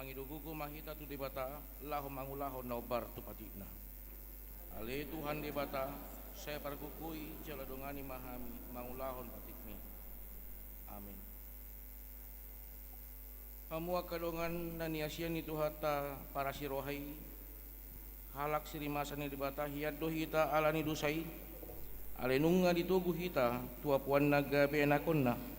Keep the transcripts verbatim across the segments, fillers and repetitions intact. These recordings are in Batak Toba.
Mangido gogo ma hita tu Debata, laho mangulahon na hombar tu patikna. Ale Tuhan Debata, sai pargogoi jala dongani ma hami mangulahon patikmi. Amin. Hamu angka dongan na niasian ni Tuhanta parasiroha i, halak sirimasan ni Debata, hian do hita ala ni dosa i. Alai nunga ditogu hita tu apuanna gabe anakonna.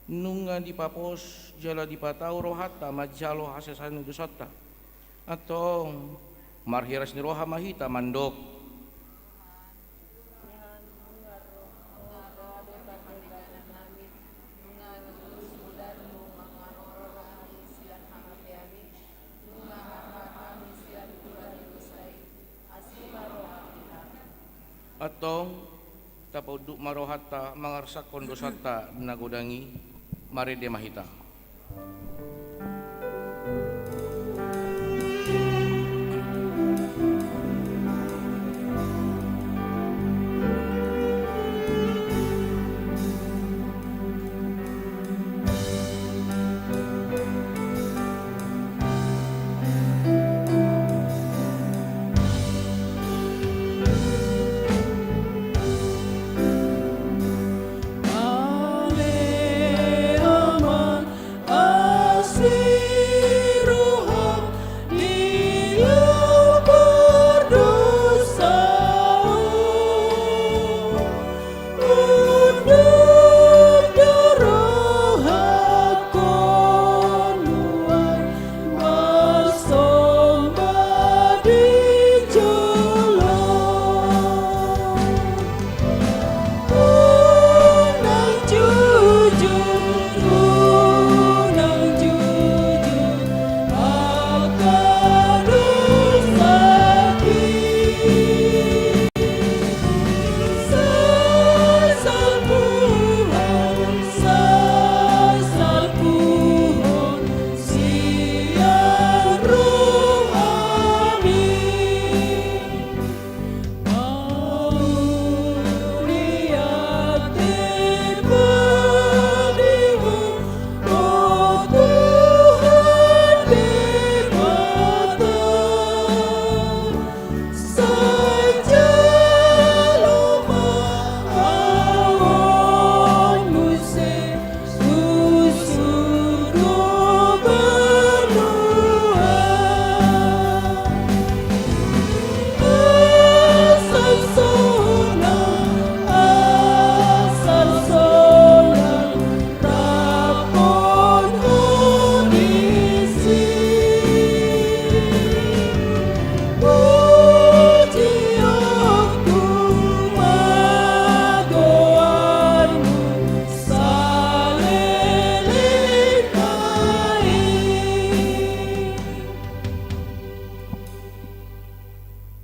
Nunga dipapos jala dipatau rohanta manjalo hasesaan ni dosanta. Antong, marhiras ni roha ma hita mandok. Antong, tapaunduk ma rohanta mangarsakhon dosanta na godang i, marende ma hita.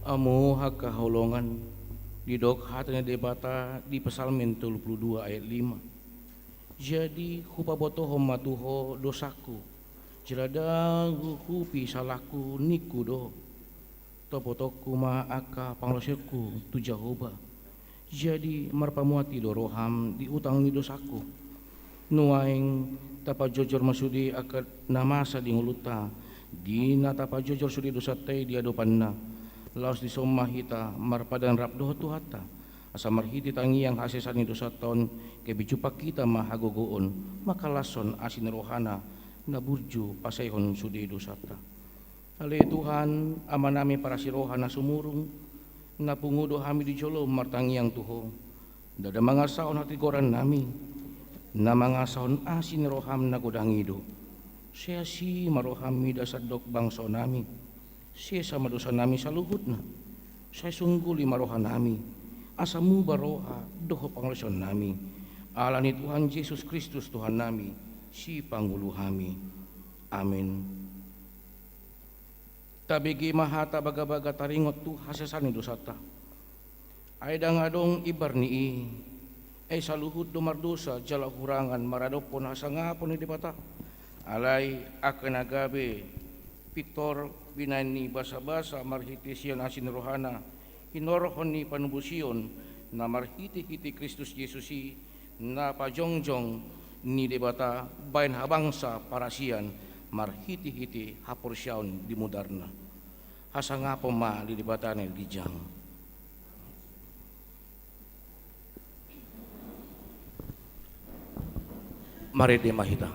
Hamu angka haholongan, didok hata ni Debata di Psalmen tolu pulu dua ayat lima. Jadi hupabotohon ma tu ho dosangku, jala ndang huurupi salangku, ningku do. Topotonku ma angka pangalaosionku tu Jahowa. Jadi marpamuati do roham di utang ni dosangku. Nuaeng tapajojor ma sude angka na masa di ngolunta, di na tapajojor sude dosanta i di adopanna. Laos dison ma hita marpadan rap dohot Tuhanta, asa marhite tangiang hasesaan ni dosanta on, gabe jumpang hita ma hagogoon, mangkalashon asi ni rohana na burju pasaehon sude dosanta. Ale Tuhan, Amanami parasiroha na sumurung, na pungu do hami di jolom martangiang tu Ho. Ndada mangasahon hatigorannami, na mangasahon asi ni roham na godang i do. Sai asi ma roham mida sandok bangsoannami. Sesa ma dosanami saluhutna. Sai sungguli ma rohanami, asa muba roha dohot pangalaosionnami. Ala ni Tuhan Jesus Kristus Tuhannami, Sipangolu hami. Amen. Tabege ma hata bagabaga taringot tu hasesaan ni dosanta. Ai ndang adong imbar ni i. Ai saluhut do mardosa jala hurangan maradophon hasangapon ni Debata. Alai angka na gabe pintor binahen ni basabasa marhite sian asi ni rohana, hinorhon ni panumbusion na marhitehite Kristus Jesus i, na pajongjong ni Debata bahen habangsa parasian, marhitehite haporseaon di mudarna. Hasangapon ma di Debata na ginjang. Marende ma hita.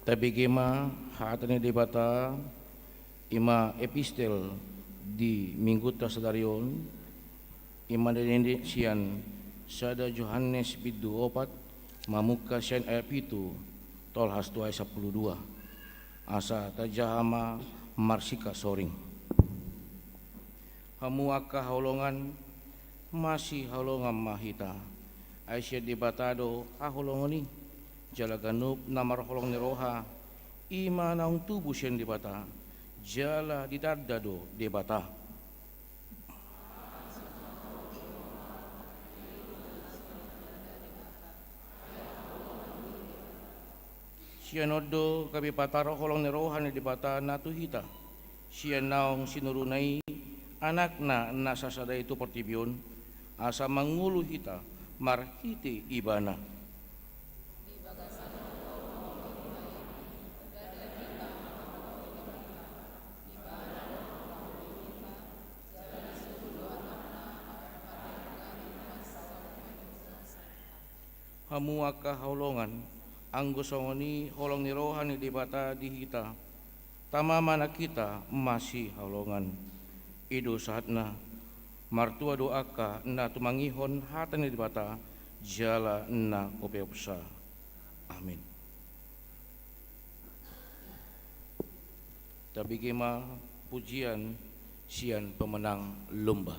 Tabege ma hata ni Debata, i ma epistel di minggunta sadari on, i ma na nidok sian sada Johannes bindu opat, mamungka sian ayat pitu, tolhas tu ayat sampulu dua. Asa tajaha ma marsingkat soring. Hamu angka haholongan, masihaholongan ma hita. Ai sian Debata do haholongan i, jala ganup na marholong ni roha, i ma naung tubu sian Debata, jala ditanda do Debata. Sian on do gabe patar holong ni roha ni Debata na tu hita, sian naung sinuruna i Anakna na sasada i tu portibi on, asa mangolu hita marhite Ibana. Hamu angka haholongan, anggo songon i holong ni roha ni Debata di hita, tama ma nang hita masihaholongan. I do sahatna, martua do angka na tumangihon hata ni Debata jala na hupeopsa. Amin. Tabege ma pujian sian pemenang lomba.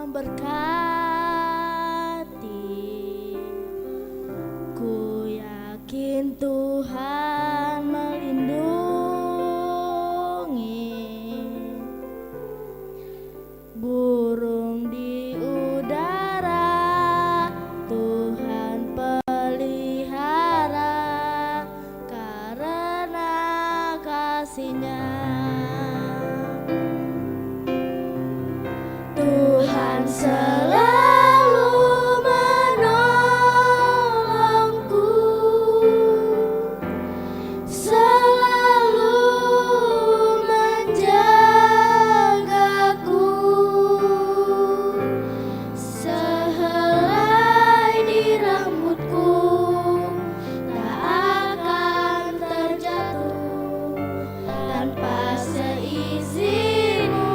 memberkati. Ku yakin Tuhan melindungi. Burung di udara Tuhan pelihara karena kasih-Nya. Tuhan selalu menolongku, selalu menjagaku, sehelai di rambutku tak akan terjatuh tanpa seizin-Mu.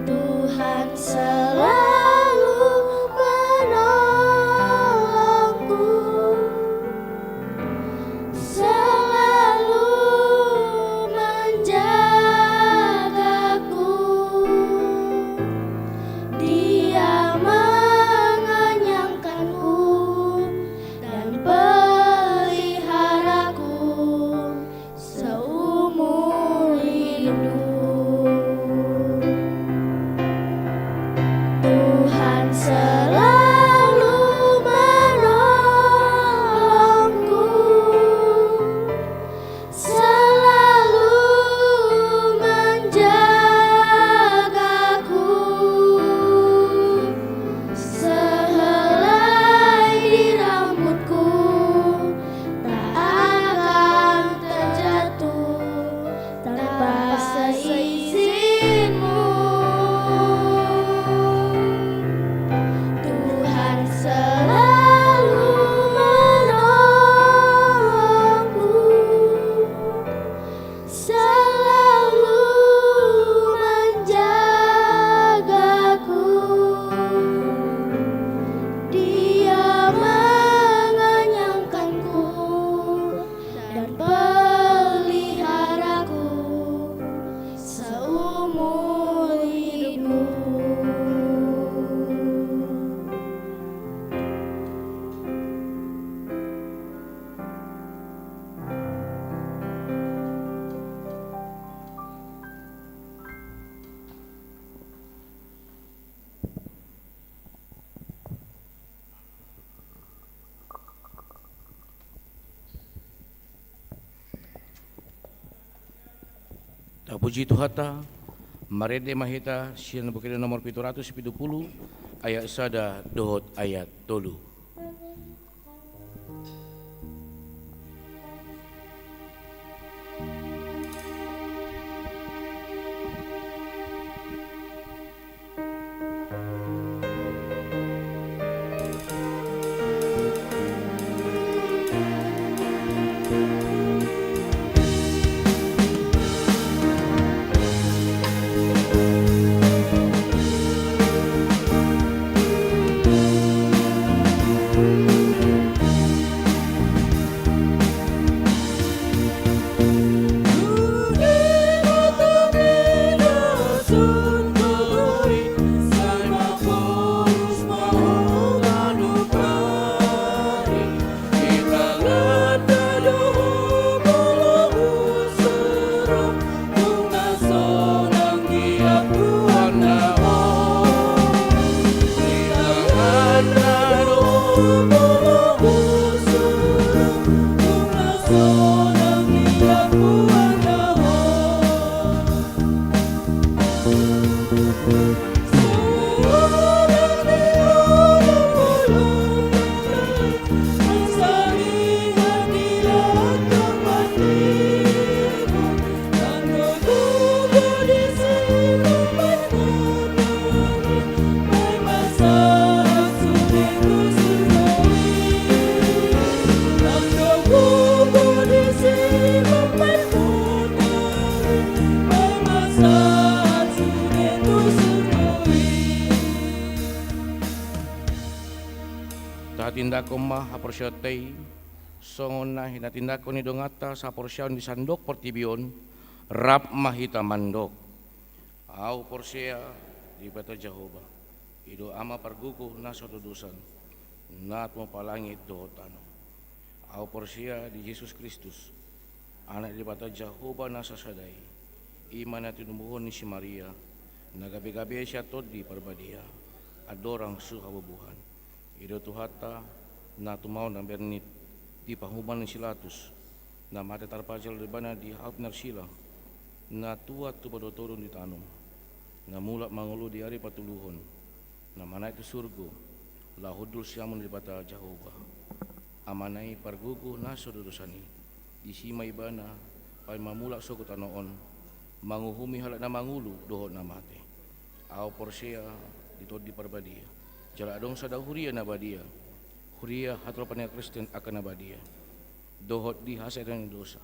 Tuhan selalu menolongku, selalu menjagaku. Dia mengenyangkanku dan peliharaku seumur hidup. Tuhan selalu menolongku, selalu menjagaku, sehelai di rambutku tak akan terjatuh tanpa seizin-Mu. Tuhan selalu menolongku, selalu menjagaku. Dia mengenyangkanku dan peliharaku seumur hidup. Tapuji Tuhanta, marende ma hita sian Buku Ende nomor pitu ratus pitu pulu, ayat sada dohot ayat tolu. Tatindangkon ma haporseaonta i, songon na hinatindangkon ni donganta saporseaon di sandok portibi on, rap ma hita mandok. Ahu porsea di Debata Jahowa, i do Ama pargogo na so dodosan, na tumompa langit dohot tano. Ahu porsea di Jesus Kristus, Anak ni Debata Jahowa na sasada i, i ma na tinumbuhon ni si Maria, na gabe-gabe sian Tondi Parbadia, andorang so habubuhan. I do Tuhanta, na tumaon na bernit di pahuman ni si Latus, na mate tarpajal do Ibana di hau pinarsila, na tuat tu paduahon tolu di tano, na mulak mangolu di ari patoluhon, na manaek tu surgo, laho hundul siamun ni Debata Jahowa, Amana i pargogo na so dodosan i. Disi ma Ibana paima mulak sogot tano on, manguhumi halak na mangolu dohot na mate. Ahu porsea di Tondi Parbadia, jala adong sada huria na badia, huria hatopan ni Kristen angka na badia, dohot di hasesaan ni dosa,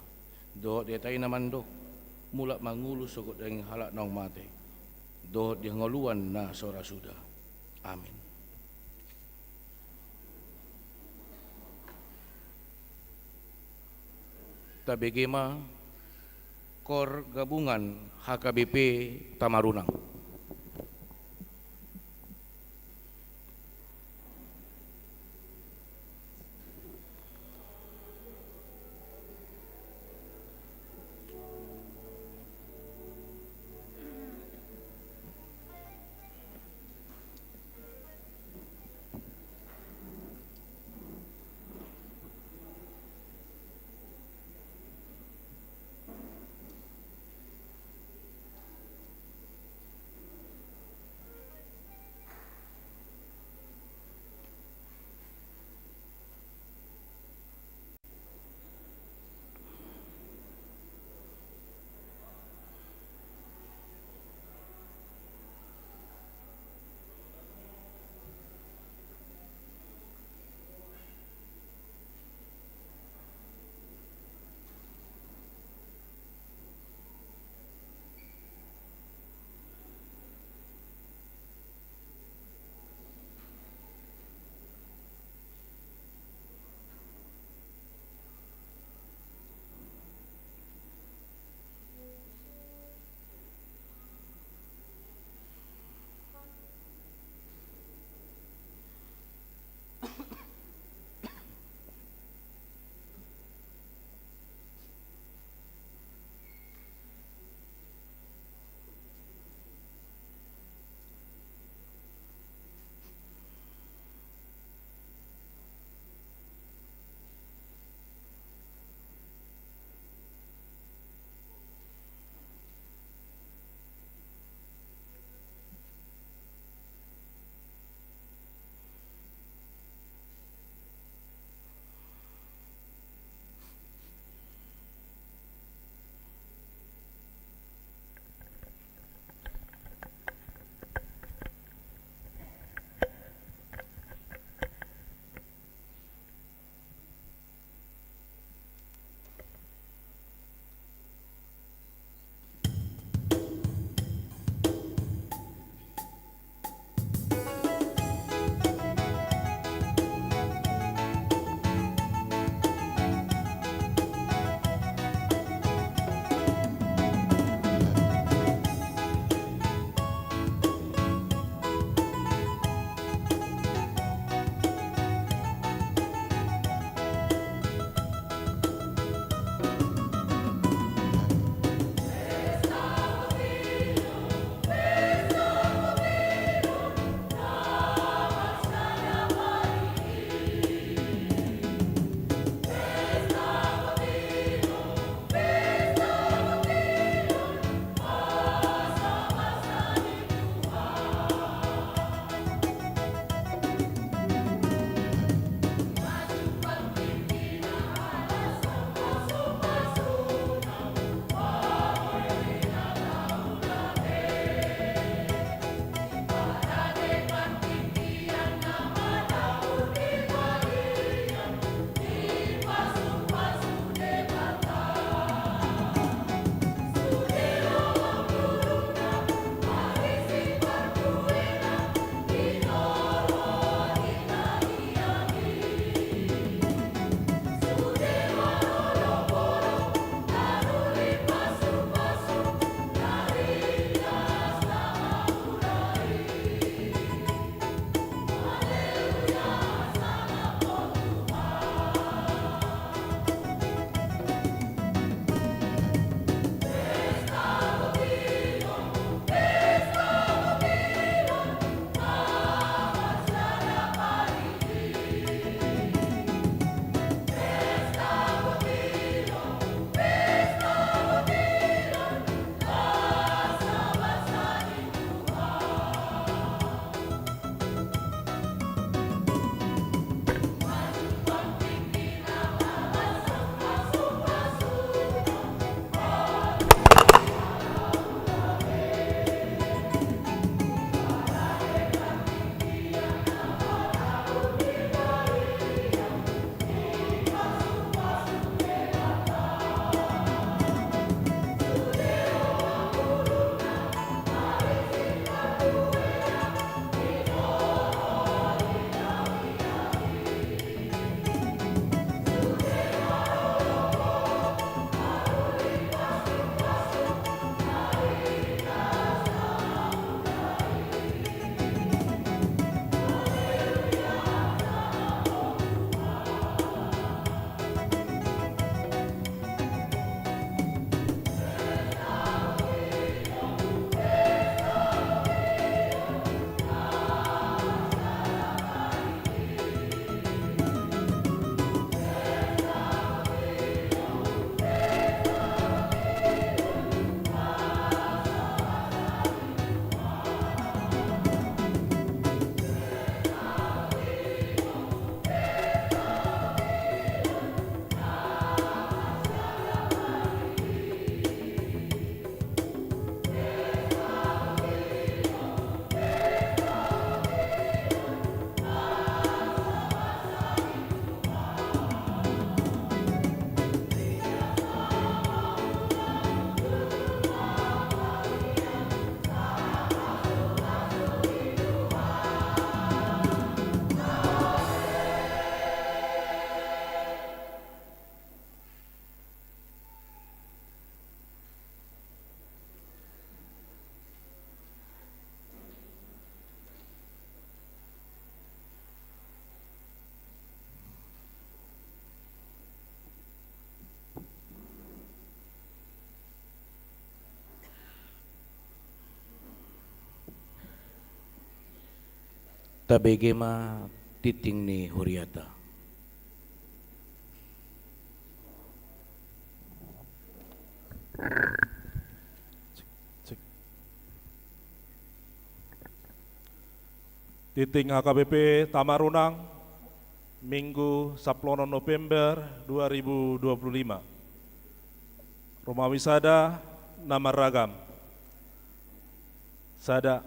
dohot di hata i na mandok, mulak mangolu sogot daging halak naung mate, dohot di hangoluan na so ra suda. Amin. Tabege ma, Kor Gabungan H K B P Tamarunang. Tabege ma tingting ni huriata. Tingting H K B P Tamarunang, Minggu sampulu onom November dua ribu dua puluh lima. Romawi sada, na marragam. Sada.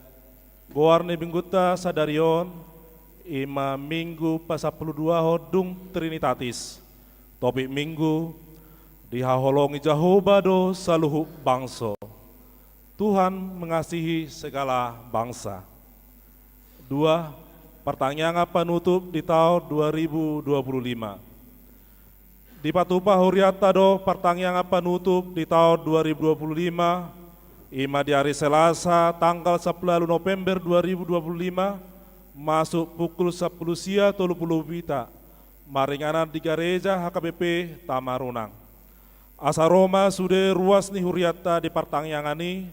Goar ni minggunta sadari on, i ma Minggu pasampuluduahon dung Trinitatis. Topik Minggu, dihaholongi Jahowa do saluhut bangso. Tuhan mengasihi segala bangsa. Dua, partangiangan panutup di taon dua ribu dua puluh lima. Dipatupa hurianta do partangiangan panutup di taon dua ribu dua puluh lima, i ma di ari Selasa tanggal sampulu ualu November dua ribu dua puluh lima, masuk pukul sampulu sia tolu pulu wita, maringanan di gareja H K B P Tamarunang. Asa ro ma sude ruas ni hurianta di partangiangan i,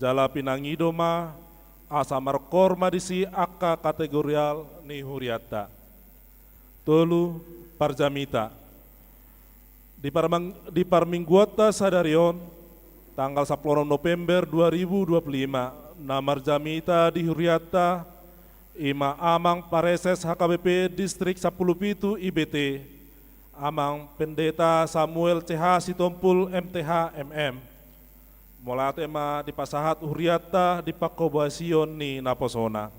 jala pinangido ma, asa markor ma disi angka kategorial ni hurianta. Tolu, parjamita. Di parmang-, di parmingguanta sadari on, tanggal sampulu onom November dua ribu dua puluh lima, na marjamita di hurianta, i ma Amang Pareses H K B P Distrik sampulu pitu I B T, Amang Pendeta Samuel C H Sitompul M T H M M. Mauliate ma dipasahat hurianta di panghobasion ni naposona.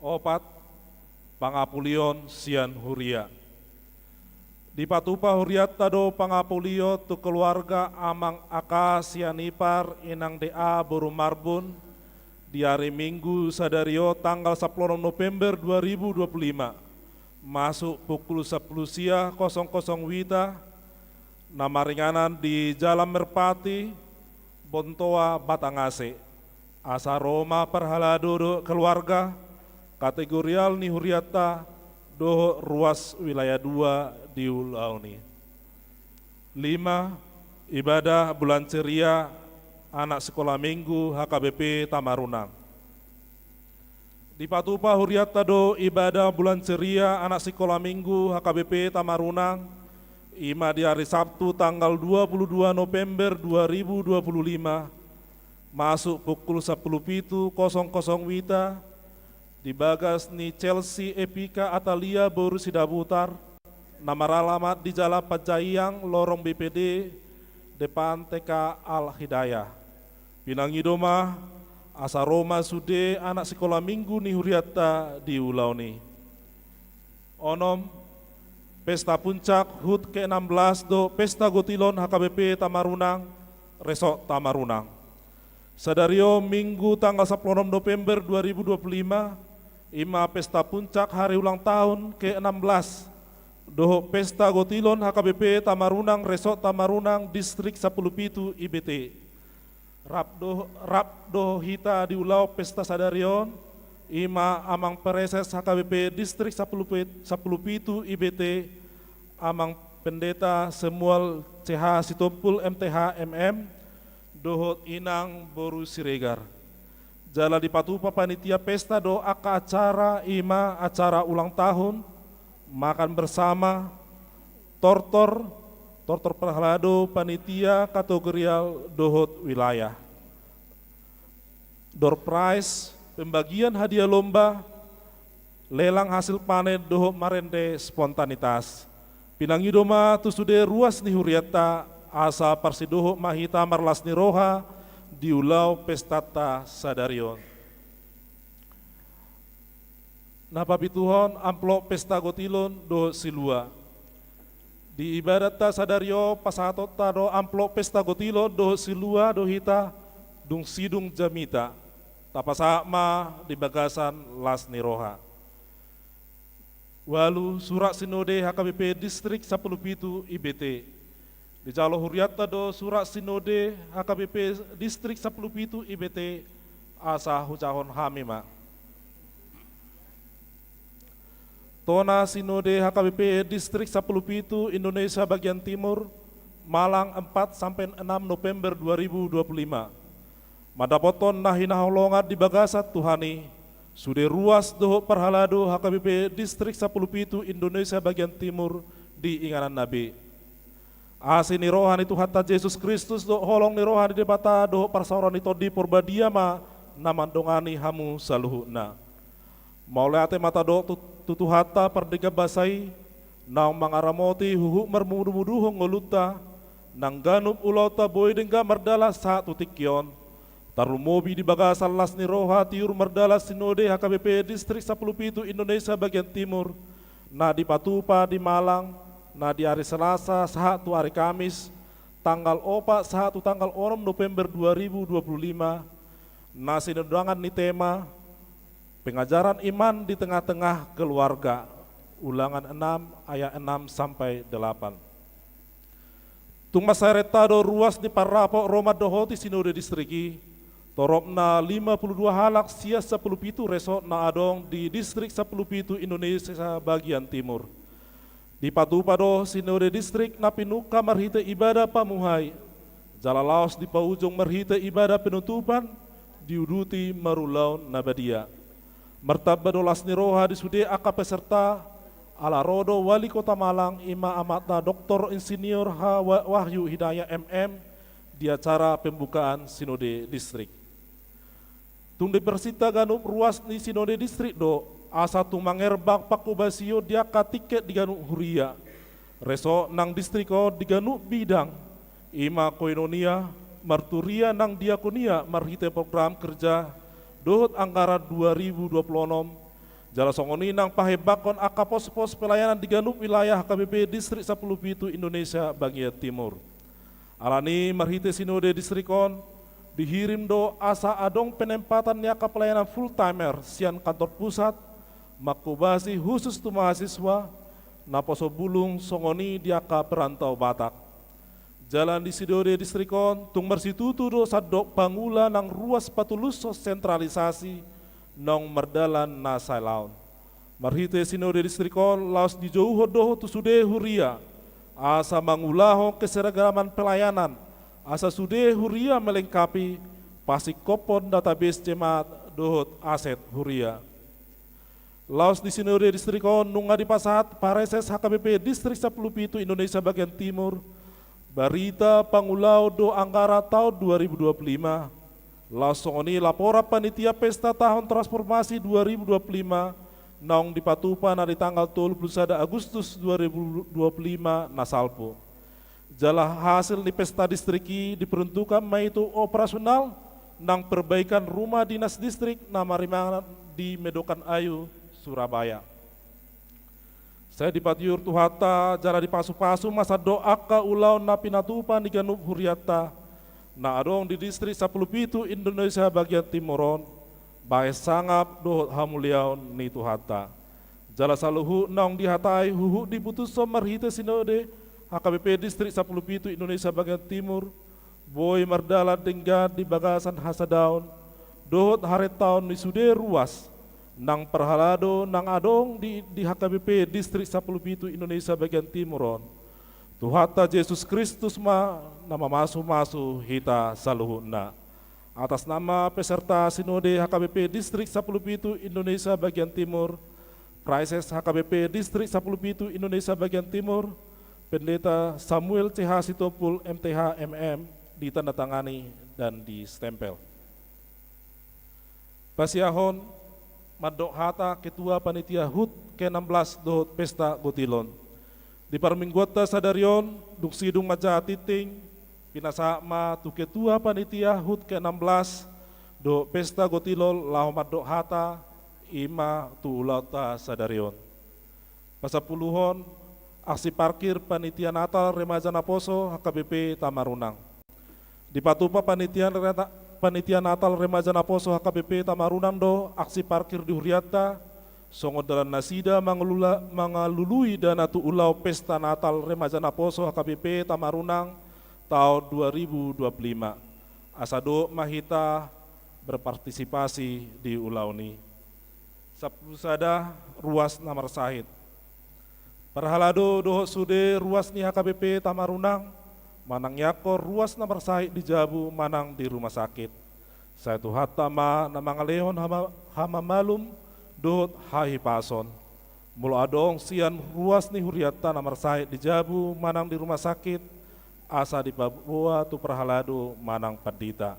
Opat, pangapulion sian huria. Dipatupa hurianta do pangapulion tu keluarga Amang A K Sianipar, Inang D A boru Marbun, di ari Minggu sadari on tanggal sampulu onom November dua ribu dua puluh lima, masuk pukul sampulu sia kosong kosong wita, na maringanan di Jalan Merpati, Bontoa, Batangase. Asa ro ma parhalado dohot keluarga, kategorial ni hurianta, dohot ruas wilayah dua diulahon i. Lima, ibadah bulan ceria anak sekolah minggu H K B P Tamarunang. Dipatupa hurianta do ibadah bulan ceria anak sikola minggu H K B P Tamarunang, i ma di ari Sabtu tanggal dua puluh dua November dua ribu dua puluh lima, masuk pukul sampulu pitu kosong kosong wita, di bagas ni Chelsea Epika Atalia boru Sidabutar, na maralamat di Jalan Panjaiang, lorong B P D, depan T K Al Hidayah. Pinangido ma, asa ro ma sude anak sikola minggu ni hurianta di ulaon i. Onom, pesta puncak hut ke enam belas dohot pesta gotilon H K B P Tamarunang, Resort Tamarunang. Sadari on Minggu tanggal sampulu onom November dua ribu dua puluh lima, i ma pesta puncak hari ulang tahun ke enam belas dohot pesta gotilon H K B P Tamarunang, Resort Tamarunang, Distrik sampulu pitu I B T. Rap do, rap do hita di ulaon pesta sadari on, i ma Amang Preses H K B P Distrik sampulu pit-, sampulu pitu I B T, Amang Pendeta Semual C H Sitompul M T H M M, dohot Inang boru Siregar. Jala dipatupa panitia pesta do angka acara, i ma acara ulang tahun, makan bersama, tortor, tortor parhalado panitia kategorial dohot wilayah. Door prize, pembagian hadiah lomba, lelang hasil panen dohot marende spontanitas. Pinangido ma tu sude ruas ni hurianta, asa parsidohot ma hita marlas ni roha di ulaon pestanta sadari on. Na papituhon, amplop pesta gotilon dohot silua. Di ibadatta sadari on pasahatonta do amplop pesta gotilon dohot silua do hita dung sidung jamita. Tapasahat ma di bagasan las ni roha. Ualu, surat sinode H K B P Distrik sampulu pitu I B T. Dijalo hurianta do surat sinode H K B P Distrik sampulu pitu I B T, asa hujahahon hami ma. Tona sinode H K B P Distrik sampulu pitu Indonesia bagian Timur, Malang, empat sampe enam November dua ribu dua puluh lima. Mandapothon na hinaholongan di bagasan Tuhan i, Sude ruas dohot parhalado H K B P Distrik Sampulu Pitu Indonesia Bagian Timur di ingananna be. Asi ni roha ni Tuhanta Jesus Kristus dohot holong ni roha ni Debata dohot parsaoran ni Tondi Porbadia ma na mandongani hamu saluhutna. Mauliate ma tadok tu, tu Tuhanta pardenggan basa i, naung mangaramoti huhut marmudumuduhon ngolunta, nang ganup ulaonta boi denggan mardalan sahat tu tingki on. Tarlumobi di bagasan las ni roha tiur mardalan sinode H K B P Distrik Sampulu Pitu Indonesia Bagian Timur, na dipatupa di Malang, na di ari Selasa sahat tu ari Kamis, tanggal opat sahat tu tanggal onom November dua ribu dua puluh lima, na sinondangan ni tema, Pengajaran iman di tengah-tengah keluarga, Ulangan enam ayat enam sampai delapan. Tung mansai renta do ruas ni parrapot ro mandohoti sinode distrik i, toropna lima puluh dua halak sian sampulu pitu resort na adong di Distrik Sampulu Pitu Indonesia Bagian Timur. Dipatupa do sinode distrik na pinungka marhite ibadah pamuhai, jala laos dipaujung marhite ibadah penutupan, diuduti marulaon na badia. Martamba do las ni roha di sude angka peserta, ala ro do Wali Kota Malang, i ma amatna Doktor Insinyur H. Wa-, Wahyu Hidayat M M, di acara pembukaan sinode distrik. Tung diparsinta ganup ruas ni sinode distrik do, asa tung mangerbang pangkobasion di angka tingket di ganup huria. Resort nang distrik on di ganup bidang, i ma koinonia, marturia nang diakonia marhite program kerja dohot anggaran dua ribu dua puluh onom, jala songon i nang pahembangkon angka pospos pelayanan di ganup wilayah H K B P Distrik Sampulu Pitu Indonesia Bagian Timur. Alani marhite sinode distrik on, dihirim do asa adong penempatan ni angka pelayanan full timer sian kantor pusat, mangkobasi khusus tu mahasiswa, naposo bulung songon i di angka perantau Batak. Jala di sinode distrik on, tung marsitutu do sandok pangula nang ruas patulushon sentralisasi naung mardalan na saelaon. Marhite sinode distrik on laos dijouhon dohot tu sude huria, asa mangulahon keseragaman pelayanan, asa sude huria melengkapi, pasingkophon database jemaat dohot aset huria. Laos di sinode distrik on nunga dipasahat Praeses H K B P Distrik Sampulu Pitu Indonesia Bagian Timur, barita pangulaon dohot anggaran taon dua ribu dua puluh lima, laos songon i laporan panitia pesta taon transformasi dua ribu dua puluh lima, naung dipatupa na di tanggal tolu puluh sada Agustus dua ribu dua puluh lima na salpu. Jala hasil ni pesta distrik i diperuntukkan ma i tu operasional nang perbaikan rumah dinas distrik na marimanan di Medokan Ayu, Surabaya. Sai dipatiur Tuhanta jala dipasupasu ma sandok angka ulaon na pinatupa ni ganup hurianta, na adong di Distrik Sampulu Pitu Indonesia Bagian Timur on, bahen sangap dohot hamuliaon ni Tuhanta. Jala saluhut naung dihatai huhut diputushon marhite sinode H K B P Distrik Sampulu Pitu Indonesia Bagian Timur, boi mardalan denggan di bagasan hasadaon dohot harentaon ni sude ruas nang parhalado nang adong di, di H K B P Distrik Sampulu Pitu Indonesia Bagian Timur on. Tuhanta Jesus Kristus ma na mamasumasu hita saluhutna. Atas nama peserta sinode H K B P Distrik Sampulu Pitu Indonesia Bagian Timur, Praeses H K B P Distrik Sampulu Pitu Indonesia Bagian Timur, Pendeta Samuel C H Sitompul, M T H, M M, ditandatangani dan distempel. Pasiahon mandok hata Ketua Panitia HUT ke enam belas dohot Pesta Gotilon. Di parmingguanta sadari on, dung sidung manjaha tingting, pinasahat ma tu Ketua Panitia HUT ke enam belas dohot Pesta Gotilon laho mandok hata, i ma tu ulaonta sadari on. Pasampuluhon, aksi parkir Panitia Natal Remaja Naposo H K B P Tamarunang. Dipatupa Panitia Reta-, Panitia Natal Remaja Naposo H K B P Tamarunang do aksi parkir di hurianta, songon dalan nasida mangalula-, mangalului dana tu ulaon Pesta Natal Remaja Naposo H K B P Tamarunang taon dua ribu dua puluh lima. Asa dohot ma hita berpartisipasi di ulaon i. Sampulu sada, ruas na marsahit. Parhalado dohot sude ruas ni H K B P Tamarunang, manang iangkon ruas na marsahit di jabu manang di rumah sakit. Sai Tuhanta ma na mangalehon hama-, hamamalum dohot hahipason. Molo adong sian ruas ni hurianta na marsahit di jabu manang di rumah sakit, asa dipaboa tu parhalado manang pandita.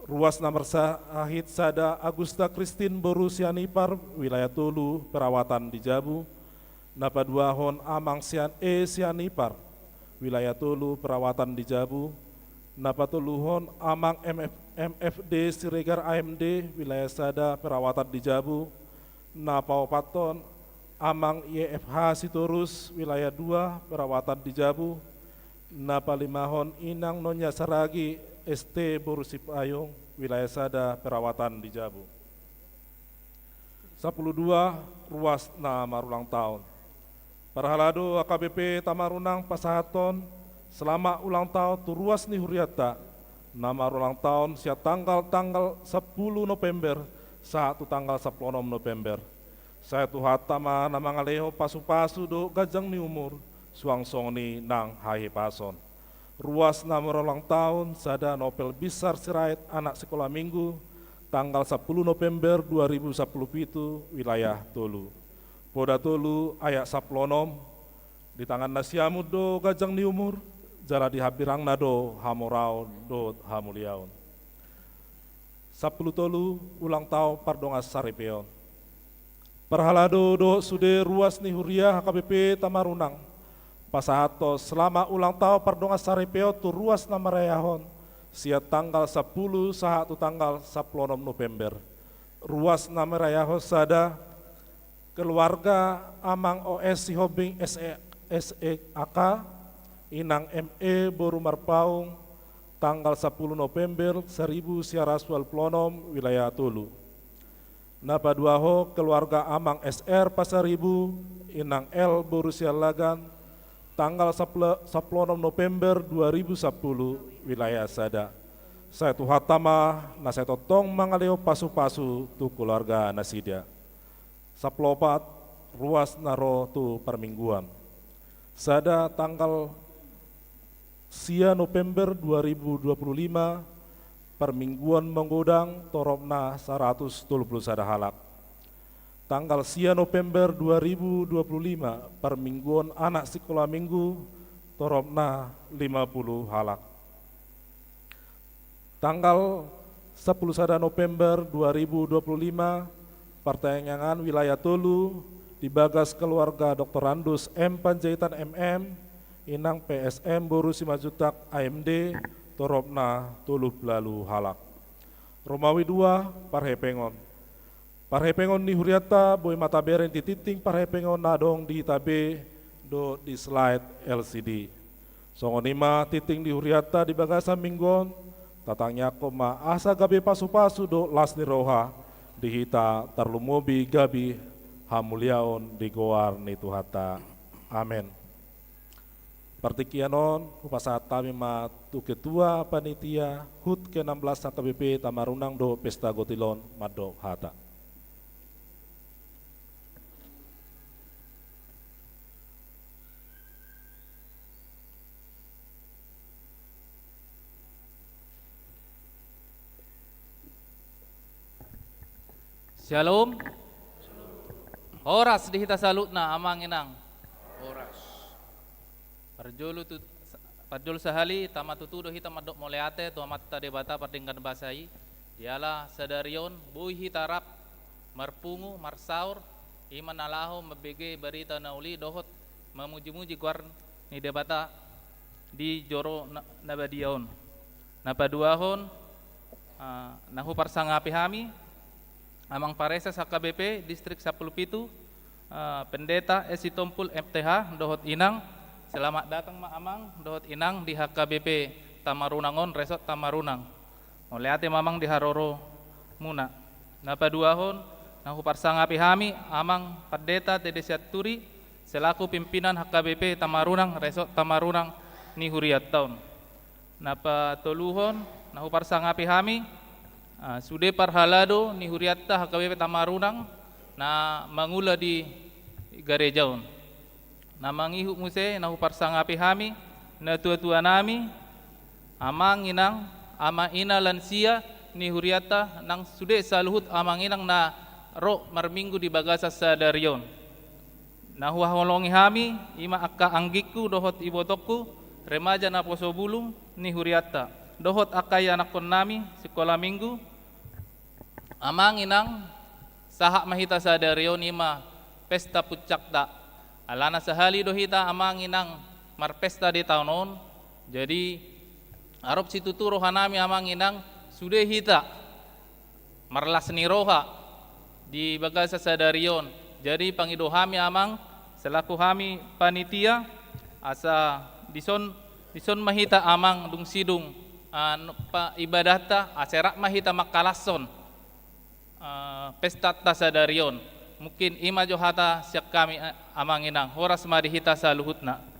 Ruas na marsahit sada Agusta Kristin boru Sianipar, wilayah tolu, perawatan di jabu. Na paduahon Amang Sian E Sianipar, wilayah tolu, perawatan di jabu. Na patoluhon Amang M F, M F D Siregar A M D, wilayah sada, perawatan di jabu. Na paopathon Amang Y F H Sitorus, wilayah dua, perawatan di jabu. Na palimahon Inang Nonya Saragi S T boru Sipayung, wilayah sada, perawatan di jabu. Sampulu dua, ruas na marulang taon. Parhalado H K B P Tamarunang pasahathon selamat ulang tahun tu ruas ni hurianta na marulang taon sian tanggal, tanggal sampulu November sahat tu tanggal sampulu onom November. Sai Tuhanta ma na mangalehon pasupasu dohot ganjang ni umur, suang songon i nang hahipason. Ruas na marulang taon sada Nopel Binsar Sirait, anak sikola minggu, tanggal sampulu November dua ribu sampulu pitu, wilayah tolu. Poda tolu ayat sampulu onom, di tangan na siamun do ganjang ni umur, jala di hambirangna do hamoraon dohot hamuliaon. Sampulu tolu, ulang taon pardongansaripeon. Parhalado dohot sude ruas ni huria H K B P Tamarunang pasahathon selamat ulang taon pardongansaripeon tu ruas na marayahon sian tanggal sampulu sahat tu tanggal sampulu onom November. Ruas na marayahon sada, keluarga Amang O S Sihombing S E, S E A K, Inang M E boru Marpaung, tanggal sampulu November saribu sia ratus ualu pulu onom, wilayah tolu. Na paduahon keluarga Amang S R Pasaribu, Inang L boru Siallagan, tanggal sampulu, sampulu onom November dua ribu sampulu, wilayah sada. Sai Tuhanta ma na sai tongtong mangalehon pasupasu tu keluarga nasida. Sampulu opat, ruas na ro tu parmingguan. Sada, tanggal sia November dua ribu dua puluh lima, parmingguan menggodang, toropna saratus tolu pulu sada halak. Tanggal sia November dua ribu dua puluh lima, parmingguan anak sikola minggu, toropna lima pulu halak. Tanggal sampulu sada November dua ribu dua puluh lima, partangiangan wilayah tolu di bagas keluarga Doktorandus M Panjaitan M M, Inang P S M boru Simanjuntak A M D, toropna tolu pulu ualu halak. Romawi dua, parhepengon. Parhepengon ni hurianta boi ma tabereng di tingting parhepengon na adong di hita be dohot di slide L C D. Songon i ma tingting ni hurianta di bagasan minggu on, tatangiangkon ma asa gabe pasupasu dohot las ni roha di hita, tarlumobi gabe hamuliaon di goar ni Tuhanta. Amen. Partingkian on, hupasahat hami ma tu Ketua Panitia HUT ke enam belas H K B P Tamarunang dohot Pesta Gotil on mandok hata. Syalom. Horas di hita saluhutna, Amang Inang. Horas. Parjolo tu, parjolo sahali, tama tutu do hita mandok mauliate tu Amanta Debata pardenggan basa i. Jala sadari on boi hita rap marpungu, marsaor, i ma na laho mambege barita na uli dohot mamujimuji goar ni Debata di joro na, na badia on. Na paduahon, ah, na huparsangapi hami, Amang Pareses H K B P Distrik sampulu pitu, ah, Pendeta S I Tompul M T H, dohot Inang, selamat datang ma Amang dohot Inang di H K B P Tamarunang on, Resort Tamarunang. Mauliate ma Amang di haroromuna. Na paduahon, na huparsangapi hami, Amang Pandeta Tede Sianturi, selaku pimpinan H K B P Tamarunang, Resort Tamarunang ni hurianta on. Na patoluhon, na huparsangapi hami, ah, sude parhalado ni hurianta H K B P Tamarunang, na mangula di gareja on. Na mangihut muse, na huparsangapi hami, natuatua nami, Amang, Inang, ama, ina, lansia, ni hurianta nang sude saluhut amang inang na ro marminggu di bagasan sadari on. Na huhaholongi hami, i ma angka anggingku dohot ibotongku, remaja naposobulung ni hurianta, dohot angka ianakkonnami sikola minggu. Amang inang, sahat ma hita sadari on i ma pesta puncakta. Alana sahali do hita amang inang marpesta di taon on. Jadi, arop situtu rohanami amang inang, sude hita marlas ni roha di bagasan sadari on. Jadi, pangido hami amang, selaku hami panitia, asa dison, dison ma hita amang dung sidung, ah, pa-, ibadahta, asa rap ma hita mangkalashon, ah, pestanta sadari on. Mungkin i ma jo hata sian hami, eh, amang inang, horas ma di hita saluhutna.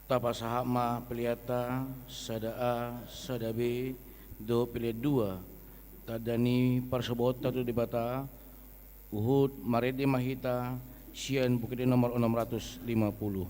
Tapasahat ma peleanta, sada A, sada B, dohot pelean dua, tanda ni parsobaonta tu Debata, huhut marende ma hita sian buku ende nomor onom ratus lima puluh.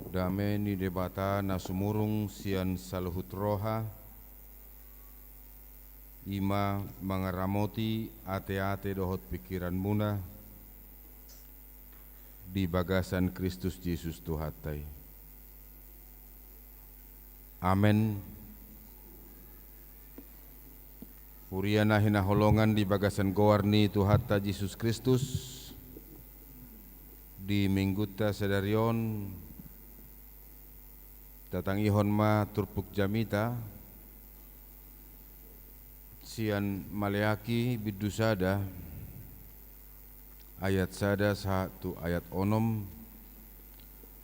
Dame ni Debata na sumurung sian saluhut roha, i ma mangaramoti ateate dohot pingkiranmuna di bagasan Kristus Jesus Tuhanta i. Amen. Huria na hinaholongan di bagasan goar ni Tuhanta Jesus Kristus, di Minggunta sadari on tatangihon ma turpuk jamita sian Maleaki bindu sada, ayat sada sahat tu ayat onom.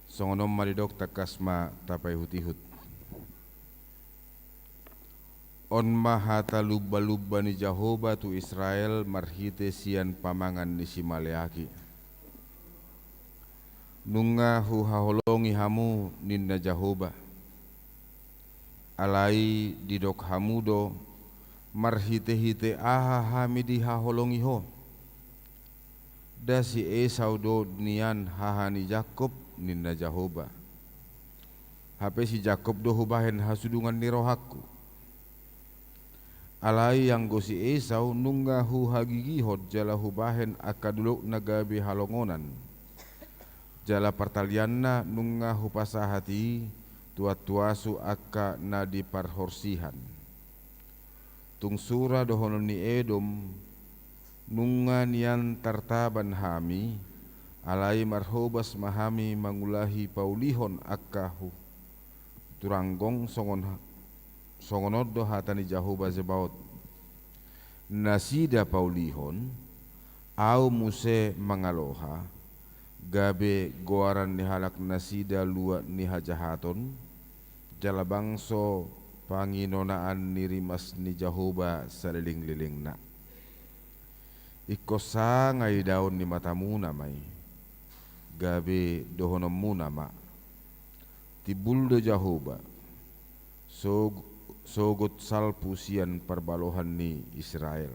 Songon on ma didok, tangkas ma tapaihutihut. On ma hata lumbalumba ni Jahowa tu Israel marhite sian pamangan ni si Maleaki. Nunga huhaholongi hamu, ninna Jahowa. Alai didok hamu do, marhitehite aha hami dihaholongi ho? Nda si Esau do nian haha ni Jakkob, ninna Jahowa. Hape si Jakkob do hubahen hasudungan ni rohangku. Alai anggo si Esau nunga huhagigihon jala hubahen angka dolokna gabe halongonan. Jala partalianna nunga hupasahat i tu antuasu angka na di parhorsihan. Tung sura dohonon ni Edom, nunga nian tartaban hami, alai marhobas ma hami mangulahi paulihon angka hu-, turanggong songon ha-, songon on do hata ni Jahowa Zebaot. Nasida paulihon, ahu muse mangaloha, gabe goaran ni halak nasida luat ni hajahaton, jala bangso panginonaan ni rimas ni Jahowa salelenglelengna. Ingkon sanga idaon ni matamuna ma i, gabe dohononmuna ma. Timbul do Jahowa, sog-, sogot salpu sian parbalohan ni Israel.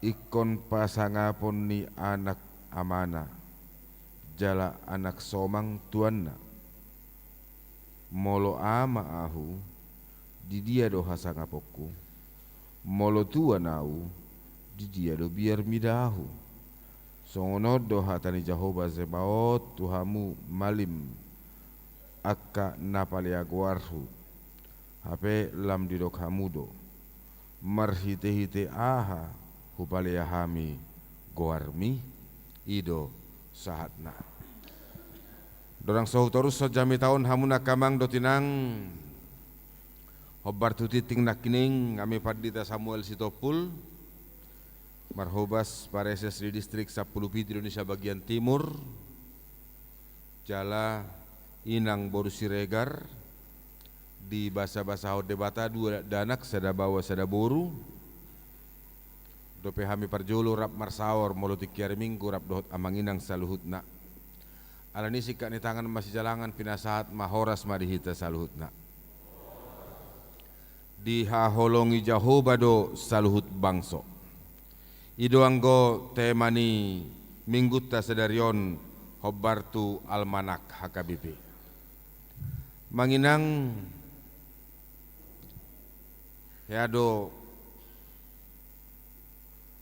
Ingkon pasangapon ni anak amana, jala anak somang tuanna. Molo ama ahu, di dia do hasangaponku? Molo tuan ahu, di dia do biar mida ahu? Songon on do hata ni Jahowa Zebaot tu hamu malim angka na palea goarhu. Hape lam didok hamu do, marhitehite aha hupalea hami goarmi? I do sahatna. Ndang so hutorushon jamita on hamu angka amang dohot inang. Hombar tu tingting nangkining, hami Pandita Samuel Sitompul, marhobas pareses di distrik Sampulu Pitu Indonesia bagian timur, jala inang boru Siregar, dibasabasahon Debata dua dakdanak, sada baoa sada boru. Dope hami parjolo rap marsaor molo tingki ari Minggu rap dohot amang inang saluhutna. Alani i singkat ni tangan ma sijalangan, pinasahat ma, horas ma di hita saluhutna. Dihaholongi Jahowa do saluhut bangso. I do anggo tema ni minggunta sadari on, hombar tu almanak H K B P. Amang inang, hea do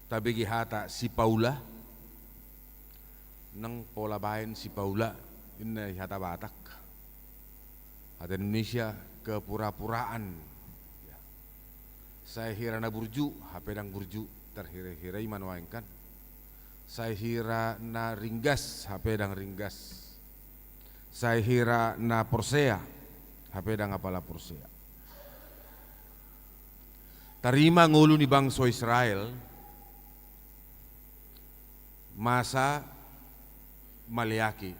tabege hata sipaula, nang pola baen sipaula, ninna i hata Batak. Hata Indonesia, kepura-puraan. Ya. Sai hira na burju, hape ndang burju, tarhira-hira i ma nuaeng kan. Sai hira na ringgas, hape ndang ringgas. Sai hira na porsea, hape ndang apala porsea. Tarima ngolu ni bangso Israel, masa Maleaki,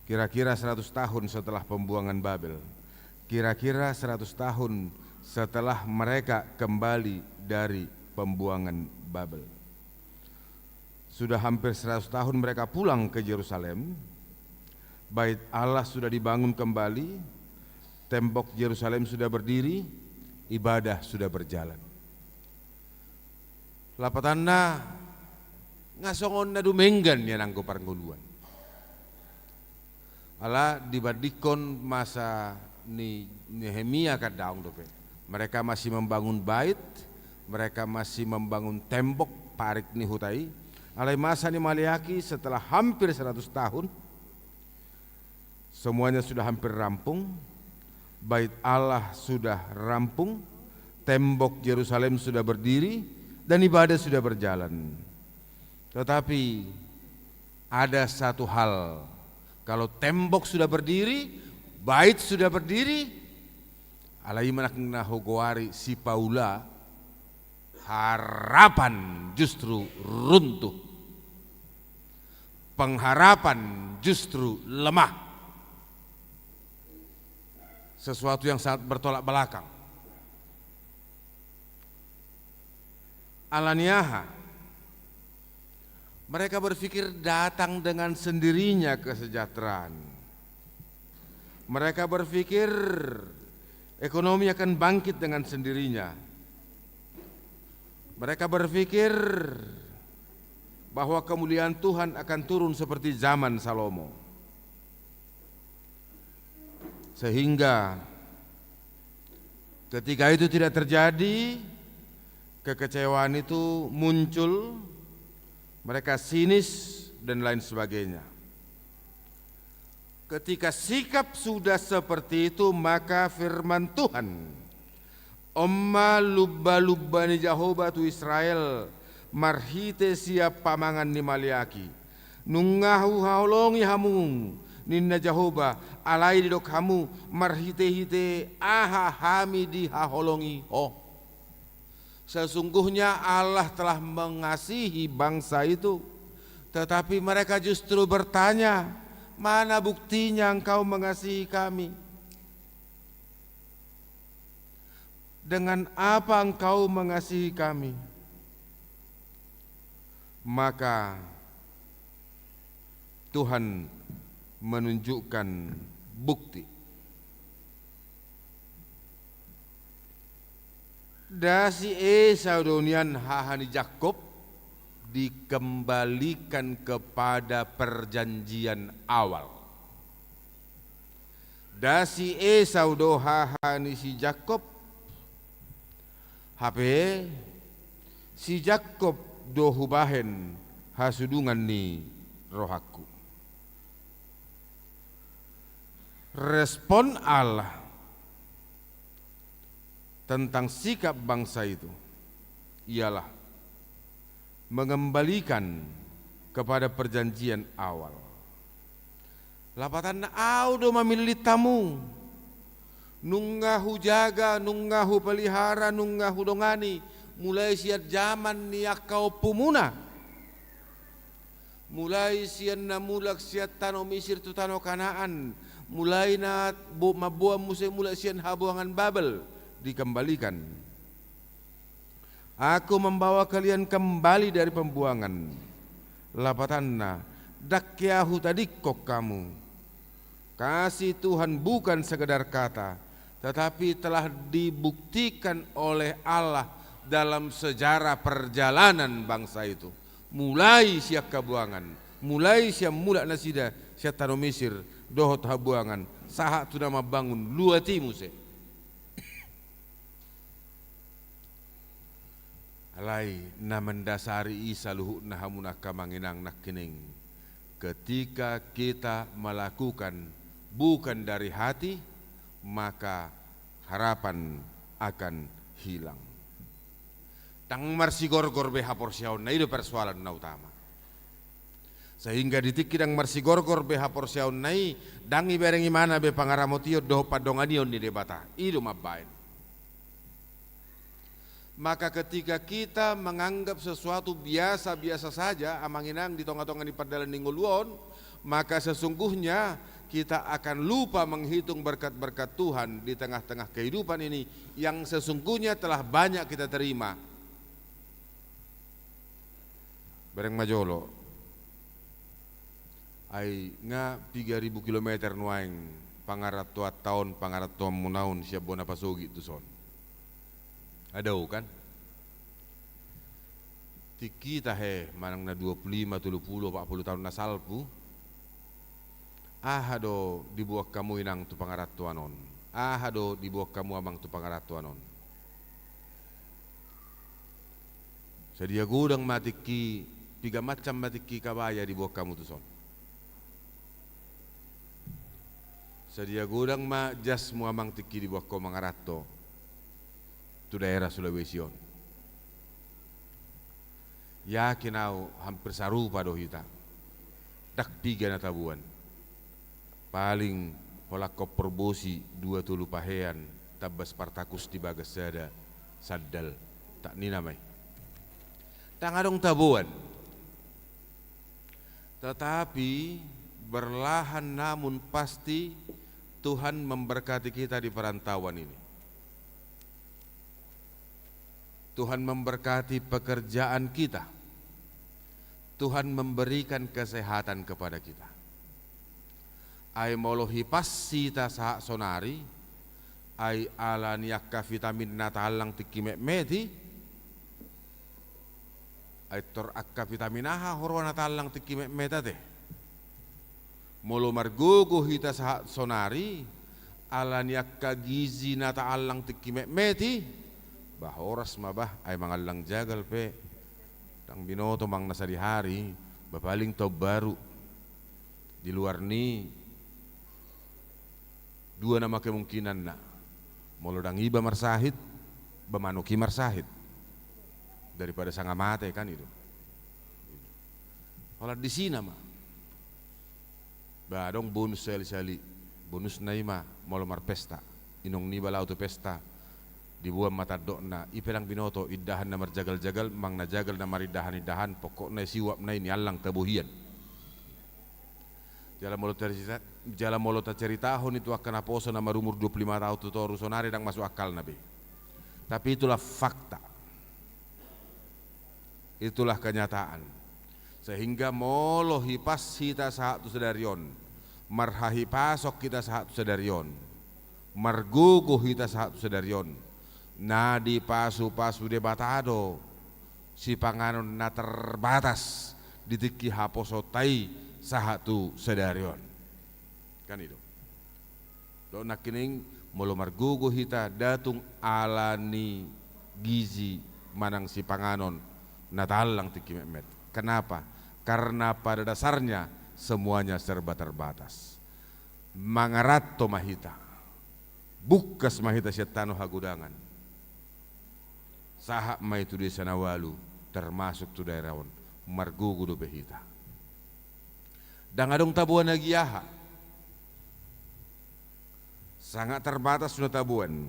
kira-kira seratus tahun setelah pembuangan Babel. Kira-kira seratus tahun setelah mereka kembali dari pembuangan Babel. Sudah hampir seratus tahun mereka pulang ke Yerusalem. Bait Allah sudah dibangun kembali, tembok Yerusalem sudah berdiri, ibadah sudah berjalan. Lapatanna, nga songon na dumenggan nian anggo parngoluan. Ala dibandingkon masa ni Nehemia kan daong dope. Mereka masih membangun bait, mereka masih membangun tembok parik ni huta i. Alai masa ni Maleaki setelah hampir seratus tahun, semuanya sudah hampir rampung, bait Allah sudah rampung, tembok Yerusalem sudah berdiri, dan ibadah sudah berjalan. Tetapi ada satu hal, kalau tembok sudah berdiri, bait sudah berdiri, alai i ma na hugoari sipaula, harapan justru runtuh. Pengharapan justru lemah. Sesuatu yang sangat bertolak belakang. Ala ni aha? Mereka berpikir datang dengan sendirinya kesejahteraan. Mereka berpikir ekonomi akan bangkit dengan sendirinya. Mereka berpikir bahwa kemuliaan Tuhan akan turun seperti zaman Salomo. Sehingga ketika itu tidak terjadi, kekecewaan itu muncul, mereka sinis, dan lain sebagainya. Ketika sikap sudah seperti itu, maka firman Tuhan, on ma lumba-lumba ni Jahowa tu Israel, marhite sian pamangan ni Maleaki. Nunga huhaholongi hamu, ninna Jahowa, alai didok hamu, marhite-hite aha hami dihaholongi Ho? Sesungguhnya Allah telah mengasihi bangsa itu, tetapi mereka justru bertanya, mana buktinya Engkau mengasihi kami? Dengan apa Engkau mengasihi kami? Maka Tuhan menunjukkan bukti. Ndang si Esau do nian haha ni Jakob dikembalikan kepada perjanjian awal. Ndang si Esau do haha ni si Jakob, hape si Jakob do hubahen hasudungan ni rohangku. Respon Allah tentang sikap bangsa itu ialah mengembalikan kepada perjanjian awal. Lapatanna, Au do mamillit hamu. Nunga hujaga, nunga hupelihara, nunga hudongani, mulai sian jaman ni angka ompumuna. Mulai sian na mulak sian tano Misir tu tano Kanaan, mulai na bo-, mamboan muse mulak sian habuangan Babel, dikembalikan. Aku membawa kalian kembali dari pembuangan. Lapatanna, ndang hea hutadingkon hamu. Kasih Tuhan bukan sekedar kata, Tetapi telah dibuktikan oleh Allah dalam sejarah perjalanan bangsa itu. Mulai sian habuangan, mulai sian mulak nasida sian tano Misir, dohot habuangan, sahat tu na mambangun luat i muse. Alai na mendasari i saluhutna hamu angka amang inang nangkining. Ketika kita melakukan bukan dari hati, maka harapan akan hilang. Ndang marsigorgor be haporseaonna, i do persoalan na utama. Sehingga di tingki ndang marsigorgor be haporseaonna i, ndang ibereng ibana be pangaramotion dohot pandonganion ni Debata. I do mambaen. Maka ketika kita menganggap sesuatu biasa-biasa saja, amang inang, di tonga-tonga ni pardalan ni ngolu on, maka sesungguhnya kita akan lupa menghitung berkat-berkat Tuhan di tengah-tengah kehidupan ini yang sesungguhnya telah banyak kita terima. Bereng ma jolo. Ai nga piga ribu kilometer nuaeng pangarantoanta on, pangarantoanmuna on sian bona pasogit tu son. Adong kan? Tingki tahe manang na dua pulu lima, tolu pulu, opat pulu taon na salpu. Aha do diboan hamu inang tu pangarantoan on? Aha do diboan hamu amang tu pangarantoan on? Sadia godang ma tingki, piga macam ma tingki kabaya diboan hamu tu son? Sadia godang ma jasmu amang tingki diboan ho mangaranto tu daerah Sulawesi on? Yakin au hampir sarupa do hita. Ndang piga na taboan. Paling holan kompor bosi dua tolu pahean, tamba Spartakus di bagas sada sandal. Tak ninna ma i. Ndang adong taboan. Tetapi berlahan namun pasti Tuhan memberkati kita di perantauan ini. Tuhan memberkati pekerjaan kita. Tuhan memberikan kesehatan kepada kita. Ai molo hipas hita sahat sonari, ai ala ni angka vitamin na taallang tingki metmet i, ai tor angka vitamin aha huroa na taallang tingki metmet ate? Molo margogo hita sahat sonari, ala ni angka gizi na taallang tingki metmet i, bah horas ma bah, ai mangallang jagal pe. Ndang binoto manang na sadihari, bah paling taon baru. Di luar ni, dua nama kemungkinanna. Molo ndang iba marsahit, bah manuk i marsahit. Daripada sanga mate kan i do. Holan disi nama. Bah adong bonus sahali-sahali. Bonusna i ma molo marpesta. Inong niba laho tu pesta. Diboan ma tandokna. I pe ndang binoto, indahan na marjagal-jagal, manang na jagal na marindahan-indahan, pokokna i siuapna i niallang tabohian. Jala molo tacerita-, jala molo taceritahon i tu angka naposo na marumur dua pulu lima taon tu toru sonari ndang masuk akalna be. Tapi itulah fakta. Itulah kenyataan. Sehingga molo hipas hita sahat tu sadari on, marhahipashon hita sahat tu sadari on, margogo hita sahat tu sadari on, na dipasu-pasu Debata do sipanganon na terbatas di tingki haposoonta i sahat tu sadari on. Kan i do. Dohot nangkining molo margogo hita, ndang tung ala ni gizi manang sipanganon na taallang tingki metmet. Kenapa? Karena pada dasarnya semuanya serba terbatas. Mangaranto ma hita. Bungkas ma hita sian tano hagodangan. Sahat ma i tu desa na ualu, termasuk tu daerah on, margogo dope hita. Ndang adong taboan lagi aha. Sangat terbatas na taboan.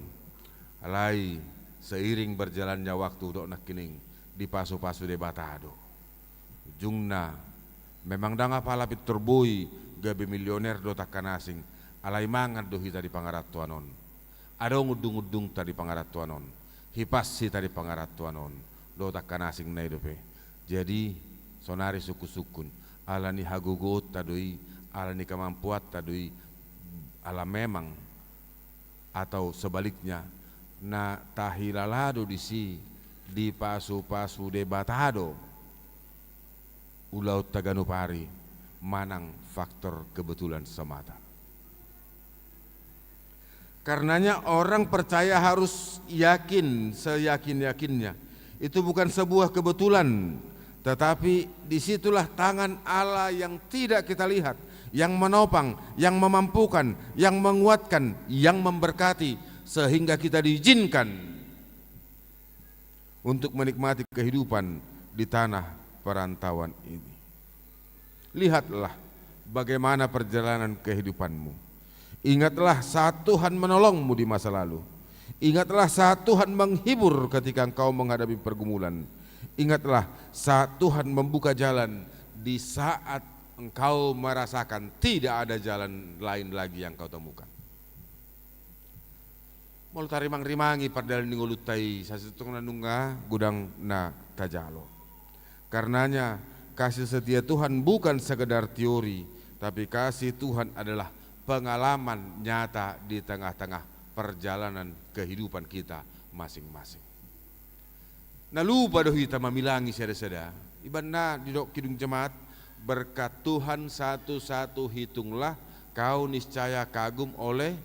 Alai seiring berjalannya waktu dohot nangkining dipasu-pasu Debata do. Ujungna, memang ndang apala pintor boi gabe milioner dohot angka na asing, alai mangan do hita di pangarantoan on. Adong undung-undungta di pangarantoan on, hipas hita di pangarantoan on, dohot angka na asing nai dope. Jadi, sonari sungkun-sungkun, ala ni hagogoonta do i, ala ni kemampuanta do i, ala memang Atau sebaliknya, na tahilala do disi, dipasupasu Debata do ulaonta ganup ari manang faktor kebetulan semata. Karenanya, orang percaya harus yakin seyakin-yakinnya. Itu bukan sebuah kebetulan, tetapi disitulah tangan Allah yang tidak kita lihat, yang menopang, yang memampukan, yang menguatkan, yang memberkati, sehingga kita diizinkan untuk menikmati kehidupan di tanah perantauan ini. Lihatlah bagaimana perjalanan kehidupanmu. Ingatlah saat Tuhan menolongmu di masa lalu. Ingatlah saat Tuhan menghibur ketika engkau menghadapi pergumulan. Ingatlah saat Tuhan membuka jalan di saat engkau merasakan tidak ada jalan lain lagi yang kau temukan. Molo tarimang-rimangi pardalan ni ngolunta i, sasintongna nunga godang na tajalo. Karenanya, kasih setia Tuhan bukan sekedar teori, tapi kasih Tuhan adalah pengalaman nyata di tengah-tengah perjalanan kehidupan kita masing-masing. Na lupa do hita mamilangi sada-sada. Ibaen na didok Kidung Jemaat, berkat Tuhan satu-satu hitunglah, kau niscaya kagum oleh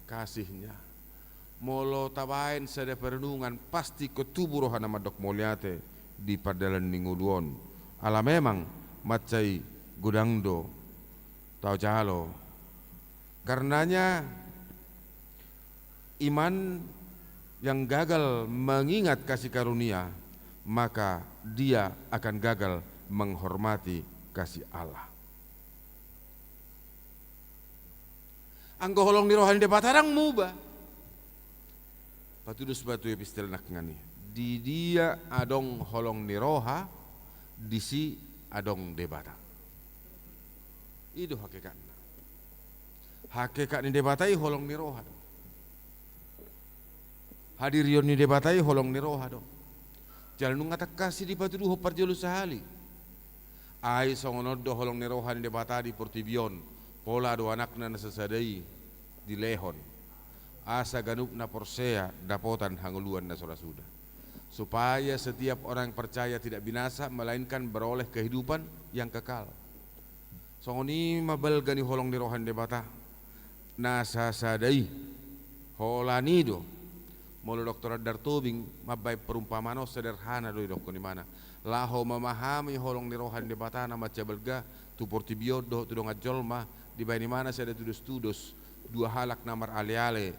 kasih-Nya. Molo tabaen sada perenungan, pasti ingkon tubu rohana mandok mauliate di pardalan ni ngolu on. Ala memang mansai godang do tajalo. Karenanya, iman yang gagal mengingat kasih karunia, maka dia akan gagal menghormati kasih Allah. Anggo holong ni roha ni Debata ndang muba. Patudos ma tu epistel nangkin i. Di dia adong holong ni roha, disi adong Debata. I do hakekatna. Hakekat ni Debata i holong ni roha do. Hadirion ni Debata i holong ni roha do. Jala nunga tangkas i dipatuduhon parjolo sahali. Ai songon on do holong ni roha ni Debata di portibi on, pola do Anakna na sasada i dilehon, asa ganup na porsea dapotan hangoluan na so ra suda. Supaya setiap orang yang percaya tidak binasa, melainkan beroleh kehidupan yang kekal. Songon i ma balga ni holong ni roha ni Debata na sasada i. Holan i do, molo doktor Andar Tobing mambaen perumpamaan on, sederhana do idokkon imana. Laho memahami holong ni roha ni Debata na mansai balga tu portibi on dohot tu dongan jolma, dibaen imana sada tudos-tudos, dua halak na marale-ale.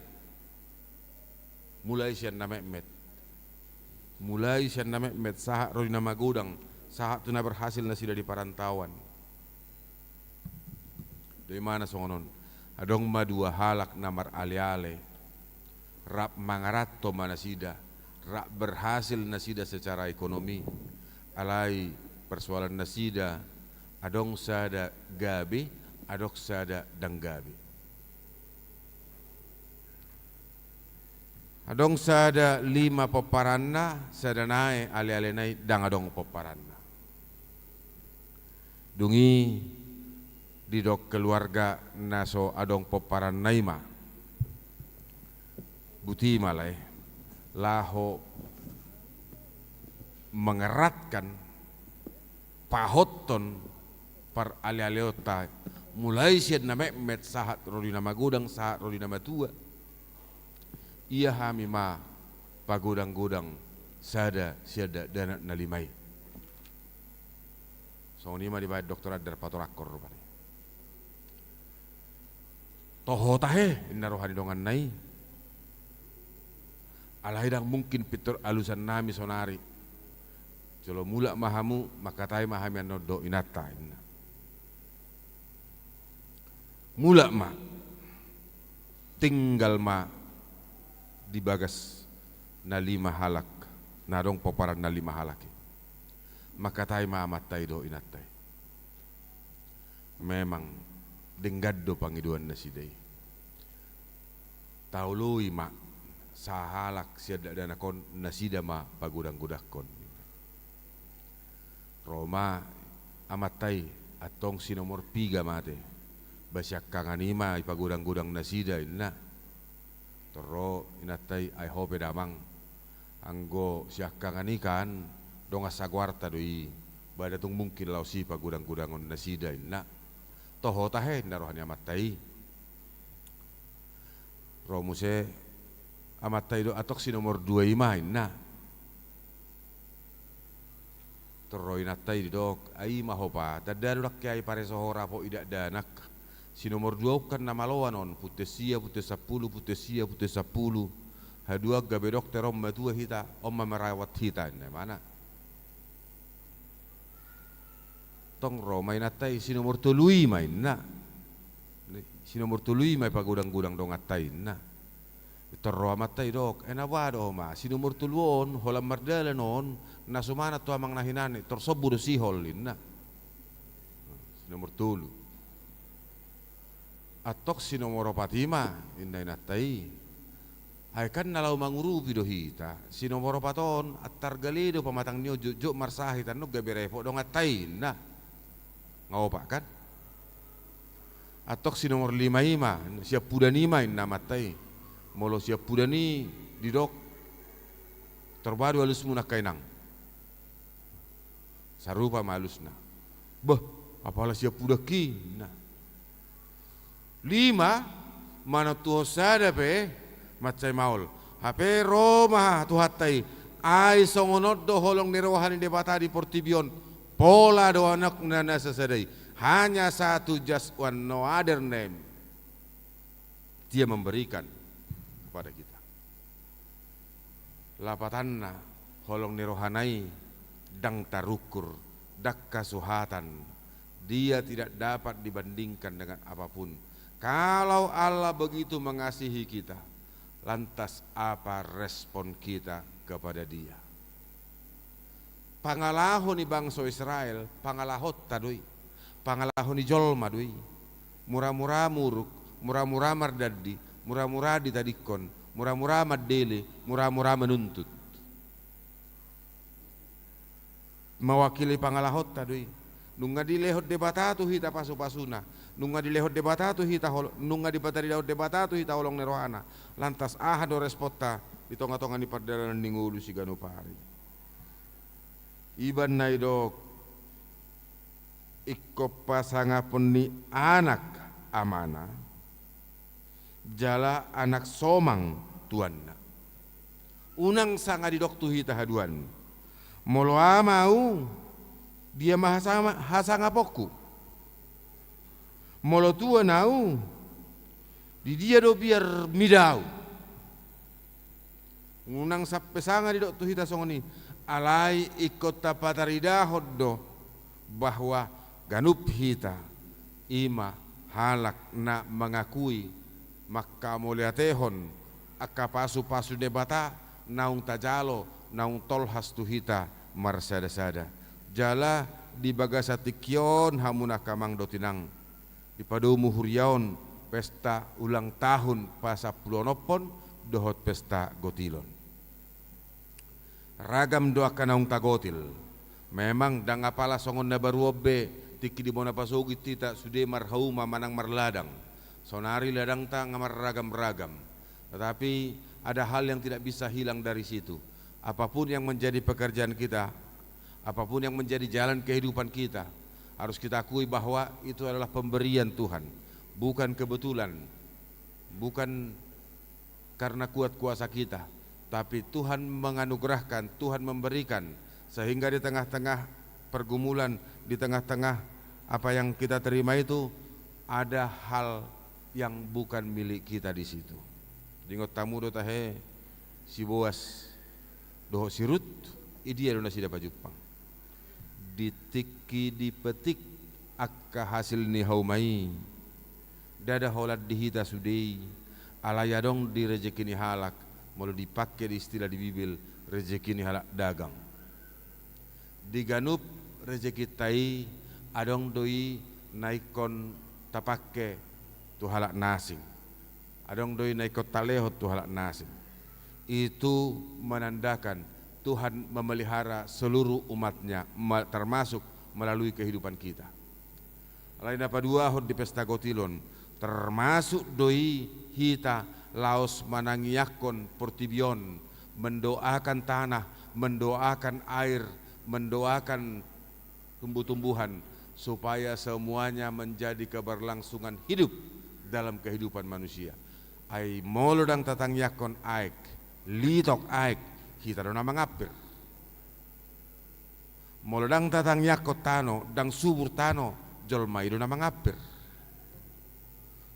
Mulai sian na metmet. Mulai sian na metmet, sahat ro di na magodang, sahat tu na berhasil nasida di parantauan. Do imana songon on. Adong ma dua halak na marale-ale. Rap mangaranto ma nasida, rap berhasil nasida secara ekonomi. Alai persoalan nasida, adong sada gabe, adong sada ndang gabe. Adong sada lima pomparanna, sada nai ale-alena i ndang adong pomparanna. Dung i didok keluarga na so adong pomparanna i ma, buti ma lae, laho mengeratkan, pahothon parale-aleonta, mulai sian na metmet sahat ro di na magodang, sahat ro di na matua. Ia hami ma pagodang-godang sada sian dakdanak na lima i. Songon i ma dibaen doktor Andar patoranghon rupani. Toho tahe, inna roha ni donganna i. Alai ndang mungkin pintor alusan nami sonari. Jolo mulak ma hamu, mangkatai ma hami annon dohot inanta, inna. Mulak ma. Tinggal ma di bagas na lima halak, na adong pomparan na lima halak i. Mangkatai ma amanta i dohot inanta i. Memang denggan do pangidoan nasida i. Taoloi ma sahalak sian dakdanak on, nasida ma pagodang-godangkon. Ro ma amanta i, antong si nomor piga mate? Ba siangkangan i ma ipagodang-godang nasida, inna. Tor ro inanta i, ai ho pe damang, anggo siangkangan i kan dongan sagoarta do i, ba nda tung mungkin laos i pagodang-godangon nasida inna. Toho tahe inna roha ni amanta i. Ro muse amanta i do, antong si nomor dua i ma inna. Tor ro inanta i didok, ai ma ho pa, tanda do dang ke ai pareso ho rap i dakdanak. Si nomor dua on kan na maloan on, punten sia, punten sampulu, punten sia, punten sampulu. Haduan gabe dokter, on ma tua hita, on ma marawat hita inna imana. Tong ro ma inanta i, si nomor tolu i ma inna. Si nomor tolu i ma i pagodang-godang donganta i inna. Tor ro amanta i dok, ai na boha do ho ma, si nomor tolu on holan mardalan on, na sumanat tu amang na hinan i, tor sombu do sihol inna. Si nomor tolu. Antong si nomor opat i ma inna inanta i. Ai kan na laho mangurupi do hita, si nomor opat on antar gale do pamatang ni on, jotjot marsahit, annon gabe repot donganta i inna. Nga opat kan. Antong si nomor lima i ma, siampudan i ma inna amanta i. Molo siampudan i didok, tor boha do alusmuna angka inang? Sarupa ma alusna. Bah, apala siampudangki inna. Lima, manontuhon sada pe mansai maol. Hape ro ma Tuhanta i, ai songon on do holong ni roha ni Debata di portibi on, pola do Anakna na sasada i. Hanya satu, just one, no other name. Dia memberikan kepada kita. Lapatanna, holong ni rohana i ndang tarukur, ndang hasuhatan. Dia tidak dapat dibandingkan dengan apapun. Kalau Allah begitu mengasihi kita, lantas apa respon kita kepada Dia? Pangalaho ni bangso Israel, pangalahonta do i, pangalaho ni jolma do i. Mura-mura muruk, mura-mura mardandi, mura-mura ditadingkon, mura-mura mandele, mura-mura manuntut. Mawakili pangalahonta do i. Nunga dilehon Debata tu hita pasu-pasuna, nunga dilehon Debata tu hita hol-, nunga dipataridahon Debata tu hita holong ni rohana. Lantas aha do responta di tonga-tonga ni pardalanan ni ngolu siganup ari? Iba na didok, ingkon pasangapon ni anak amana, jala anak somang tuanna. Unang sanga didok tu hita haduan, molo ama ahu, dia ma hasama-, hasangaponku? Molo tuan ahu, di dia do biar mida ahu? Unang sampe sanga didok tu hita songon i, alai ingkon tapataridahon do bahwa ganup hita i ma halak na mangakui, mangkamauliatehon angka pasu-pasu ni Debata naung tajalo, naung tolhas tu hita marsada-sada. Jala di bagasan tingki on, hamuna angka amang dohot inang, dipadomu huria on pesta ulang tahun pasampuluonophon dohot pesta gotilon. Ragam do angka naung tagotil. Memang ndang apala songon na baru on be, tingki di bona pasogit hita sude marhauma manang marladang. Saonari ladangta nga marragam-ragam. Tetapi ada hal yang tidak bisa hilang dari situ. Apapun yang menjadi pekerjaan kita, apapun yang menjadi jalan kehidupan kita, harus kita akui bahwa itu adalah pemberian Tuhan, bukan kebetulan, bukan karena kuat kuasa kita, tapi Tuhan menganugerahkan, Tuhan memberikan, sehingga di tengah-tengah pergumulan, di tengah-tengah apa yang kita terima itu, ada hal yang bukan milik kita di situ. Diingot hamu do tahe si Boas dohot si Rut, i dia do nasida pajumpang? Di tingki dipetik angka hasil ni hauma i, ndada holan di hita sude i, alai adong di rejeki ni halak, molo dipangke di istilah di Bibel, rejeki ni halak dagang. Di ganup rejekinta i, adong do i na ingkon tapangke tu halak na asing. Adong do i na ingkon talehon tu halak na asing. Itu menandakan Tuhan memelihara seluruh umat-Nya, ma-, termasuk melalui kehidupan kita. Alai na paduahon di pesta gotilon, termasuk do i hita laos manangiangkon portibi on, mendoakan tanah, mendoakan air, mendoakan tumbuh-tumbuhan, supaya semuanya menjadi keberlangsungan hidup dalam kehidupan manusia. Ai molo ndang tatangiangkon aek, litok aek, hita do na mangampir. Molo ndang tatangiangkon tano, ndang subur tano, jolma i do na mangampir.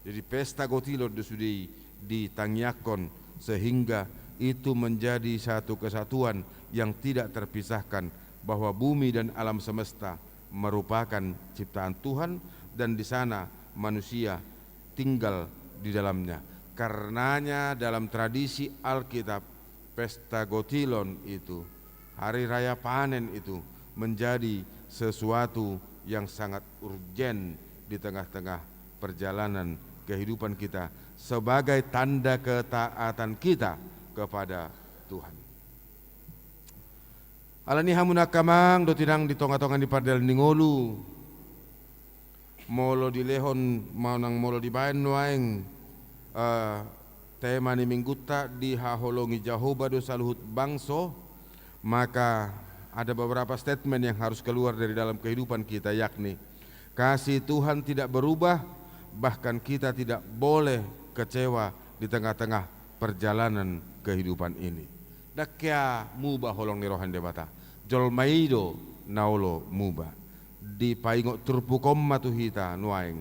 Jadi pesta gotilon do sude i ditangiangkon, sehingga itu menjadi satu kesatuan yang tidak terpisahkan, bahwa bumi dan alam semesta merupakan ciptaan Tuhan, dan di sana manusia tinggal di dalamnya. Karenanya dalam tradisi Alkitab, pesta gotilon itu, hari raya panen itu, menjadi sesuatu yang sangat urgen di tengah-tengah perjalanan kehidupan kita sebagai tanda ketaatan kita kepada Tuhan. Alani i hamu angka amang dohot inang di tonga-tonga ni pardalan ni ngolu, molo dilehon manang molo dibaen nuaeng, eh, tema ni minggunta, dihaholongi Jahowa do saluhut bangso, maka ada beberapa statement yang harus keluar dari dalam kehidupan kita, yakni kasih Tuhan tidak berubah, bahkan kita tidak boleh kecewa di tengah-tengah perjalanan kehidupan ini. Ndang hea muba holong ni roha ni Debata. Jolma i do na olo muba. Dipaingot turpuk on ma tu hita nuaeng.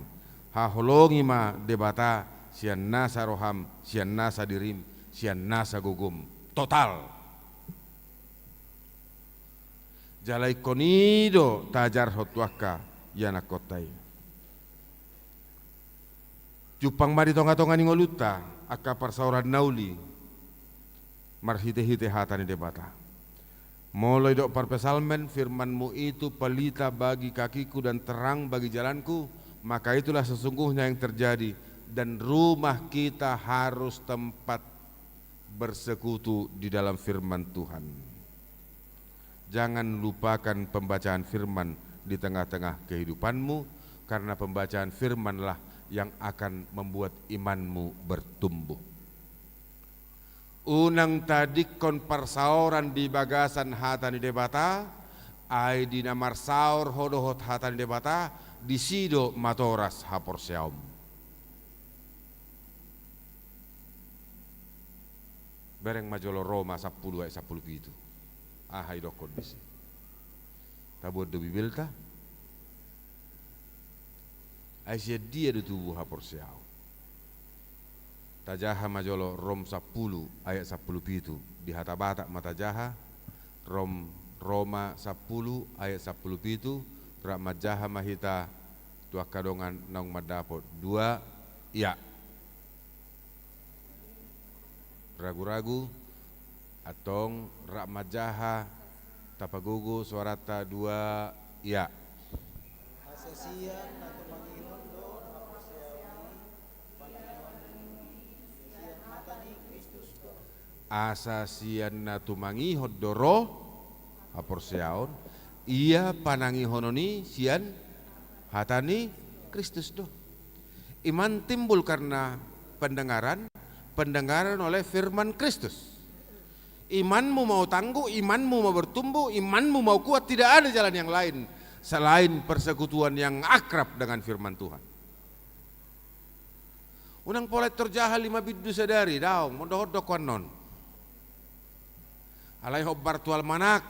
Haholongi ma Debata sian nasa roham, sian nasa dirim, sian nasa gogom. Total. Jala ingkon i do tajarhon tu angka ianakkonta i. Jumpang ma di tonga-tonga ni ngolunta angka parsaoran na uli marhite-hite hata ni Debata. Molo didok parpsalmen, firman-Mu itu pelita bagi kakiku dan terang bagi jalanku, maka itulah sesungguhnya yang terjadi, dan rumah kita harus tempat bersekutu di dalam firman Tuhan. Jangan lupakan pembacaan firman di tengah-tengah kehidupanmu, karena pembacaan firmanlah yang akan membuat imanmu bertumbuh. Unang tadingkon parsaoran di bagasan hata ni Debata, ai di na marsaor ho dohot hata ni Debata, disi do matoras haporseaonmu. Bereng ma jolo Roma sampulu ayat sampulu pitu. Aha didokkon disi? Taboan do Bibelta? Ai sian dia do tubu haporseaon? Tajaha ma jolo Rom sampulu ayat sampulu pitu. Di hata Batak ma tajaha. Rom, Roma sampulu ayat sampulu pitu. Rap manjaha ma hita tu angka dongan naung mandapot. Dua, ya. Ragu-ragu, antong rap manjaha, tapagogo suaranta. Dua, ya. Asa sian na tumangihon do haporseaon i, panangihon ni sian hata ni Kristus do. Asa sian na tumangihon do ro haporseaon, ia panangihonon i sian hata ni Kristus do. Iman timbul karena pendengaran, pendengaran oleh firman Kristus. Imanmu mau tangguh, imanmu mau bertumbuh, imanmu mau kuat, tidak ada jalan yang lain selain persekutuan yang akrab dengan firman Tuhan. Unang pola torjaha lima bindu sadari, daong, mondok-ondok ho annon. Alai hombar tu almanak,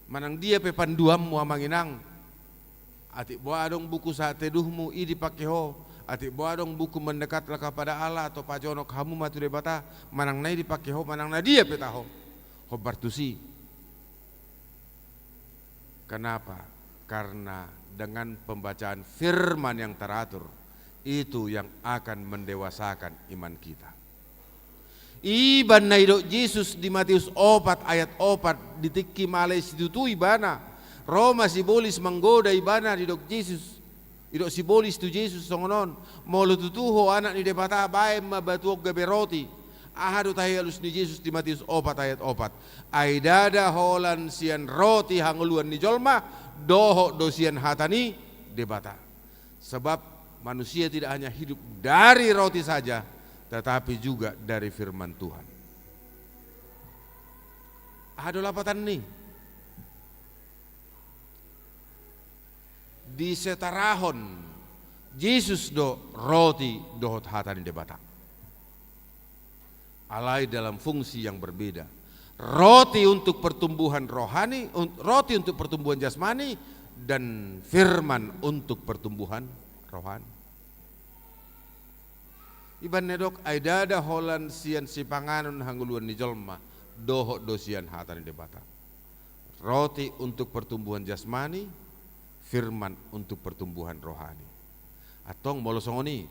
manang dia pe panduanmu amang inang. Atik boha adong buku Sahat Teduhmu, i dipake ho. Atik boha adong buku Mendekatlah Kepada Allah atau Pajonok Hamu ma tu Debata, manang na i dipake ho, manang na dia pe taho. Hombar tusi. Kenapa? Karena dengan pembacaan firman yang teratur, itu yang akan mendewasakan iman kita. Iba na didok Jesus di Matius opat ayat opat, di tingki mala situtu ibana, ro ma sibolis manggoda ibana, didok Jesus, didok sibolis tu Jesus songon on, molo tutu ho Anak ni Debata, baen ma batu on gabe roti. Aha do tahe alus ni Jesus di Matius opat ayat opat? Ai ndada holan sian roti hangoluan ni jolma, dohot do sian hata ni Debata. Sebab manusia tidak hanya hidup dari roti saja, tetapi juga dari firman Tuhan. Aha do lapatan ni? Disetarahon Jesus do roti dohot hata ni Debata. Alai dalam fungsi yang berbeda. Roti untuk pertumbuhan rohani, un-, roti untuk pertumbuhan jasmani, dan firman untuk pertumbuhan rohani. Iban na didok, ai ndada holan sian sipanganon hangoluan ni jolma, dohot do sian hata ni Debata. Roti untuk pertumbuhan jasmani, firman untuk pertumbuhan rohani. Antong molo songon i,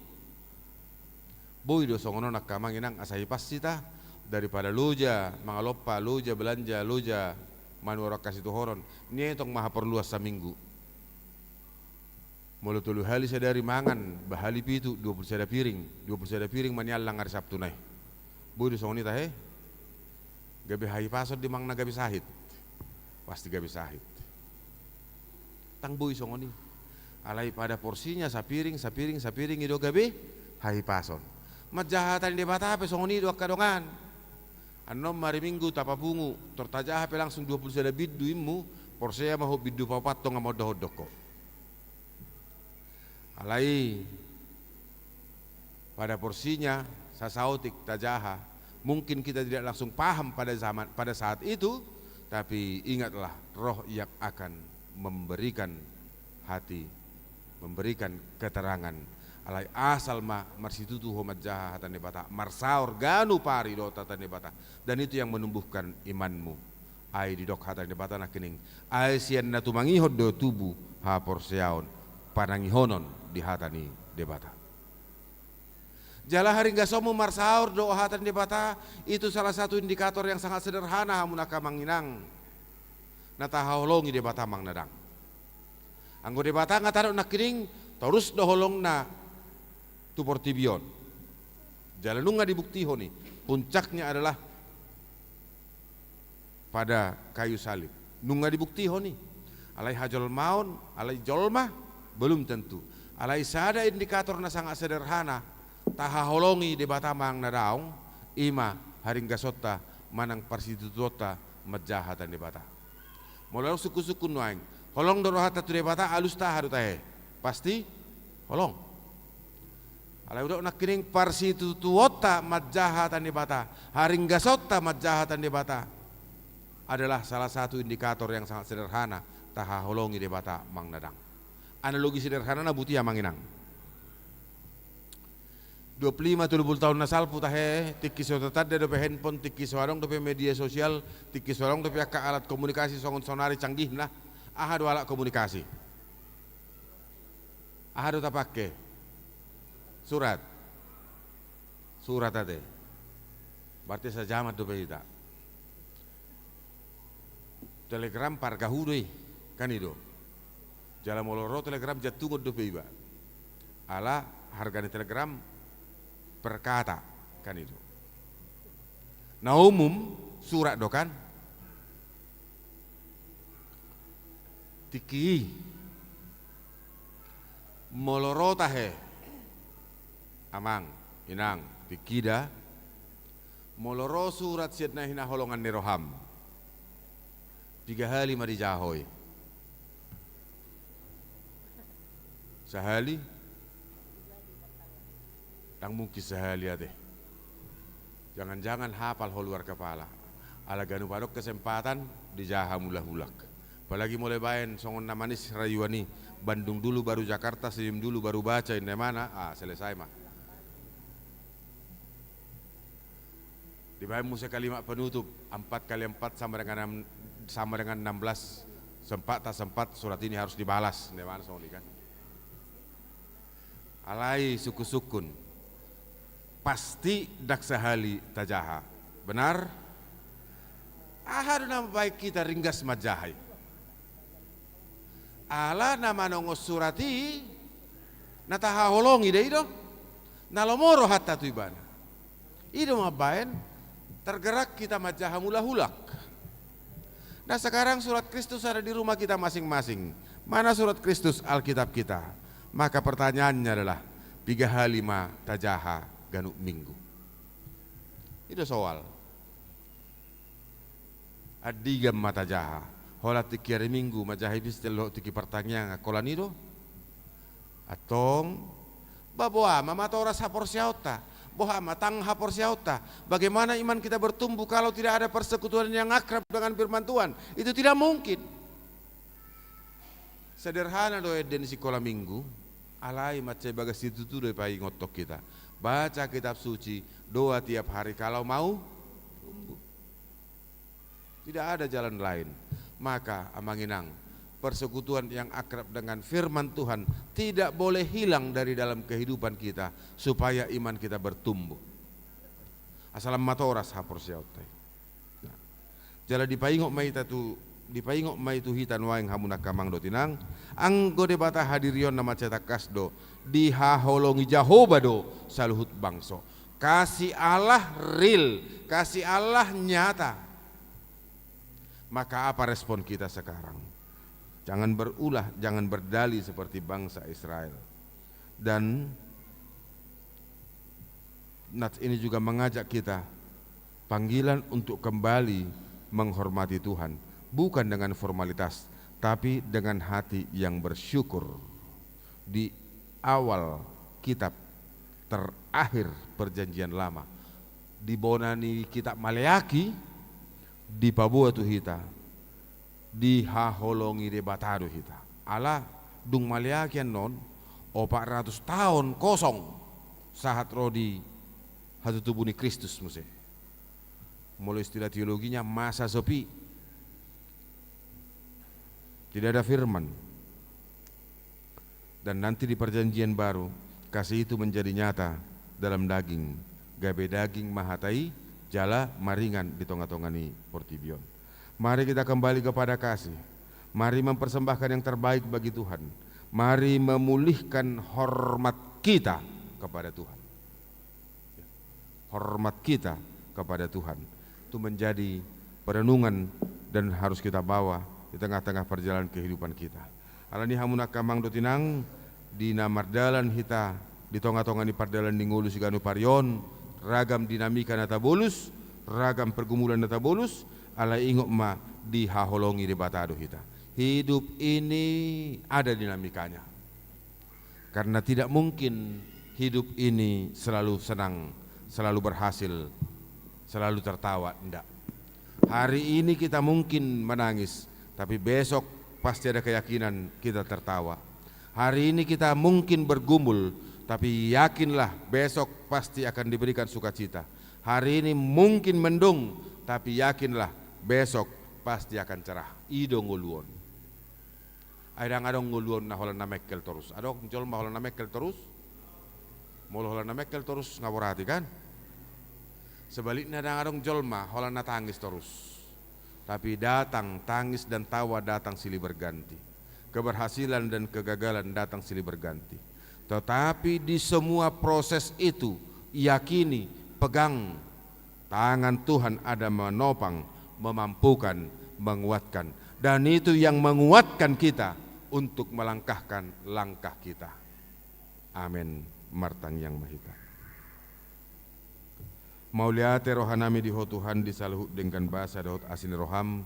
boi do songon on angka amang inang, asa hipas hita, daripada loja mangalompa, loja belanja, loja manuhorhon hasituhonon, nian tong ma haporluan saminggu. Molo tolu hali sadari mangan, bahali pitu, dua pulu sada piring, dua pulu sada piring ma niallang ari Sabtu nai. Boi do songon i tahe? Gabe hahipason do amang na gabe sahit. Pasti gabe sahit. Ndang boi songon i. Alai pada porsinya sapiring, sapiring, sapiring i do gabe hahipason. Manjaha hata ni Debata pe songon i do angka dongan. Annon ma ari Minggu tapapungu, tor tajaha pe langsung dua pulu sada bindu immu, porsea ma ho bindu paopat tong na maondahondahon ho. Alai pada porsinya, sasaotik tajaha. Mungkin kita tidak langsung paham pada zaman, pada saat itu, tapi ingatlah, roh yang akan memberikan hati, memberikan keterangan. Alai asal ma marsitutu ho manjaha hata ni Debata, marsaor ganup ari dohot hata ni Debata, dan itu yang menumbuhkan imanmu. Ai didok hata ni Debata nangkining, ai sian na tumangihon do tubu haporseaon, panangihonon di hata ni Debata. Jala haringgasonmu marsaor dohot hata ni Debata, itu salah satu indikator yang sangat sederhana hamu angka amang inang, na tahaholongi Debata manang ndang. Anggo Debata nga tadok nangkining, torus do holongna tu portibi on. Jala nunga dibuktihon i, puncaknya adalah pada kayu salib. Nunga dibuktihon i. Alai hajolmaon, alai jolma, belum tentu. Alai sada indikator na sangat sederhana, tahaholongi Debata manang na daong, i ma haringgasonta manang parsitutuonta manjaha hata ni Debata. Molo adong sungkunsungkun nuaeng, holong do rohanta tu Debata, alusta aha do tahe? Pasti holong. Alai hudok nangkining, parsitutuonta manjaha hata ni Debata, haringgasonta manjaha hata ni Debata adalah salah satu indikator yang sangat sederhana tahaholongi Debata manang na ndang. Analogi sederhanana, buti amang inang. Dua pulu lima, tolu pulu taon na salpu tahe, tingki so tatanda dope handphone, tingki so adong dope media sosial, tingki so adong dope angka alat komunikasi songon saonari canggihna. Aha do alat komunikasi? Aha do tapangke? Surat. Surat ate. Berarti sajaman dope hita. Telegram pargahu do i, kan i do. Jala molo ro telegram jantungon dope iba. Ala harga ni telegram per kata, kan i do. Na umum surat do kan. Tingki i. Molo ro tahe, amang, inang, tingki da. Molo ro surat sian na hinaholongan ni roham, piga hali ma dijaha ho i? Sahali? Ndang mungkin sahali ate. Jangan-jangan hapal ho luar kepala. Ala ganup adong kesempatan dijaha mulak-mulak. Apalagi molo baen songon na manis rayuan i, Bandung dulu baru Jakarta, senyum dulu baru baca, inna imana, ah, selesai ma. Dibaen muse kalimat penutup, empat kali empat sama dengan enam, sama dengan enam belas. Sempat tak sempat, surat ini harus dibalas, inna imana songon i kan. Alai sungkunsungkun, pasti ndang sahali tajaha. Benar? Aha do na mambaen hita ringgas manjaha i? Ala na manongon surat i, na tahaholongi do i do. Na lomo rohanta tu ibana. I do mambaen tergerak hita manjaha mulak-mulak. Nah, sekarang surat Kristus ada di rumah kita masing-masing. Mana surat Kristus, Alkitab kita? Maka pertanyaannya adalah, piga hali ma tajaha ganup minggu? I do soal. Andigan ma tajaha? Holan tingki ari Minggu manjaha epistel dohot tingki partangiangan, holan i do? Antong, ba boha ma matoras haporseaonta? Boha ma tang haporseaonta? Bagaimana iman kita bertumbuh kalau tidak ada persekutuan yang akrab dengan firman Tuhan? Itu tidak mungkin. Sederhana do ende ni sikola Minggu, alai mansai bagas situtu do dipaingothon hita. Baca kitab suci dua tiap hari kalau mau tumbuh. Tidak ada jalan lain. Maka, Amang Inang, persekutuan yang akrab dengan firman Tuhan tidak boleh hilang dari dalam kehidupan kita, supaya iman kita bertumbuh. Asal matoras haporseaonta i. Nah, jala dipaingot ma hita tu, dipaingot ma i tu hita nuaeng, hamu angka amang dohot inang, anggo Debata hadirionna mansai tangkas do, dihaholongi Jahowa do saluhut bangso. Kasih Allah real, kasih Allah nyata. Maka apa respon kita sekarang? Jangan berulah, jangan berdalih seperti bangsa Israel. Dan nats ini juga mengajak kita, panggilan untuk kembali menghormati Tuhan, bukan dengan formalitas, tapi dengan hati yang bersyukur. Di awal kitab terakhir Perjanjian Lama, di bona ni kitab Maleaki, dipaboa tu hita, dihaholongi Debata do hita. Ala dung Maleaki annon, opat ratus taon kosong, sahat ro di hatutubu ni Kristus muse. Molo istilah teologinya, masa sepi. Tidak ada firman. Dan nanti di Perjanjian Baru, kasih itu menjadi nyata dalam daging. Gabe daging ma hata i, jala maringan di tonga-tonga ni portibi on. Mari kita kembali kepada kasih. Mari mempersembahkan yang terbaik bagi Tuhan. Mari memulihkan hormat kita kepada Tuhan. Hormat kita kepada Tuhan. Itu menjadi perenungan dan harus kita bawa di tengah-tengah perjalanan kehidupan kita. Alani i, hamu angka amang dohot inang, di na mardalan hita di tonga-tonga ni pardalan ni ngolu siganup ari on, ragam dinamika na tabolus, ragam pergumulan na tabolus, alai ingot ma, dihaholongi Debata do hita. Hidup ini ada dinamikanya. Karena tidak mungkin hidup ini selalu senang, selalu berhasil, selalu tertawa, ndak. Hari ini kita mungkin menangis, tapi besok pasti ada keyakinan kita tertawa. Hari ini kita mungkin bergumul, tapi yakinlah besok pasti akan diberikan sukacita. Hari ini mungkin mendung, tapi yakinlah besok pasti akan cerah. I do ngolu on. Ai ndang adong ngolu on na holan na mengkel torus. Adong jolma holan na mengkel torus? Molo holan na mengkel torus, nga borati, kan? Sebaliknya, ndang adong jolma holan na tangis torus. Tapi datang tangis dan tawa datang silih berganti. Keberhasilan dan kegagalan datang silih berganti. Tetapi di semua proses itu, yakini, pegang, tangan Tuhan ada menopang, memampukan, menguatkan. Dan itu yang menguatkan kita untuk melangkahkan langkah kita. Amen. Martangiang ma hita. Mauliate rohanami di Ho Tuhan, di saluhut denggan basa dohot asi ni roham,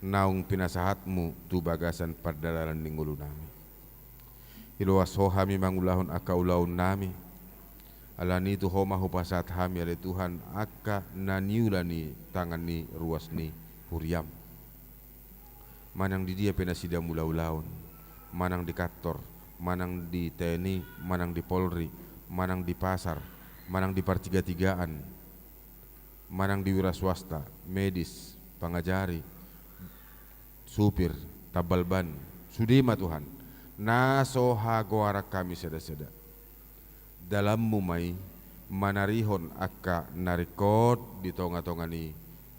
naung pinasahatmu tu bagasan pardalanan ni ngolunami. Iloas Ho hami mangulahon angka ulaonnami. Alani i tu Ho ma hupasahat hami, ale Tuhan, angka na niula ni tangan ni ruas ni huriam. Manang di dia pe nasida mangula ulaon, manang di kantor, manang di T N I, manang di Polri, manang di pasar, manang di partigatigaan, manang di wira swasta, medis, pangajari, supir, tambal ban, sude ma Tuhan, na so hagoaran hami sadasada. Dalanmu ma i manarihon angka na ringkot di tonga-tonga ni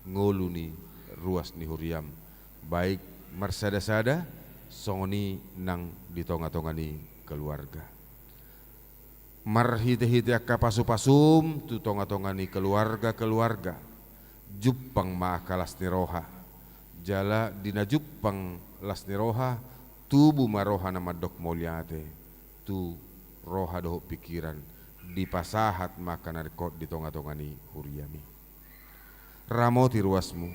ngolu ni ruas ni huriam, baik marsadasada, songon i nang di tonga-tonga ni keluarga. Marhite-hite angka pasu-pasum tu tonga-tonga ni keluarga-keluarga, jumpang ma angka las ni roha. Jala di na jumpang las ni roha, tubu ma roha na mandok mauliate tu roha dohot pingkiran, dipasahat ma angka na ringkot di tonga-tonga ni huriami. Ramoti ruasmu.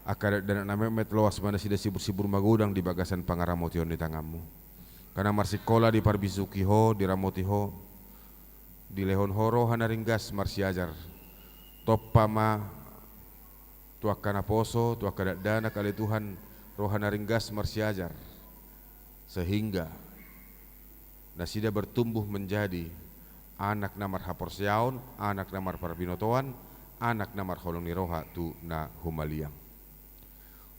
Angka dakdanak na metmet, loas ma nasida, sibur-sibur magodang di bagasan pangaramotion ni tanganmu. Angka na marsikola, diparbisuhi ho, diramoti ho, dilehon ho roha na ringgas marsiajar. Tompa ma tu angka naposo, tu angka dakdanak, ale Tuhan, roha na ringgas marsiajar, sehingga nasida bertumbuh menjadi anak na marhaporseaon, anak na marparbinotoan, anak na marholong ni roha tu na humaliang.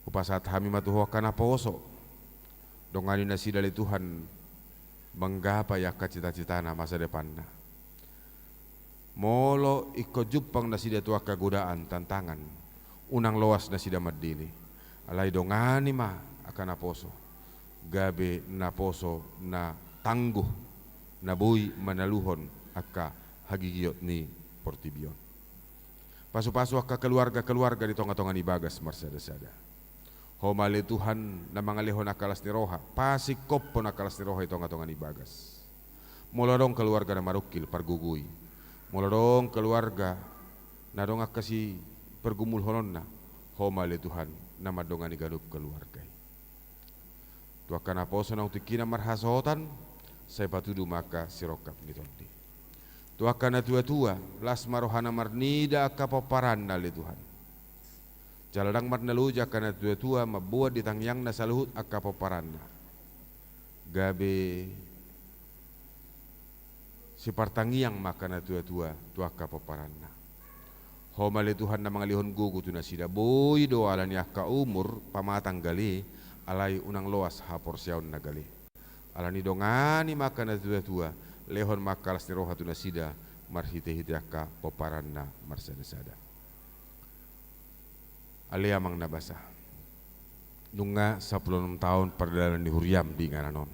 Hupasahat hami ma tu ho angka naposo, dongani nasida, ale Tuhan, manggapai angka cita-citana masa depanna. Molo ingkon jumpang nasida tu angka godaan, tantangan, unang loas nasida mandele. Alai dongani ma angka naposo, gabe naposo na tangguh, na boi manaluhon angka hagigiot ni portibi on. Pasu-pasu angka keluarga-keluarga di tonga-tonga ni bagas marsada-sada. Ho ma, ale Tuhan, na mangalehon angka las ni roha, pasingkophon angka las ni roha di tonga-tonga ni bagas. Molo adong keluarga na marungkil, pargogoi. Molo adong keluarga na adong angka sipergumulhononna, ho ma, ale Tuhan, na mandongani ganup keluarga i. Tu angka naposo naung tingkina marhasohotan, sai patudu ma angka sirongkap ni tondi. Tu angka natua-tua, las ma rohana marnida angka pomparanna, ale Tuhan. Jala ndang marnaloja angka natua-tua mamboan di tangiangna saluhut angka pomparanna, gabe sipartangiang ma angka natua-tua tu angka pomparanna. Ho ma, ale Tuhan, na mangalehon gogo tu nasida. Boi do alani angka umur pamatang gale, alai unang loas haporseaon na gale. Alani dongani ma angka natua-tua, lehon ma angka las ni roha tu nasida marhite-hite angka pomparanna marsada-sada. Ale Amang na basa, nunga sampulu onom taon pardalanan ni huriam di inganan on.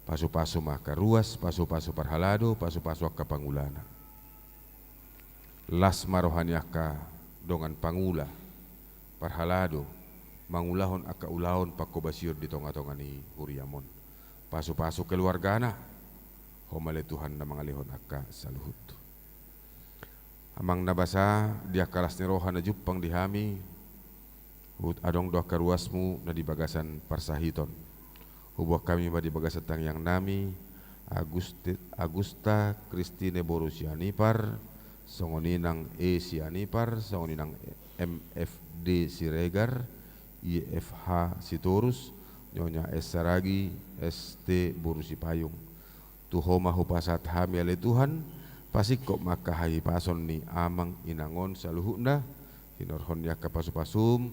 Pasu-pasu ma angka ruas, pasu-pasu parhalado, pasu-pasu angka pangulana. Las ma roha ni angka dongan pangula, parhalado, mangulahon angka ulaon pangkobasion di tonga-tonga ni huriam on. Pasu-pasu keluargana, ho ma, ale Tuhan, na mangalehon angka saluhut. Amang na basa, di angka las ni roha na jumpang di hami, huhut adong do angka ruasmu na di bagasan parsahiton. Huboan hami ma di bagasan tangiangnami, Agusti-, Agusta Christine boru Sianipar, songon i nang E Sianipar, songon i nang M F D Siregar, I F H Sitorus, Nyonya S Saragi, S T boru Sipayung. Tu ho ma hupasahat hami, ale Tuhan, pasingkop ma angka hahipason ni amang inang on saluhutna, hinorhon ni angka pasu-pasum,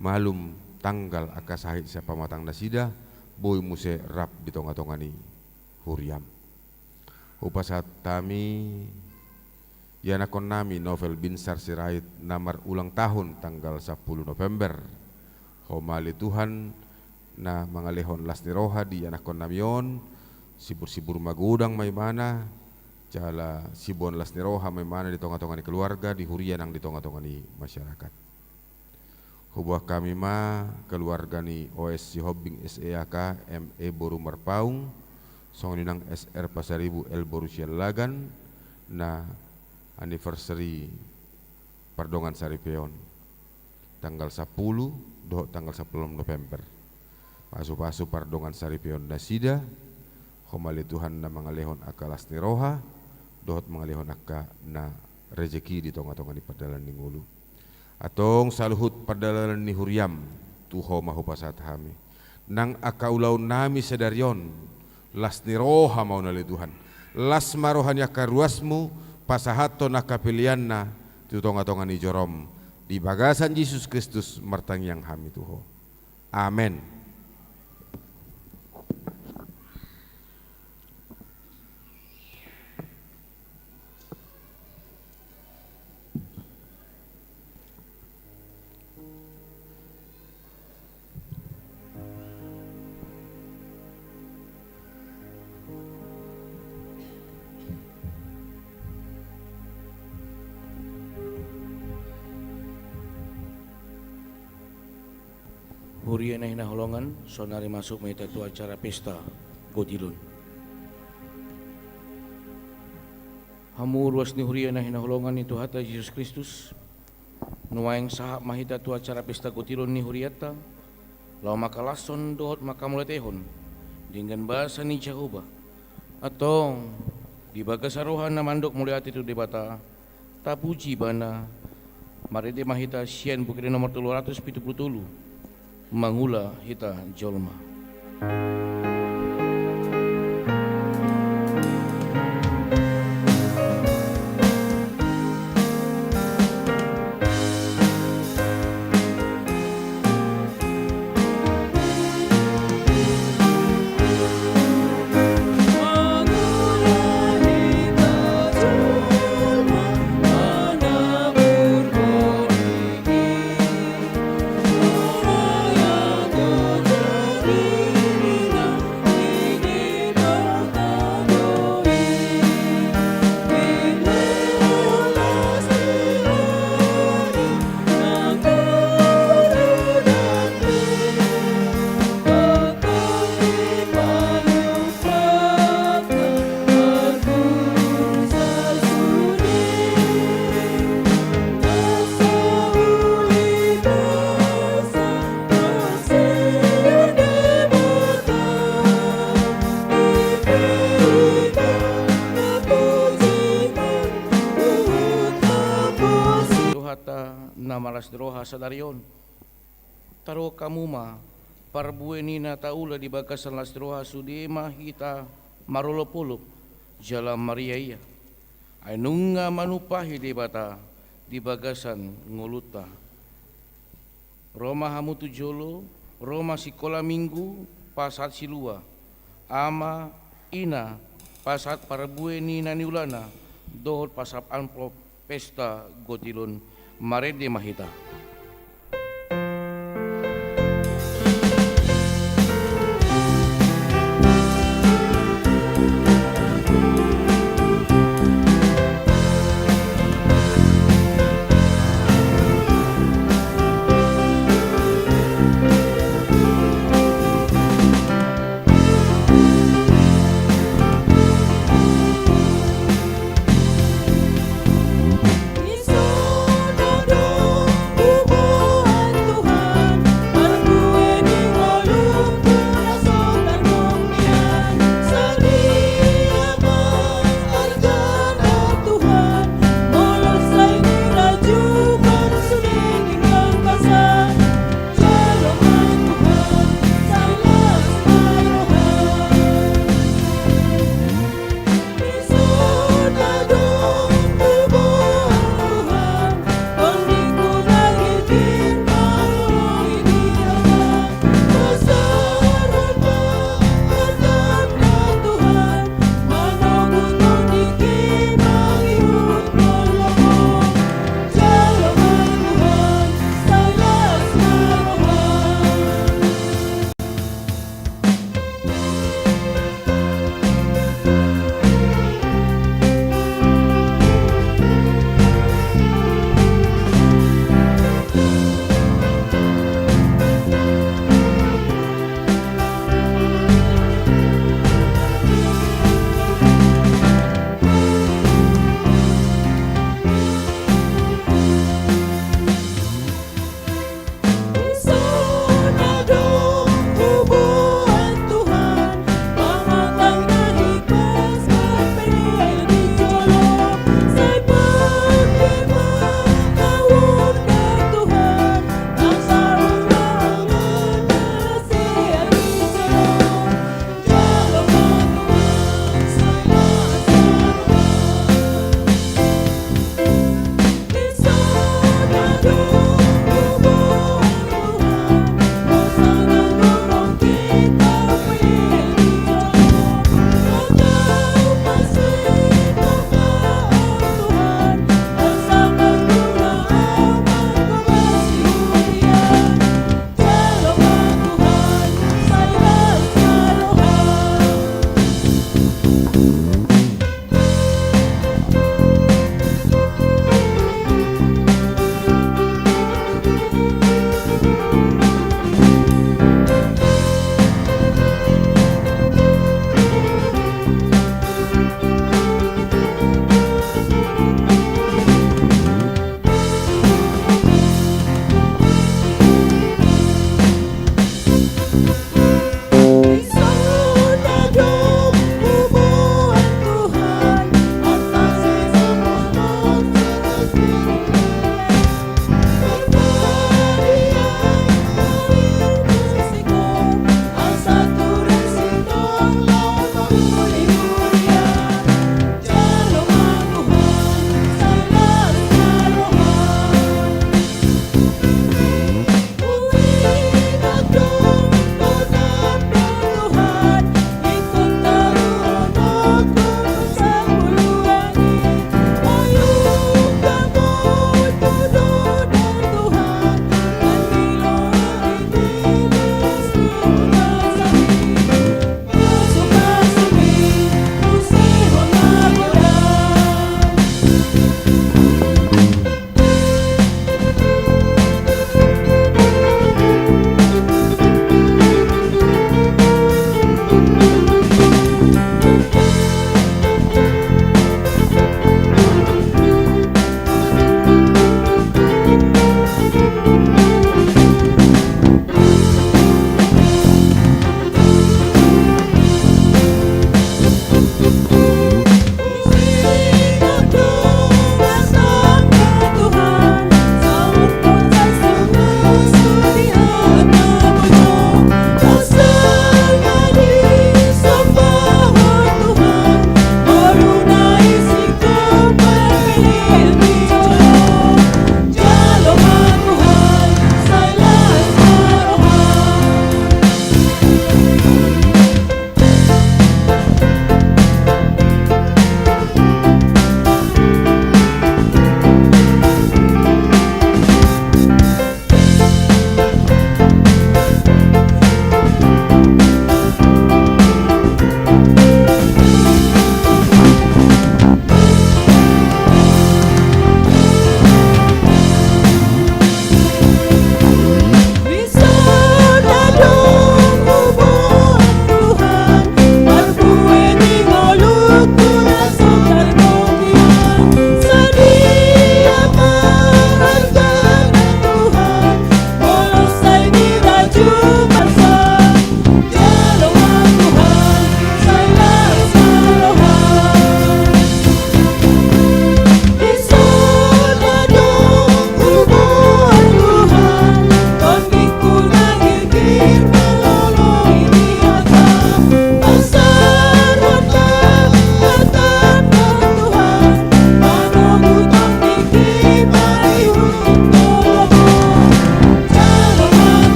malum tanggal angka sahit sian pamatang nasida, boi muse rap di tonga-tonga ni huriam. Hupasahat hami ianakkonnami Novel Binsar Sirait na marulang tahun tanggal sampulu November. Ho ma, ale Tuhan, na mangalehon las ni roha di ianakkonnami on, sibur-sibur magodang ma ibana, jala siboan las ni roha ma ibana di tonga-tonga ni keluarga, di huria nang di tonga-tonga ni masyarakat. Huboan hami ma keluarga ni O S Sihombing S E A K M E boru Marpaung, songon i nang S R Pasaribu L boru Siallagan, na anniversary pardongan saripeon, tanggal sampulu dohot tanggal sampulu onom November. Pasu-pasu pardongan saripeon nasida, ho ma, ale Tuhan, na mangalehon angka las ni roha, dohot mangalehon angka na rejeki di tonga-tonga ni pardalanan ni ngolu. Antong saluhut pardalanan ni huriam, tu ho ma hupasahat hami. Nang angka ulaonnami sadari on, las ni roha ma on, ale Tuhan. Las ma roha ni angka ruasmu, pasahathon angka peleanna tu tonga-tonga ni jorom. Di bagasan Jesus Kristus martangiang hami tu ho. Amen. Huria na hinaholongan, saonari masuk ma hita tu acara pesta gotilon. Hamu ruas ni huria na hinaholongan ni Tuhanta Jesus Kristus, Nuaeng sahat ma hita tu acara pesta gotilon ni hurianta, laho mangkalashon dohot mangkamauliatehon denggan basa ni Jahowa. Antong, di bagasan roha na mandok mauliate tu Debata, tapuji Ibana, marende ma hita sian Buku Ende nomor tolu ratus pitu pulu tolu, Mangula Hita Jolma. Tuhanta na marlas ni roha sadari on. Taruhon hamu ma parbue ni na taula di bagasan las ni roha, sude ma hita marolopolop jala mariaia. Ai nunga manumpahi Debata di bagasan ngolunta. Ro ma hamu tu jolo, ro ma sikola minggu, pasahat silua, ama, ina, pasahat parbue ni na niulana, dohot pasahat amplop pesta gotilon, marende ma hita.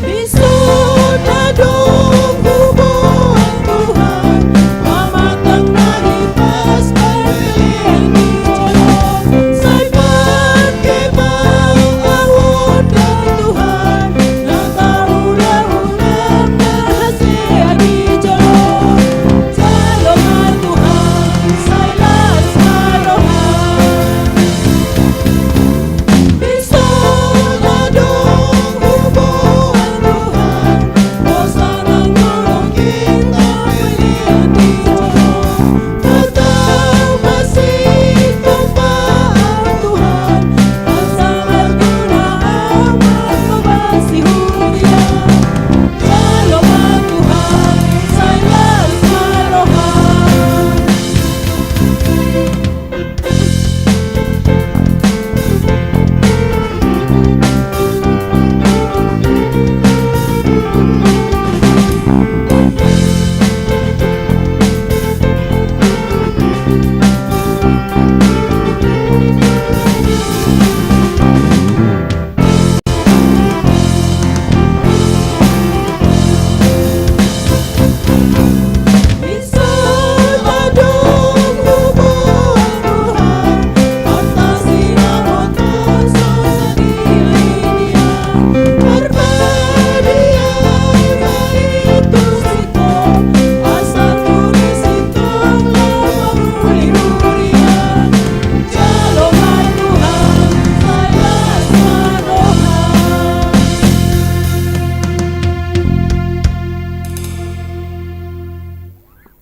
Di son adong huboan Tuhan, pamatang na hipas pelean di jolo. Sai pangke ma ahu ondang Tuhan, na tahula-hula na hasea di jolo. Jalo ma Tuhan, sai las ma roham.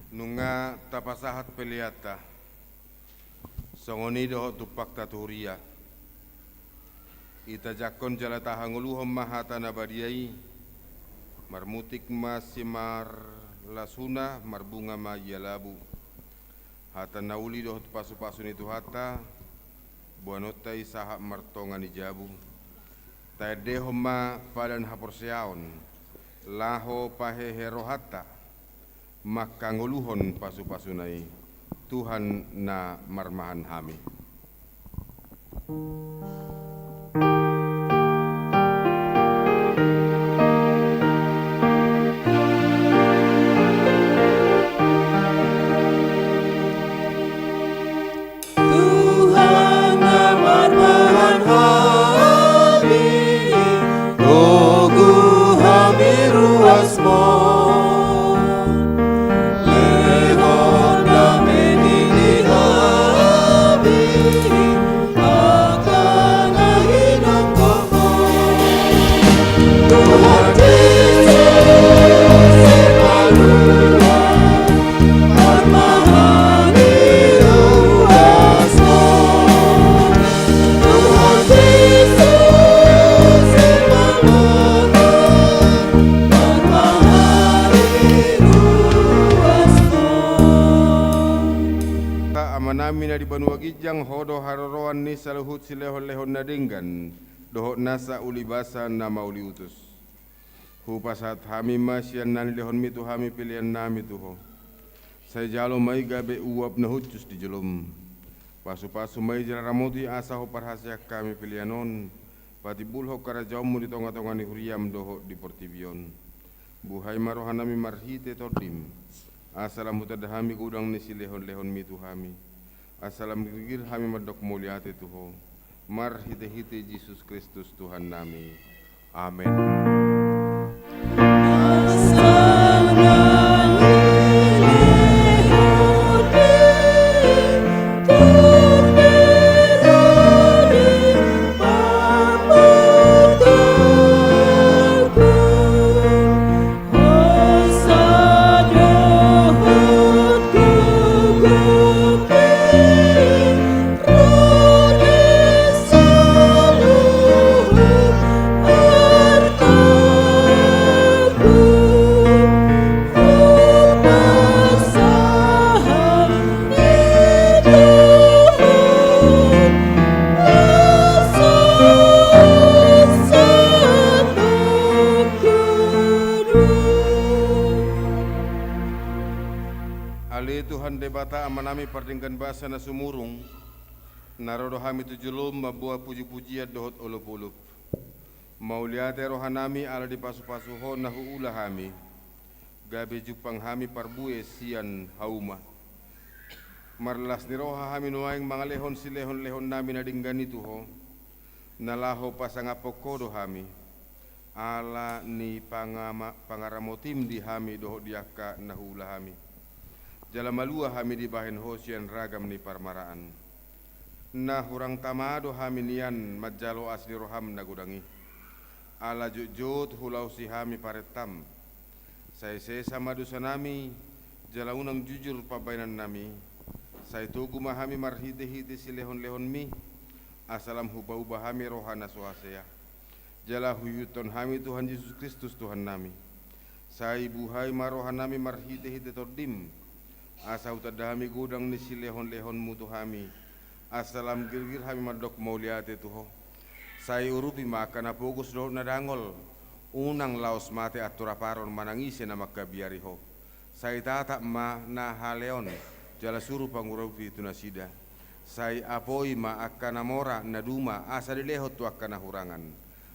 Nunga tapasahat peleanta. Songon i dohot tumpakta tu huria. Itajangkon jala tahangoluhon ma hata na badia i. Marmutik ma simarlasuna, marbunga ma ia labu. Hata na uli dohot pasupasu ni Tuhanta, boanonta i sahat martonga ni jabu. Taendehon ma padan haporseaon, laho pahehe rohanta, mangkangoluhon pasupasuna i. Tuhan na marmahan hami. Tuhan na marmahan hami, togu hami ruasmu. Lehon dame di hami, angka na hinongkohon. Tuhan Jesus, Emmanuel. Amanami na di banua ginjang, Ho do haroroan ni saluhut silehonlehon na denggan dohot nasa ulibasa na mauliutus. Hupasahat hami ma sian na nilehonmi tu hami peleannami tu Ho. Sai jalo ma i gabe uap na hushus di jolom. Pasupasu ma i jala ramoti asa huparhaseang hami pelean on patimbulhon harajaonmu di tongatonga ni huriam dohot di portibi on. Buhai ma rohanami marhite Tondim, asa lam hutanda hami godang ni silehonlehonmi tu hami, asa lam girgir hami mandok mauliate tu Ho, marhitehite Jesus Kristus Tuhannami. Amen. Ale Tuhan Debata Amanami pardenggan basa na sumurung, na ro do hami tu jolom mamboan pujipujian dohot olopolop. Mauliate rohanami ala dipasupasu Ho na huula hami, gabe jumpang hami parbue sian hauma. Marlas ni roha hami nuaeng mangalehon silehonlehonnami na denggan i tu Ho, na laho pasangaphon Ho do hami, ala ni pangama-, pangaramotiM di hami dohot di angka na huula hami. Jala malua hami dibahen Ho sian ragam ni parmaraan. Na hurang tama do hami nian manjalo asi ni rohaM na godang i. Ala jotjot hulaosi hami parentaM. Sai sesa ma dosanami, jala unang jujur pambahenannami. Sai togu ma hami marhitehite silehonlehonMi, asa lam hubaubah hami roha na so hasea. Jala huihuthon hami Tuhan Jesus Kristus Tuhannami. Sai buhai ma rohanami marhitehite TondiM, asa hutanda hami godang ni silehonlehonMu tu hami, asa lam girgir hami mandok mauliate tu Ho. Sai urupi ma angka na pogos dohot na dangol, unang laos mate antor aparon manang ise na mangkabiari Ho. Sai tatap ma na haleon, jala suru pangurupi tu nasida. Sai apoi ma angka na mora na duma asa dilehon tu angka na hurangan.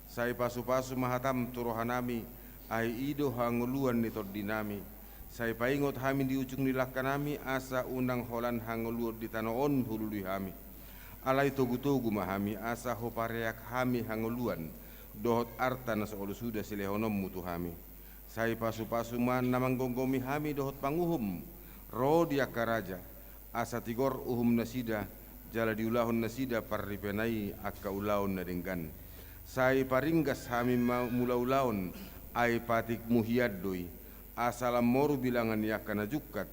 Sai pasupasu ma hataM tu rohanami, ai i do hangoluan ni tondinami. Sai paingot hami di ujung ni langkanami, asa unang holan hangoluan di tano on hulului hami. Alai togutogu ma hami, asa hupareak hami hangoluan dohot arta na so olo suda silehononMu tu hami. Sai pasupasu ma na manggomgomi hami dohot panguhum ro di angka raja, asa tigor uhumnasida, jala diulahon nasida parripeana i angka ulaon na denggan. Sai paringgas hami ma mulaulaon, ai patikMu hian do i, asa lam moru bilangan ni angka na jungkat,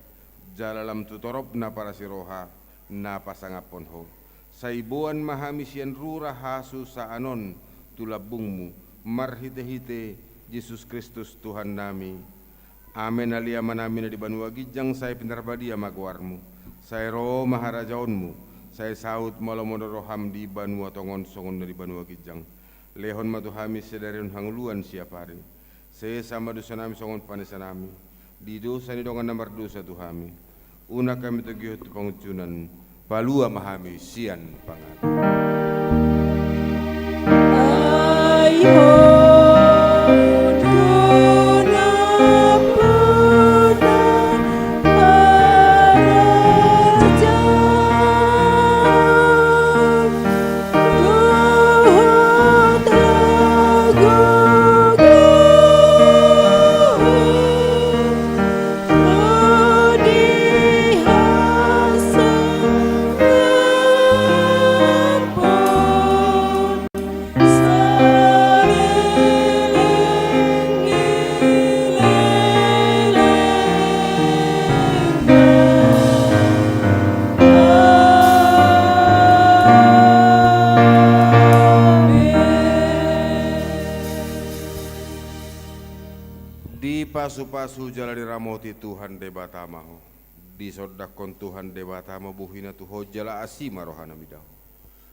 jala lam tu torop na parasi roha na pasangaphon Ho. Sai boan ma hami sian rura hasusaan on tu lambungMu, marhitehite Jesus Kristus Tuhannami. Amen. Ale Amanami na di banua ginjang, sai pinarbadia ma goarMu. Sai ro ma harajaonMu. Sai saut ma lomo ni rohaM di banua tonga on songon na di banua ginjang. Lehon ma tu hami sadari on hangoluan siapari. Sesa ma dosanami songon panesanami di dosa ni dongan na mardosa tu hami. Unang hami togihon tu pangunjunan, palua ma hami sian pangago. Ai Ho do nampuna harajaon dohot hagogoon ro di hasangapon saleleng ni lelengna. Amen. Dipasupasu jala diramoti Tuhan Debata ma ho. Disondangkon Tuhan Debata ma bohina tu ho jala asi ma rohana mida ho.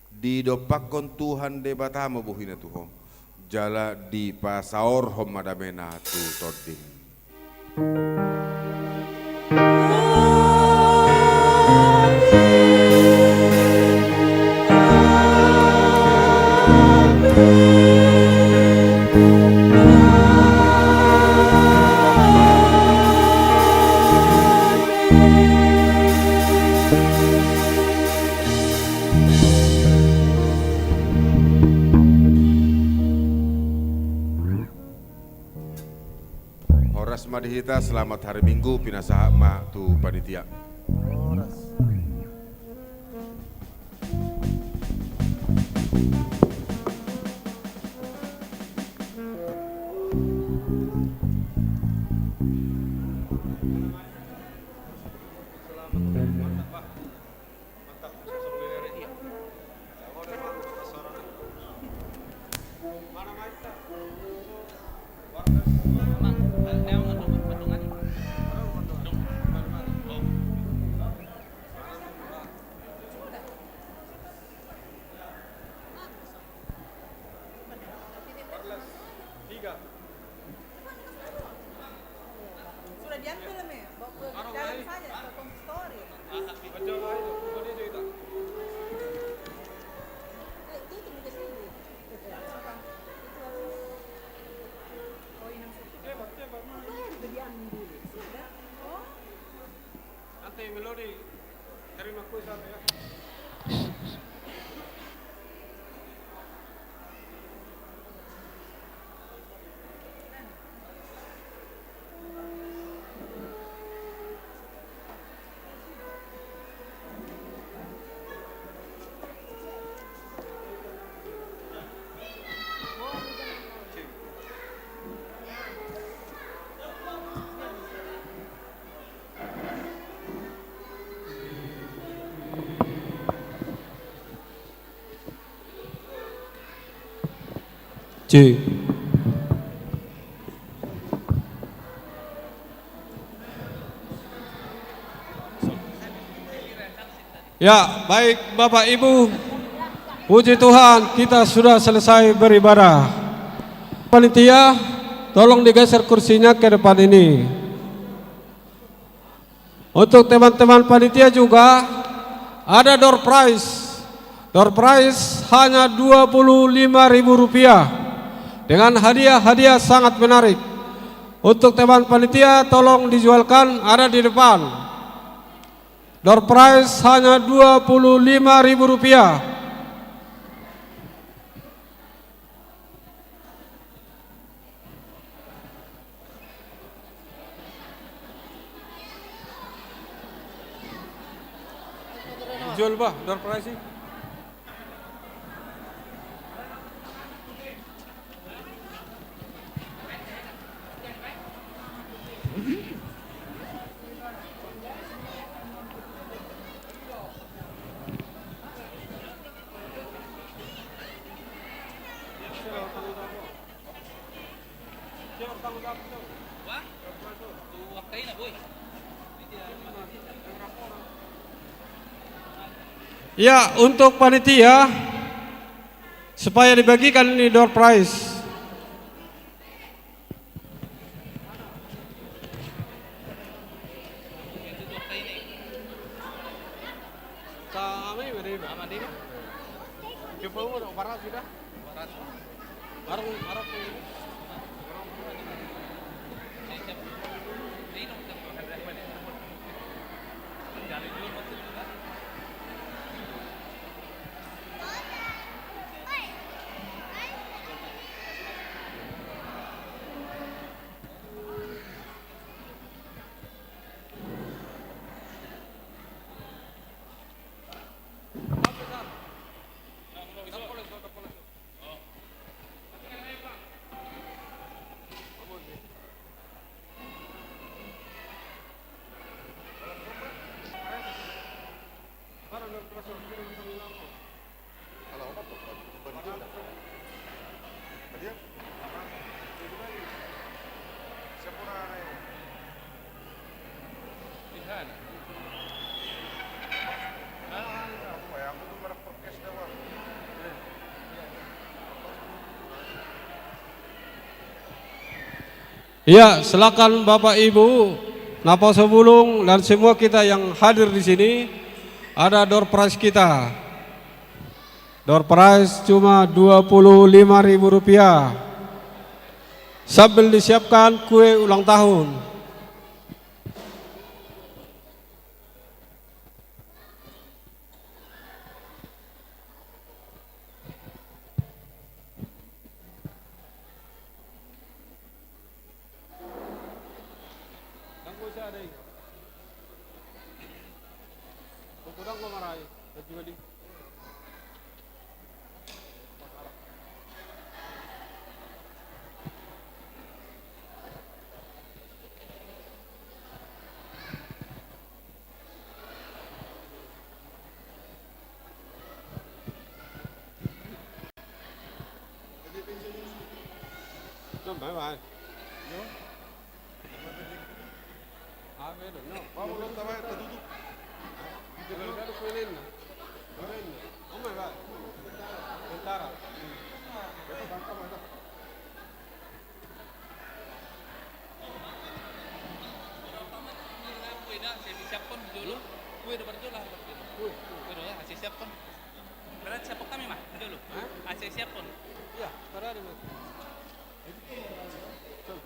Didompakkon Tuhan Debata ma bohina tu ho, jala dipasaorhon ma damena tu tondim. Horas ma di hita, selamat hari Minggu, pinasahat ma tu panitia. Horas. Sudah diambil, Mi. Bawa ke dalam saja, ke konsistori. Eh, itu, itu juga sini. Itu harus Nanti Melodi terima kue satu ya. Ya, baik Bapak Ibu. Puji Tuhan, kita sudah selesai beribadah. Panitia, tolong digeser kursinya ke depan ini. Untuk teman-teman panitia juga ada door prize. Door prize hanya dua puluh lima ribu rupiah dengan hadiah-hadiah sangat menarik. Untuk teman panitia tolong dijualkan ada di depan. Door prize hanya dua puluh lima ribu rupiah. Jual bah, door prize i. Ya, untuk panitia, supaya dibagikan ini door prize. Iya, silakan Bapak Ibu, naposobulung dan semua kita yang hadir di sini, ada door prize kita. Door prize cuma dua puluh lima ribu rupiah. Sambil disiapkan kue ulang tahun. Kue da, asa disiaphon jolo. Kue da parjolo, kue da, asa disiaphon. Berarti siaphon hami ma jolo. Hah? Asa disiaphon. Iya, parade ma. Jolo.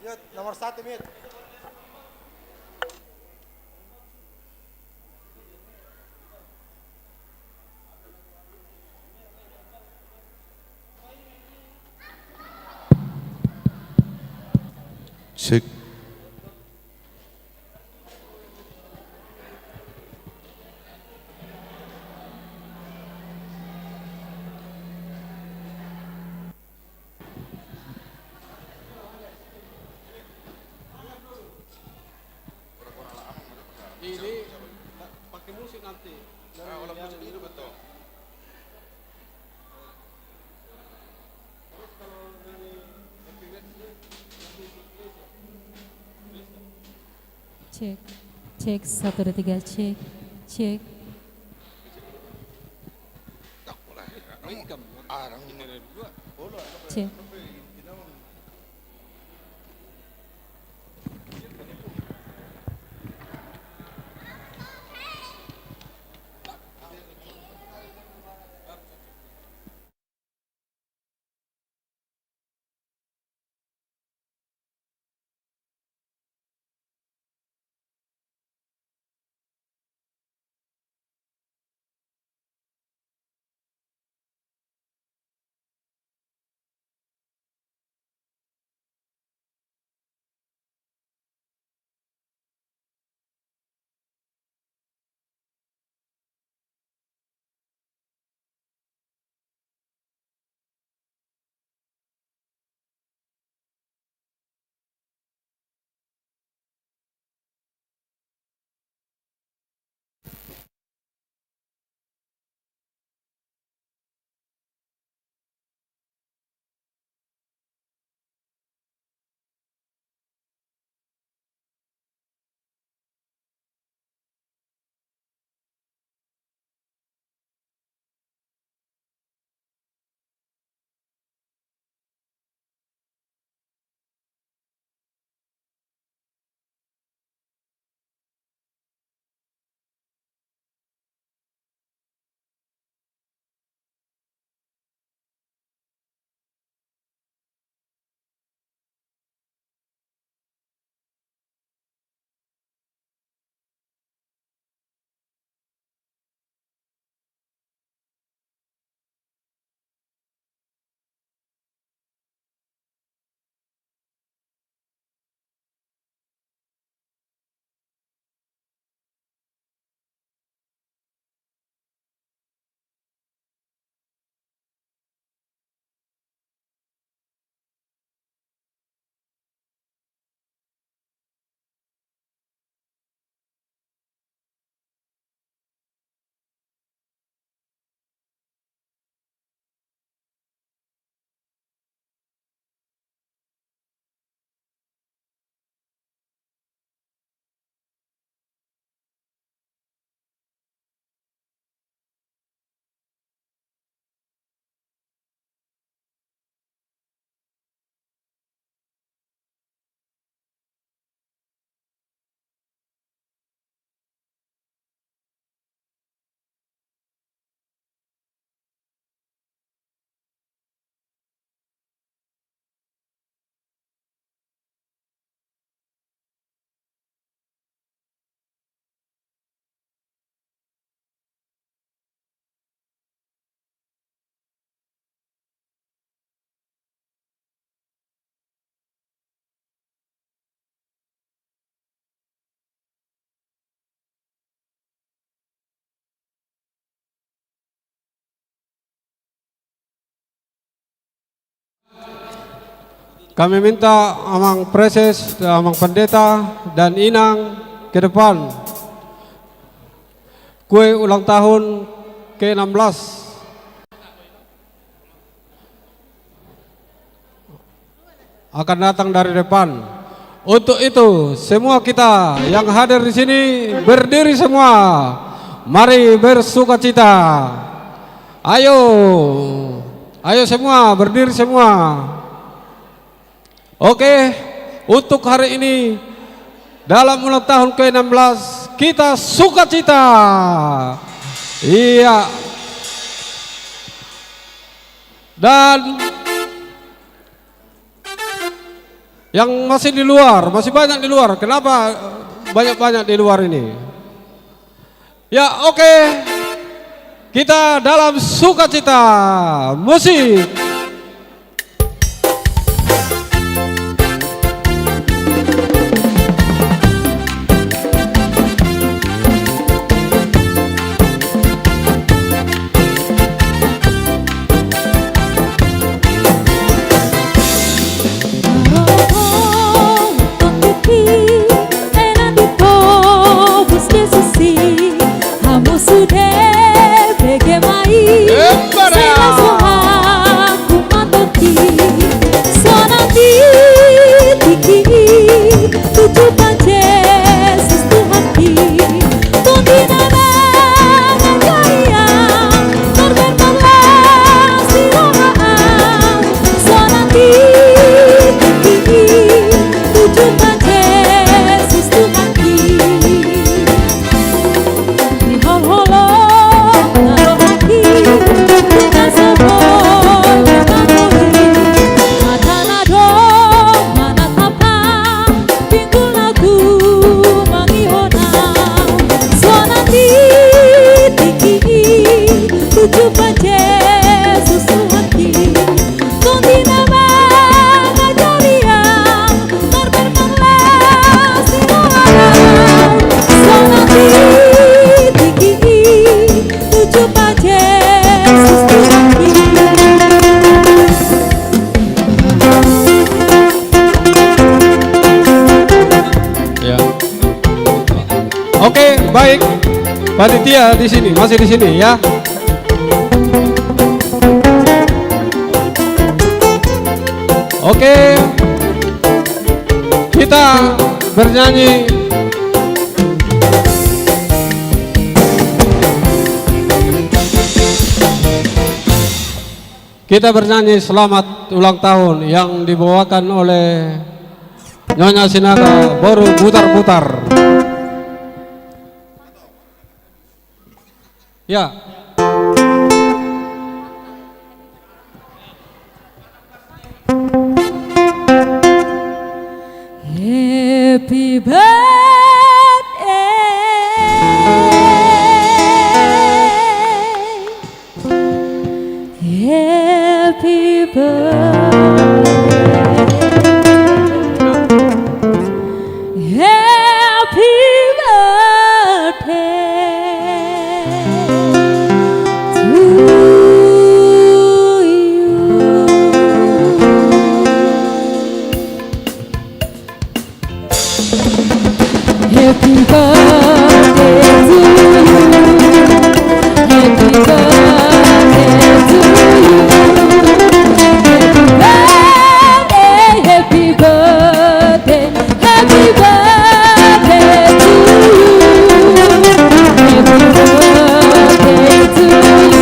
Nomor satu, Mit. Cek. Ini pakai musik nanti. Ah, kalau musik ini betul. Cek, cek, satu, dua, tiga, cek, cek. Cek. Kami minta Amang Praeses, Amang Pendeta, dan Inang ke depan. Kue ulang tahun ke enam belas akan datang dari depan. Untuk itu, semua kita yang hadir di sini berdiri semua. Mari bersukacita. Ayo, ayo semua, berdiri semua. Oke, untuk hari ini, dalam ulang tahun ke enam belas, kita sukacita. Iya. Dan Yang masih di luar, masih banyak di luar. Kenapa banyak-banyak di luar ini? Ya, oke. Kita dalam sukacita. Musik. Hamu sude bege ma i. Embara. Sai laos ho hamu mandoki. Sonang di tingki i, tujupan Jesus Tuhanki. Tondi na mangajari au, marbermarlas di roha au. Sonang di tingki i, tujupan Jesus Tuhanki. Di holhol na rohangki, tung na so boi mangohi. Mata na dong manatap au, pinggul na tumangihon au. Sonang di tingki i, tujupan Jesus Tuhanki. Tondi na mangajari au, marbermarlas di roha au. Sonang di tingki i, tujupan Jesus Tuhanki. Ya. Oke, baik. Panitia di sini, masih di sini ya. Oke. Kita bernyanyi. Kita bernyanyi selamat ulang tahun yang dibawakan oleh Nyonya Sinaga, Boru Butar-Butar. Ya. Happy birthday. Happy birthday. Happy birthday to you. Happy birthday to you. Happy birthday to you. Happy birthday, happy birthday, happy birthday to you. Happy birthday to you.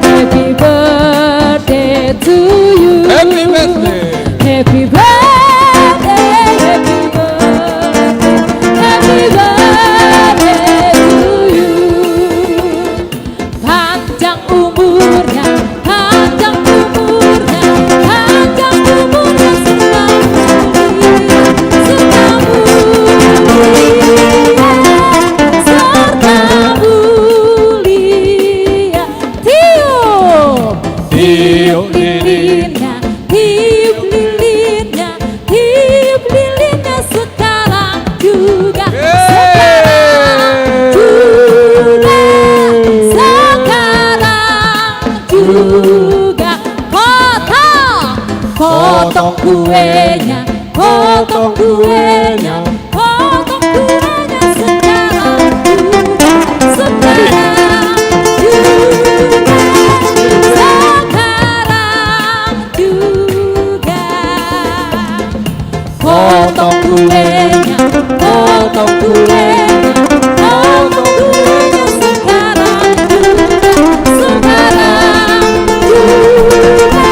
Happy birthday to you. Happy birthday. Happy birthday, happy birthday, happy birthday to you. Panjang umurnya, panjang umurnya, panjang umurnya, serta mulia, serta mulia, serta mulia. Tiup, tiup lilinnya, tiup lilinnya, tiup lilinnya sekarang juga, sekarang juga, sekarang juga. Potong, potong kuenya, potong kuenya, potong kuenya sekarang juga, sekarang juga, sekarang juga. Potong kuenya, potong kuenya, potong kuenya sekarang juga, sekarang juga,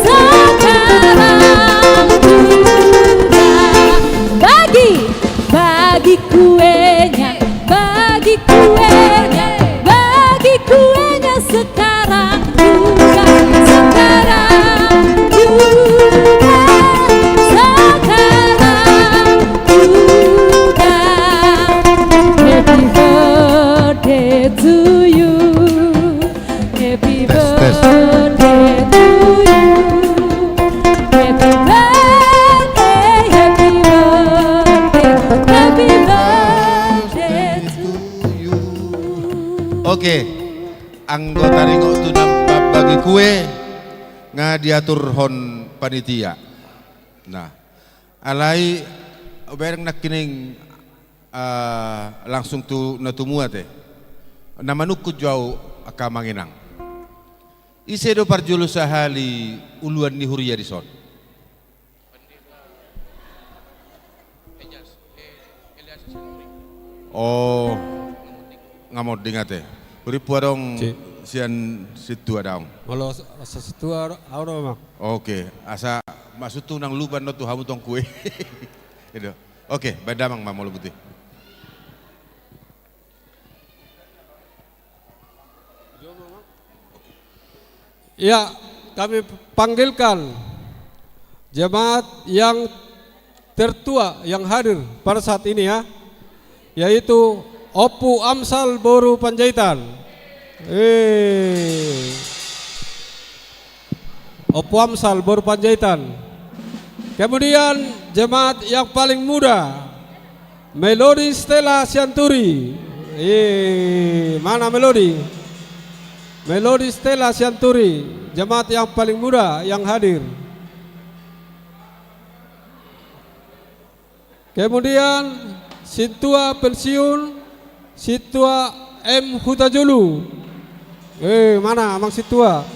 sekarang juga. Bagi, bagi kuenya, bagi kuenya, bagi kuenya sekarang juga, sekarang juga, To you. Happy Tes, tes. Birthday to you. Happy birthday, happy birthday, happy birthday to you. Oke, anggo taringot tu na mambagi kue nga diaturhon panitia. Nah, alai ubereng nangkining, ah, langsung tu na tumua te. Na manungkun jo au angka amang inang. Ise do parjolo sahali uluan ni huria dison? Oh, nga monding ate. Hurimpu adong. Si- sian sintua daong. Molo s-, s-, sintua ro-, au do, Amang. Oke, asa masuk tu nang luban no tu hamu tong kue. Itu. Oke, baen damang ma molo boti. Ya, kami panggilkan jemaat yang tertua yang hadir pada saat ini, ya, yaitu Ompu Amsal boru Panjaitan. Eh. Ompu Amsal boru Panjaitan. Kemudian jemaat yang paling muda, Melody Stella Sianturi. Eh, mana Melody? Melody Stella Sianturi, jemaat yang paling muda yang hadir. Kemudian sintua pensiun, sintua M Hutajulu. Eh, mana amang sintua?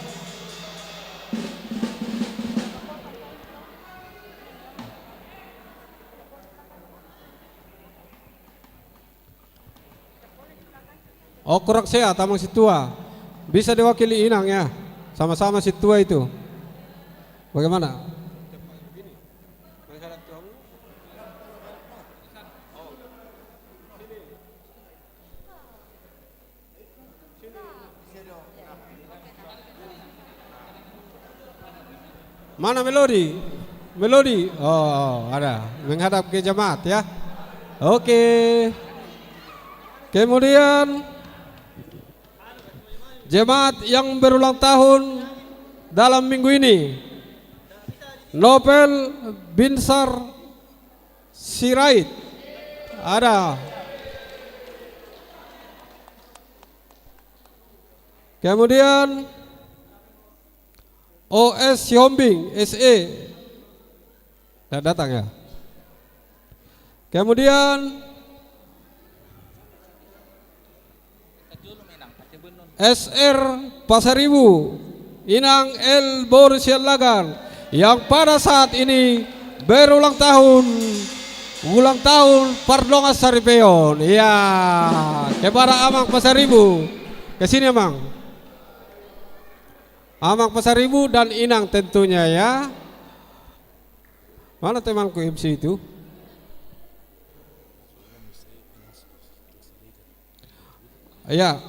Oh, kurang sehat amang sintua. Bisa diwakili inang ya. Sama-sama sintua itu. Bagaimana? Mana Melody? Melody. Oh, oh, ada. Menghadap ke jemaat ya. Oke. Kemudian jemaat yang berulang tahun dalam minggu ini, Novel Binsar Sirait. Ada. Kemudian O S Sihombing, S E. Tidak datang ya. Kemudian S R Pasaribu, Inang L boru Siallagan, yang pada saat ini berulang tahun, ulang tahun pardongan saripeon. Ya, kepada Amang Pasaribu. Ke sini, Amang. Amang Pasaribu dan Inang tentunya ya. Mana temanku M C itu? Ya.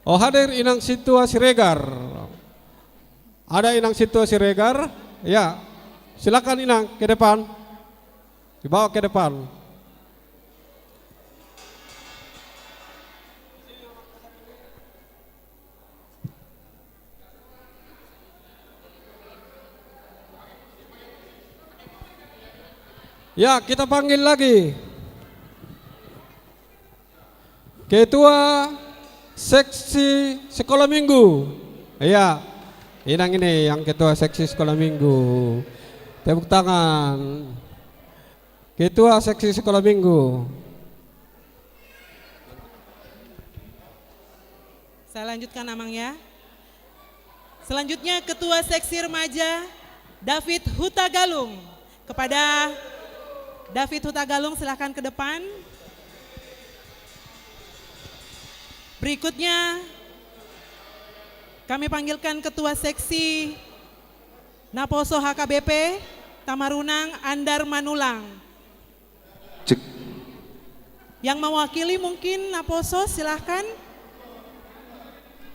Oh, hadir Inang Sintua Siregar. Ada Inang Sintua Siregar? Ya. Silakan Inang ke depan. Dibawa ke depan. Ya, kita panggil lagi ketua seksi sekolah minggu. Ya, Inang ini yang ketua seksi sekolah minggu. Tepuk tangan. Ketua seksi sekolah minggu. Saya lanjutkan, Amang, ya. Selanjutnya, Ketua Seksi Remaja, David Hutagalung. Kepada David Hutagalung, silakan ke depan. Berikutnya, kami panggilkan Ketua Seksi Naposo H K B P Tamarunang, Andar Manulang. Cek. Yang mewakili mungkin Naposo, silahkan.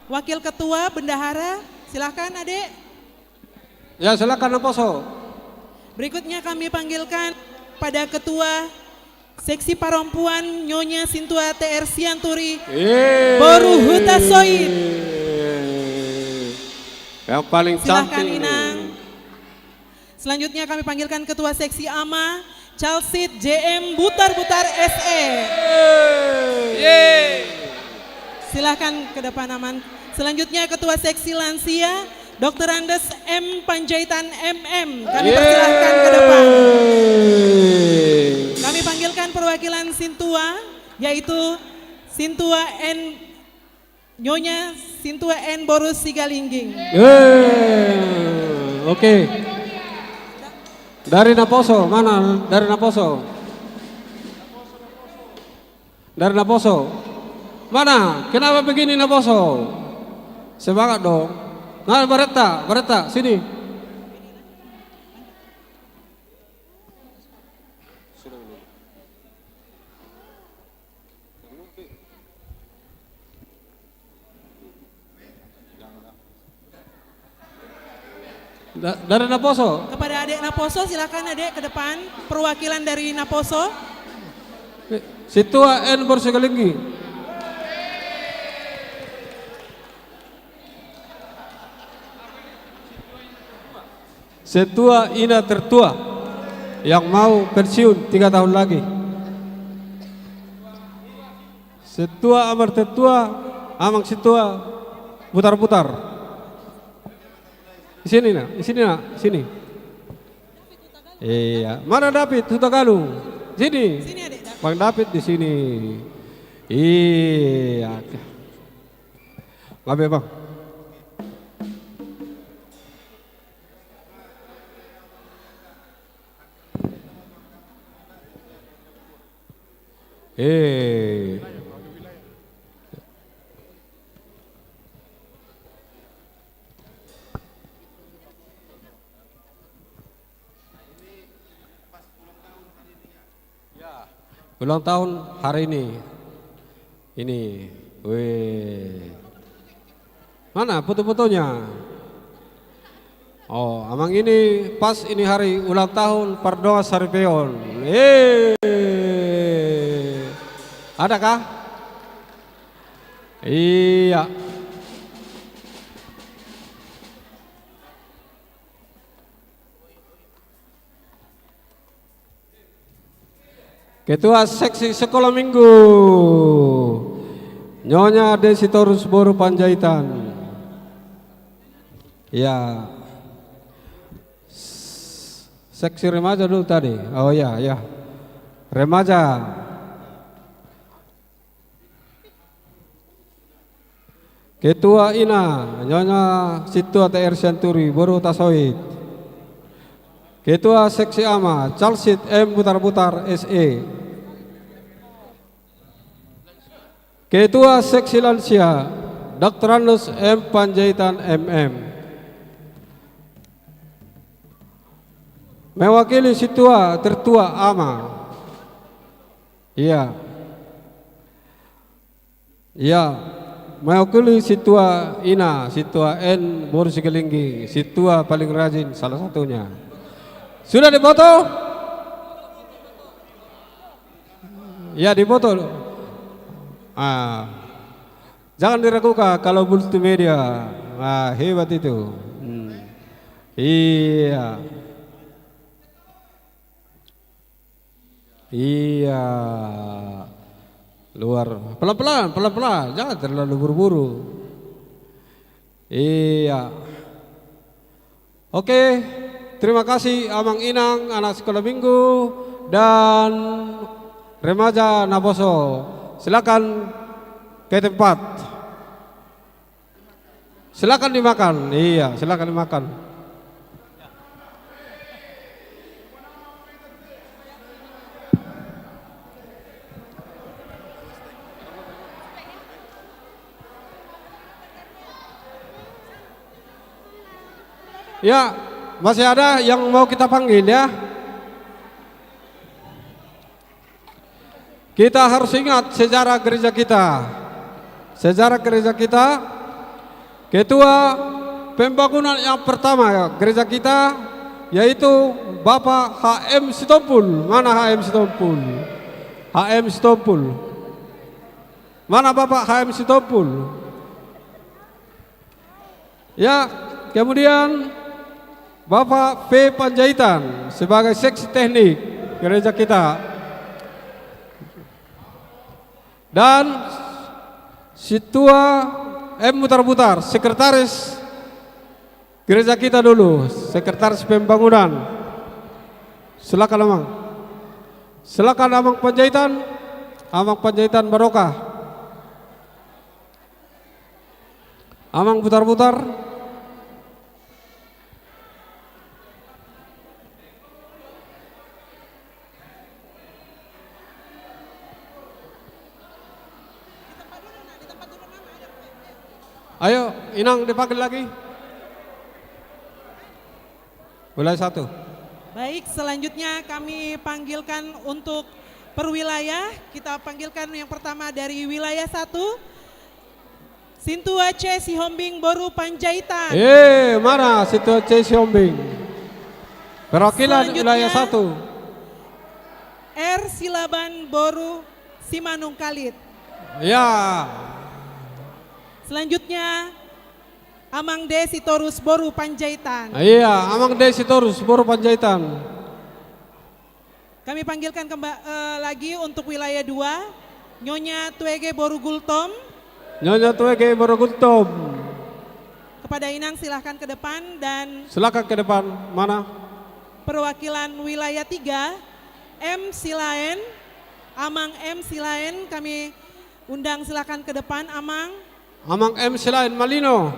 Wakil Ketua, Bendahara, silahkan, Adek. Ya, silahkan, Naposo. Berikutnya kami panggilkan pada Ketua Seksi perempuan Nyonya Sintua T R Sianturi, Yeay. Boru Hutasoit. Yang paling Silahkan, cantik ini. Inang. Selanjutnya kami panggilkan Ketua Seksi Ama, Calsit J M Butar-Butar S E. Yeay. Silahkan ke depan, Aman. Selanjutnya Ketua Seksi Lansia, Doktor Andes M Panjaitan M M. Kami persilahkan ke depan. Yeay. Kami panggilkan perwakilan Sintua, yaitu Sintua N Nyonya Sintua N Boru Sigalingging. Eh, oke. Dari Naposo, mana dari Naposo? Dari Naposo. Mana? Kenapa begini Naposo? Semangat dong. Nah, baretta, baretta, sini. Da-, dari Naposo. Kepada adik Naposo, silakan adik ke depan. Perwakilan dari Naposo. Sintua N Boru Sigalingging. Sintua ina tertua yang mau pensiun tiga tahun lagi. Sintua ama tertua, amang sintua Butar-Butar. Di sini, Nak, di sini, Nak, sini. Iya, mana David Hutagalung? Sini. Sini, Adik David. Bang David di sini. Iya. Ngabe, Bang? Eh. Ya, ulang tahun hari ini. Ini, weh. Mana foto-fotonya? Oh, amang ini pas ini hari ulang tahun pardongan saripeon. Eh, adakah? Iya. Ketua Seksi Sekolah Minggu, Nyonya Desi Torus Boru Panjaitan. Ya. S-, seksi remaja dulu tadi. Oh ya, ya. Remaja. Ketua ina, Nyonya Sintua T R Sianturi, Boru Hutasoit. Ketua Seksi Ama, Calsit M Butar-Butar, S E. Ketua Seksi Lansia, Doktor Andes M Panjaitan, M M. Mewakili Sintua Tertua Ama. Iya. Iya, mewakili Sintua Ina, Sintua N Boru Sigalingging, Sintua paling rajin salah satunya. Sudah difoto? Ya, difoto. Ah. Jangan diragukan kalau multimedia. Ah, hebat itu. Hmm. Iya. Iya. Luar. Pelan-pelan, pelan-pelan. Jangan terlalu buru-buru. Iya. Oke. Terima kasih Amang Inang, anak sekolah minggu, dan remaja Naposo. Silakan ke tempat. Silakan dimakan. Iya, silakan dimakan. Ya, masih ada yang mau kita panggil, ya? Kita harus ingat sejarah gereja kita. Sejarah gereja kita, ketua pembangunan yang pertama gereja kita, yaitu Bapak H M Sitompul. Mana H M Sitompul? H M Sitompul. Mana Bapak H M Sitompul? Ya, kemudian Bapak P Panjaitan sebagai seksi teknik gereja kita. Dan Sintua M Butarbutar, sekretaris gereja kita dulu, sekretaris pembangunan. Silakan, Amang. Silakan, Amang Panjaitan. Amang Panjaitan Barokah. Amang Butarbutar. Ayo, Inang dipanggil lagi. Wilayah satu. Baik, selanjutnya kami panggilkan untuk per wilayah. Kita panggilkan yang pertama dari wilayah satu. Sintua C Sihombing boru Panjaitan. Eh, mana Sintua C Sihombing? Perwakilan wilayah satu. R Silaban boru Simanungkalit. Ya. Selanjutnya, Amang D Sitorus boru Panjaitan. Iya, Amang D Sitorus boru Panjaitan. Kami panggilkan kemba-, eh, lagi untuk wilayah dua, Nyonya Tuege boru Gultom. Nyonya Tuege boru Gultom. Kepada Inang, silahkan ke depan dan... Silakan ke depan. Mana? Perwakilan wilayah tiga, M Silaen, Amang M Silaen, kami undang, silahkan ke depan, Amang. Amang M Silaen, Malino.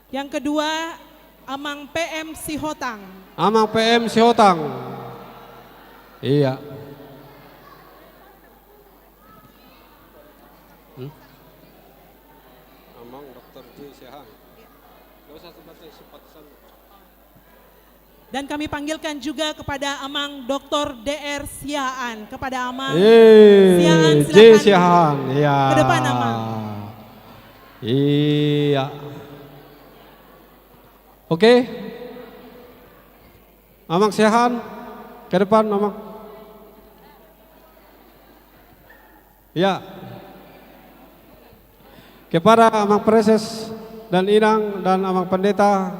Yang kedua, Amang P M Sihotang. Amang P M Sihotang. Iya. Hmm? Amang Doktor J Siahaan. Nggak usah sebatas simpatisan. Dan kami panggilkan juga kepada Amang Doktor D R Siahaan, kepada Amang Siahaan, J silakan Siahaan, iya. Ke depan, Amang. Iya. Oke. Amang Siahaan, ke depan, Amang. Ya. Kepada Amang Praeses dan Inang dan Amang Pendeta,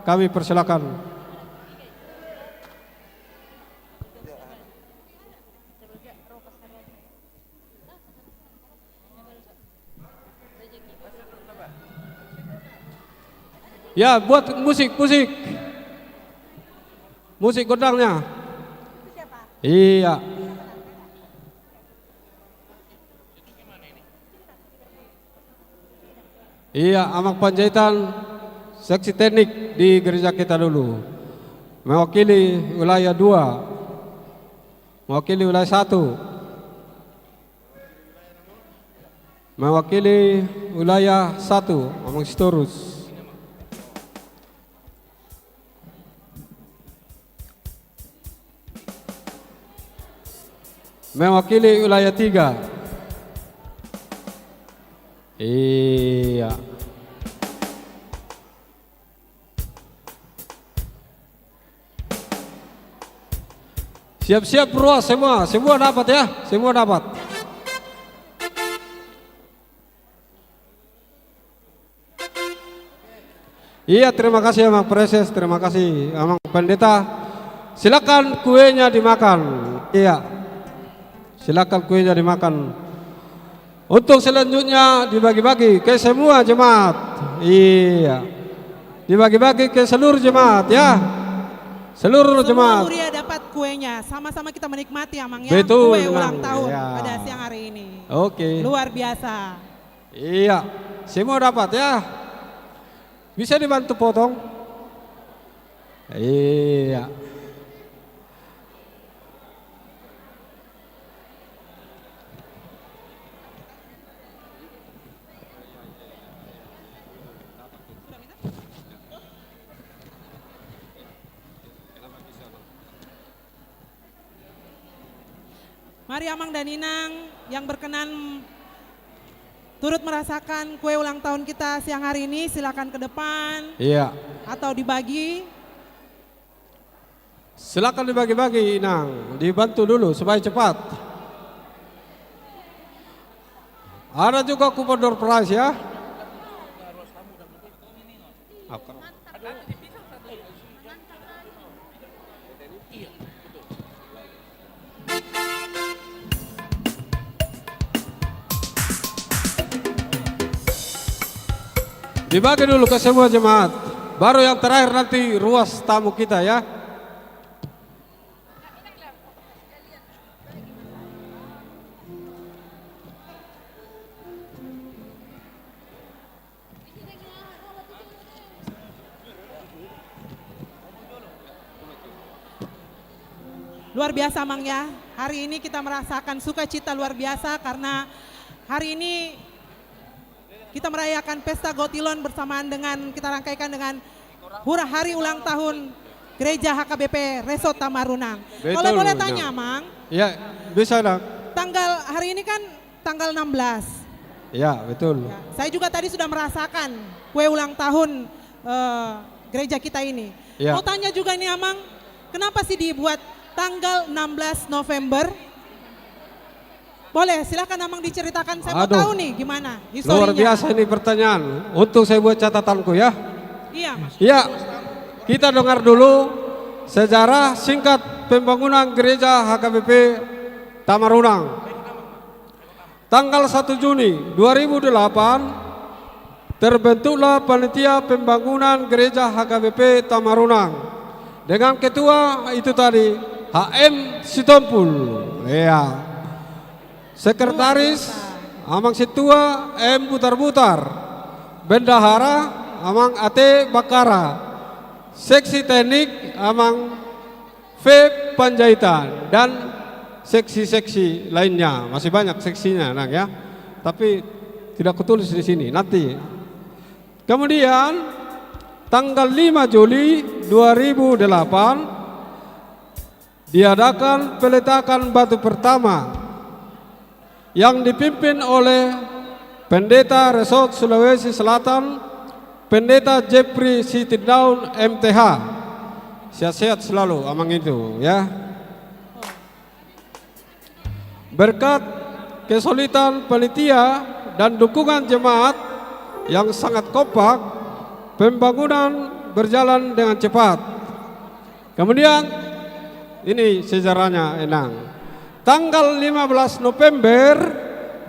kami persilakan. Ya, buat musik, musik. Musik gondangnya. Iya. Iya, Amang Panjaitan, seksi teknik di gereja kita dulu. Mewakili wilayah dua. Mewakili wilayah satu. Mewakili wilayah satu, Amang Sitorus. Mewakili wilayah tiga. Iya. Siap-siap, ruas semua, semua dapat ya, semua dapat. Iya, terima kasih Amang Praeses, terima kasih Amang Pendeta. Silakan kuenya dimakan. Iya. Silakan kuenya dimakan. Untuk selanjutnya dibagi-bagi ke semua jemaat. Iya. Dibagi-bagi ke seluruh jemaat ya. Seluruh jemaat. Semua huria dapat kuenya. Sama-sama kita menikmati, Amang, ya. Betul, kue ulang tahun pada siang hari ini. Oke. Luar biasa. Iya, semua dapat ya. Bisa dibantu potong? Iya. Mari Amang dan Inang yang berkenan turut merasakan kue ulang tahun kita siang hari ini, silakan ke depan. Iya. Atau dibagi. Silakan dibagi-bagi, Inang. Dibantu dulu supaya cepat. Ada juga kupon door prize, ya. Dibagi dulu ke semua jemaat. Baru yang terakhir nanti ruas tamu kita, ya. Luar biasa, Amang, ya. Hari ini kita merasakan sukacita luar biasa karena hari ini kita merayakan Pesta Gotilon bersamaan dengan, kita rangkaikan dengan hura hari ulang tahun Gereja H K B P Resort Tamarunang. Betul, Kalau boleh Nang. Tanya, Amang? Ya, bisa, Nang. Tanggal, hari ini kan tanggal enam belas. Ya, betul. Ya, saya juga tadi sudah merasakan kue ulang tahun, eh, gereja kita ini. Ya. Mau tanya juga nih, Amang, kenapa sih dibuat tanggal enam belas November? Boleh, silakan, Amang, diceritakan. Saya mau Aduh. Tahu nih gimana Luar historinya. Biasa ini pertanyaan. Untung saya buat catatanku, ya. Iya. Ya, kita dengar dulu sejarah singkat pembangunan gereja H K B P Tamarunang. Tanggal satu Juni dua ribu delapan, terbentuklah panitia pembangunan gereja H K B P Tamarunang dengan ketua itu tadi, H M Sitompul. Ya. Sekretaris, Amang Sintua M Butarbutar. Bendahara, Amang A T Bakara. Seksi teknik, Amang V Panjaitan, dan seksi-seksi lainnya. Masih banyak seksinya, Nang, ya. Tapi tidak kutulis di sini, nanti. Kemudian, tanggal lima Juli dua ribu delapan, diadakan peletakan batu pertama yang dipimpin oleh Pendeta Resort Sulawesi Selatan, Pendeta Jeffrey Sitindaun, M T H. Sehat-sehat selalu, Amang, itu, ya. Berkat kesulitan panitia dan dukungan jemaat yang sangat kompak, pembangunan berjalan dengan cepat. Kemudian, ini sejarahnya, Inang. Tanggal lima belas November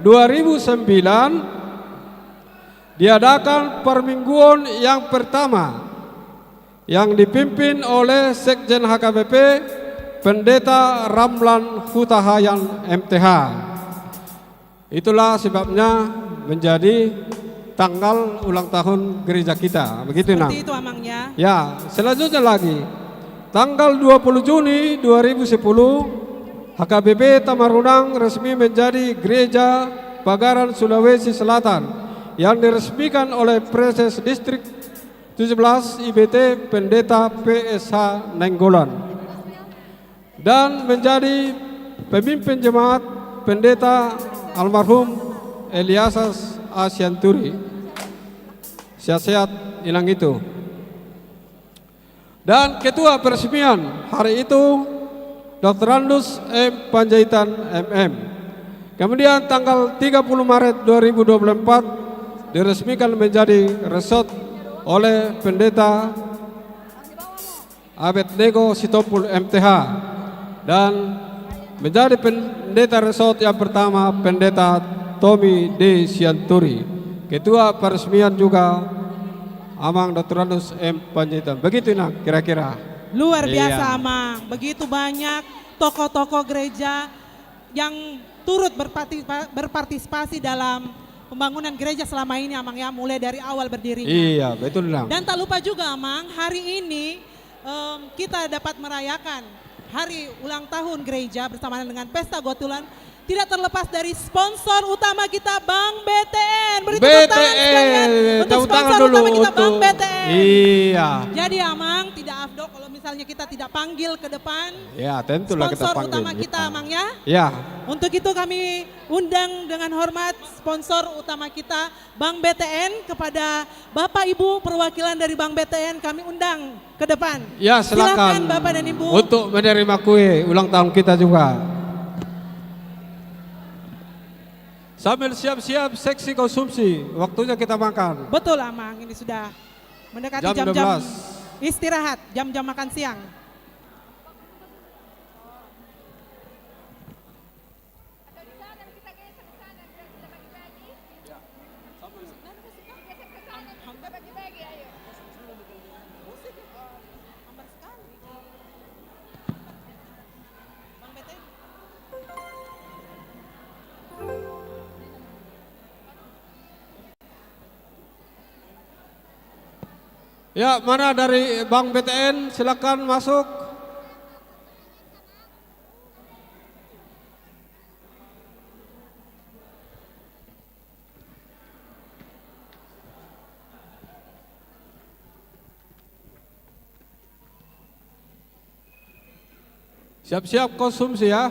dua ribu sembilan, diadakan permingguan yang pertama yang dipimpin oleh Sekjen H K B P, Pendeta Ramlan Hutahayan, M T H. Itulah sebabnya menjadi tanggal ulang tahun gereja kita. Begitu, Nang. Seperti itu, Amang, ya. Ya, selanjutnya lagi. Tanggal dua puluh Juni dua ribu sepuluh, H K B P Tamarunang resmi menjadi Gereja Pagaran Sulawesi Selatan yang diresmikan oleh Praeses Distrik tujuh belas I B T, Pendeta P S H Nainggolan. Dan menjadi pemimpin jemaat Pendeta almarhum Eliasas A Sianturi. Sehat-sehat, Inang, itu. Dan ketua peresmian hari itu, Doktorandus M Panjaitan, M M. Kemudian tanggal tiga puluh Maret dua ribu dua puluh empat diresmikan menjadi resort oleh Pendeta Abednego Sitompul, M T H, dan menjadi pendeta resort yang pertama, Pendeta Tommy D Sianturi. Ketua peresmian juga Amang Doktorandus M Panjaitan. Begitu, Inang, kira-kira. Luar biasa, Iya. Amang. Begitu banyak tokoh-tokoh gereja yang turut berparti-, berpartisipasi dalam pembangunan gereja selama ini, Amang, ya, mulai dari awal berdirinya. Iya, betul, Nang. Dan tak lupa juga, Amang, hari ini, em, kita dapat merayakan hari ulang tahun gereja bersamaan dengan Pesta Gotilon, tidak terlepas dari sponsor utama kita, Bank B T N. Beri tepuk tangan sekalian untuk sponsor utama kita, Bank B T N. Iya. Jadi, Amang, tidak afdol kalau misalnya kita tidak panggil ke depan. Ya, tentulah kita panggil. Sponsor utama kita, Amang, ya. Ya. Untuk itu kami undang dengan hormat sponsor utama kita, Bank B T N, kepada Bapak Ibu perwakilan dari Bank B T N kami undang ke depan. Ya, silakan. Silakan Bapak dan Ibu. Untuk menerima kue ulang tahun kita juga. Sambil siap-siap seksi konsumsi, waktunya kita makan. Betul, Amang. Ini sudah mendekati jam jam-jam dua belas. Istirahat, jam-jam makan siang. Ya, mana dari Bank B T N? Silakan masuk. Siap-siap konsumsi ya.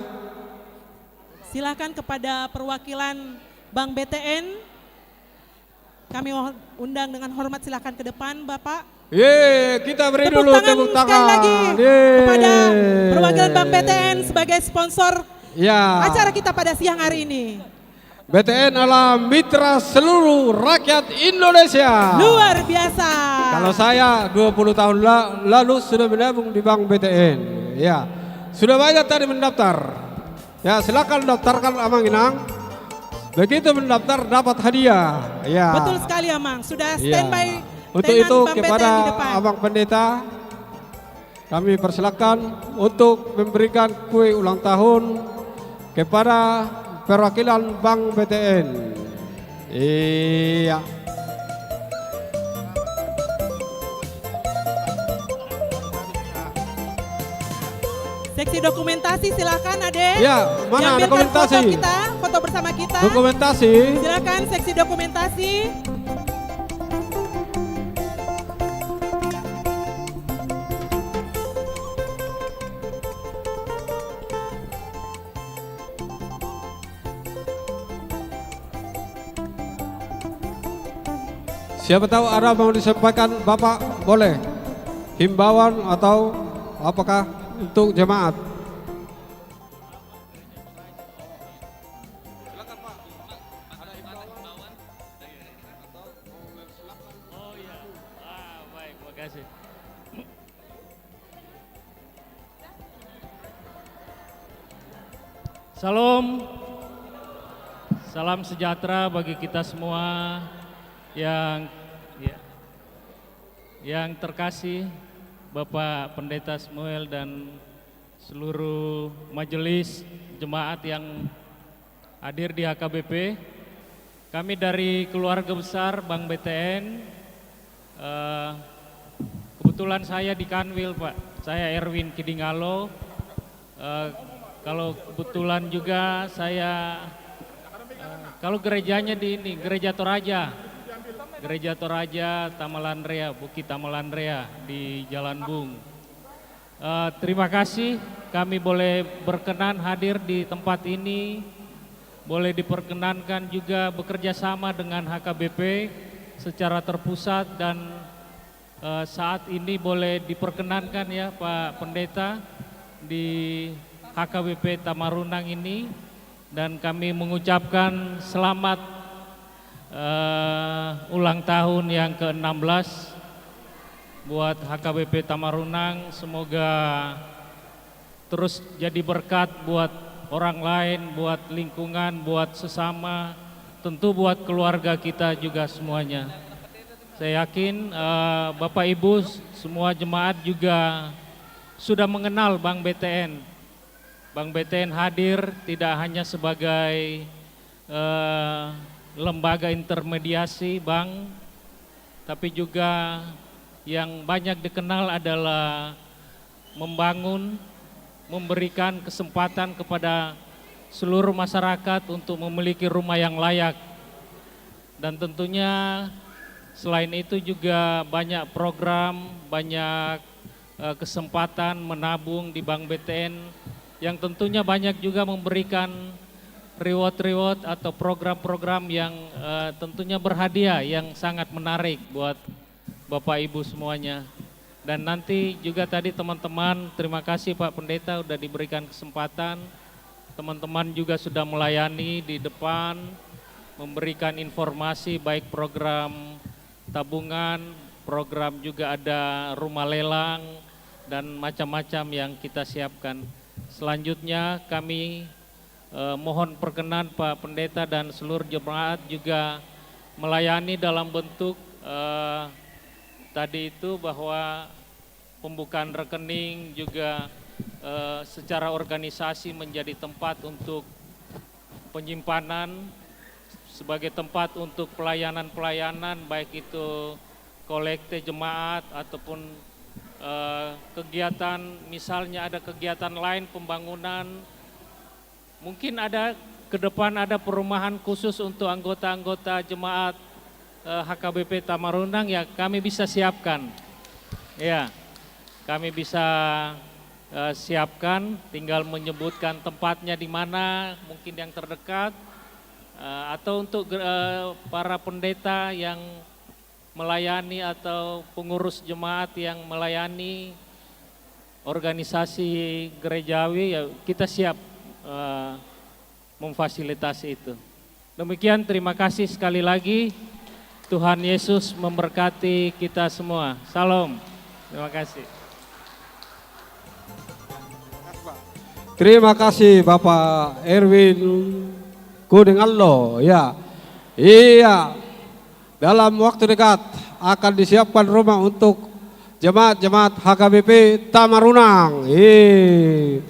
Silakan kepada perwakilan Bank B T N. Kami mohon undang dengan hormat, silakan ke depan, Bapak. Ye, kita beri dulu tepuk tangan sekali lagi kepada perwakilan Bank B T N sebagai sponsor acara kita pada siang hari ini. B T N adalah mitra seluruh rakyat Indonesia. Luar biasa. Kalau saya dua puluh tahun la-, lalu sudah menabung di Bank B T N. Ya. Sudah banyak tadi mendaftar. Ya, silakan daftarkan Amang Inang. Begitu mendaftar dapat hadiah. Ya. Betul sekali, Amang. Sudah standby. Untuk itu, kepada Abang Pendeta, kami persilakan untuk memberikan kue ulang tahun kepada perwakilan Bank B T N. Iya. Seksi dokumentasi, silakan, Ade. Ya, mana dokumentasi? Diambilkan foto kita, foto bersama kita. Dokumentasi. Silakan, seksi dokumentasi. Siapa tahu ada mau disampaikan Bapak, boleh. Himbauan atau apakah untuk jemaat? Oh iya. Ah, baik, makasih. Salam. Salam sejahtera bagi kita semua yang, ya, yang terkasih Bapak Pendeta Samuel dan seluruh majelis jemaat yang hadir di H K B P. Kami dari keluarga besar Bank B T N, eh, kebetulan saya di Kanwil, Pak. Saya Erwin Kidingalo. Eh, kalau kebetulan juga saya, eh, kalau gerejanya di ini, Gereja Toraja. Gereja Toraja Tamalandrea, Bukit Tamalandrea di Jalan Bung. Eh, terima kasih kami boleh berkenan hadir di tempat ini, boleh diperkenankan juga bekerja sama dengan H K B P secara terpusat dan, eh, saat ini boleh diperkenankan ya Pak Pendeta di H K B P Tamarunang ini. Dan kami mengucapkan selamat, eh, ulang tahun yang keenam belas buat H K B P Tamarunang. Semoga terus jadi berkat buat orang lain, buat lingkungan, buat sesama, tentu buat keluarga kita juga semuanya. Saya yakin, eh, Bapak Ibu, semua jemaat juga sudah mengenal Bank B T N. Bank B T N hadir tidak hanya sebagai, eh, lembaga intermediasi bank, tapi juga yang banyak dikenal adalah membangun, memberikan kesempatan kepada seluruh masyarakat untuk memiliki rumah yang layak. Dan tentunya selain itu juga banyak program, banyak, eh, kesempatan menabung di Bank B T N yang tentunya banyak juga memberikan reward-reward atau program-program yang, eh, tentunya berhadiah, yang sangat menarik buat Bapak Ibu semuanya. Dan nanti juga tadi teman-teman, terima kasih Pak Pendeta udah diberikan kesempatan. Teman-teman juga sudah melayani di depan, memberikan informasi baik program tabungan, program juga ada rumah lelang, dan macam-macam yang kita siapkan. Selanjutnya kami, eh, mohon perkenan Pak Pendeta dan seluruh jemaat juga melayani dalam bentuk, eh, tadi itu bahwa pembukaan rekening juga, eh, secara organisasi menjadi tempat untuk penyimpanan, sebagai tempat untuk pelayanan-pelayanan, baik itu kolekte jemaat ataupun, eh, kegiatan, misalnya ada kegiatan lain pembangunan, mungkin ada ke depan ada perumahan khusus untuk anggota-anggota jemaat, eh, H K B P Tamarunang, ya, kami bisa siapkan. Ya, kami bisa, eh, siapkan, tinggal menyebutkan tempatnya di mana, mungkin yang terdekat, eh, atau untuk ger-, eh, para pendeta yang melayani atau pengurus jemaat yang melayani organisasi gerejawi, ya, kita siap, eh, memfasilitasi itu. Demikian, terima kasih sekali lagi. Tuhan Yesus memberkati kita semua. Salam. Terima kasih. Terima kasih Bapak Erwin Kuningallo. Ya. Iya. Dalam waktu dekat akan disiapkan rumah untuk jemaat-jemaat H K B P Tamarunang. Ih,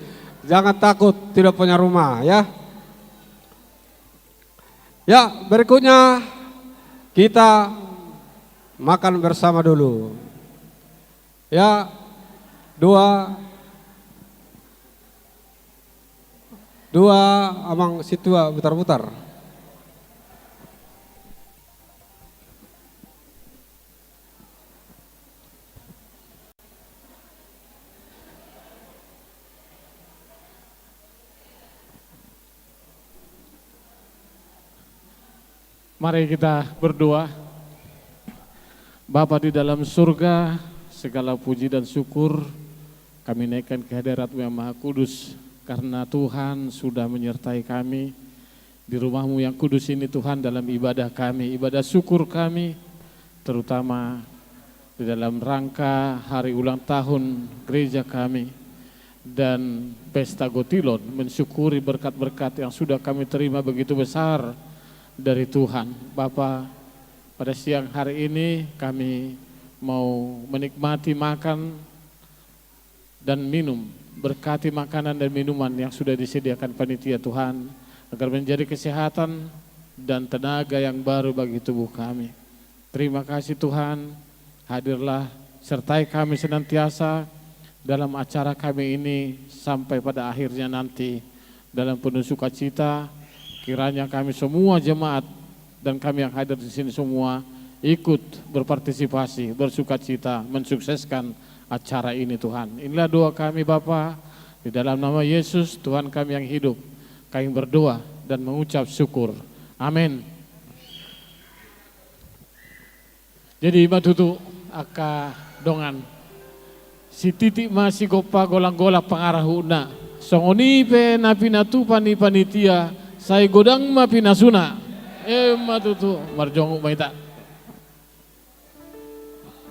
jangan takut tidak punya rumah, ya. Ya, berikutnya kita makan bersama dulu. Ya, dua, dua amang sintua putar-putar. Mari kita berdoa. Bapa di dalam surga, segala puji dan syukur kami naikkan ke hadirat-Mu yang Maha Kudus, karena Tuhan sudah menyertai kami di rumah-Mu yang kudus ini, Tuhan, dalam ibadah kami, ibadah syukur kami, terutama di dalam rangka hari ulang tahun gereja kami dan pesta Gotilon, mensyukuri berkat-berkat yang sudah kami terima begitu besar dari Tuhan. Bapa, pada siang hari ini kami mau menikmati makan dan minum. Berkati makanan dan minuman yang sudah disediakan panitia, Tuhan, agar menjadi kesehatan dan tenaga yang baru bagi tubuh kami. Terima kasih, Tuhan. Hadirlah, sertai kami senantiasa dalam acara kami ini sampai pada akhirnya nanti dalam penuh sukacita. Kiranya kami semua jemaat dan kami yang hadir di sini semua ikut berpartisipasi, bersukacita, mensukseskan acara ini, Tuhan. Inilah doa kami, Bapa, di dalam nama Yesus, Tuhan kami yang hidup. Kami berdoa dan mengucap syukur. Amin. Jadi, ima tutu angka dongan. Sititik ma sigompa, golang-golang pangarahutna. Songon i pe na pinatupa ni panitia, sai godang ma pinasuna. Ima tutu, marjonok ma hita.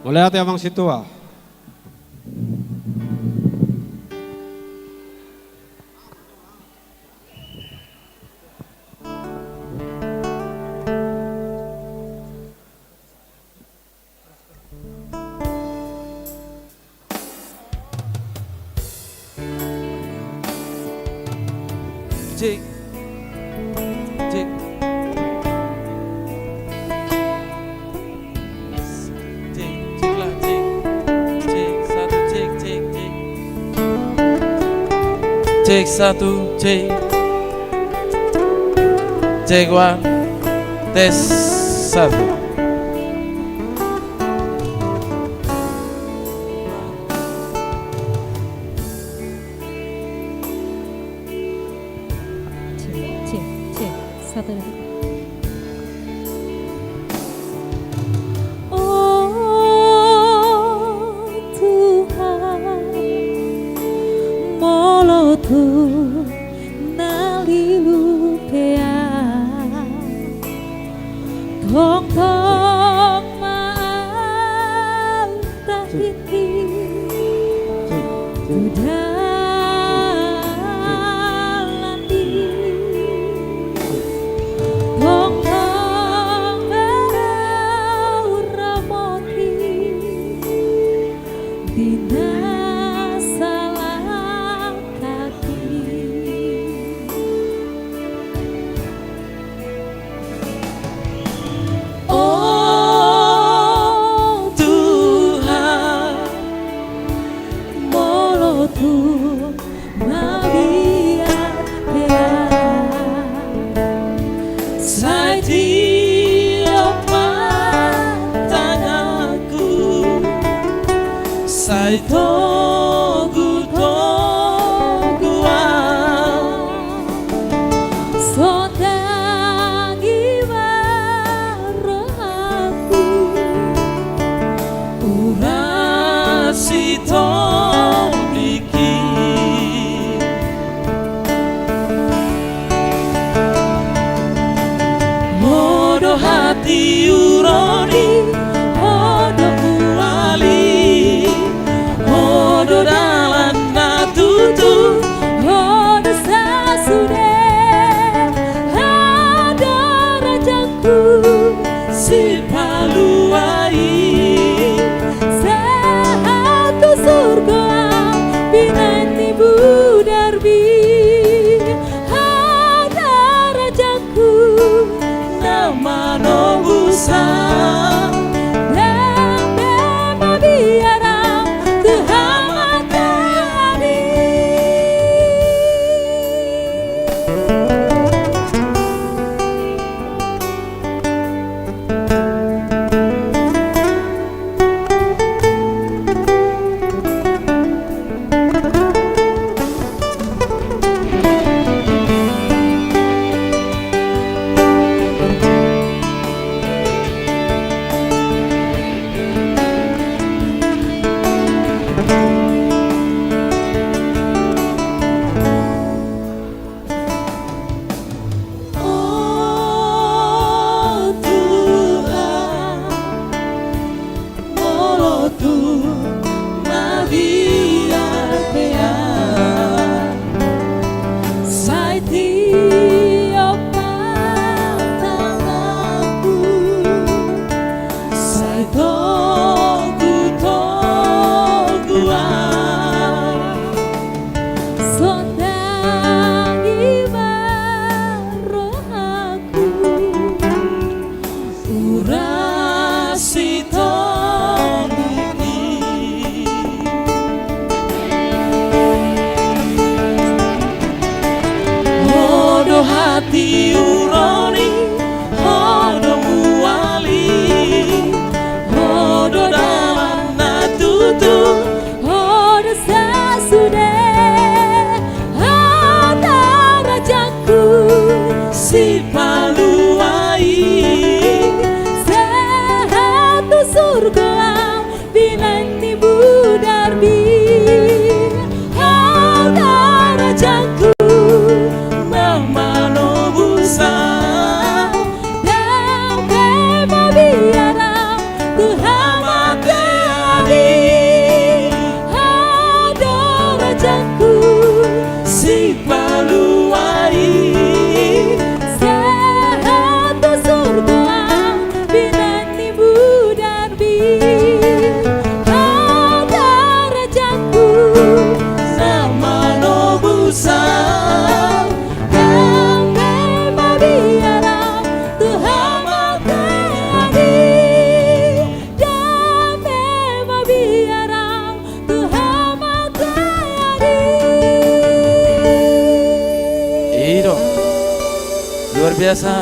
Mauliate, amang sintua. Cek. Cek. Cek, cek lah, cek. Cek, satu, cek, cek, cek. Cek, satu, cek. Cek, one. Tes, satu. O Tuhan, molo tung na lilu pe ahu, tongtong ma ahu tahinhit tu dalan i. Tongtong ma ahu ramoti di na salangkahki. O Tuhan, molo tung mabiar pe ahu, sai tilop ma tanganku, sai togu-togu ahu. Sondangi ma rohangku, uras sitondingki. Ho do hatiuron i, ho do mual i, ho do dalan na tutu, ho do sasude, ho do rajangku, Sipalua i. Sahat tu surgo ahu, binahen ni budarbi, ho do rajangku, na manobus ahu, dang pe mabiar ahu tu hamatean i. O Tuhan, molo tung mabiar pe ahu, sai tiop ma tanganku, sai togu-togu ahu. Sondangi ma rohangku, uras sitondingki. Ho do hatiuron i, ho do mual i, ho do dalan na tutu, ho do sasude, ho do rajangku, Sipalua i. Sahat tu surgo ahu, binahen ni budarbi, ho do rajangku, na manobus ahu, dang pe mabiar ahu tu hamatean i. Ho do rajangku, Sipalua i. Sahat tu surgo ahu, binahen ni budarbi, ho do rajangku, na manobus ahu, dang pe mabiar ahu tu hamatean i. Dang pe mabiar ahu tu hamatean i. I do. Luar biasa.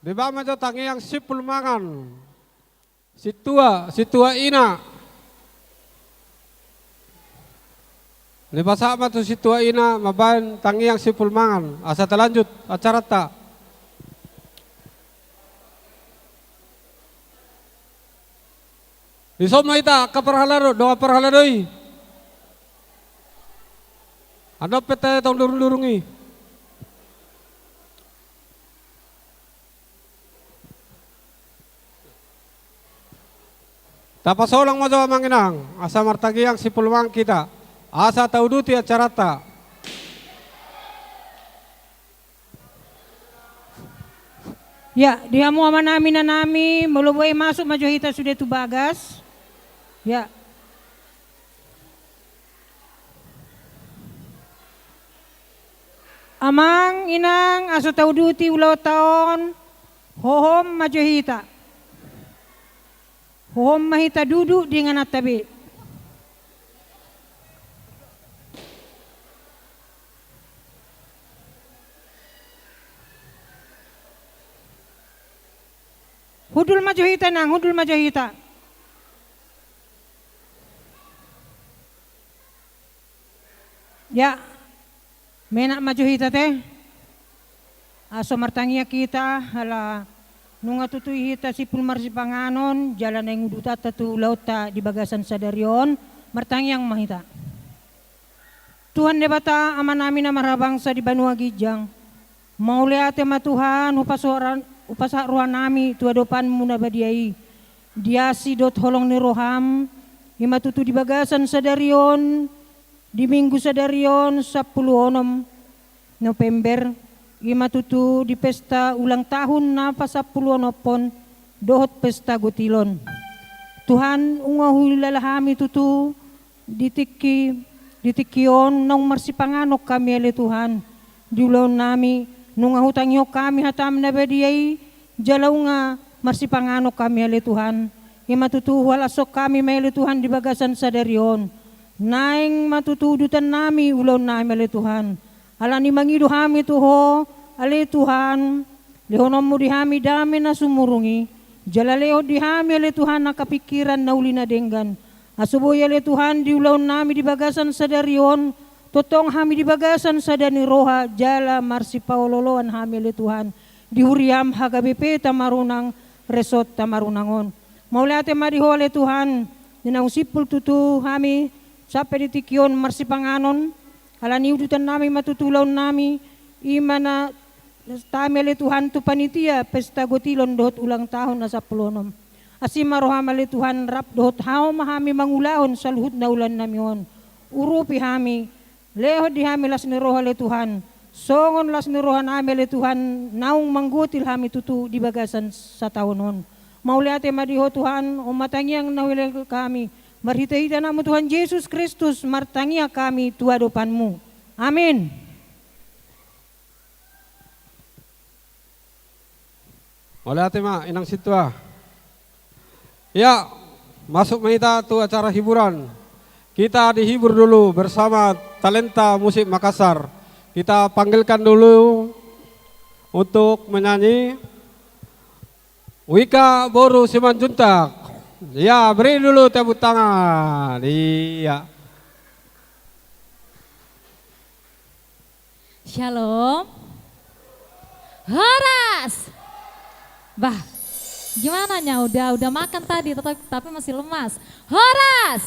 Deba ma jo tangiang simpul mangan. Sintua, sintua ina. Nipasahat ma tu sintua ina mambaen tangiang simpul mangan asa talanjut acaranta. Dison ma hita angka parhalado, dongan parhalado i. Adong pe hita tong durung-durung i. Tapasolang ma jo amang inang asa martangiang simpul mangan hita asa tauduti acaranta. Ya, di hamu amanami inanami, molo boi masuk ma jo hita sude tu bagas. Ya. Amang inang, asa tauduti ulaonta on, hohom ma jo hita. Hohom ma hita duduk di ingananta be. Hundul ma jo hita inang, hundul ma jo hita. Ya, menak ma jo hita te. Asa martangiang hita, ala nunga tutu i hita simpul marsipanganon, jala naeng udutanta tu ulaonta di bagasan sadari on, martangiang ma hita. Tuhan Debata, Amanami na marhabangsa di banua ginjang, mauliate ma Tuhan, hupasahat, hupasahat rohanami tu adopanMu na badia i, di asi dohot holong ni rohaM, i ma tutu di bagasan sadari on, di minggu sadari on, sampulu onom November, i ma tutu di pesta ulang tahun na pasampulu onomhon, dohot pesta gotilon. Tuhan, nunga huhilala hami tutu, di tingki, di tingki on naung marsipanganon hami ale Tuhan, di ulaonnami, nunga hutangihon hami hataM na badia i, jala nunga marsipanganon hami ale Tuhan. I ma tutu huhalashon hami ma ale Tuhan di bagasan sadari on. Naeng ma tutu udutannami ulaonnami ale Tuhan. Ala ni mangido hami tu Ho, ale Tuhan, lehononMu di hami dame na sumurung i, jala lehon di hami ale Tuhan angka pingkiran na uli na denggan. Asa boi ale Tuhan di ulaonnami di bagasan sadari on, tongtong hami di bagasan sada ni roha jala marsipaolooloan hami ale Tuhan, di huriaM H K B P Tamarunang, Resort Tamarunang on. Mauliate ma di Ho ale Tuhan, di naung simpul tutu hami sampe di tingki on marsipanganon, ala ni udutannami ma tutu ulaonnami, i ma na hami ale Tuhan tu panitia pesta gotilon dohot ulang tahun na sampulu onom. Asi ma rohaM ale Tuhan, rap dohot Ho ma hami mangulahon saluhut na ulaonnami on. Urupi hami, lehon di hami las ni roha ale Tuhan, songon las ni rohanami ale Tuhan, naung manggotil hami tutu di bagasan sataon on. Mauliate ma di Ho Tuhan, on ma tangiang na huulahon hami, marhitehite AnakMu Tuhan Jesus Kristus, martangiang hami tu adopanMu. Amin. Mauliate ma, Inang Sintua. Ya, masuk ma hita tu acara hiburan. Kita dihibur dulu bersama Talenta Musik Makassar. Kita panggilkan dulu untuk menyanyi Wika boru Simanjuntak. Ya, beri dulu tepuk tangan. Iya. Shalom. Horas. Bah, gimana nya? Udah, udah makan tadi, tetap, tapi masih lemas. Horas.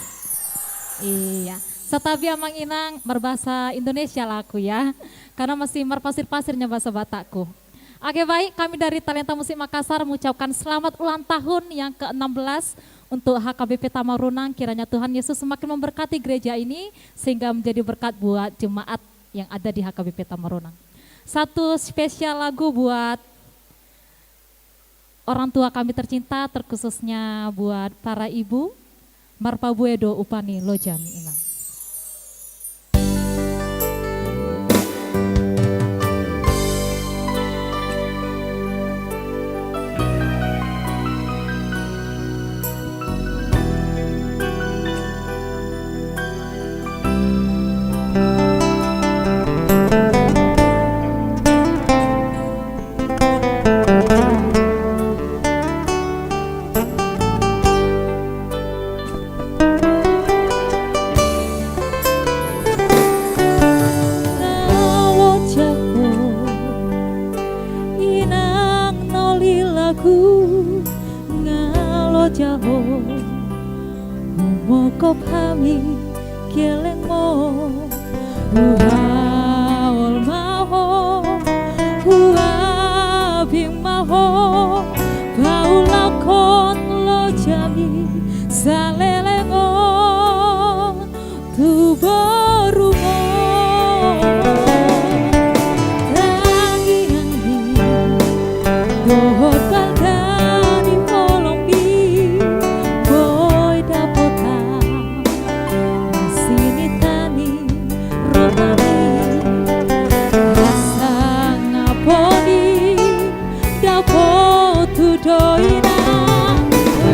Iya. Santabi amang inang, marbahasa Indonesia lah aku ya. Karena masih marpasir-pasir nya bahasa Batakku. Oke, baik, kami dari Talenta Musik Makassar mengucapkan selamat ulang tahun yang keenam belas untuk H K B P Tamarunang. Kiranya Tuhan Yesus semakin memberkati gereja ini sehingga menjadi berkat buat jemaat yang ada di H K B P Tamarunang. Satu spesial lagu buat orang tua kami tercinta, terkhususnya buat para ibu. Marpabue do upa ni lojami, Inang. Huhaol ma ho, huabing ma ho, paulakkon lojami saleleng on tu borungku. Tangiangmi dohot balga ni holongmi boi dapotan, na sinitani rohami, asa nga boi dapot tu doina.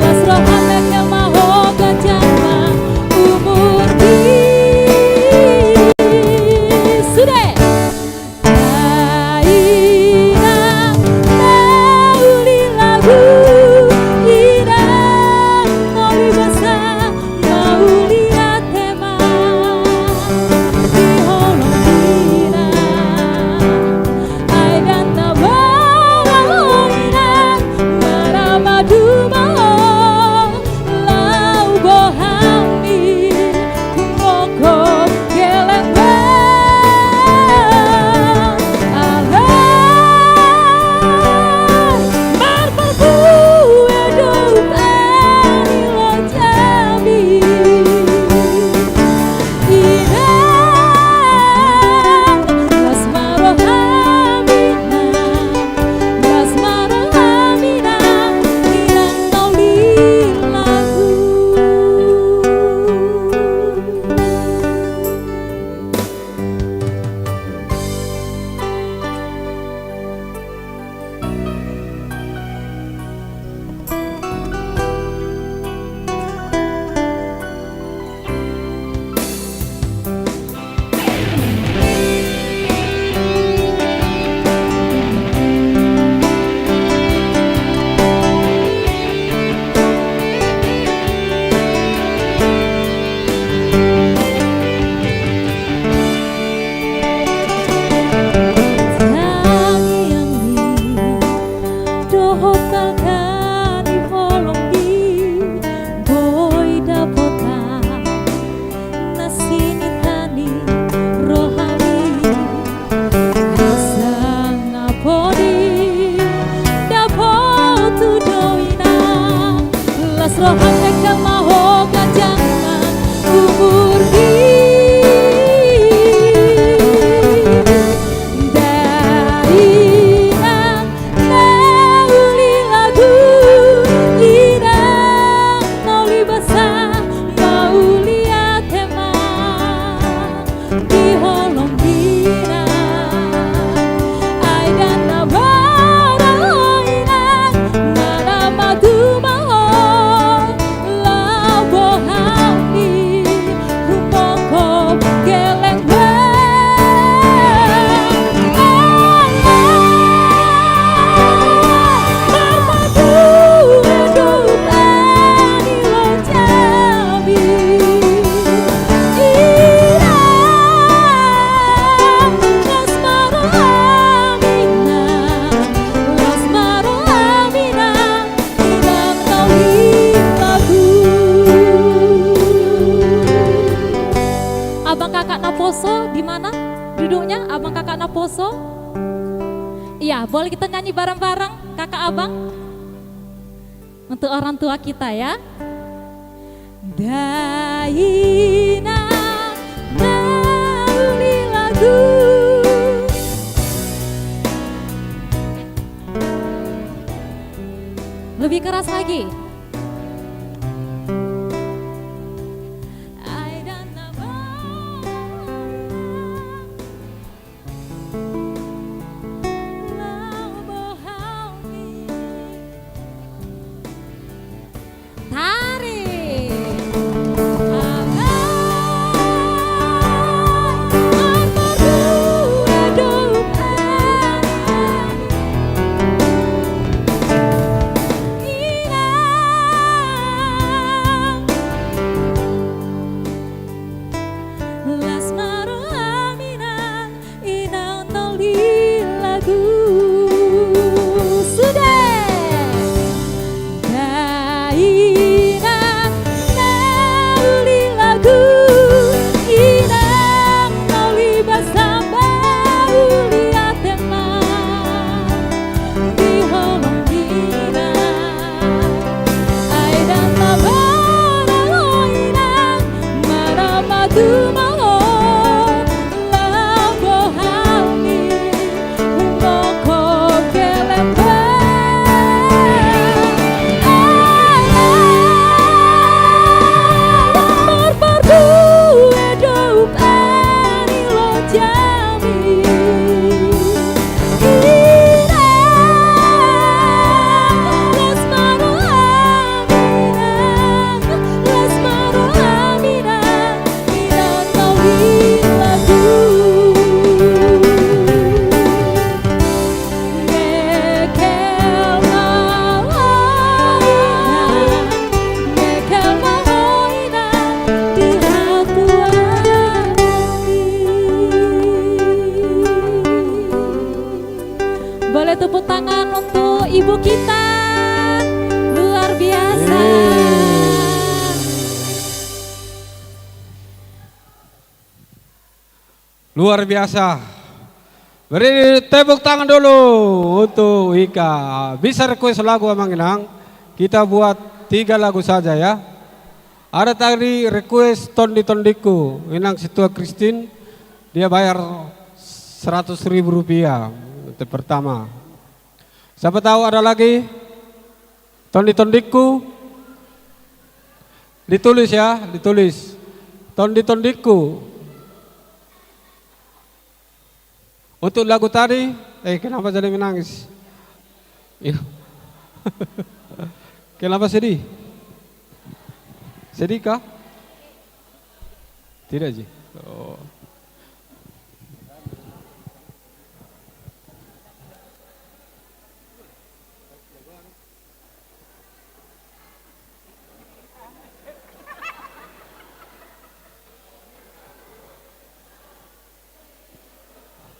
Las roham mekkel ma ho, ganjang ma umurmi. Sude. Inang na uli lagu, inang na uli basa, na uli ate ma di holong inang. Ai dang na boha ho inang, mara maduma ho laho bohang ni mongko geleng be. Alai marparbue do huta ni lojami. Inang, las ma rohami inang, las ma rohami inang, inang na uli lagu. Tangiangmi dohot balga ni holongmi boi dapotan, na sinitani rohami, asa nga boi dapot tu doina. Las roham mekkel ma ho, ganjang ma umurmi. Dainang na uli lagu, inang na uli basa, na uli ate ma di holong inang. Ai dang na boha ho inang, mara maduma ho laho bohang ni mongko geleng be. Alai marparbue do huta ni lojami. Inang, las ma roham inang, las ma roham inang, inang na uli lagu. Abang kakak naposo di mana duduknya? Abang kakak naposo? Iya, boleh kita nyanyi bareng-bareng, kakak abang? Untuk orang tua kita, ya. Dainang na uli lagu. Lebih keras lagi. Ai dang na boha ho inang, laho bohang ni. Tarik. Alai marparbue do huta ni lojami. Inang. Tepuk tangan untuk ibu kita. Luar biasa. Luar biasa. Beri tepuk tangan dulu untuk Ika. Bisa request lagu, Amang Inang? Kita buat tiga lagu saja, ya. Ada tadi request Tondi-tondingku, Inang Sintua Christine, dia bayar seratus ribu rupiah untuk pertama. Siapa tahu ada lagi? Tondi-tondingku. Ditulis ya, ditulis. Tondi-tondingku. Untuk lagu tadi, eh, kenapa jadi menangis? Iya. Kenapa sedih? Sedih kah? Tidak, Ji. Oh.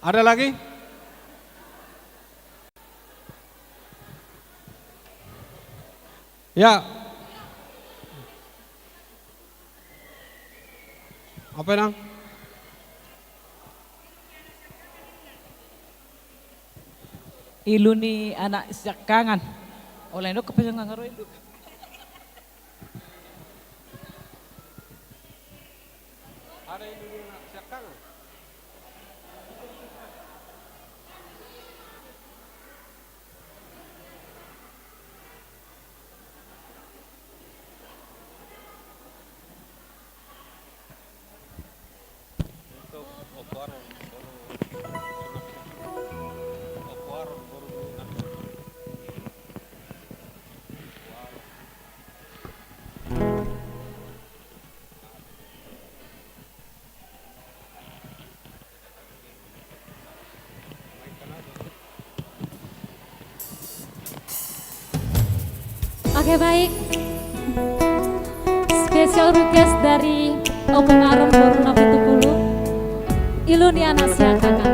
Ada lagi? Ya. Apa, Nang? Ilu ni anak siangkangan. Oleh no kepesangan ngaro ilu. Ada ilu ni anak siangkangan. Oke, baik. Special request dari Ompung Aron Boru Napitupulu. Ilu ni anak siangkangan.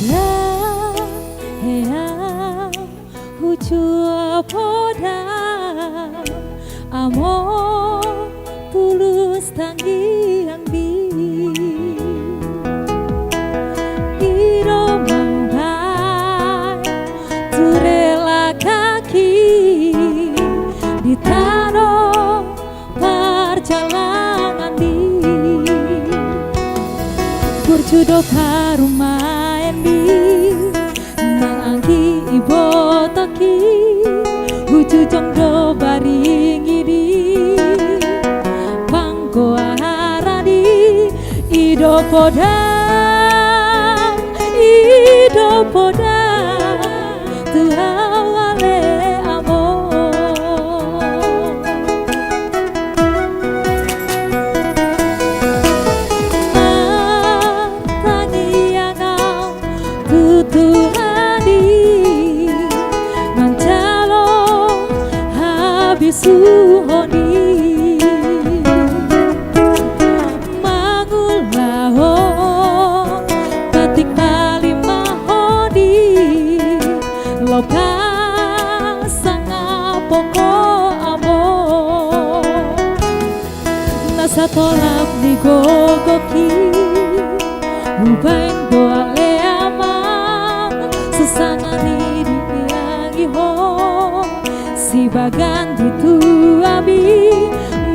Hea, hea, huju poda, among tulus tangiang di. I do mambaen ture laklak i di tano parjalangan di. Burju do parumaen di, nang anggi ibotoki, huju jong do baringi di panggoaran i. I do poda, i do poda, tu hau ale among. Martangiang au tu Tuhan i, manjalo habisuhon i. Mangulahon, patik palimahon i, lopas sangap pongko among. Na satolap ni gogoki, hubaen do ale amang, sasangap ni di iangihon. Sibagan di tu ami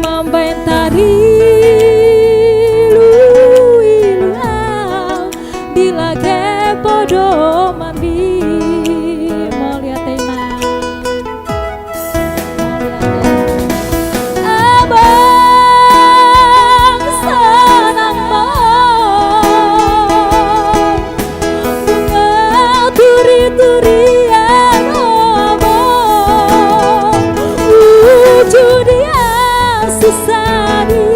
mambaen tarilu-ilu au di lage podoman i. Mauliate, Inang. Mauliate. Abang, sonang ma mangaturituri amang, uju di asusadi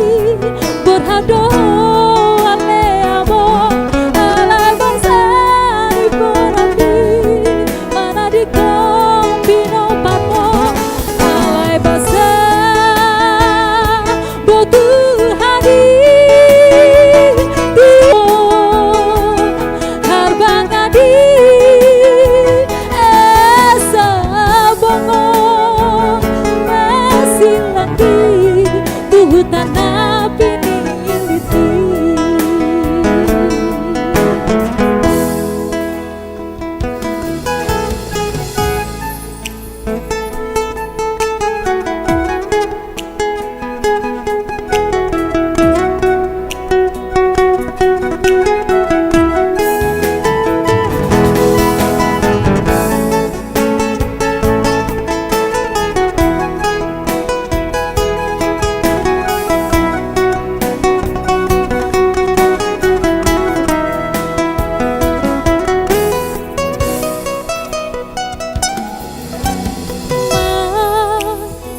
Tanah piniliti.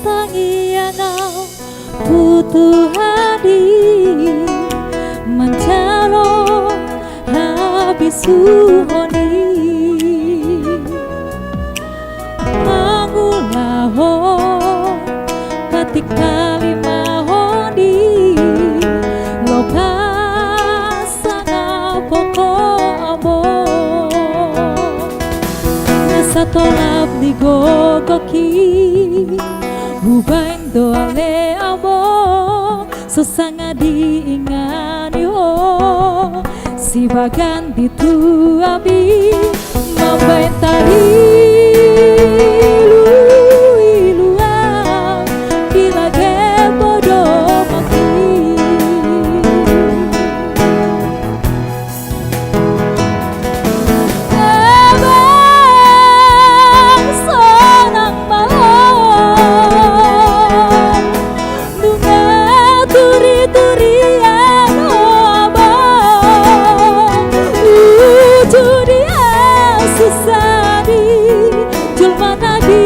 Martangiang au tu Tuhan i, manjalo habisuhon i, mangulahon patik palimahon i, lopas sangap ho amang. Na satolap ni gogok i, hubaen do ale amang, so sanga diingani ho sibagan di tuami, mambaen tarilu-iluan di lage podoman i. Amang, sonang ma ho. Nunga turi-turian ho amang, uju di asusadi, jolma na di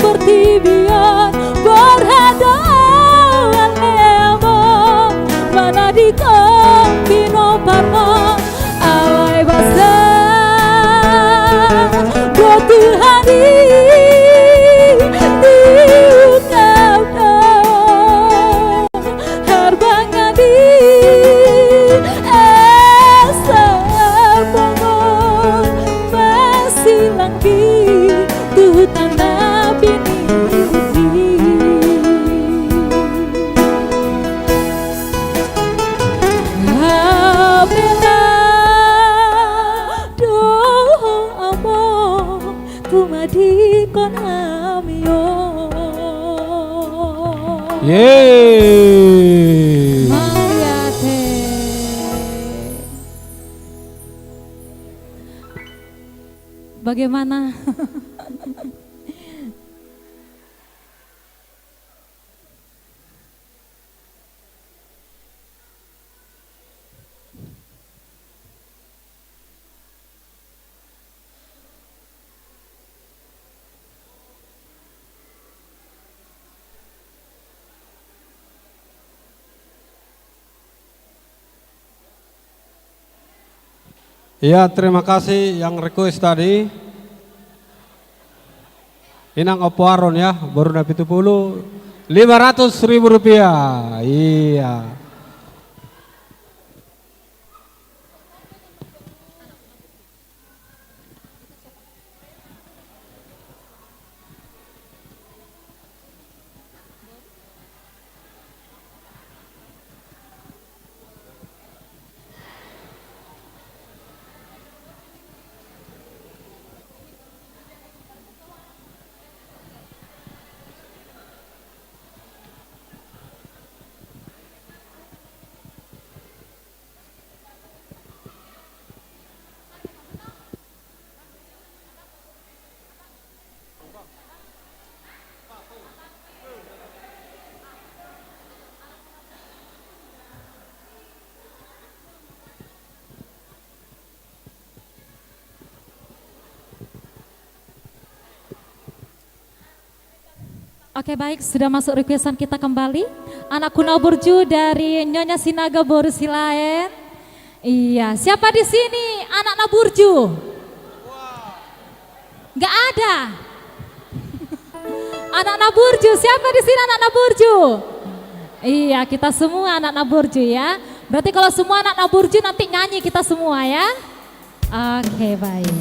portibi on, borhat do au ale amang, manadingkon pinompar on, alai basa do Tuhan i diungkap do. Harbangan di asa pangon, masilang di tu tanah piniliti. Hapela do amang, tumadingkon hami on. Yeay. Mauliate. Bagaimana? Iya, terima kasih yang request tadi. Inang Opo Aron ya, boru na pitu pulu, lima ratus ribu rupiah. Iya. Oke, baik, sudah masuk requestan kita kembali. Anak Kuna Burju dari Nyonya Sinaga boru Silaen. Iya, siapa di sini anak na burju? Nggak ada. Anak na burju, siapa di sini anak na burju? Iya, kita semua anak na burju ya. Berarti kalau semua anak na burju nanti nyanyi kita semua ya. Oke, baik.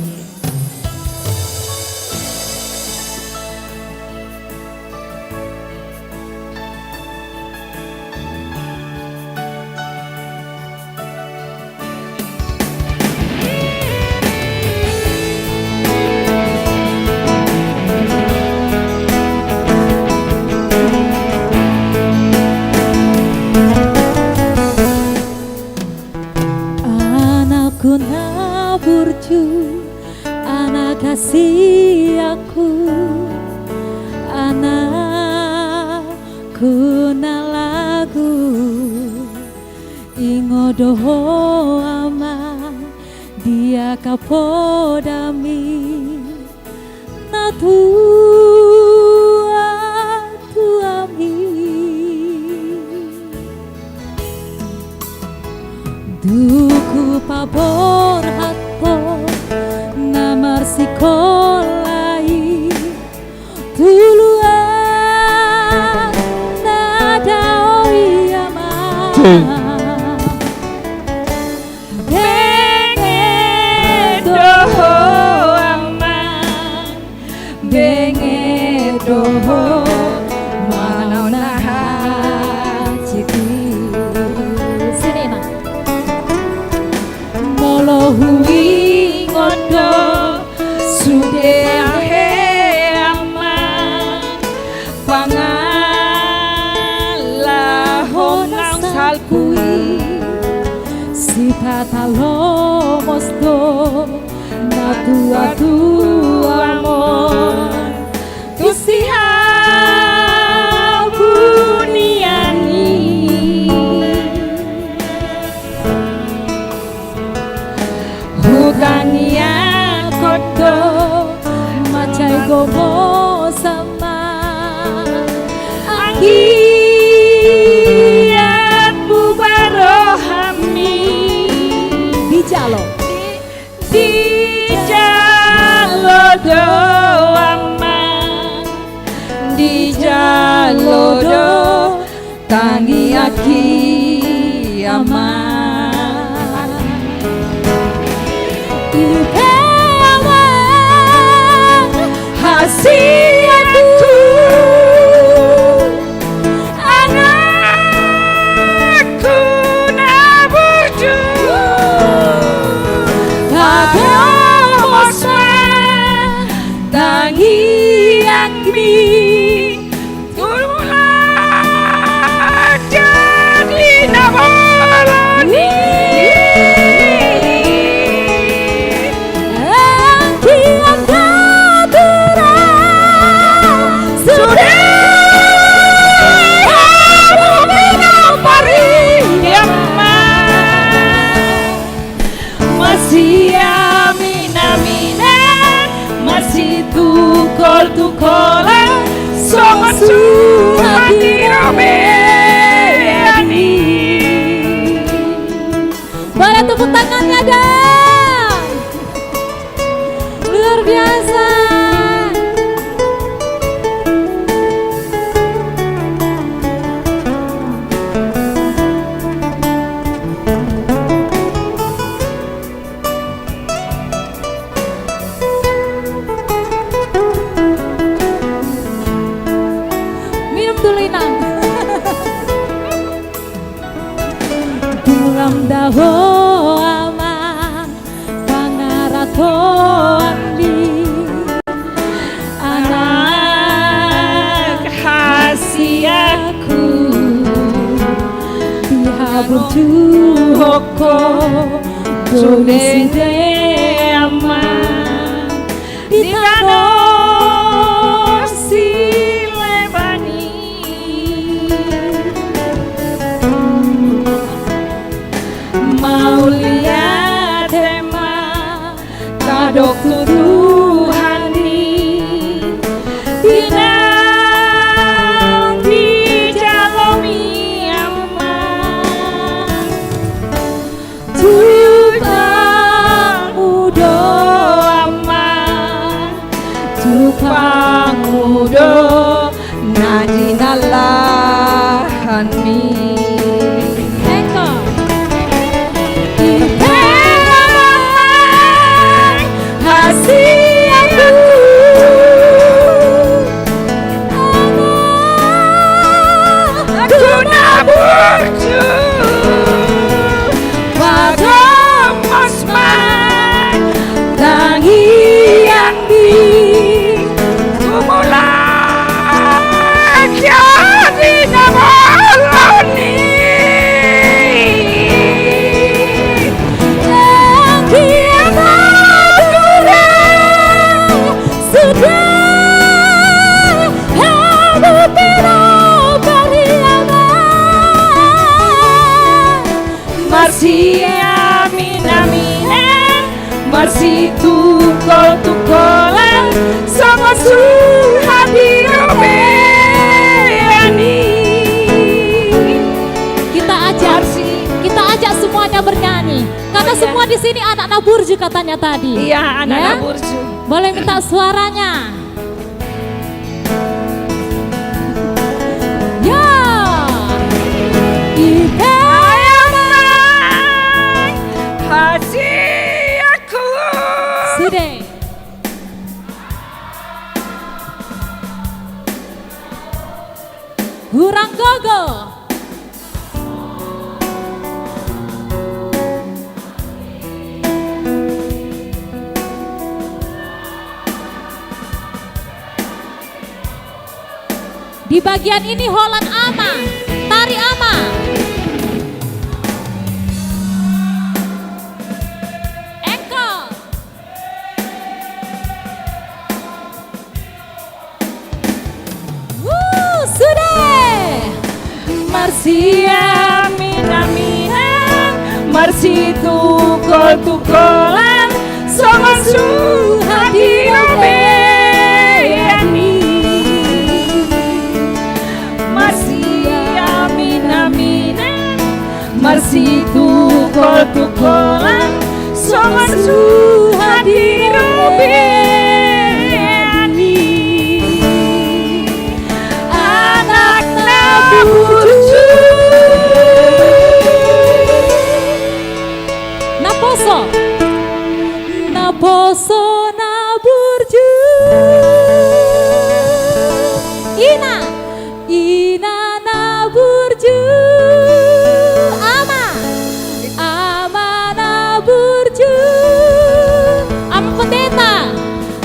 Huna lagu, ingot do ho Amang, di angka podami natuatuami. Dung hupaborhat ho na marsikola i, tu luat na dao i Amang. Benget do ho Amang, benget do ho manaon na hansit i. Sini, Amang. Molo huingot do sude tahe Amang, pangalaho naung salpu i, sipata lomos do natuatuamon tu sihabungian i. Hutangiangkon do mansai gomos Amang, anggiat muba rohami. Dijalo. Di, dijalo do Amang, dijalo do tangiangki Amang. I pe Amang hasianku, anakku na burju, pagomos ma tangiangmi. Tulang jadi na bolon i. Anggiat natural sude hamu pinompar i Amang. Masiaminaminan, masitukoltukolan, songon suhat di robean i. Boleh tepuk tangannya dong. Luar biasa. Minum dulu, Inang. Tulang da ho Amang, pangaratoan ni anak hasianku, dihaburjuhon ho do sude Amang di tano Sileban i. Mauliate ma tadok tu Tuhan i, di naung dijalomi Amang. Tupangmu do Amang, tupangmu do na di na lahan i. Eko. I pe Amang hasianku, anakku na burju, pagomos ma tangiangmi, tumulak ia di na bolon i. Anggiat natural sude hamu pinompar i Marsitungkoltungkolan songon suhat di robean i. Kita ajak, kita ajak semuanya bernyanyi. Karena semua di sini anak na burju katanya tadi. Iya, anak na burju. Boleh minta suaranya? Ya. Ite. Ayam nai. Hasiaku. Sude. Hurang gogo. Di bagian ini holan ama, tari ama. Engkol. Wuh, sude. Marsiaminaminan, marsitungkoltungkolan, songon suhat di robean i. Marsiaminaminan, marsitungkoltungkolan, songon suhat di robean i. Anak na burju. Naposo. Naposo na burju. Ina. Ina na burju. Ama. Ama na burju. Ama pendeta.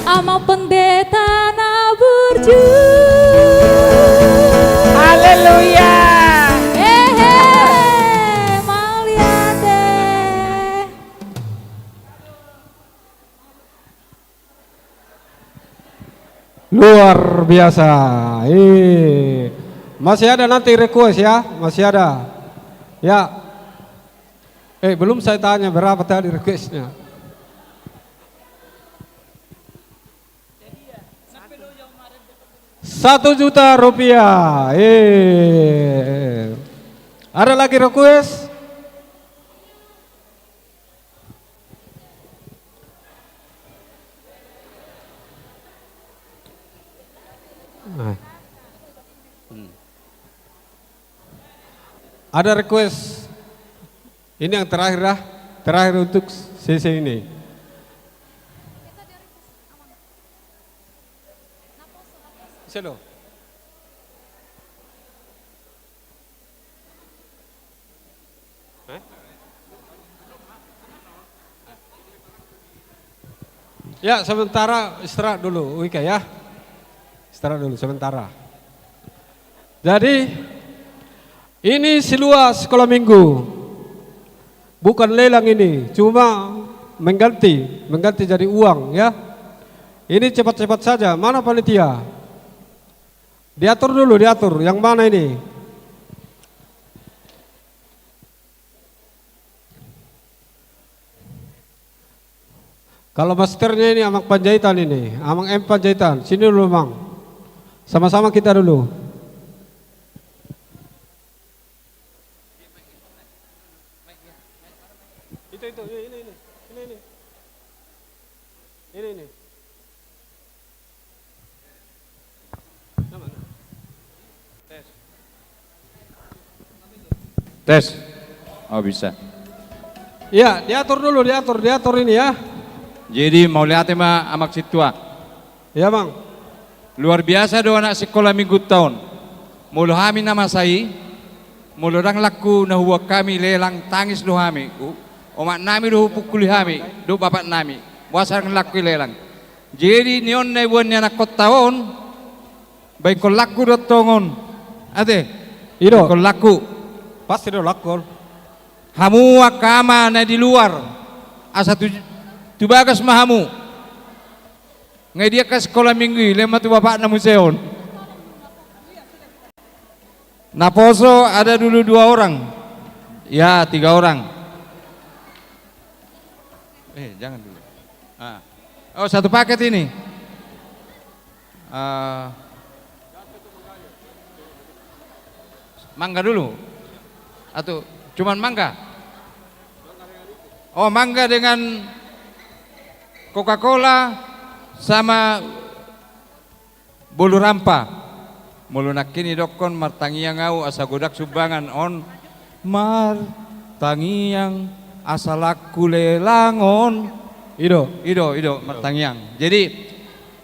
Ama pendeta na burju. Haleluya. Hehe. Mauliate. Luar biasa. Eh, masih ada nanti request ya, masih ada. Ya. Eh, belum saya tanya berapa tadi requestnya. Satu juta rupiah. Eh. Ada lagi request? Nah. Hmm. Ada request. Ini yang terakhir dah. Terakhir untuk sesi ini. Selo. Eh? Ya, sementara istirahat dulu, Wika ya. Istirahat dulu sementara. Jadi, ini Silua Sekolah Minggu. Bukan lelang ini, cuma mengganti, mengganti jadi uang ya. Ini cepat-cepat saja. Mana panitia? Diatur dulu, diatur. Yang mana ini? Kalau masternya ini Amang Panjaitan ini, Amang M Panjaitan. Sini dulu, Mang. Sama-sama kita dulu. Itu, itu, ini, ini, ini. Ini, ini. Ini, ini. Tes. Oh, bisa. Iya, diatur dulu, diatur, diatur ini ya. Jadi, mauliate ma, Amang Sintua. Iya, Mang. Luar biasa do anak sekolah minggu taon. Molo hami na masa i, molo ndang laku na huboan hami lelang, tangis do hami. U-, omak nami do hupungkuli hami, dohot bapak nami. Boasa ndang laku i lelang. Jadi nion na iboan ni anakhonta on, baen ho laku do tongon. Ate? I do. Baen ho laku. Pasti do laku. Hamu angka ama na di luar, asa tu, tu bagas ma hamu. Nga i di angka sekolah minggu i, lehon ma tu bapakna muse on. Naposo ada dulu dua orang. Ya, tiga orang. Eh, jangan dulu. Ah. Oh, satu paket ini. Ah. Mangga dulu. Atau cuman mangga? Oh, mangga dengan Coca-Cola sama bolu rampa. Molo nangkin didokkon martangiang ahu asa godang sumbangan on, martangiang asa laku lelang on. I do. I do, i do, martangiang. Jadi,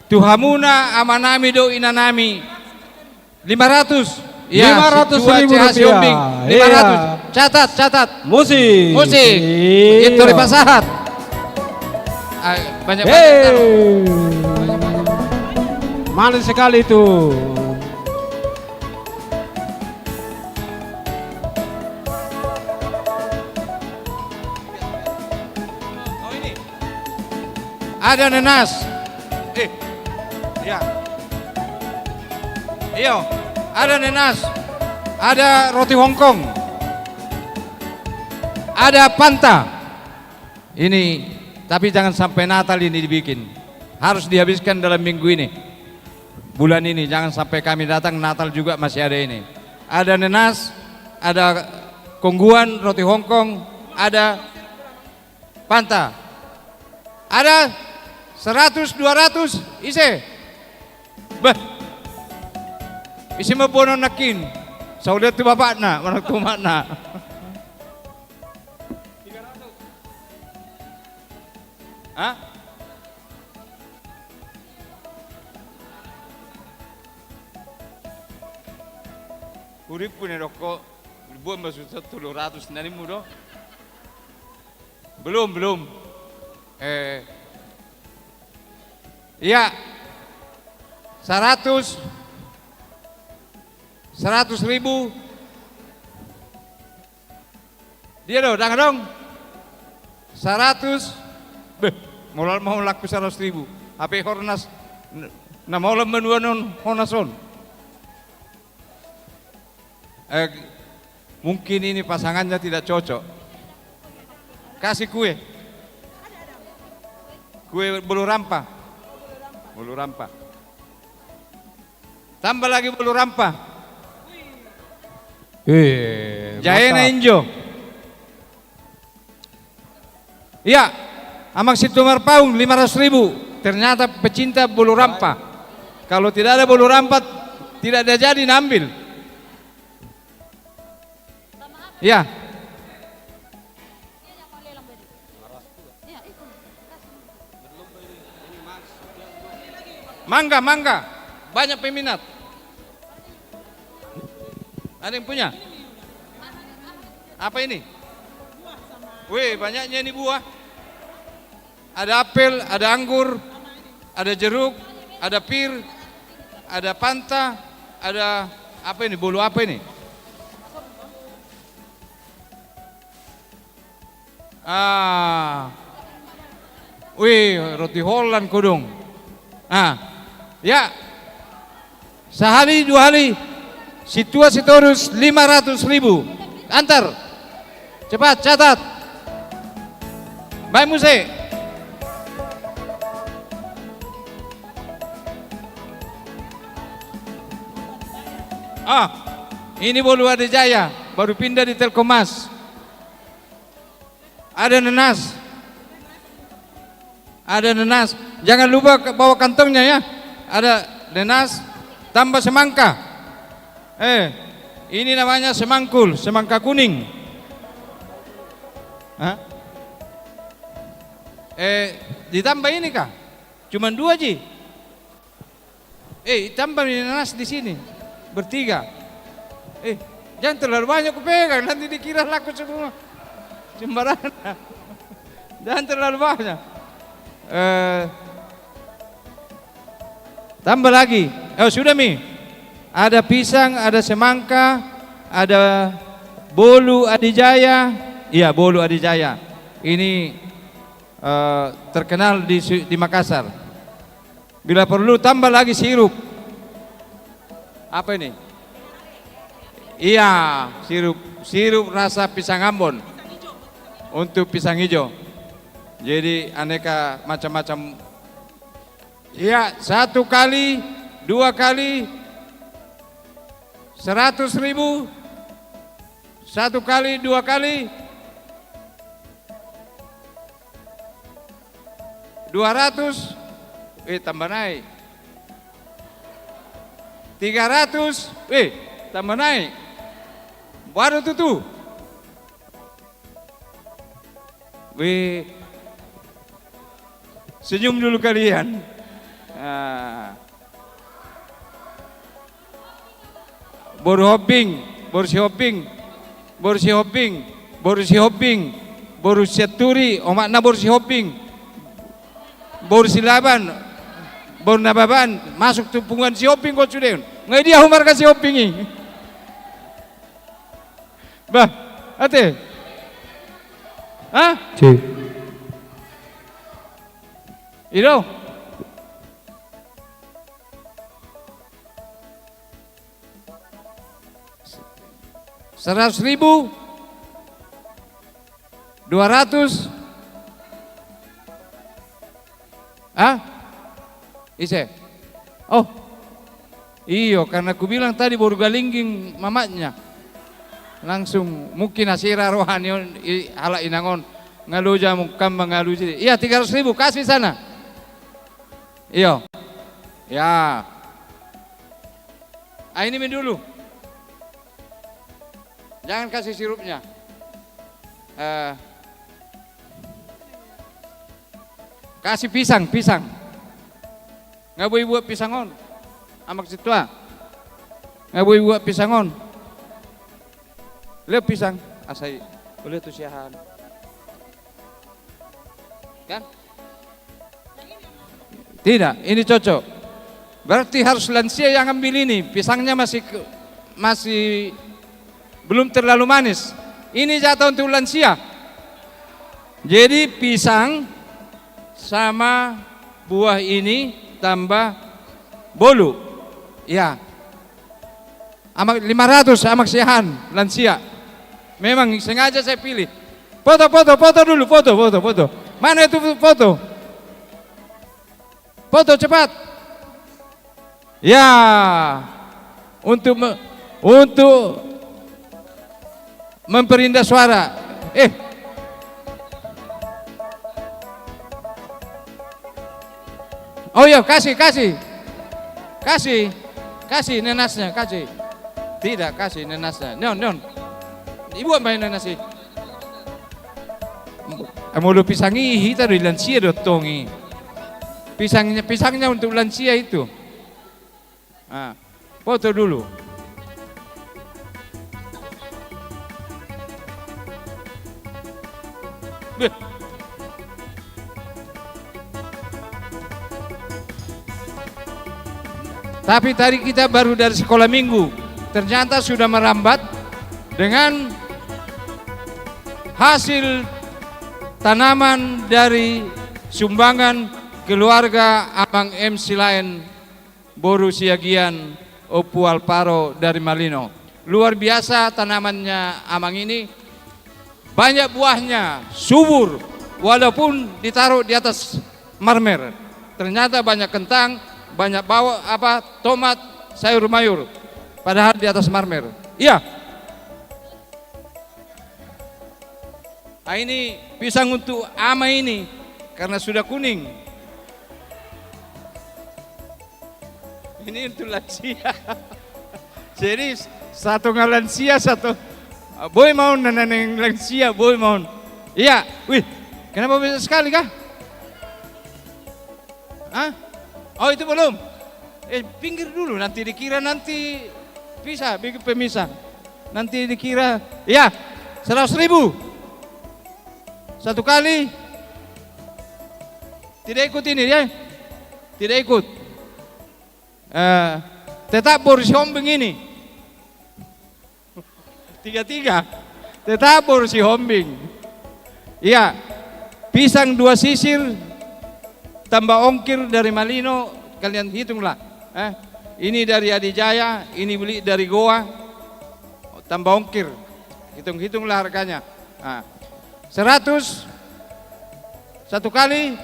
tu hamuna amanami dohot inanami, lima ratus. Iya, lima ratus ribu rupiah. Lima ratus. Iya. Catat, catat. Musik. Musik. Iya. Itu dipasahat. Ah, banyak, hei, banyak. Manis sekali itu. Oh, ini. Ada nenas. Eh, iya. Iyo, ada nenas. Ada roti Hongkong. Ada Fanta. Ini, tapi jangan sampai Natal ini dibikin. Harus dihabiskan dalam minggu ini. Bulan ini, jangan sampai kami datang, Natal juga masih ada ini. Ada nenas, ada kongguan, roti Hongkong, ada Fanta. Ada seratus, dua ratus, ise? Beh. Ise ma boanon nangkin? Sai huliat tu bapakna, manang tu umakna. Hah? Hurippu na didok ho, dibuat ma sude tolu ratus na nimmu do. Belum, belum. Eh. Iya. Seratus. Seratus ribu. Dia do, dang adong. Seratus. Beh, molo au ma laku seratus ribu. Hape Hornas, n-, na molo manuan on Hornas on. Eh, mungkin ini pasangannya tidak cocok. Kasih kue. Kue bolu rampa. Bolu rampa. Tambah lagi bolu rampa. Wih, jae na mantap. Injo. Iya, Amang Situmorang Paung, lima ratus ribu. Ternyata pecinta bolu rampa. Kalau tidak ada bolu rampa, tidak ada jadi na ambil. Iya. Mangga, mangga. Banyak peminat. Ada yang punya? Apa ini? Wih, banyaknya ini buah. Ada apel, ada anggur, ada jeruk, ada pir, ada Fanta, ada apa ini? Bolu apa ini? Ah. Wih, roti Holland kodong. Ah. Ya. Sahali, dua hali. Situa Sitorus lima ratus ribu. Antar. Cepat, catat. Baen muse. Ah, ini Bolu Adi Jaya, baru pindah di Telkommas. Ada nenas. Ada nenas. Jangan lupa ke-, bawa kantongnya ya. Ada nenas, tambah semangka. Eh, ini namanya semangkul, semangka kuning. Hah? Eh, ditambah ini kah? Cuman dua ji. Eh, tambah ni nenas di sini. Bertiga. Eh, jangan terlalu banyak kupegang, nanti dikira laku semua. Sembarangan. Jangan terlalu banyak. Eh, tambah lagi. Oh, sudah mi. Ada pisang, ada semangka, ada Bolu Adi Jaya. Iya, Bolu Adi Jaya. Ini, eh, terkenal di Su-, di Makassar. Bila perlu tambah lagi sirup. Apa ini? Iya, sirup, sirup rasa pisang Ambon. Untuk pisang hijau. Jadi aneka macam-macam. Ya, satu kali, dua kali, seratus ribu, satu kali, dua kali, dua ratus, eh, tambah naik. Tiga ratus, eh, tambah naik. Baru tutu. Weh. Senyum dulu kalian. Ah. Boru Hombing, boru Sihombing, boru Sihombing, boru Sihombing, boru Sianturi, omakna boru Sihombing, boru Silaban, boru Nababan, masuk tu punguan Sihombing ho sude. Nga dia ho marga Sihombing i. Bah, ate. Ha? Si. I do. Seratus ribu. Dua ratus. Ah? Ise? Oh. Iyo, karena kubilang tadi boru Galingging mamaknya. Langsung mungkin hasira roha ni on, i, halak inang on. Nga loja mungkin mangalusi. Iya, tiga ratus ribu, kasih sana. Iyo. Ya. Ah, ini min dulu. Jangan kasih sirupnya. Eh, kasih pisang, pisang. Nga boi buat pisang on. Amak situa. Nga boi buat pisang on. Leo pisang, asa i. Boleh tu siahan. Kan? Tidak, ini cocok. Berarti harus lansia yang ambil ini. Pisangnya masih ke-, masih belum terlalu manis. Ini jatah untuk lansia. Jadi pisang sama buah ini tambah bolu. Ya. Amak lima ratus, amak siahan, lansia. Memang sengaja saya pilih. Foto, foto, foto dulu, foto, foto, foto. Mana itu foto? Foto cepat. Ya. Untuk me-, untuk memperindah suara. Eh. Oh iya, kasih, kasih. Kasih. Kasih nenasnya, kasih. Tidak, kasih nenasnya. Nion, nion. Ibuat main nenas i. Molo pisang i hita do i lansia do tong i. Pisangnya, pisangnya untuk lansia itu. Ah, foto dulu. Beh. Tapi tadi kita baru dari sekolah minggu, ternyata sudah merambat dengan hasil tanaman dari sumbangan keluarga Amang M. Silaen. Boru Siagian, Ompu Alvaro dari Malino. Luar biasa tanamannya Amang ini. Banyak buahnya, subur, walaupun ditaruh di atas marmer. Ternyata banyak kentang, banyak bawang, apa, tomat, sayur mayur. Padahal di atas marmer. Iya. Ah, ini pisang untuk ama ini, karena sudah kuning. Ini untuk lansia. Jadi, satu nga lansia, satu, ah, boi ma on, na, na, na lansia, boi ma on. Iya, wih, kenapa banyak sekali kah? Hah? Oh, itu belum. Eh, pinggir dulu, nanti dikira nanti bisa bikin pemisah. Nanti dikira, ya, seratus ribu. Satu kali. Tidak ikut ini, ya. Tidak ikut. Eh, tetap boru Sihombing ini. Tiga-tiga. Tetap boru Sihombing. Iya. Pisang dua sisir tambah ongkir dari Malino, kalian hitunglah. Eh, ini dari Adijaya, ini beli dari Goa, tambah ongkir. Hitung-hitunglah harganya. Nah, seratus, Satu kali.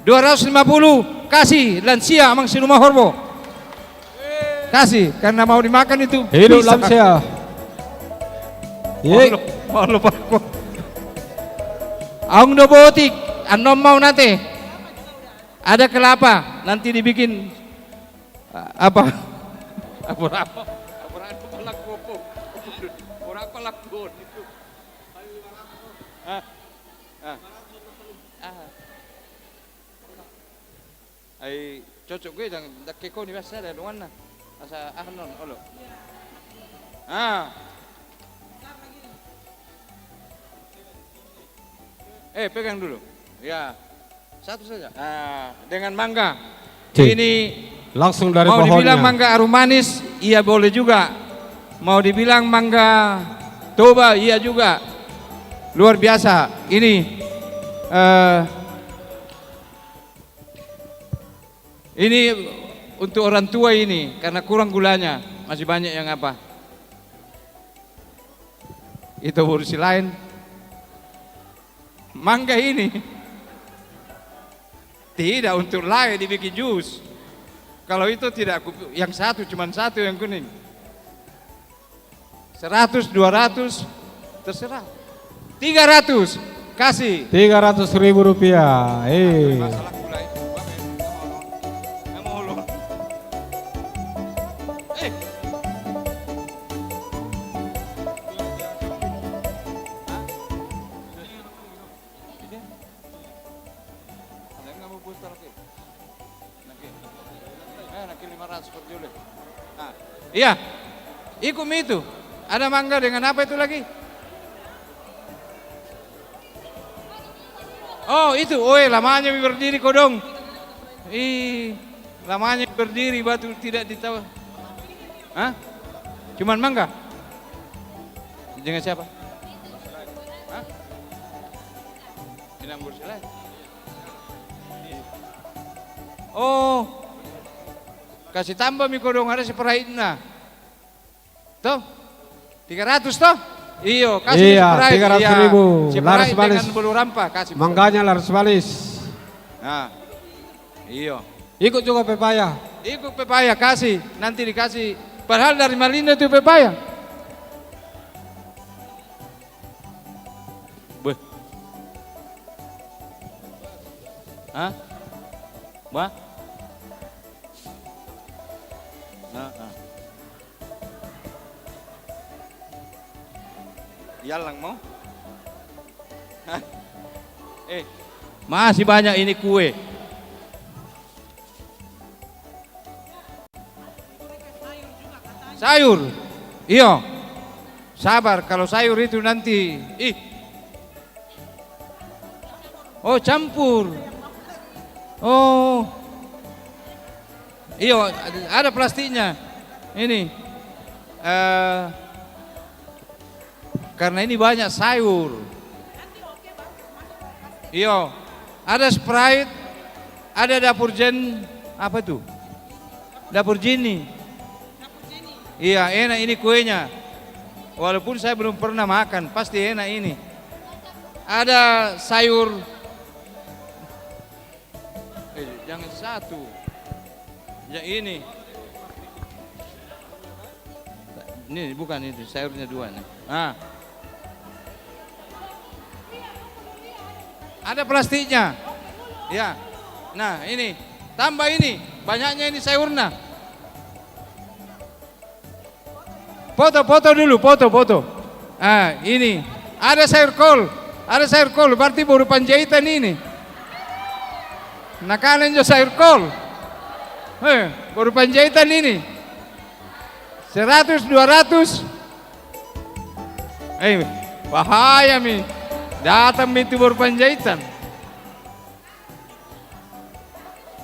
Dua ratus lima puluh, kasih lansia Amang Sinuma Horbo. Kasih, karena mau dimakan itu. Hidup lansia. Ye. Aung do botik, annon mau nate. Ada kelapa, nanti dibikin, a-, apa? Apa, apa? Apa, apa laku, apa? Apa laku? Ah. Ah. Ai cocok gue, dang, dang kekoni biasa ada donganna. Asa ahnon, olo. Ah. Eh, pegang dulu. Ya. Satu saja. Ah, dengan mangga. Cik. Ini langsung dari pohonnya. Mau dibilang mangga arum manis, iya boleh juga. Mau dibilang mangga Toba, iya juga. Luar biasa. Ini, eh, ini untuk orang tua ini, karena kurang gulanya, masih banyak yang apa? Itu urusi lain. Mangga ini. Tidak, untuk lae dibikin jus. Kalau itu tidak, aku, yang satu, cuman satu yang kuning. Seratus, dua ratus, terserah. Tiga ratus, kasih. Tiga ratus ribu rupiah. Eh. Masalah gula itu, Bang, ya. Nggak mau, nggak mau, loh. Eh. Hah? Ini? Ada nggak mau booster, oke? Nanti. Eh, nanti lima ratus per juli. Nah, iya. Ikut mi itu. Ada mangga dengan apa itu lagi? Oh, itu. Oh, eh, lamanya mi berdiri kodong. Ih, lamanya mi berdiri, batu tidak ditawa. Hah? Cuman mangga? Dengan siapa? Hah? Inang Bursilai. Oh. Kasih tambah mi kodong, ada Sprite-na. Toh? Tiga ratus toh? Iyo, kasih mi Sprite. Iya, tiga ratus ribu. Iya. Sprite laris manis. Dengan bolu rampa, kasih. Mangganya laris manis. Nah. Iyo. Ikut juga pepaya. Ikut pepaya, kasih. Nanti dikasih. Padahal dari Malino itu pepaya. Beh. Hah? Bah? Nah, nah. Ialang mau? Hah? Eh, masih banyak ini kue. Sayur. Iyo. Sabar, kalau sayur itu nanti. Ih. Oh, campur. Oh. Iyo, ada plastiknya. Ini. Eh, Karena ini banyak sayur. Iyo, ada Sprite, ada Dapur Jen, apa itu? Dapur Jini. Iya, enak ini kuenya. Walaupun saya belum pernah makan, pasti enak ini. Ada sayur. Eh, jangan satu. Ya, ini. Ini bukan itu, sayurnya dua nih. Ah. Ada plastiknya. Ya. Nah, ini. Tambah ini. Banyaknya ini sayurnya. Foto, foto dulu, foto, foto. Ah, ini. Ada sayur kol. Ada sayur kol, berarti boru Panjaitan ini. Na kanen jo sayur kol. Eh, boru Panjaitan ini. Seratus, dua ratus. Eh, bahaya mi. Datang mi tu boru Panjaitan.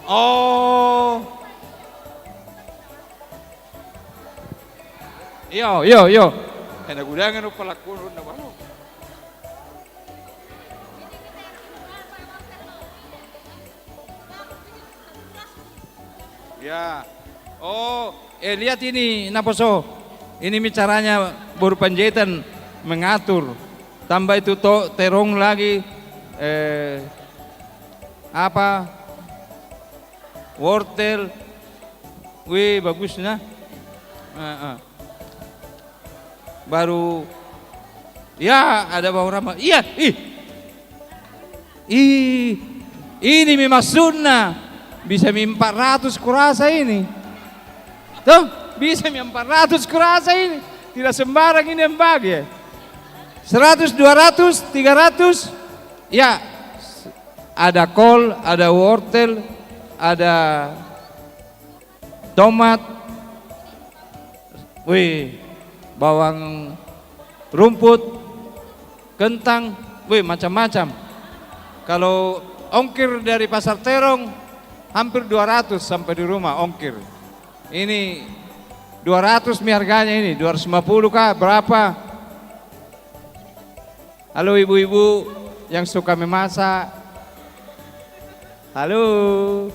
Oh. Iyo, iyo, iyo. Ena gudangan upa lakun na baru. Ya. Oh, eh, lihat ini, naposo. Ini mi caranya boru Panjaitan mengatur. Tambah itu to-, terong lagi, eh, apa, wortel. Wih, bagusna. Heeh. Baru, ya, ada bawang ramba. Iya, ih. Ih, ini mi maksudna. Bisa mi empat ratus kurasa ini. Tuh, bisa mi empat ratus kurasa ini. Tidak sembarang ini yang bagi. Seratus, dua ratus, tiga ratus. Ya, ada kol, ada wortel, ada tomat, wih, bawang rumput, kentang, wih, macam-macam. Kalau ongkir dari Pasar Terong, hampir dua ratus sampai di rumah ongkir. Ini dua ratus mi harganya ini, dua ratus lima puluh kah, berapa? Halo ibu-ibu yang suka memasak. Halo.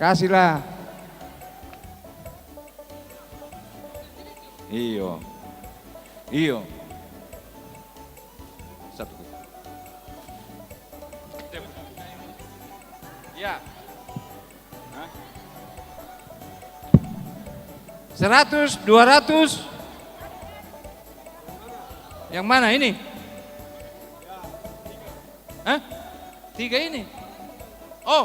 Kasihlah. Iyo. Iyo. Satu. Ya. Hah? Seratus, dua ratus. Yang mana ini? Hah? Tiga ini. Oh,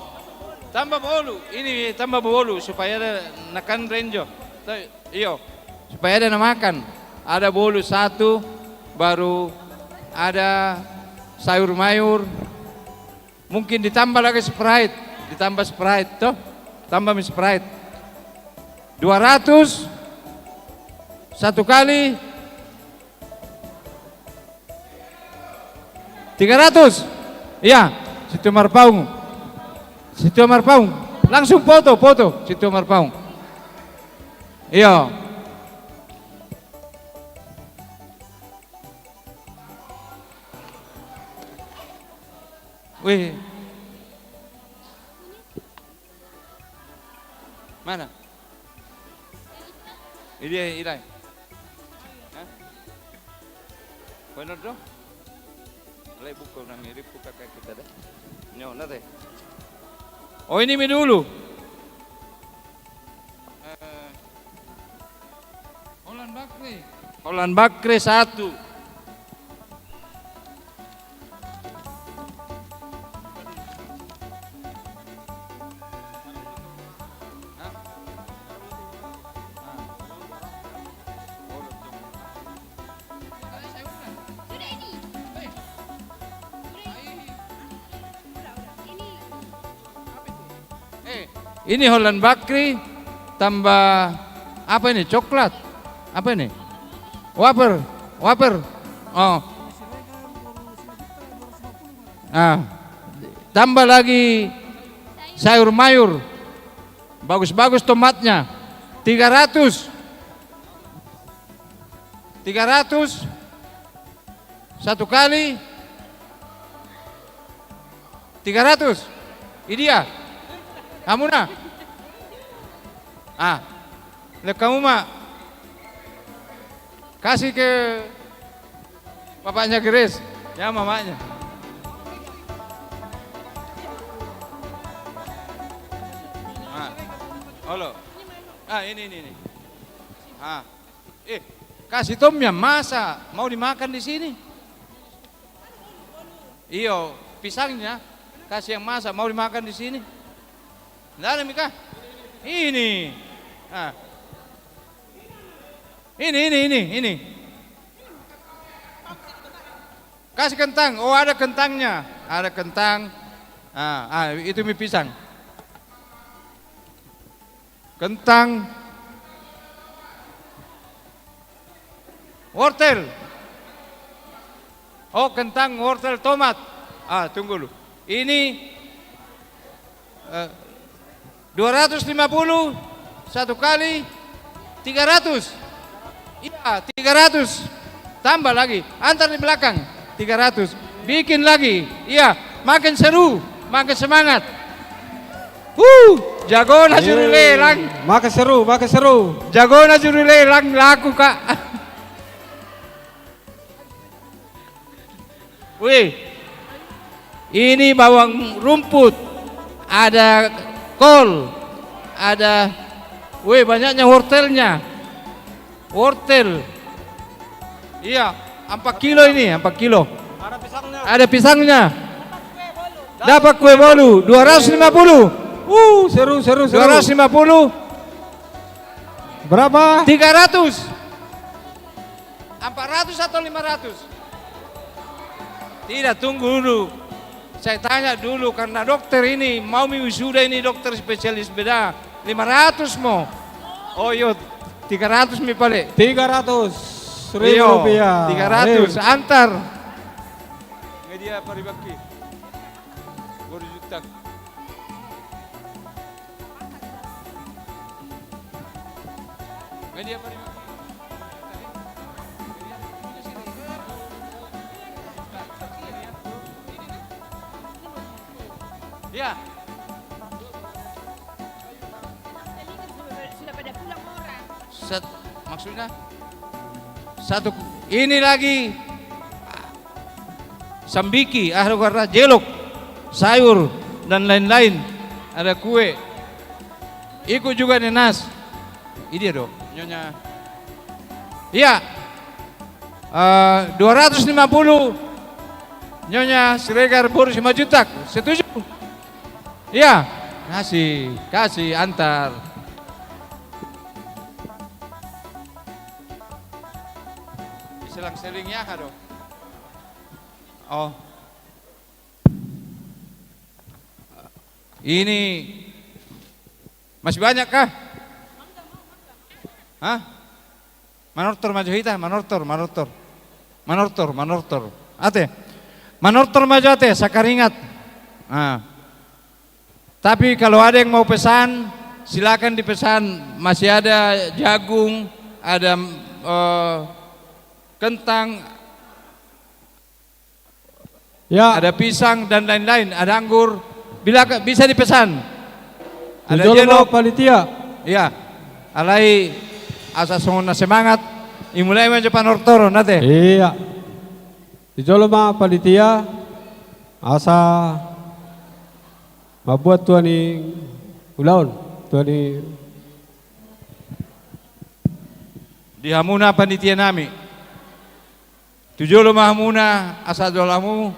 tambah bolu. Ini tambah bolu supaya ada nakan renjo. Tuh, iyo. Supaya ada na makan. Ada bolu satu, baru ada sayur mayur. Mungkin ditambah lagi Sprite, ditambah Sprite, toh? Tambah mi Sprite. Dua ratus satu kali. Tiga ratus. Iya, Situmorang. Situmorang. Langsung foto, foto, Situmorang. Iya. Wih. Mana? Ini dia, ini. Hah? Benar dong? Alai buka nang iri, buka kayak kita deh. Nyo, nanti. Oh, ini mi dulu. Eh, Holland Bakri. Holland Bakri satu. Hah? Ah. Oh, sudah ini. Eh. Ini Holland Bakri tambah apa ini? Coklat. Apa ini? Wafer, wafer. Oh. Ah. Tambah lagi sayur mayur. Bagus-bagus tomatnya. Tiga ratus. Tiga ratus. Satu kali tiga ratus. Idia. Hamu na. Ah. Lek hamu ma. Kasih ke bapaknya Grace. Ya, mamanya. Ah. Olo. Ah, ini, ini, ini. Ah. Eh, kasih Tom ya, masa mau dimakan di sini? Iyo, pisangnya kasih yang masa mau dimakan di sini. Nggak ada, Mika? Ini. Ah. Ini, ini, ini, ini. Kasih kentang. Oh, ada kentangnya. Ada kentang. Ah, ah, itu mi pisang. Kentang. Wortel. Oh, kentang, wortel, tomat. Ah, tunggu dulu. Ini, eh, dua ratus lima puluh satu kali tiga ratus. Iya, tiga ratus. Tambah lagi. Antar di belakang. Tiga ratus. Bikin lagi. Iya, makin seru, makin semangat. Huh, jagona juru lelang. Makin seru, makin seru. Jagona juru lelang, laku, Kak. Wih, ini bawang rumput, ada kol, ada, wih, banyaknya wortelnya. Wortel. Iya, empat kilo ini, empat kilo. Ada pisangnya. Ada pisangnya. Dapat kue bolu, dua ratus lima puluh. Uh, seru, seru, seru. Dua ratus lima puluh. Berapa? Tiga ratus. Empat ratus atau lima ratus? Tidak, tunggu dulu. Saya tanya dulu, karena dokter ini, mau mi wisuda ini, dokter spesialis bedah. Lima ratus mo. Oh, iyo, tiga ratus mi pale. Tiga ratus ribu rupiah. Iyo, tiga ratus. Eh. Antar. Media Paribaki. Baru juta. Iya. Set, maksudnya? Satu, ini lagi. Sambiki, ah, karena jelok, sayur, dan lain-lain. Ada kue. Ikut juga nenas. Ini dia dong, nyonya. Iya. Eh, dua ratus lima puluh. Nyonya Siregar boru Simanjuntak. Setuju? Iya. Kasih, kasih, antar. Diselang-seling ya, kado. Oh. Ini masih banyak kah? Hah? Manortor ma jo hita, manortor, manortor. Manortor, manortor. Ate. Manortor ma jo ate, sakaringat. Nah. Tapi kalau ada yang mau pesan, silakan dipesan. Masih ada jagung, ada, eh, kentang, ya, ada pisang dan lain-lain, ada anggur. Bila ke-, bisa dipesan. Ada jelok. Panitia. Iya. Alai asa songon na semangat, dimulai ma jo panortoron, ate. Iya. Dijolo ma panitia, asa mambuat tua ni ulaon, tua ni. Di hamuna panitia nami. Tu jolo ma hamuna asa jolo hamu.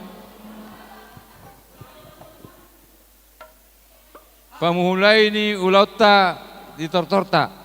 Pamulai ni ulaonta di tortorta.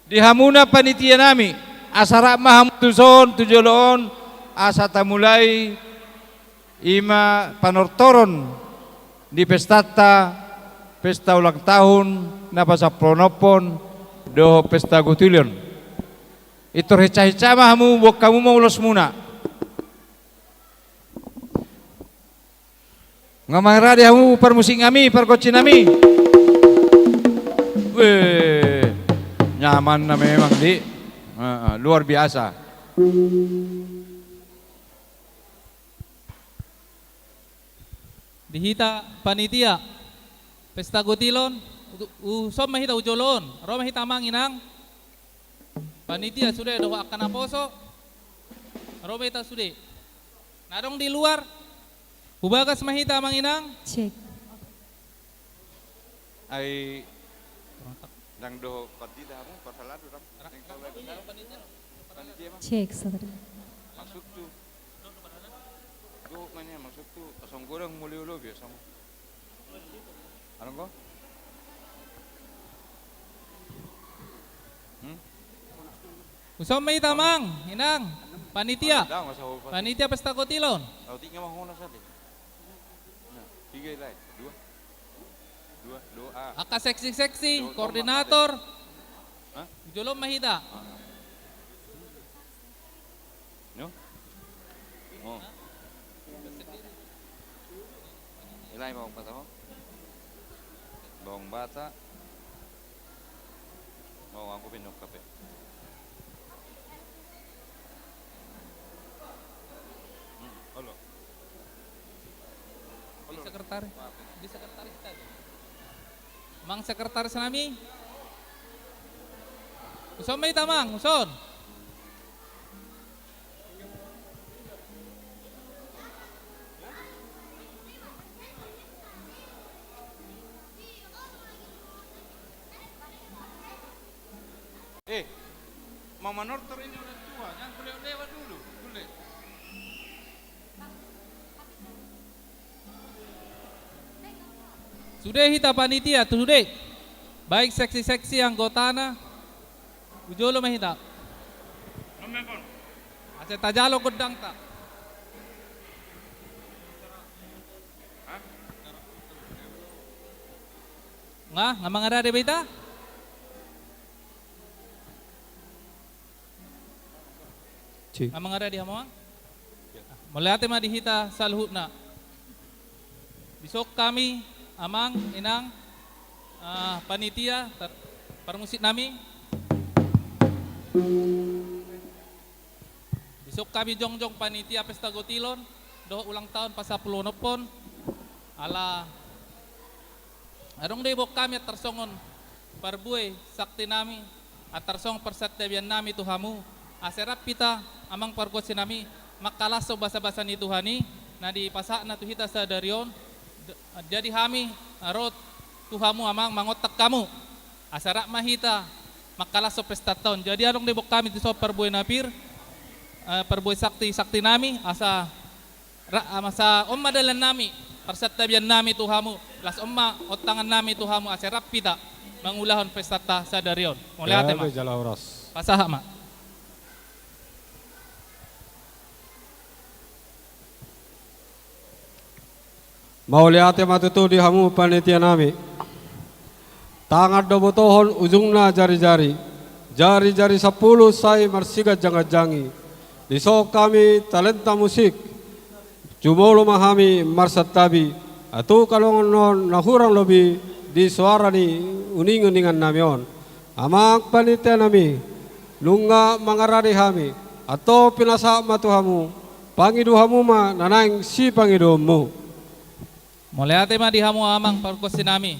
Di hamuna panitia nami, asa rap ma hamu tuson, tu jolo on, asa tamulai, ima panortoron di pestanta, pesta ulang tahun na pasampuluonomhon dohot pesta gotilion. Pintor hinsa-hinsa ma hamu, boan hamu ma ulosmuna. Nga mangarade hamu parmusik nami, pargonsi nami. Weh, nyaman na memang, di. Heeh, luar biasa. Di hita panitia pesta gotilion, u-, tuson ma hita tu jolo on, ro ma hita amang inang. Panitia sude dohot angka naposo, ro ma hita sude. Na adong di luar, hu bagas ma hita amang inang. Cek. Ai. Ndang dohot pandita hamu, parhalado dang. Panitia ma. Cek, saudara. Maksudku. Dohot ma nian, maksudku. Songon godang molo olo biasa ma. Adong ho? Hmm? Uson ma hita, Amang, Inang, panitia. Panitia Pesta Kotilon. Tiga i lae. Dua. Dua, dua, ah. Angka seksi-seksi, koordinator. Hah? Jolo ma hita. Ah. No? Oh. Ilai bawang bata ho. Bawang bata. Bawang aku pinok kape. Hmm, halo. Di sekretaris. Di sekretaris tadi. Amang sekretaris nami. Uson ma hita, Amang, uson. Eh, mau manortor ini orang tua, jangan kulewat-lewat dulu, boleh. Sude hita panitia, sude. Baik seksi-seksi anggotana. Hujolo ma hita. Ase tajalo gondangta. Nga, nga mangarade be hita? Cik. Nga mangarade hamu, Amang? Mauliate ma di hita saluhutna. Dison hami, Amang, Inang, ah, panitia, tar-, parmusik nami. Dison hami jongjong panitia Pesta Kotilon dohot ulang tahun pasampuluonophon. Ala adong do diboan hami antar songon parbue sakti nami, antar songon parsantabian nami tu hamu, asa rap hita, Amang pargonsi nami, mangkalashon basa-basa ni Tuhan i na dipasahatna tu hita sadari on. D-, jadi hami, ah, ro tu hamu, Amang, mangontak hamu, asa rap ma hita mangkalashon pestanta on. Jadi adong diboan hami dison parbue na pir, eh, parbue sakti, sakti nami, asa ra-, asa on ma dalan nami, parsantabian nami tu hamu, laos on ma ontangan nami tu hamu, asa rap hita mangulahon pestanta sadari on. Mauliate ma. Gabe jala horas. Pasahat ma. Mauliate ma tutu di hamu panitia nami. Tangan do botohon ujungna jari-jari. Jari-jari sampulu sai marsiganjang-ganjangi. Dison hami talenta musik. Jumolo ma hami marsantabi. Atu kalongon on na hurang lobi di soara ni uning-uningan nami on. Amang panitia nami, nunga mangarade hami, antong pinasahat ma tu hamu, pangido hamu ma na naeng sipangidoonmu. Mauliate ma di hamu, Amang pargonsi nami.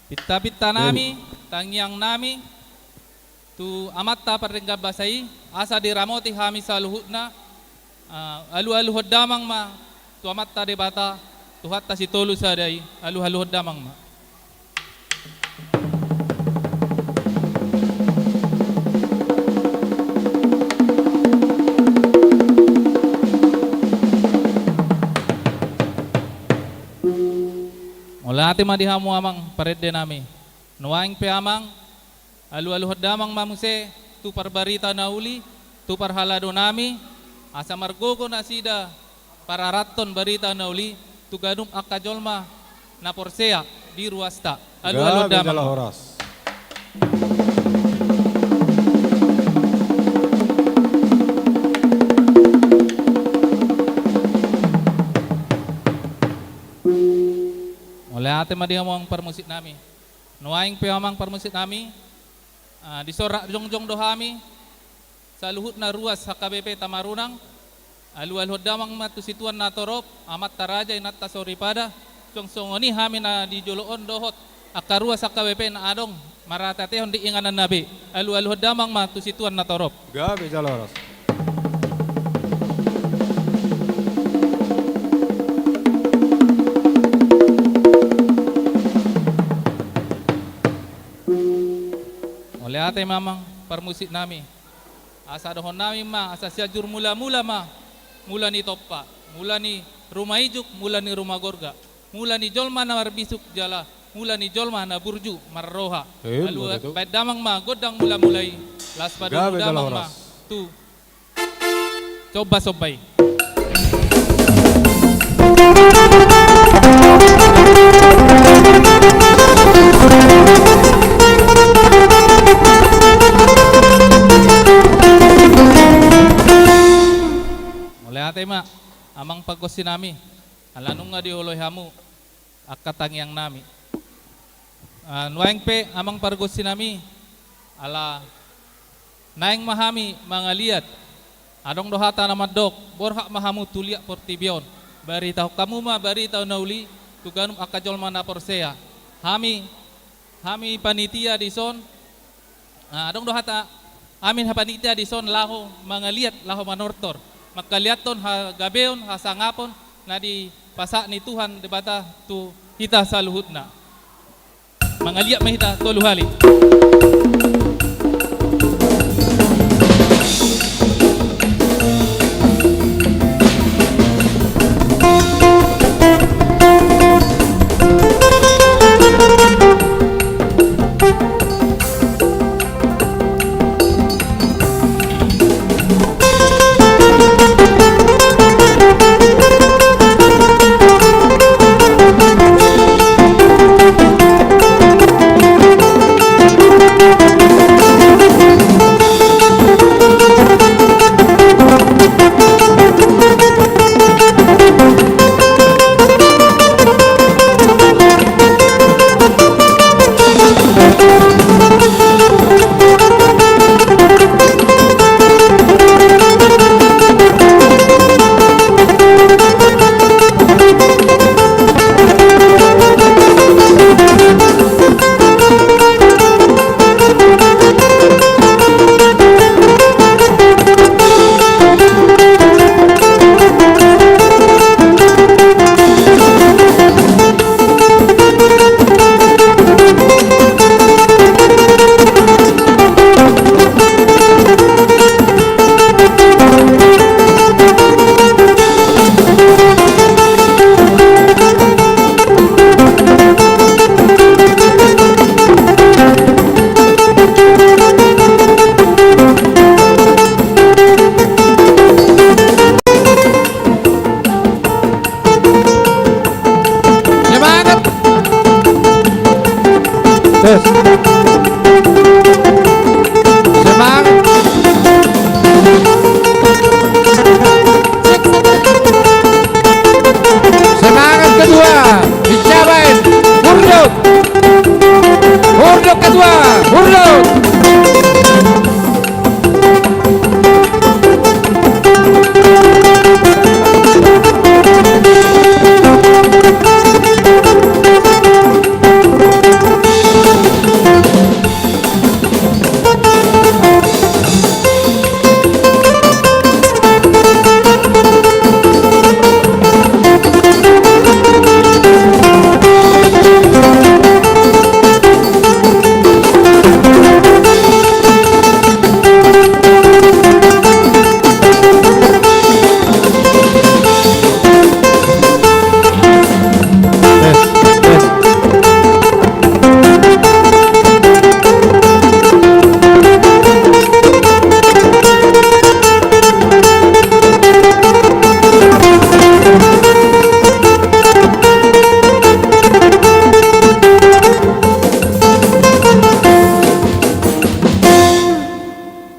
Pinta-pinta nami, tangiang nami, tu Amanta Pardenggan Basa i, asa diramoti hami saluhutna, ah, alu-aluhon damang ma tu Amanta Debata, Tuhanta sitolu sada i, alu-aluhon damang ma. Mauliate ma di hamu, Amang parende nami. Nuaeng pe, Amang, alu-aluhon damang ma muse tu parbarita na uli, tu parhalado nami, asa margogo nasida pararathon barita na uli tu ganup angka jolma na porsea di ruasta. Alu-aluhon damang. Gabe jala horas. Mauliate ma di hamu, Amang parmusik nami. Nuaeng pe, Amang parmusik nami, ah, dison rap jongjong do hami saluhutna ruas H K B P Tamarunang. Alu-aluhon damang ma tu situan na torop, amanta raja, inanta soripada, suang songon i hami na di jolo on dohot angka ruas H K B P na adong marateatehon di ingananna be. Alu-aluhon damang ma tu situan na torop. Gabe jala horas. Ate ma amang parmusik nami. Asa dohonon nami ma, asa Sianjur Mulamula ma mula ni tompa, mula ni ruma ijuk, mula ni ruma gorga, mula ni jolma na marbisuk jala mula ni jolma na burju marroha. Eh, alu, mula tu. Baen damang ma gondang mulamula i, laos padomu damang ma tu somba-somba i. Mauliate ma amang pargonsi nami, ala nunga dioloi hamu angka tangiang nami. Ah, nuaeng pe amang pargonsi nami, ala naeng ma hami mangaliat. Adong do hata na mandok, borhat ma hamu tu liat portibi on, baritahon hamu ma barita na uli tu ganup angka jolma na porsea. Hami, hami panitia dison, ah, adong do hata, hami panitia dison laho mangaliat, laho manortor, mangkaliathon hagabeon, hasangapon na dipasahat ni Tuhan Debata tu hita saluhutna. Mangaliat ma hita tolu hali. Semangat. Tes. Semangat. Semangat kedua. Dicabain. Hurduk. Hurduk kedua. Hurduk.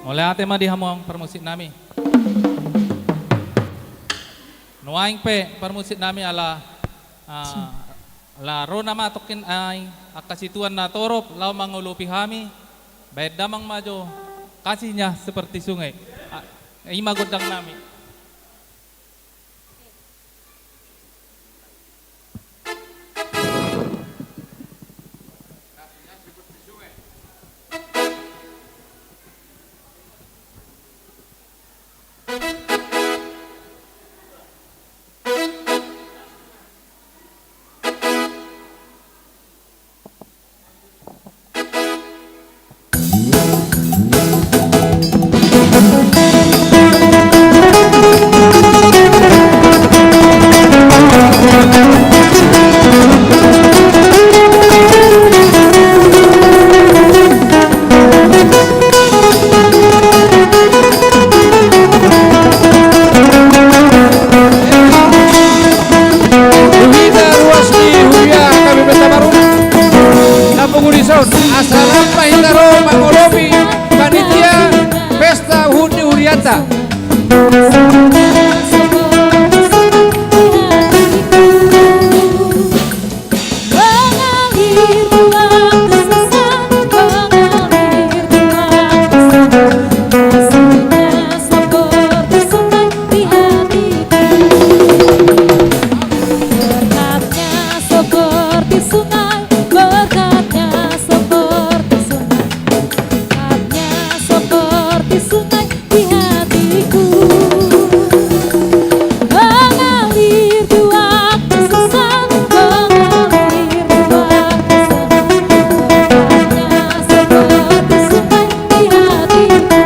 Mauliate ma di hamu amang parmusik nami. Nuaeng pe parmusik nami ala, ah, ala ro nama tongkin ai angka situan na torop laho mangolopi hami, baen damang ma jo Kasihnya Seperti Sungai. Ah, i ma gondang nami. Seperti sungai, berkatnya seperti sungai. Berkatnya seperti sungai di hatiku. Mengalir di waktu susah, mengalir di waktu senang. Berkatnya seperti sungai di hatiku.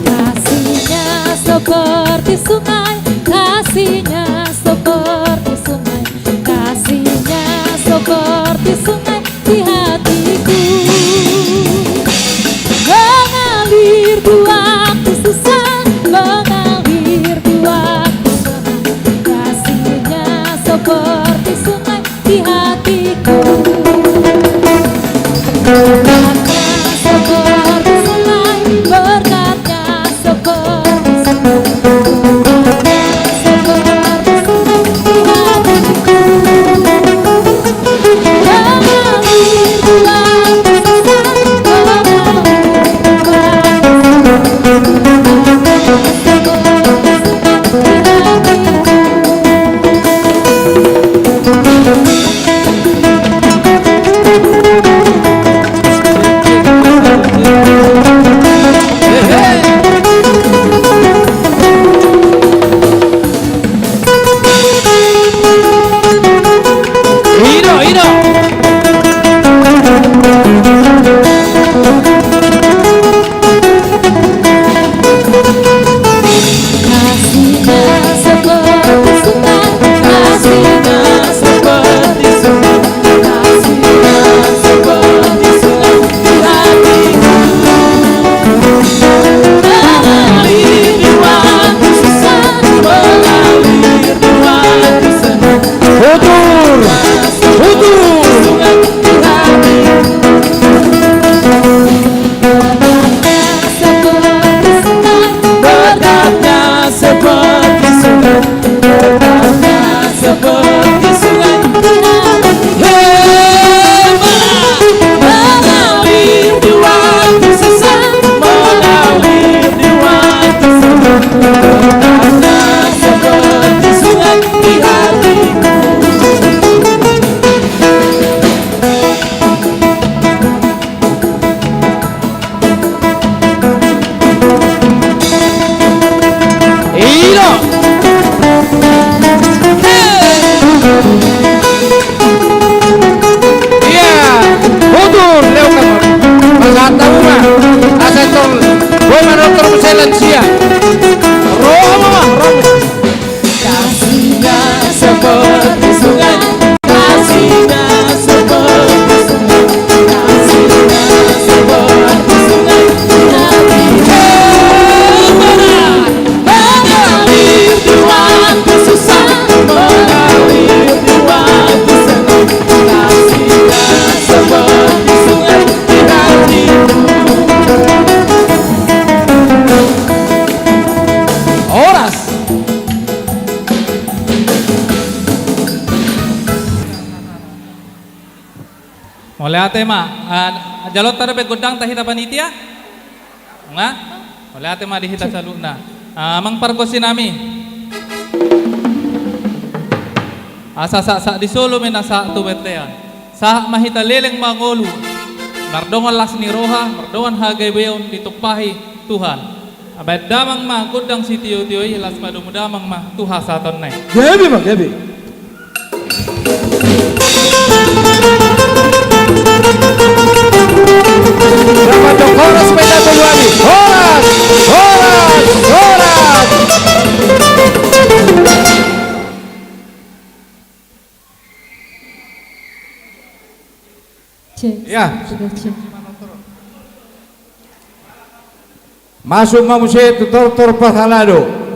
Kasihnya seperti sungai, kasihnya seperti sungai, kasihnya seperti sungai di hatiku. Mengalir di waktu susah, mengalir di waktu senang. Kasihnya seperti sungai di hatiku. Berkatnya seperti sungai, berkatnya seperti sungai, seperti sungai di hatiku. Mengalir di waktu susah, mengalir di waktu senang. Ido, ido. Utur! Utur! Berkatnya seperti sungai, berkatnya seperti sungai. Hei, mengalir di waktu susah, mengalir di waktu senang. Berkatnya seperti sungai di hatiku. Ido. Hei. Ia, utur, lehon ma. Pasahat hamu ma. Asa tor, boha ma, tor muse lansia. Ro hamu ma, ro hamu ma. Kasihnya seperti sungai, kasihnya seperti sungai, kasihnya seperti sungai. Mengalir di waktu susah, mengalir di waktu senang. Kasihnya seperti sungai di hatiku. Horas. Mauliate ma. Ah, jalo hita dope gondang ta hita panitia? Nga? Mauliate ma di hita saluhutna. Ah, amang pargonsi nami. Asa sahat-sahat ni solu ma na sahat tu bontean. Sahat ma hita leleng mangolu. Mardongan las ni roha, mardongan hagabeon ditumpahi Tuhan. Baen damang ma gondang sitio-tio i, laos padomu damang ma tu hasahatonna i. Gabe ma, gabe. Horas, horas, horas. Cek, ya. Sudah cek. Masuk ma muse tu tortor parhalado.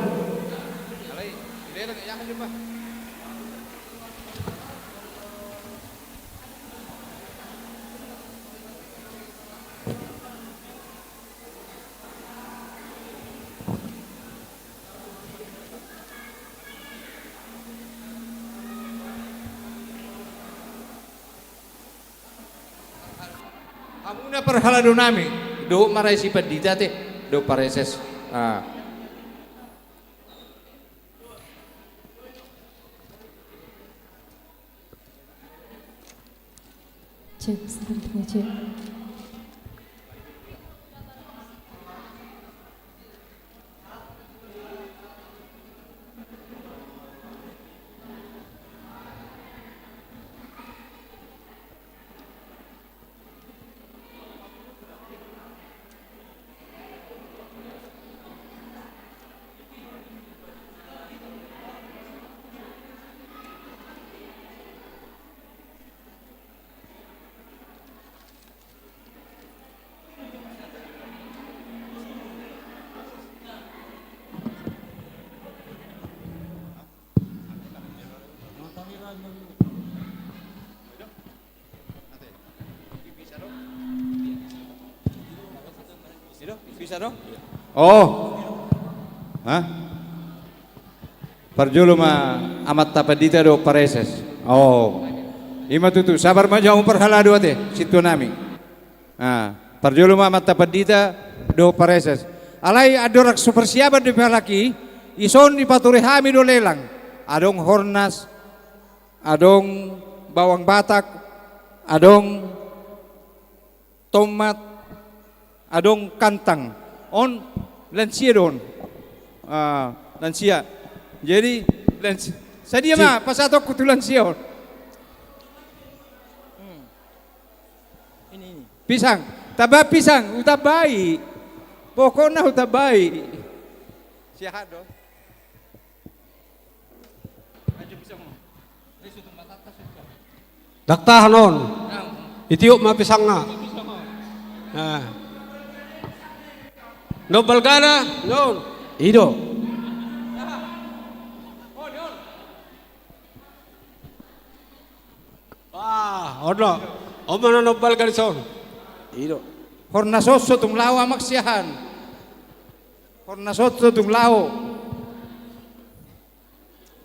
Hamuna parhalado nami, dohot ma raja i pandita te, dohot pareses. Ah. Cek, sebentar, cek. Oh. Hah? Parjolo ma amanta pandita dohot pareses. Oh. I ma tutu, sabar ma jo hamu parhalado ate, sintua nami. Ah, parjolo ma amanta pandita dohot pareses. Alai andorang so parsiapan dope halak i, dison dipature hami do lelang. Adong hornas, adong bawang Batak, adong tomat, adong kantang. On lansia do on. Ah, lansia. Jadi lansia. Sadia ma pasahatonku tu lansia on. Hmm. Ini, ini. Pisang. Tamba pisang, hutambai. Pokokna hutambai. Siahan do. Ndang tahan on. Itiop ma pisangna. Nah. Ndang balgana, non. I do. Ah, on do. On ma na ndang balga dison. I do. Hornas on so tung laho amang siahan. Hornas on so tung laho.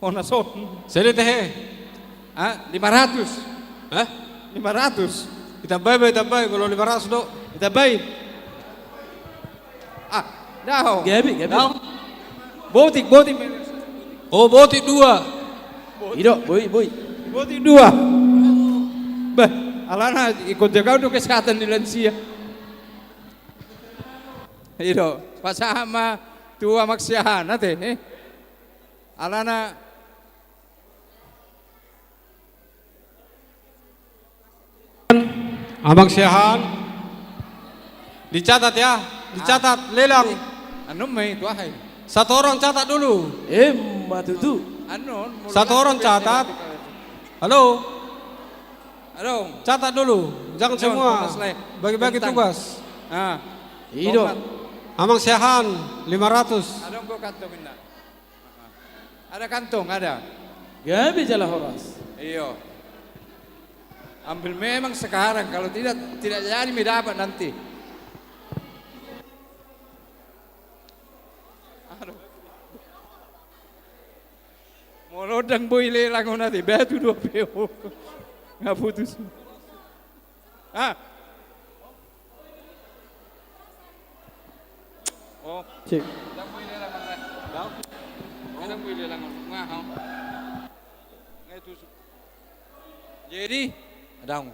Hornas on. Sele tehe. Ah, lima ratus. Hah? Lima ratus. Ditambai ma, ditambai, molo lima ratus do. Ditambai. Ah, daong. Gabe, gabe. Daong. Botik, botik. Oh, botik dua. I do, boi, boi. Botik dua. Bah, alana ingkon jaga do kesehatan ni lansia. I do, pasahat ma tu amang siahan ate, eh. Alana amang siahan. Dicatat ya, dicatat, ah, lelang. Annon ma i tu aha i. Satu orang catat dulu. Emma tutu. Annon, satu orang catat. Halo. Halo. Catat dulu. Jangan semua. Bagi-bagi tugas. Ah. I do. Amang siahan lima ratus. Adong do kantong inna. Ada kantong, ada. Gabe jala horas. Iyo. Ambil memang sekarang, kalau tidak, tidak jadi mi dapat nanti. Aduh. Molo ndang boi lelang on ate, batu do pe ho. Nga putus. Ah. Oh. Cek. Ndang boi lelang on. Ndang boi lelang on. Nga ho. Nga tusuk. Jadi, adong.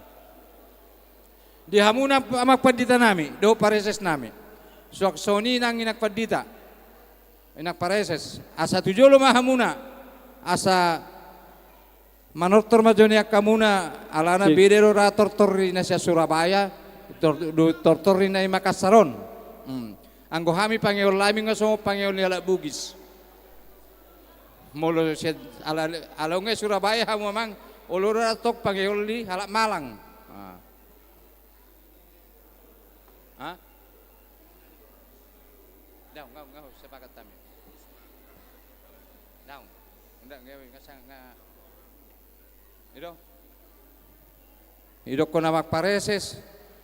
Di hamuna amang pandita nami, dohot pareses nami. Suang songon i nang inang pandita. Inang pareses, asa tu jolo ma hamuna, asa manortor ma jo ni angka muna, alana beda do ra tortor ni na sian Surabaya, tor-, do tortor ni na i Makassar on. Hmm. Anggo hami pangeol nami nga songon pangeol ni halak Bugis. Molo sian ala, ala nga Surabaya hamu amang, olo do ra tong pangeol ni halak Malang. Ah. Ha? Daong, daong, daong, sepakat kami. Daong. Nda, nda, nda, nda, nda. Ido. Idokkon amang pareses,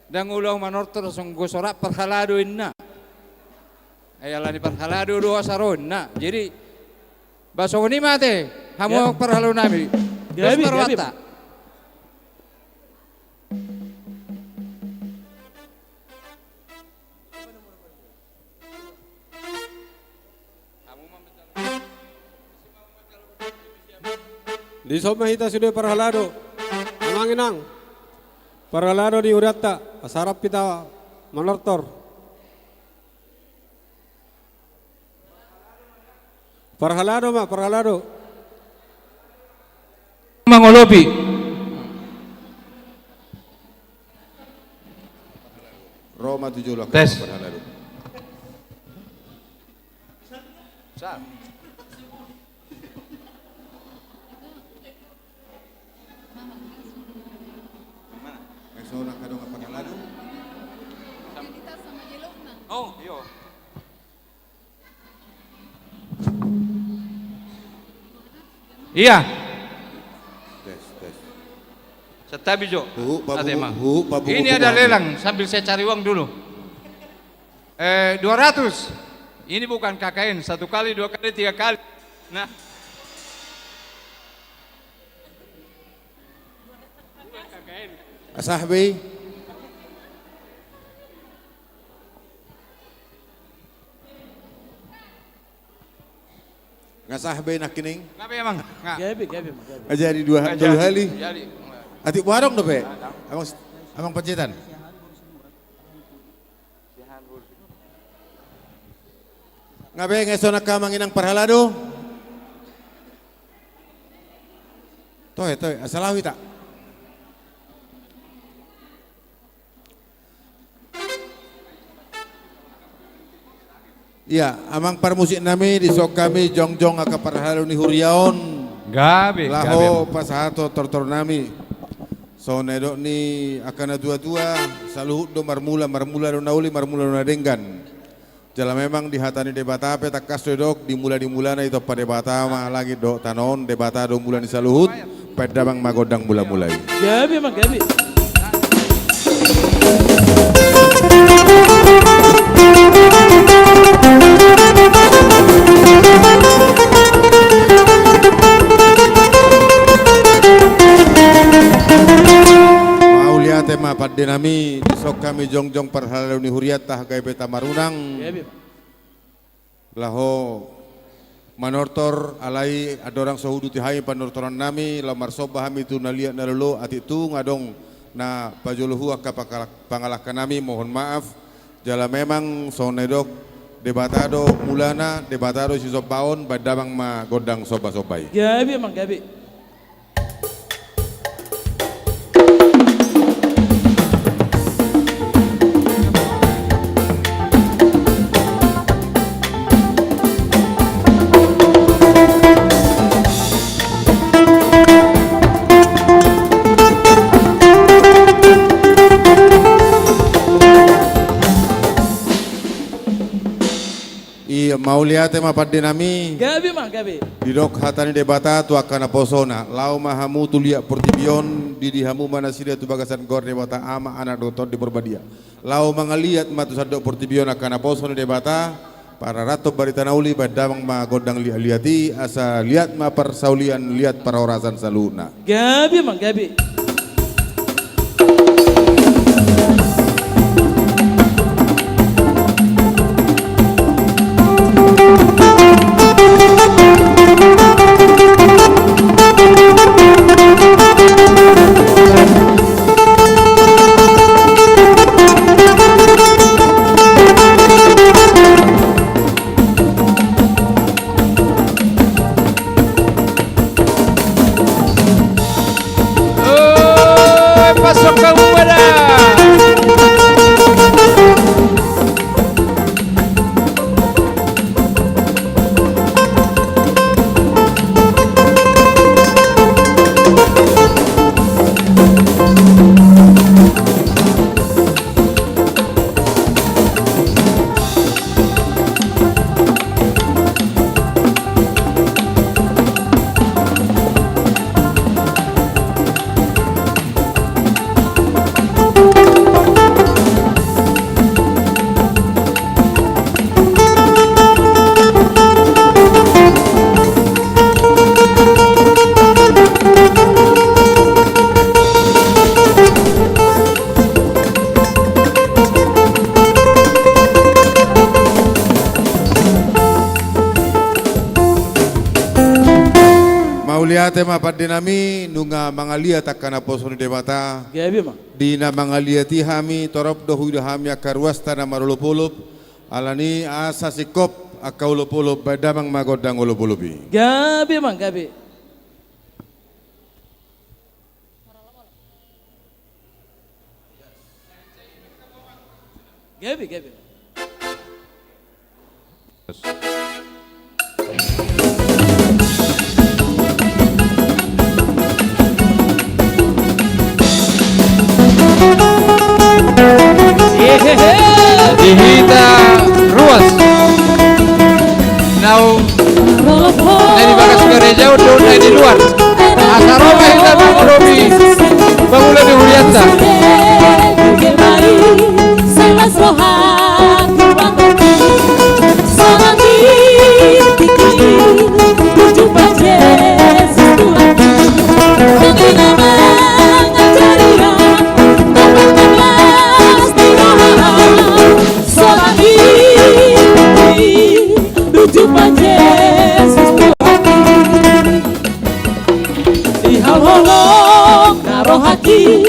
ndang olo au manortor songon so rap parhalado inna. Ai alani parhalado do asa ro inna. Jadi, ba songon i ma ate, hamu amang parhalado nami. Gabe, gabe. Tes marwata. Dison ma hita sude parhalado. Amang inang. Parhalado ni hurianta. Asa rap hita manortor. Parhalado ma, parhalado. Mangolopi. Ro ma tu jolo. Tes. Parhalado. Sa. Mana? Yang seorang kadang apa lagi? Oh, iyo. Iya. Tes, tes. Santabi jo. Huhut, Pak Buku, huhut, Pak Buku. Ini ada lelang, sambil saya cari uang dulu. Eh, dua ratus. Ini bukan K K N, satu kali, dua kali, tiga kali. Nah. Bukan K K N. Asah be. Nga sah be nangkining? Gabe, Amang. Nga. Gabe, gabe, Amang, gabe. Ah, jadi dua, ah, tolu jadi, hali. Jadi. Atik buarong dope. Amang, Amang Panjaitan. Nga be, nga sonang hamu amang inang parhalado. Toe, toe, asa laho hita. Ia, amang parmusik nami, dison hami jongjong angka parhalado ni huria on. Gabe, gabe. Laho pasahat tortor nami. Songon na nidok ni angka na tua-tua, saluhut do marmula, marmula do na uli, marmula do na denggan. Jala memang di hata ni Debata pe tangkas do didok, di mula ni mulana ditompa Debata ma langit dohot tano on, Debata do mula ni saluhut, bahen damang ma gondang mula-mula i. Gabe, Amang, gabe. Mauliate ma pande nami, dison hami jongjong parhalado ni hurianta, gabe hita marunang. Gabe. Laho manortor, alai andorang so huuduti hami panortoran nami, laho marsomba hami tu na liat na lolo, atik tung adong na pajolo hu angka pangala-, pangalangka nami, mohon maaf. Jala memang songon na nidok, Debata do mulana, Debata do sisombaon, bahen damang ma gondang somba-somba i. Gabe, Amang, gabe. Ia, mauliate ma pande nami. Gabe ma, gabe. Didok hata ni Debata tu angka naposona, laho ma hamu tu liat portibi on, didi hamu ma nasida tu bagasan goar ni Debata Ama, Anak dohot Tondi Porbadia. Laho mangaliat ma tu sandok portibi on angka naposo ni Debata, pararanto barita na uli, bahen damang ma gondang liat-liat i, asa liat ma parsaulian, liat parhorasan saluhutna. Gabe ma, gabe. Ate ma pande nami, nunga mangaliat angka naposo ni Debata. Gabe ma. Di na mangaliat i hami, torop do huida hami angka ruasta na marolopolop. Alani asa singkop angka olopolop, baen damang ma gondang olopolop i. Gabe ma, gabe. Gabe, gabe. Di hita ruas naung na di bagas gareja on dohot na di luar. Asa ro ma hita mangulopi pangula ni hurianta. Solang i di jumpa Jesus Tuhanki. Di hau holong na rohaki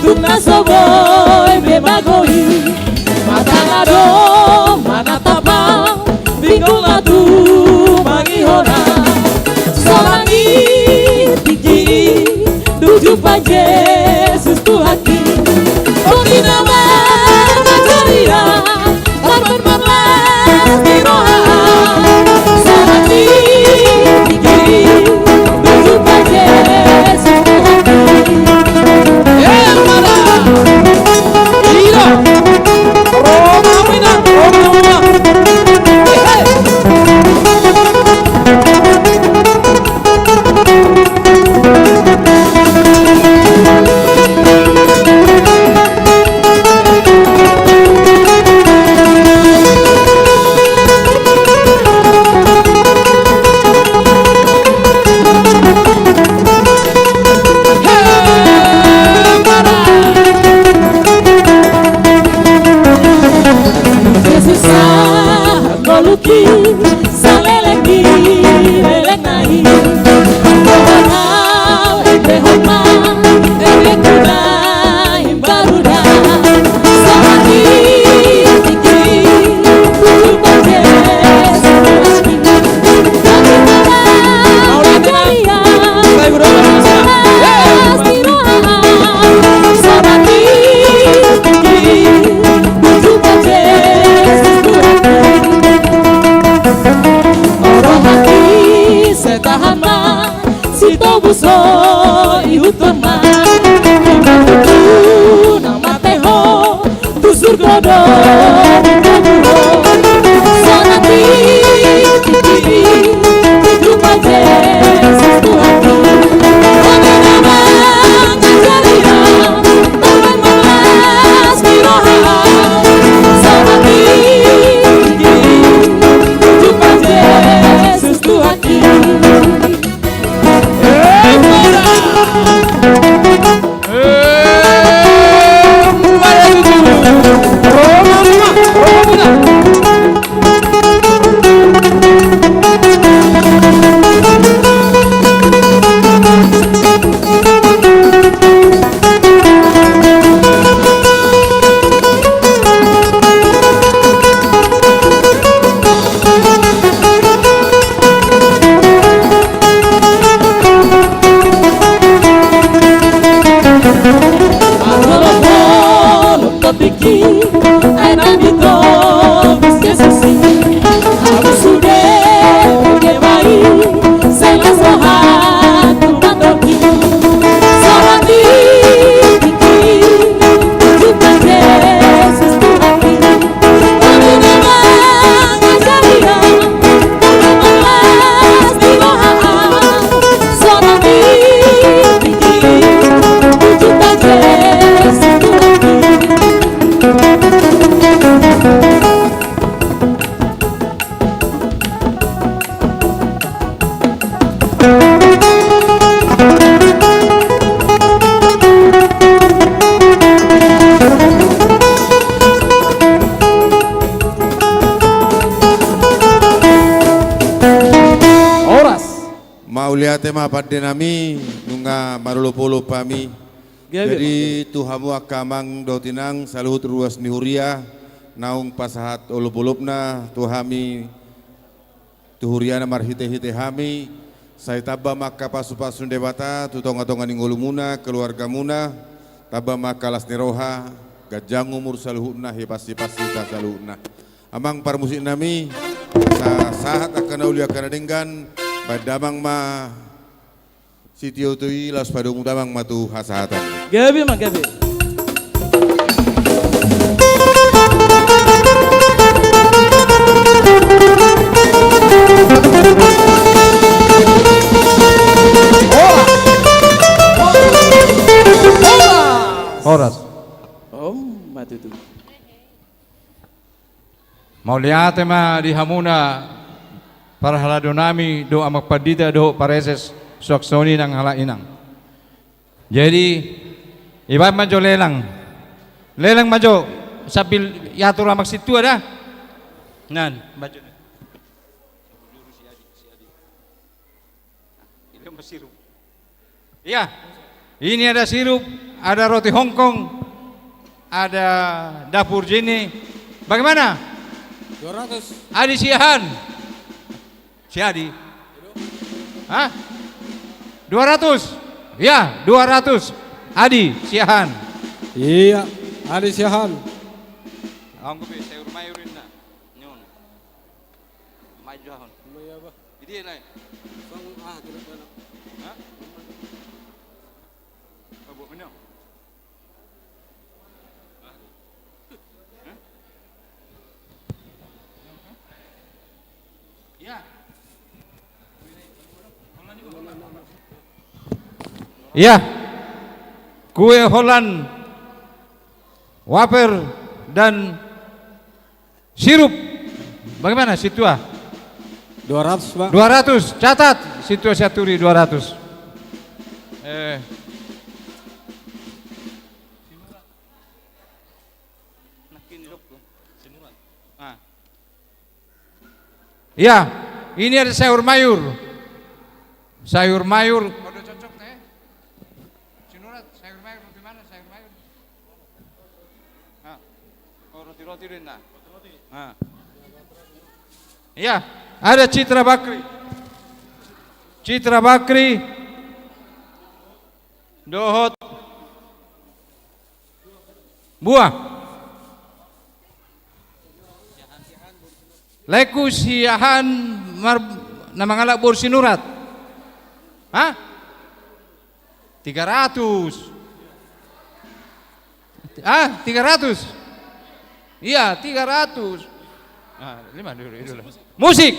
tung na so boi be mago i. Matangihon do manatap, bingung ma tumangihon. Solang i tingki i, dung jumpa Jesus Tuhanki. Tung i nama na jari, tarbat marlas di roha. Solang i tingki i, dung jumpa Jesus Tuhanki. Eh, mana? Ilo. Roma, Roma, Roma. Eh, eh. Jesus, ah, ngoluki saleleng ni lelengna i. Dohot hau ende homa, ende kuda imbaruda. Solang i tingki i, dung jumpa Jesus Tuhanki. Solang i tingki i, dung jumpa Jesus Tuhanki. Rohaki setahan ma, sitobus ho ihuthon ma. Ima tutu na mate ho, tu surgo do. Solang i tingki i, dung jumpa Jesus Tuhanki. Ome nama na jari, tarbat marlas di roha. Solang i tingki i, dung jumpa Jesus Tuhanki. Amang pande nami, nunga marolopolop hami. Gabe, jadi, amang, gabe. Tu hamu angka amang dohot inang saluhut ruas ni huria, naung pasahat olopolopna tu hami, tu huriana marhitehite hami, sai tamba ma angka pasupasu ni Debata tu tongatonga ni ngolumuna, keluargamuna, tamba ma angka las ni roha, ganjang umur saluhutna, hipas-hipas hita saluhutna. Amang parmusik nami, asa sahat angka na uli angka na denggan, baen damang ma sitiotio i, laos padomu damang ma tu hasahatan. Gabe ma, gabe. Horas. Om, ma tutu. Mauliate ma di hamuna parhalado nami dohot amang pandita dohot pareses, suang songon i nang halak inang. Jadi, ibaen ma jo lelang. Lelang ma jo, sambil iatur amang sintua da. Nan, baen jo. Iya, ini ada sirup, ada roti Hongkong, ada dapur Jenny. Bagaimana? Dua ratus. Adi Siahaan. Si Adi. Hah? Dua ratus. Ya, dua ratus. Adi Siahaan. Iya, Adi Siahaan. Anggo pe sayur mayur inna. Nyon. Mai jo ahon. Mai apa? Jadi, lae. Bang, ah, tidak enak. Hah? Mabuk minum. Hah? Ya. Ya. Kue Holland, wafer, dan sirup. Bagaimana, sintua? Dua ratus, Pak. Dua ratus, catat. Sintua Sianturi, dua ratus. Eh. Ah. Ya, ini ada sayur mayur. Sayur mayur. Udah cocok, teh. Sinurat, sayur mayur, roti mana sayur mayur? Ah. Oh, roti-roti deh, nah. Ah. Ya, ada Citra Bakri. Citra Bakri. Dohot buah. Laengku Siahaan mar-, na mangalap boru Sinurat. Hah? Tiga ratus. Ah, tiga ratus. Iya, tiga ratus. Ah, lima dulu, dulu. Musik.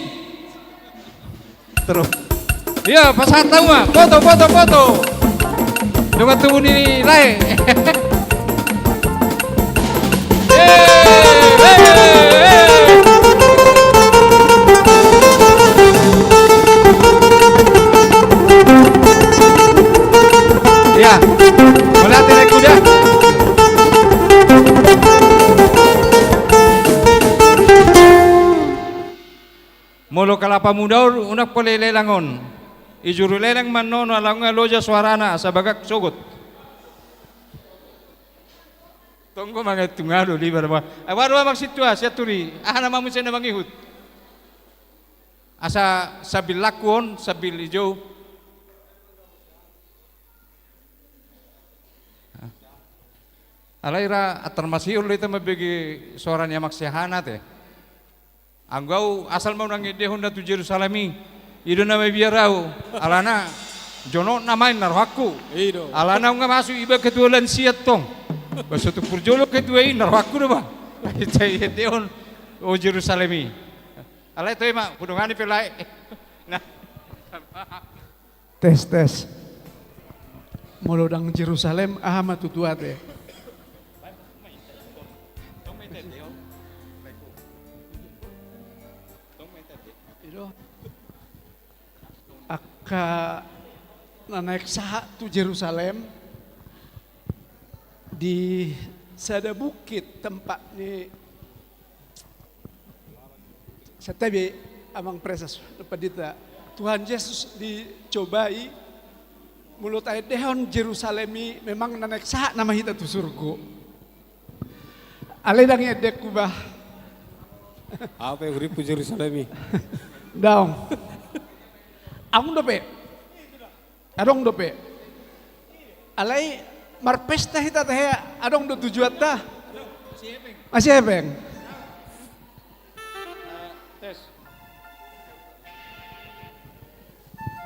Terus. Iya, pasahat hamu ma. Foto, foto, foto. Dongan tubu ni lae. Eh, eh, eh. Iya. Mauliate, laengku da. Molo kalapa muda on, unang pola dilelang on. Dijuru lelang ma annon, ala nunga loja soarana, asa bagak sogot. Tonggo mangitung alu libar ma. Ai, waduh, amang sintua Sianturi, aha nama muse na mangihut? Asa sambil laku on, sambil dijou. Alai ra antar masihol do hita mambege soara ni amang Siahaan ate. Anggo au asal ma unang endehon na tu Jerusalem i, i do na mabiar au. Alana jonok nama inna rohangku. I do. Alana nunga masuk iba ketua lansia tong. Ba so tumpul jolo ketua i, inna rohangku do ba. Sai endehon o Jerusalem i. Alai toe ma hudongani pe lae. Nah. Tes, tes. Molo ndang Jerusalem, aha ma tutu ate? Ido. Angka na naeng sahat tu Jerusalem, di sada bukit tempat ni Santabi, amang presas, pandita. Tuhan Jesus dicobai, molo taendehon Jerusalem i memang na naeng sahat nama hita tu surgo. Alai ndang iendehonku bah. Aha pe huripu Jerusalem i? Daong. Adong dope. Adong dope. Alai marpesta hita tahe adong do tujuanta. Masihepeng.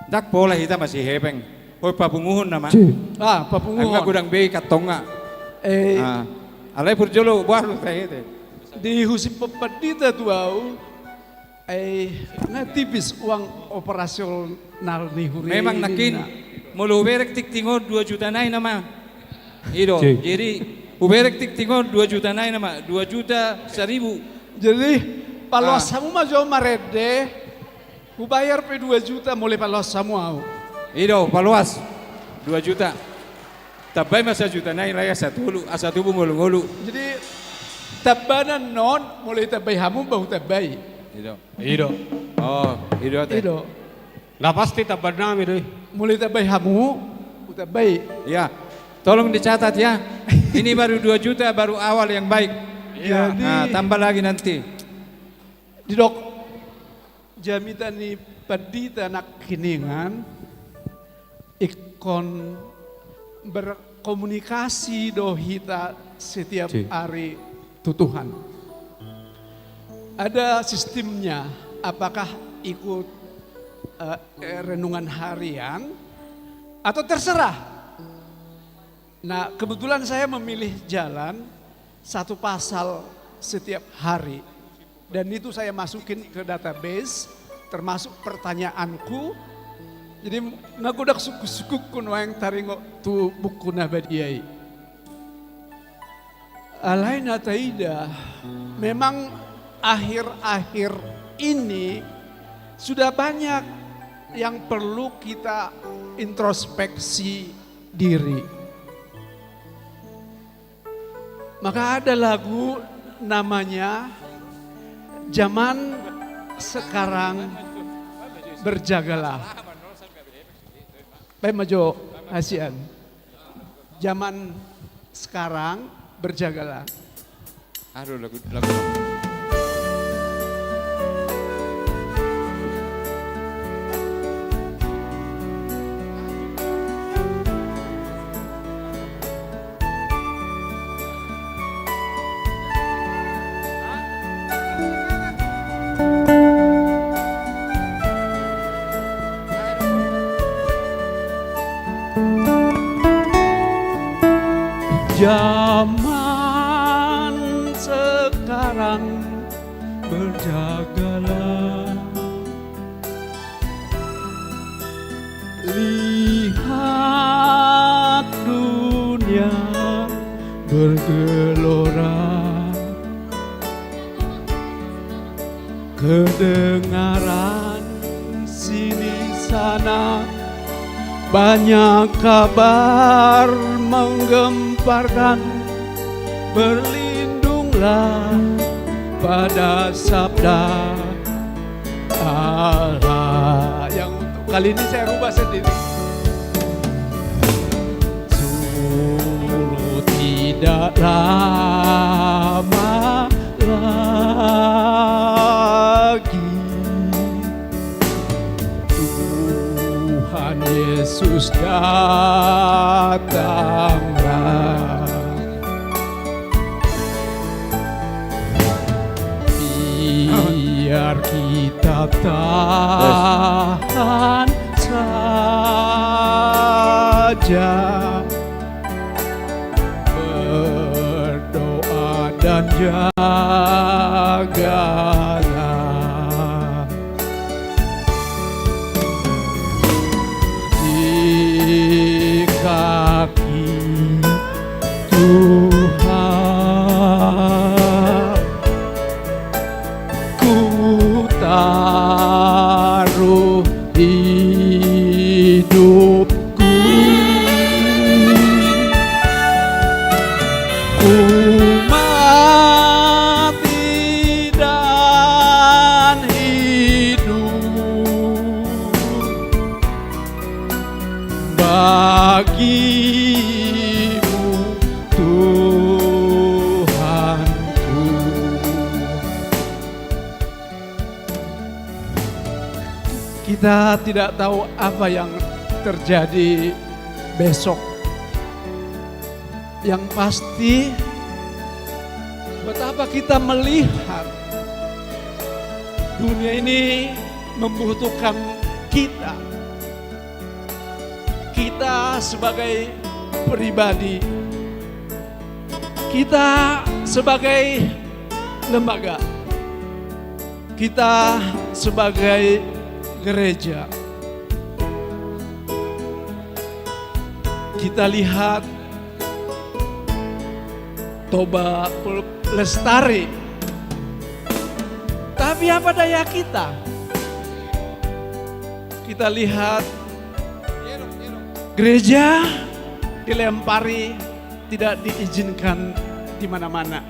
Ndang pola hita masihepeng. Hoi papunguhon nama. Ah, papunguhon. Angka godang be i kantongna. Eh. Ah. Alai parjolo baru tahe te. Dihusip pandita tu au. Ai nga tipis uang operasional ni huria. Memang nangkin. Molo hubereng tingting on dua juta nai nama. I do. Jadi hubereng tingting on dua juta nai nama, dua juta seribu. Jadi paloas hamu ma jo marende. Hubayar pe dua juta molo paloas hamu au. I do, paloas dua juta. Tambai ma sajuta nai, lae, asa tolu, asa tubu ngolu-ngolu. Jadi tambanan on molo itambai hamu baru hutambai. I do. I do. Oh, i do ate. I do. Nga pasti tambanan nami do i. Molo itambai hamu hutambai. Iya. Tolong dicatat ya. Ini baru dua juta, baru awal yang baik. Iya. Jadi tambah lagi nanti. Didok jamita ni pandita nangkiningan, ingkon berkomunikasi do hita setiap hari tu Tuhan. Ada sistemnya, apakah ikut eh, eh, renungan harian atau terserah. Nah, kebetulan saya memilih jalan satu pasal setiap hari. Dan itu saya masukin ke database, termasuk pertanyaanku. Jadi, nga godang sungkun-sungkunku nuaeng taringot tu buku na badia i. Alai na taida, memang akhir-akhir ini sudah banyak yang perlu kita introspeksi diri. Maka ada lagu namanya Zaman Sekarang Berjagalah. Baen ma jo hasian. Zaman Sekarang Berjagalah. Aduh, lagu, lagu. Zaman sekarang berjagalah. Lihat dunia bergelora. Kedengaran sini sana banyak kabar menggemparkan. Berlindunglah pada sabda Allah. Yang untuk kali ini saya rubah sendiri. Sungguh tidak lama lagi Tuhan Yesus datanglah. Biar kita tahan saja, berdoa dan jagalah. Di kaki Tuhan ku taruh hidupku. Ku ma Kita tidak tahu apa yang terjadi besok. Yang pasti, betapa kita melihat dunia ini membutuhkan kita. Kita sebagai pribadi, kita sebagai lembaga, kita sebagai gereja. Kita lihat Toba Lestari. Tapi apa daya kita? Kita lihat gereja dilempari, tidak diizinkan di mana-mana.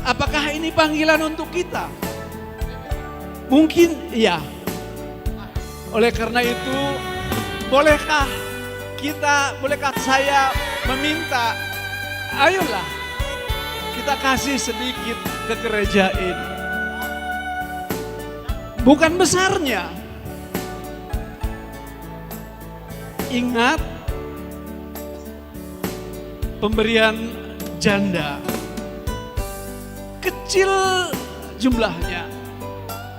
Apakah ini panggilan untuk kita? Mungkin iya. Oleh karena itu, bolehkah kita, bolehkah saya meminta, ayolah, kita kasih sedikit ke gereja ini. Bukan besarnya. Ingat, pemberian janda kecil jumlahnya.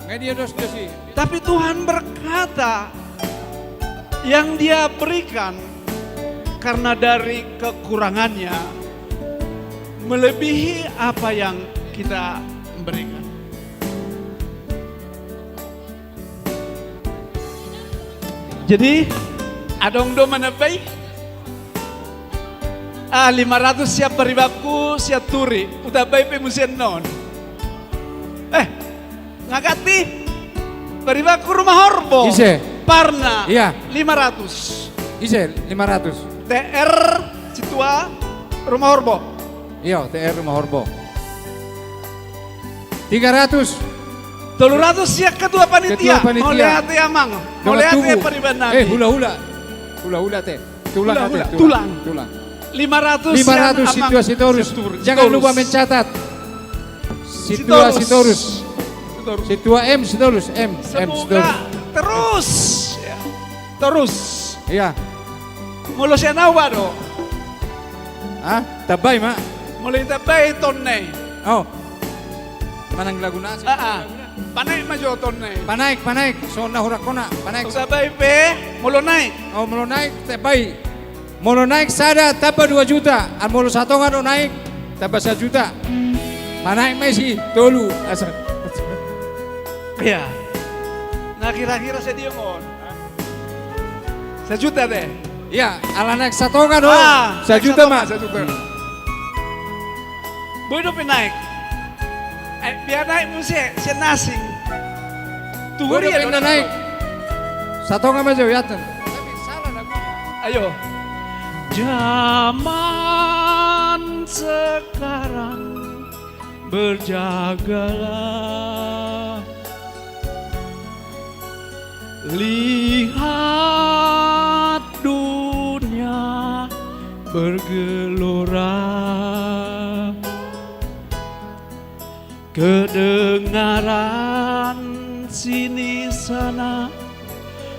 Nggak dia dos, dos sih. Tapi Tuhan berkata, yang dia berikan karena dari kekurangannya melebihi apa yang kita berikan. Jadi, adong do manambai? Ah, lima ratus sian paribanku, sian Turi. Hutambai pe muse annon. Eh, nga ganti. Paribanku Rumah Horbo. Ise? Parna. Iya. Lima ratus. Ise, lima ratus. T R Situa Rumah Horbo. Iya, T R Rumah Horbo. Tiga ratus. Tolu ratus sian ketua panitia. Ketua panitia. Mauliate, Amang. Mauliate, Pariban nami. Eh, hula-hula. Hula-hula, te. Tulang, hula-hula, te. Tulang. Tulang. Lima ratus. Lima ratus sian Amang Situa Sitorus. Sitorus. Jangan lupa mencatat. Situa Sitorus. Sitorus. Situa M Sitorus. M, M Sitorus. Semoga terus. Ya. Terus. Iya. Molo sian au, bah, do. Hah? Tambai ma. Molo ditambai tonna i. Oh. Manang lagu nasi. Ah, ah. Panaek ma jo tonna i. Panaek, panaek. Songon na hurang hona. Panaek. Tambai pe, molo naek. Oh, molo naek, tambai. Molo naek sada, tamba dua juta. Ah, molo satonga do naek, tamba sajuta. Panaek ma i si tolu. Asa. Iya. Na kira-kira sadia ma on? Sajuta, te? Iya, ala naek satonga do. Ah, sajuta ma. Sajuta. Boi dope naek. Eh, biar naek muse, sian asing. Boi dope naek. Satonga ma jo, iatan. Ayo. Zaman sekarang berjagalah. Lihat dunia bergelora. Kedengaran sini sana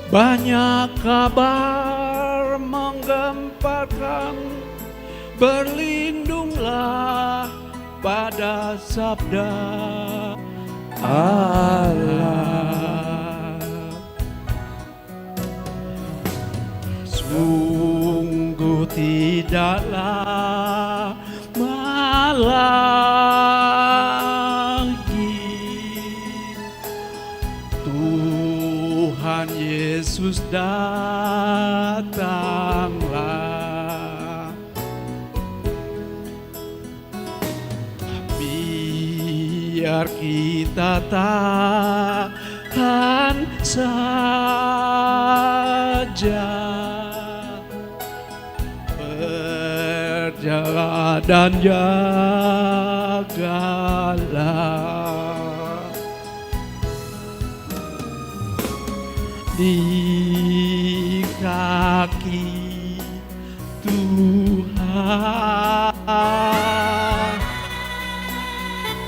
banyak kabar menggemparkan. Berlindunglah pada sabda Allah. Sungguh tidak lama lagi Tuhan Yesus datanglah. Biar kita tahan saja, berjalan dan jagalah di kaki Tuhan,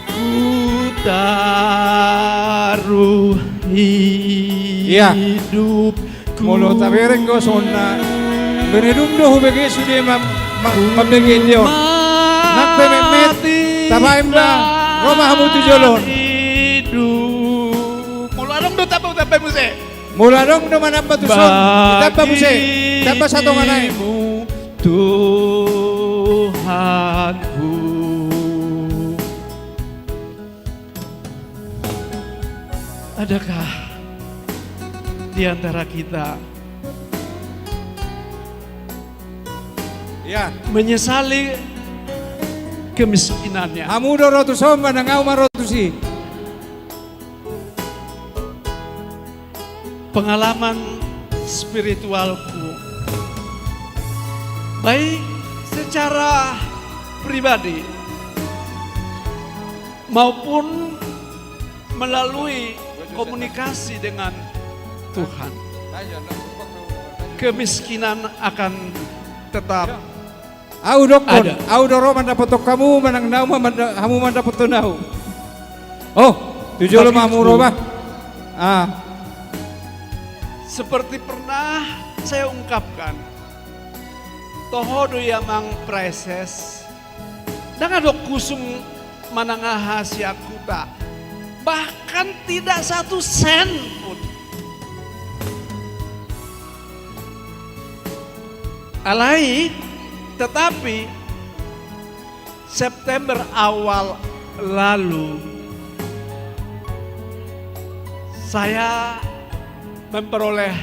ku taruh hidup. Ia. Hidupku. Molo tabereng do songon na bereng do hubege sude mam-, mam-, mambege dia on. Nang pe metmet, tabaen ma, ro ma hamu tu jolo on. Hidup. Molo adong do tamba, tamba muse. Molo adong do manamba tu son, tamba muse, tamba satonga nai. Bagimu, Tuhanku. Adakah di antara kita, ya, menyesali kemiskinannya? Hamu do ro tu son, manang ahu ma ro tusi. Pengalaman spiritualku, baik secara pribadi maupun melalui komunikasi dengan Tuhan, kemiskinan akan tetap. Ahu dokkon, ahu do ro mandapothon hamu, manang na ahu ma manda-, hamu mandapothon ahu. Oh, tu jolo ma hamu ro bah. Ah. Seperti pernah saya ungkapkan, toho do i amang praeses, ndang adong husung manang aha sian huta, bahkan tidak satu sen pun. Alai, tetapi September awal lalu, saya memperoleh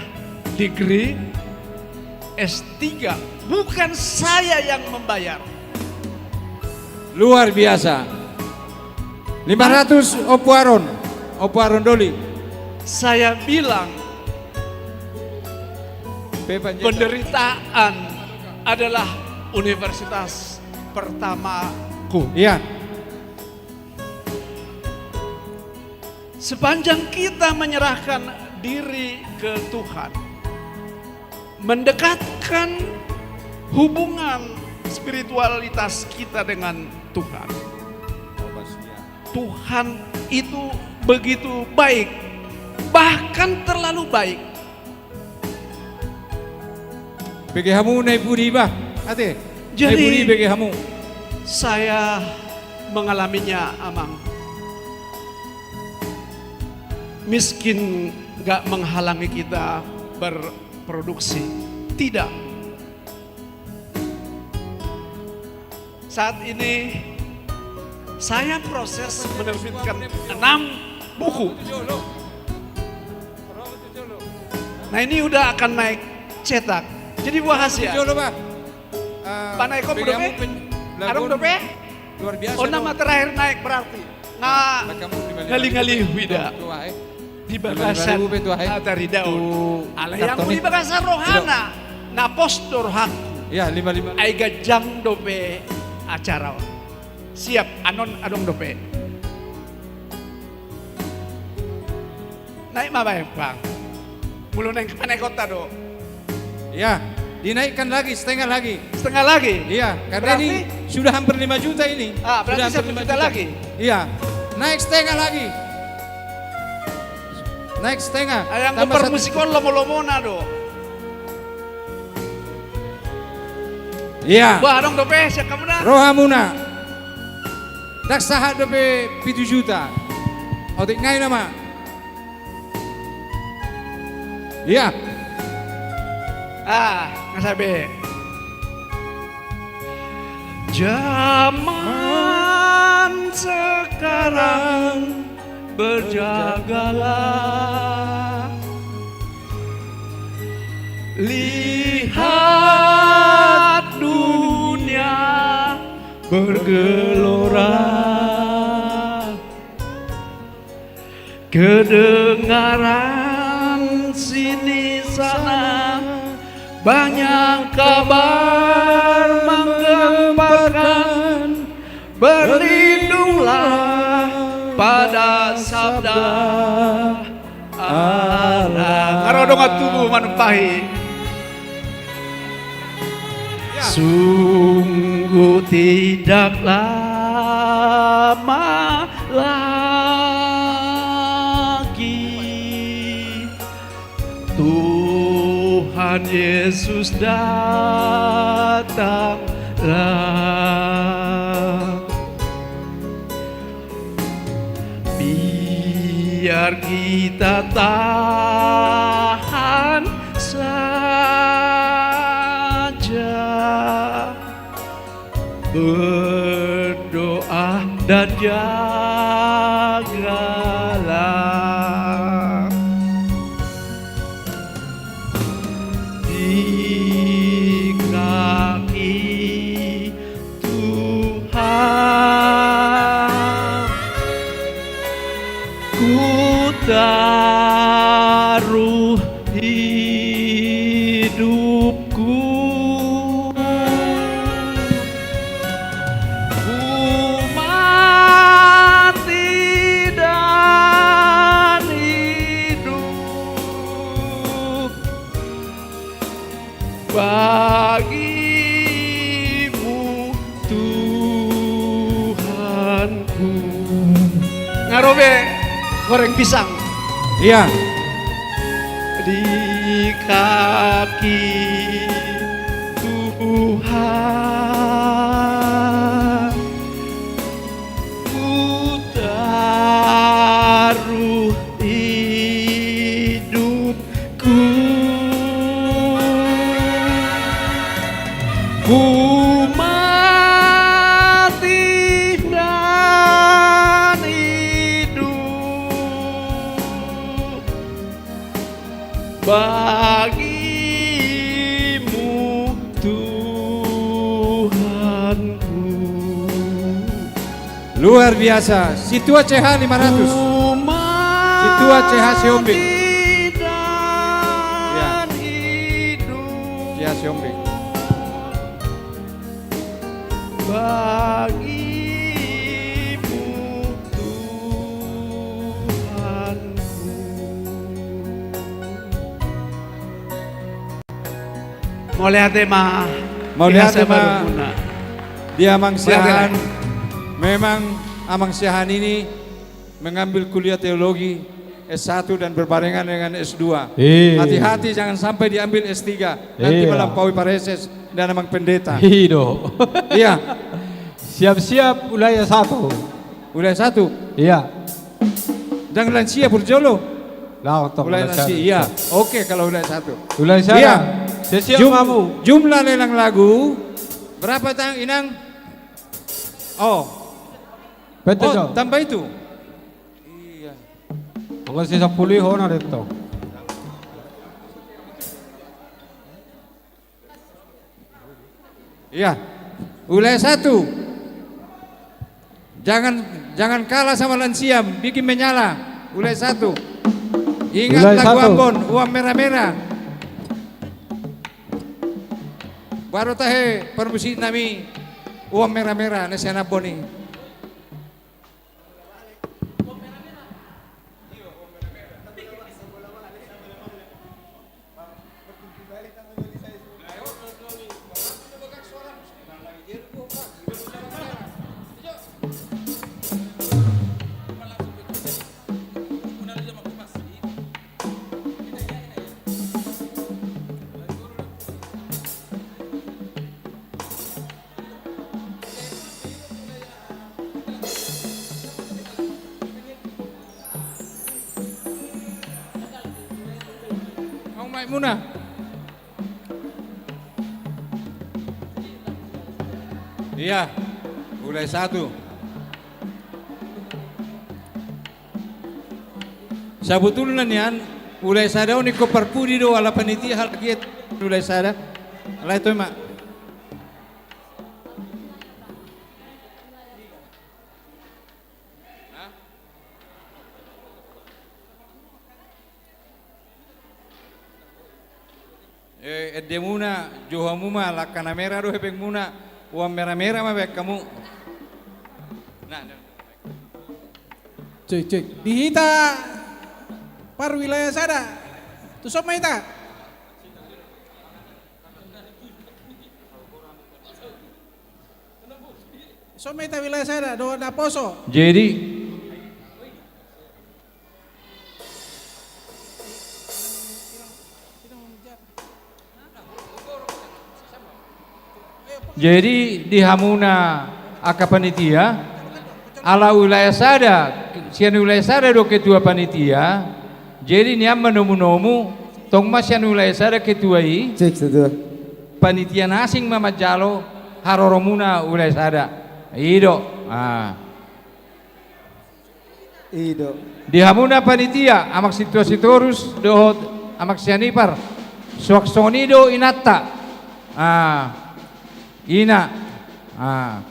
degree S tiga. Bukan saya yang membayar. Luar biasa. Lima ratus Ompu Aron. Ompu Aron Doli. Saya bilang, penderitaan adalah universitas pertamaku. Iya. Sepanjang kita menyerahkan diri ke Tuhan, mendekatkan hubungan spiritualitas kita dengan Tuhan, Tuhan itu begitu baik, bahkan terlalu baik. Bege hamu na i pudi bah, ate. Jadi, na i pudi bege hamu. Saya mengalaminya, Amang. Miskin nggak menghalangi kita berproduksi. Tidak. Saat ini saya proses menerbitkan enam buku. Nah, ini udah akan naik cetak. Jadi, buah hasil. Panaek on dope? Adong dope? Luar biasa. Oh, nama terakhir naik berarti. Nga ngali-ngali huida di bagasan ataridaon. Alai anggo di bagasan rohana, na pos do rohangku. Ai ganjang dope acara on. Siap, anon adong dope. Naik ma baen, Bang. Molo naeng panaekonta do. Ya, dinaikkan lagi, setengah lagi. Setengah lagi? Iya, karena ini sudah hampir lima juta ini. Ah, berarti satu juta lagi. Iya, naik setengah lagi. Naik setengah. Ai anggo parmusik on lomo-lomona do. Iya. Bah, adong dope sian hamuna? Ro hamuna. Ndang sahat dope pitu juta. Otik ngai nama. Iya. Ah, nga sabe. Zaman sekarang berjagalah, lihat dunia bergelora. Kedengaran sini sana banyak kabar menggemparkan, berlindunglah pada sabda Allah. Nga ro dongan tubu manumpahi. Sungguh tidak lama lagi, Yesus, datanglah. Biar kita tahan saja, berdoa dan jagalah di kaki Tuhan. Ku taruh hidupku. Ku mati dan hidup bagimu, Tuhanku. Nga ro be goreng pisang. Iya. Di kaki Tuhan ku taruh hidupku. Ku mati dan hidup bagimu, Tuhanku. Luar biasa. Sintua C H lima ratus. Sintua C H Sihombing. Iya. C H Sihombing. Bagimu, Tuhanku. Mauliate ma. Mauliate ma. Di Amang Siahaan. Memang Amang Siahaan ini mengambil kuliah teologi S satu dan berbarengan dengan S dua. Iya. Hati-hati jangan sampai diambil S tiga. Nanti melampaui Pak Reses dan Amang Pendeta. Iya. Siap-siap wilayah satu. Wilayah satu? Iya. Jangan lansia, burjolo. Lah, untuk wilayah lansia, iya. Oke, kalau wilayah satu. Wilayah satu. Iya. Siap, Jum-, Mamu. Jumlah lelang lagu berapa, Tang, Inang? Oh. Betul, oh, tambah itu. Iya. Anggo si sampulu i hona do tong. Iya. Wilayah satu. Jangan, jangan kalah sama lansia, bikin menyala. Wilayah satu. Ingat lagu Ambon, Uang Merah-merah. Baru tahe parmusik nami, Uang Merah-merah, na sian Ambon i. Au maimuna. Iya, wilayah satu. Sabotulna nian, wilayah sada on ingkon parpudi do, ala panitia halak i, wilayah sada. Alai toe ma. Eh, endemuna, jou hamu ma, langka na merah do hepengmuna, uang merah-merah ma baen hamu. Nah, nah. Cek, cek. Di hita parwilayah sada. Tuson ma hita. Tuson ma hita wilayah sada, dohot naposo. Jadi. Jadi di hamuna angka panitia, ala wilayah sada, sian wilayah sada do ketua panitia. Jadi nian ma nomu-nomu, tong ma sian wilayah sada ketua i. Cek, ketua. Panitia na asing ma manjalo haroromuna wilayah sada. I do. Ah. I do. Di hamuna panitia, Amang Sintua Sitorus dohot Amang Sianipar, suang songon i do inanta. Ah, ina. Ah.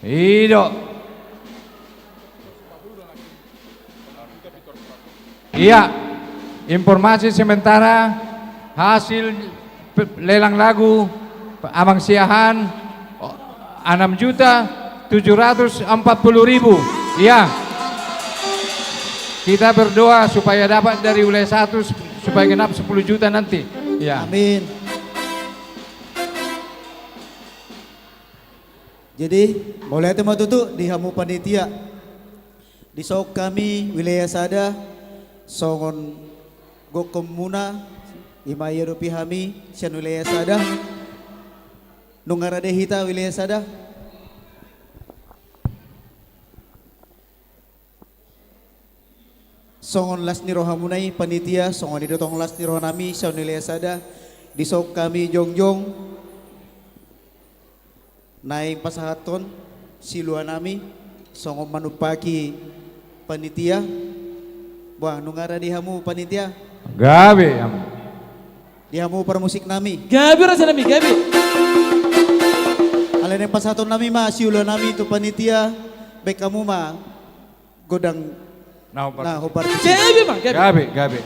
I do. Iya, informasi sementara hasil pe-, lelang lagu Amang Siahaan, o, enam juta tujuh ratus empat puluh ribu. Iya. Kita berdoa supaya dapat dari wilayah satu sup-, supaya genap sepuluh juta nanti. Iya. Amin. Jadi, mauliate ma tutu di hamu panitia. Dison hami wilayah sada, songon gokhonmuna, i ma i adopi hami sian wilayah sada. Nunga rade hita wilayah sada. Songon las ni rohamuna i panitia, songon i do tong las ni rohanami sian wilayah sada. Dison hami jongjong naeng pasahathon siluanami songon manumpahi panitia. Boa, nunga rade hamu panitia? Gabe, Amang. Di hamu parmusiknami? Gabe, rajanami, gabe. Alai naeng pasahatonnami ma siluanami tu panitia, baen hamu ma godang na hombar. Na hombar. Gabe, Amang, gabe. Gabe, gabe.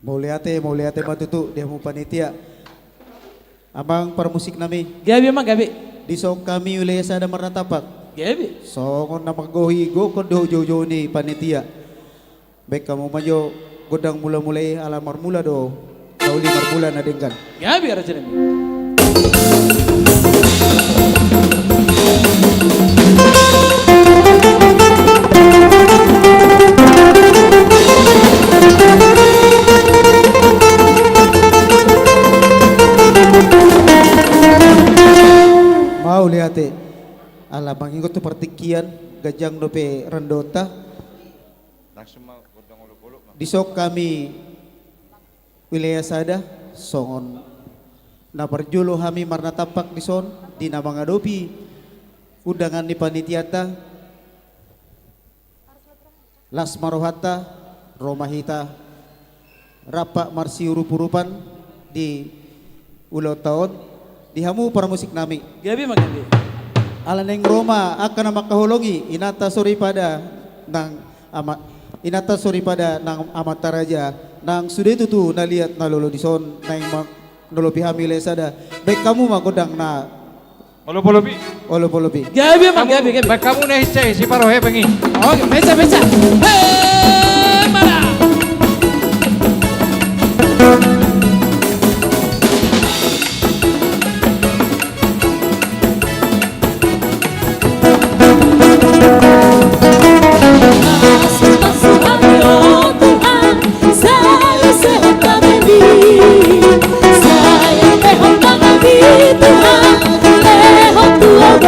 Mauliate, mauliate ma tutu di hamu panitia. Amang parmusiknami. Gabe, Amang, gabe. Dison hami wilayah sada marnatampak. Gabe. Songon na manggohi gokhon dohot jou-jou ni panitia. Baen hamu ma jo gondang mula-mula i, ala marmula do na uli, marmula na denggan. Gabe, rajanami. Mauliate. Ala mangingot tu partingkian, ganjang dope randoanta. Langsung ma gondang olok-olok ma. Dison hami wilayah sada, songon na parjolo hami marnatampak dison, di na mangadopi undangan ni panitianta. Las ma rohanta, ro ma hita rap marsiurup-urupan di ulaonta on, di hamu parmusiknami. Gabe ma gabe. Ala naeng ro ma angka na mangkaholongi, inanta soripada nang ama-, inanta soripada nang amanta raja, nang sude tutu na liat na lolo dison, naeng ma-, nolopi hami wilayah sada. Baen hamu ma gondang na Olop-olop i. Olop-olop i. Gabe, Amang, gabe, gabe. Baen hamu na hita i, si Paro Hepeng i. Oke, pesa, pesa. Hei, mana?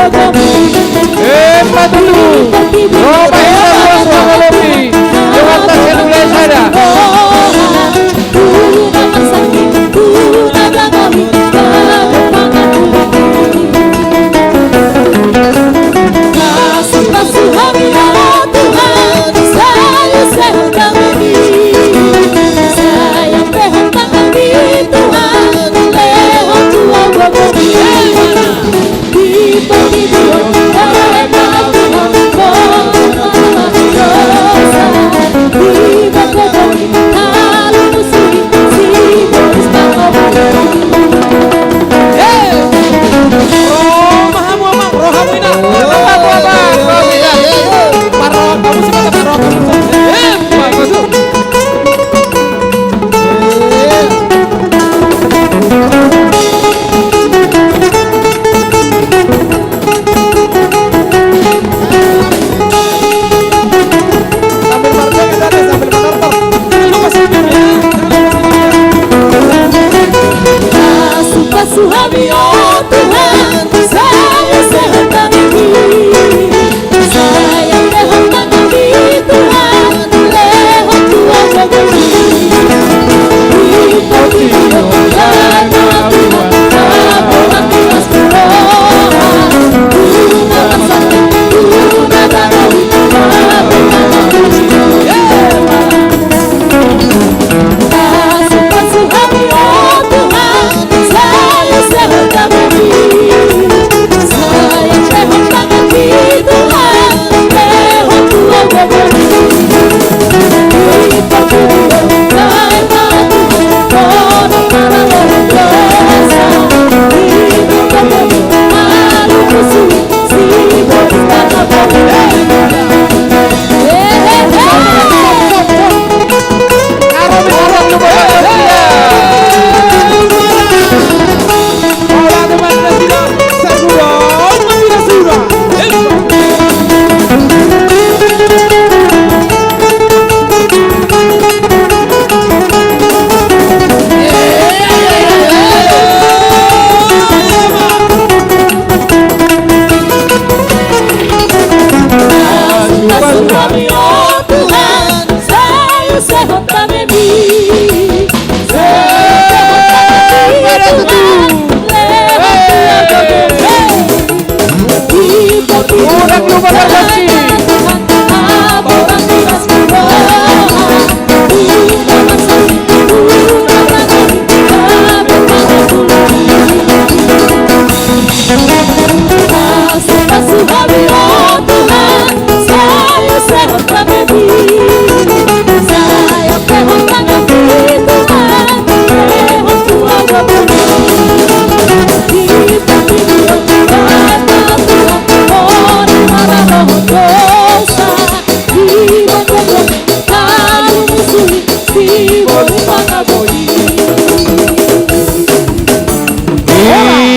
Emma tutu. Roha ma hita ruas mangalopi. Johan ta selulai sada.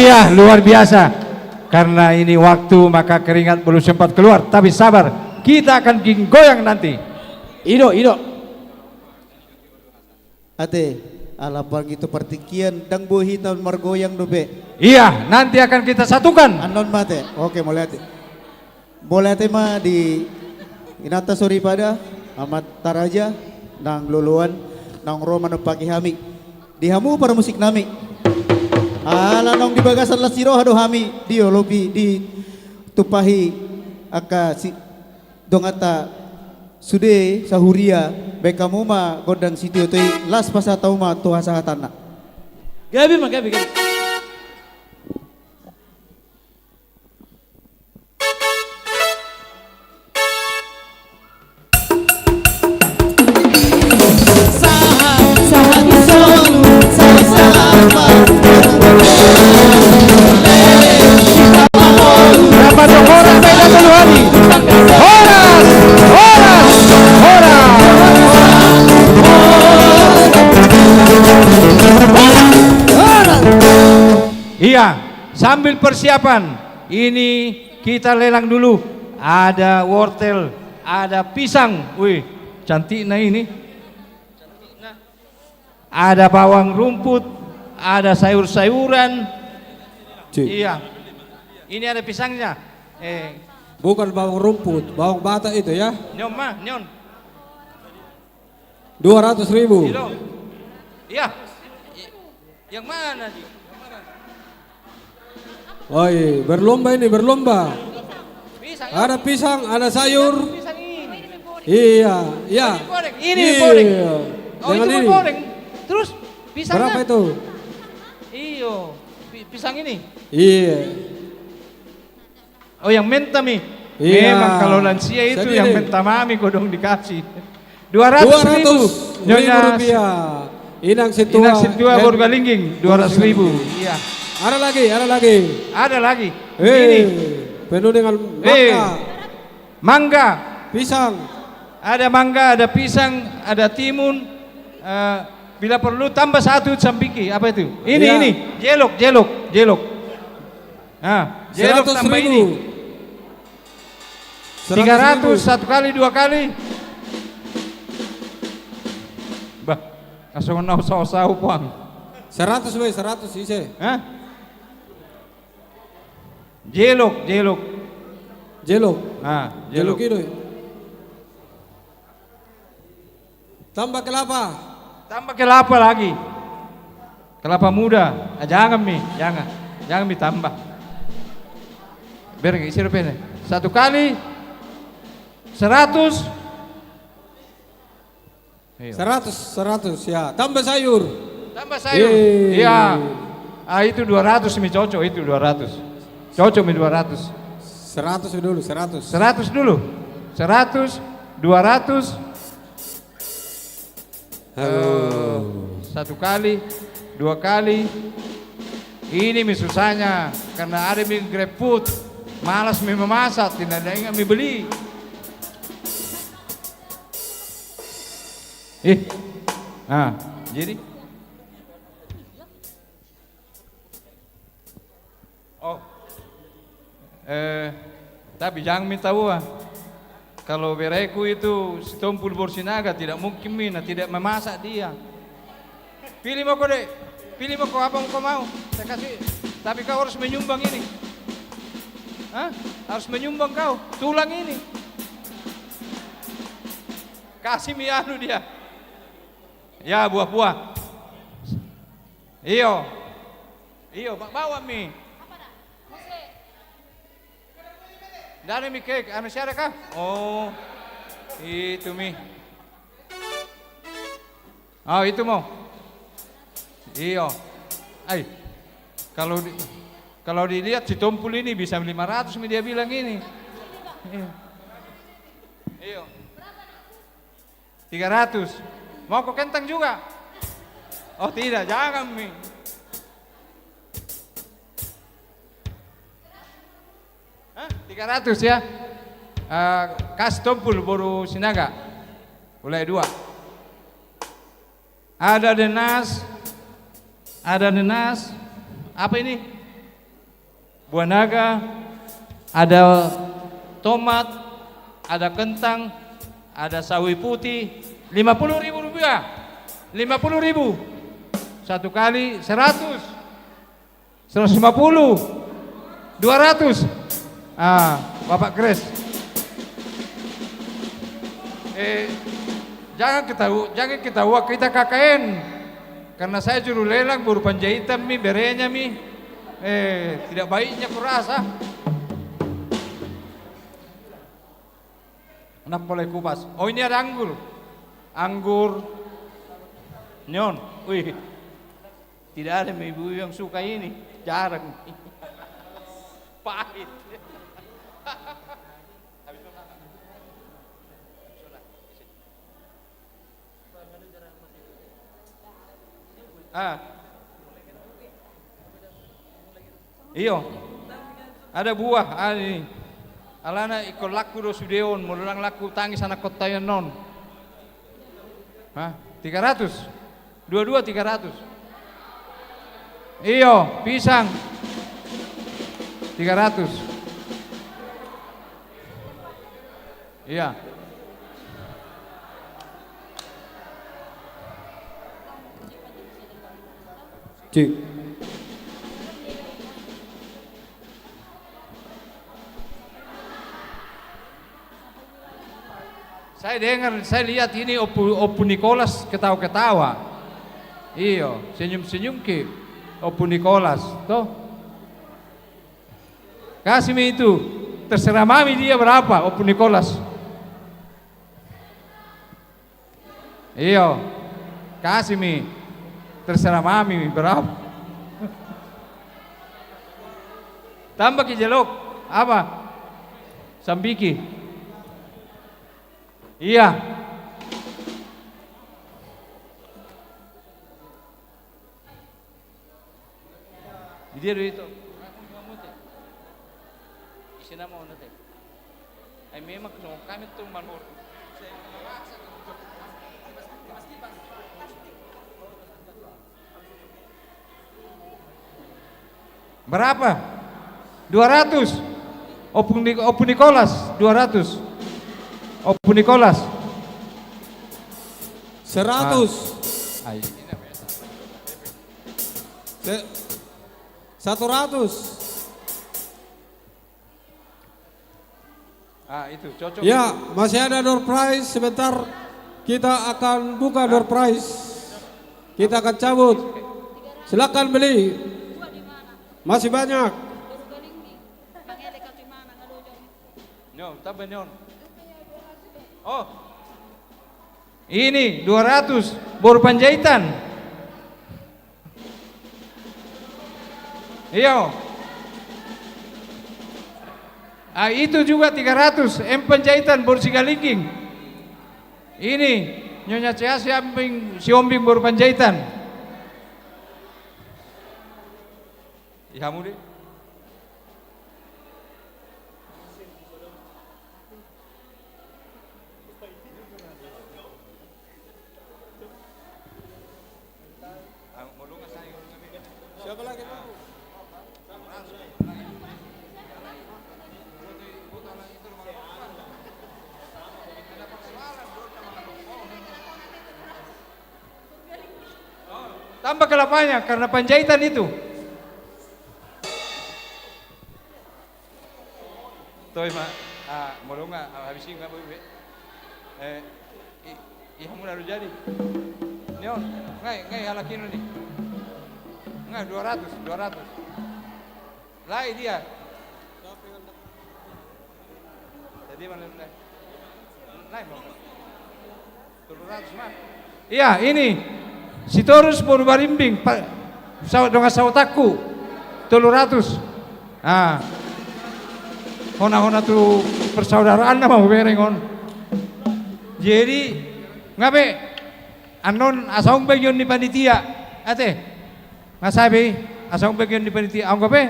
Iya, luar biasa. Karena ini waktu, maka keringat belum sempat keluar. Tapi sabar, kita akan goyang nanti. Ido, ido. Ate, ala pagi tu partingkian, ndang boi hita margoyang dope. Iya, nanti akan kita satukan. Annon ma ate. Oke, mauliate. Mauliate ma di inanta soripada, amanta raja, nang loloan, naung ro manompaki hami. Di hamu parmusik nami. Ala naung di bagasan las ni roha do hami, diolopi, ditumpahi angka si, donganta sude sahuria, baen hamu ma gondang sitiotoi, laos pasahat hamu ma tu hasahatanna. Gabe ma, gabe, gabe. Horas, horas, horas. Iya, sambil persiapan, ini kita lelang dulu. Ada wortel, ada pisang. Wih, cantikna ini. Ada bawang rumput, ada sayur-sayuran. Cik. Iya. Ini ada pisangnya. Eh. Bukan bawang rumput, bawang Batak itu ya. Nyon ma, nyon. Dua ratus ribu. Ilo. Iya. Yang mana, Ji? Oi, berlomba ini, berlomba. Pisang, ada pisang, ada sayur. Pisang ini. Iya, iya. Ini goreng, ini goreng. Iya. Oh, jangan itu ini. Goreng. Terus pisangnya? Berapa itu? Iyo, pi-, pisang ini. Iya. Oh, yang menta mi. Iya. Memang kalau lansia itu yang menta mami kodong dikasih. Dua ratus ribu. Dua ratus ribu rupiah. Inang Sintua, Inang Sintua Borgalingging, dua ratus ribu. Iya. Ada lagi, ada lagi. Ada lagi. Eh, ini. Penuh dengan mangga. Mangga. Pisang. Ada mangga, ada pisang, ada timun. Eh, bila perlu tambah satu sambiki. Apa itu? Ini, iya. Ini. Jelok, jelok, jelok. Nah, jelok tambah ini. Seratus ribu. Tiga ratus, satu kali, dua kali. Bah, langsung nau sau-sau puang. Seratus be, seratus ise. Hah? Jelok, jelok. Jelok. Ah, jelok. Jelok i do. Tambah kelapa. Tambah kelapa lagi. Kelapa muda. Ah, jangan mi, jangan. Jangan mi tambah. Bereng, isi rupanya. Satu kali seratus. Iya. Seratus, seratus, ya. Tambah sayur. Tambah sayur. Iya. Ah, itu dua ratus mi cocok, itu dua ratus. Cocok mi dua ratus. Seratus dulu, seratus. Seratus dulu. Seratus, dua ratus. Halo. Eh, satu kali, dua kali. Ini mi susahnya, karena ada mi GrabFood. Malas mi memasak, tidak ada yang mi beli. Ih. Ah, jadi? Oh. Eh, tapi jangan mi tahu, ah. Kalau bereku itu Sitompul boru Sinaga, tidak mungkin mi, nah, tidak memasak dia. Pilih mau kau dek, pilih mau kau apa mau kau mau. Saya kasih, tapi kau harus menyumbang ini. Hah? Harus menyumbang kau, tulang ini. Kasih mi anu dia. Ya, buah-buah. Iyo. Iyo, ba-, bawa mi. Nda ada mi kek, anu siapa kah? Oh, itu mi. Oh, itu mau. Iyo. Ai, kalau di-, kalau dilihat Sitompul ini bisa lima ratus mi dia bilang ini. Iyo. Iyo. Tiga ratus. Mau kau kentang juga? Oh, tidak, jangan mi. Hah? Tiga ratus ya? Eh, kasih Sitompul boru Sinaga. Mulai dua. Ada nanas. Ada nanas. Apa ini? Buah naga, ada tomat, ada kentang, ada sawi putih, lima puluh ribu rupiah. Lima puluh ribu. Satu kali seratus. Seratus lima puluh. Dua ratus. Ah, Bapak Kres. Eh, jangan ketahu-, jangan ketawa kita K K N. Karena saya juru lelang, boru Panjaitan mi, berenya mi. Eh, tidak baiknya kurasa. Kenapa mulai kupas? Oh, ini ada anggur. Anggur. Nyon. Wih. Tidak ada ibu yang suka ini. Jarang. Pahit. Ah. Iyo. Ada buah, ah, ini. Alana ingkon laku do sude on, molo ndang laku tangis anak kotayan on. Hah? Tiga ratus? Dua-dua tiga ratus. Iyo, pisang. Tiga ratus. Iya. Cik. Saya dengar, saya lihat ini Ompu, Ompu Nikolas ketawa-ketawa. Iyo, senyum-senyum ki Ompu Nikolas, toh. Kasih mi itu, terserah mami dia berapa, Ompu Nikolas. Iyo, kasih mi, terserah mami berapa. Tambah ki jelok, apa? Sambiki. Iya. Di dia do itu. Isi nama ona te. Ai memang songon hami tu marmor. Berapa? Dua ratus. Ompu Ni-, Ompu Nikolas, dua ratus. Ompu Nikolas. Seratus. Ah. Ai. Se-, satu ratus. Ah, itu cocok. Ya, masih ada door prize sebentar. Kita akan buka door prize. Kita akan cabut. Silakan beli. Masih banyak. Nyo, tambah nyo. Oh. Ini dua ratus boru Panjaitan. Iyo. Ah, itu juga tiga ratus, M Panjaitan boru Sigalingging. Ini Nyonya Cea Siombing, Siombing boru Panjaitan. Ihamu di. Siapa lagi, Bang? Tambah kelapanya karena Panjaitan itu. Toi ma, ah, molo nga, ah, habis ini nga boi be. Eh, i-, ihamu na do jadi. Ni on, ngai, ngai halak i on ni. Ngai dua ratus, dua ratus. Lai dia. Jadi mana lai? Lai mau. Tolu ratus ma. Iya, ini. Sitorus boru Barimbing, pa-, saut dongan sahutanku. Tolu ratus. Ah. Hona-hona tu persaudaraan na ma hubereng on. Jadi, nga be, annon asa ung bagion ni panitia. Ate. Nga sabe, asa ung bagion ni panitia. Aung gabe?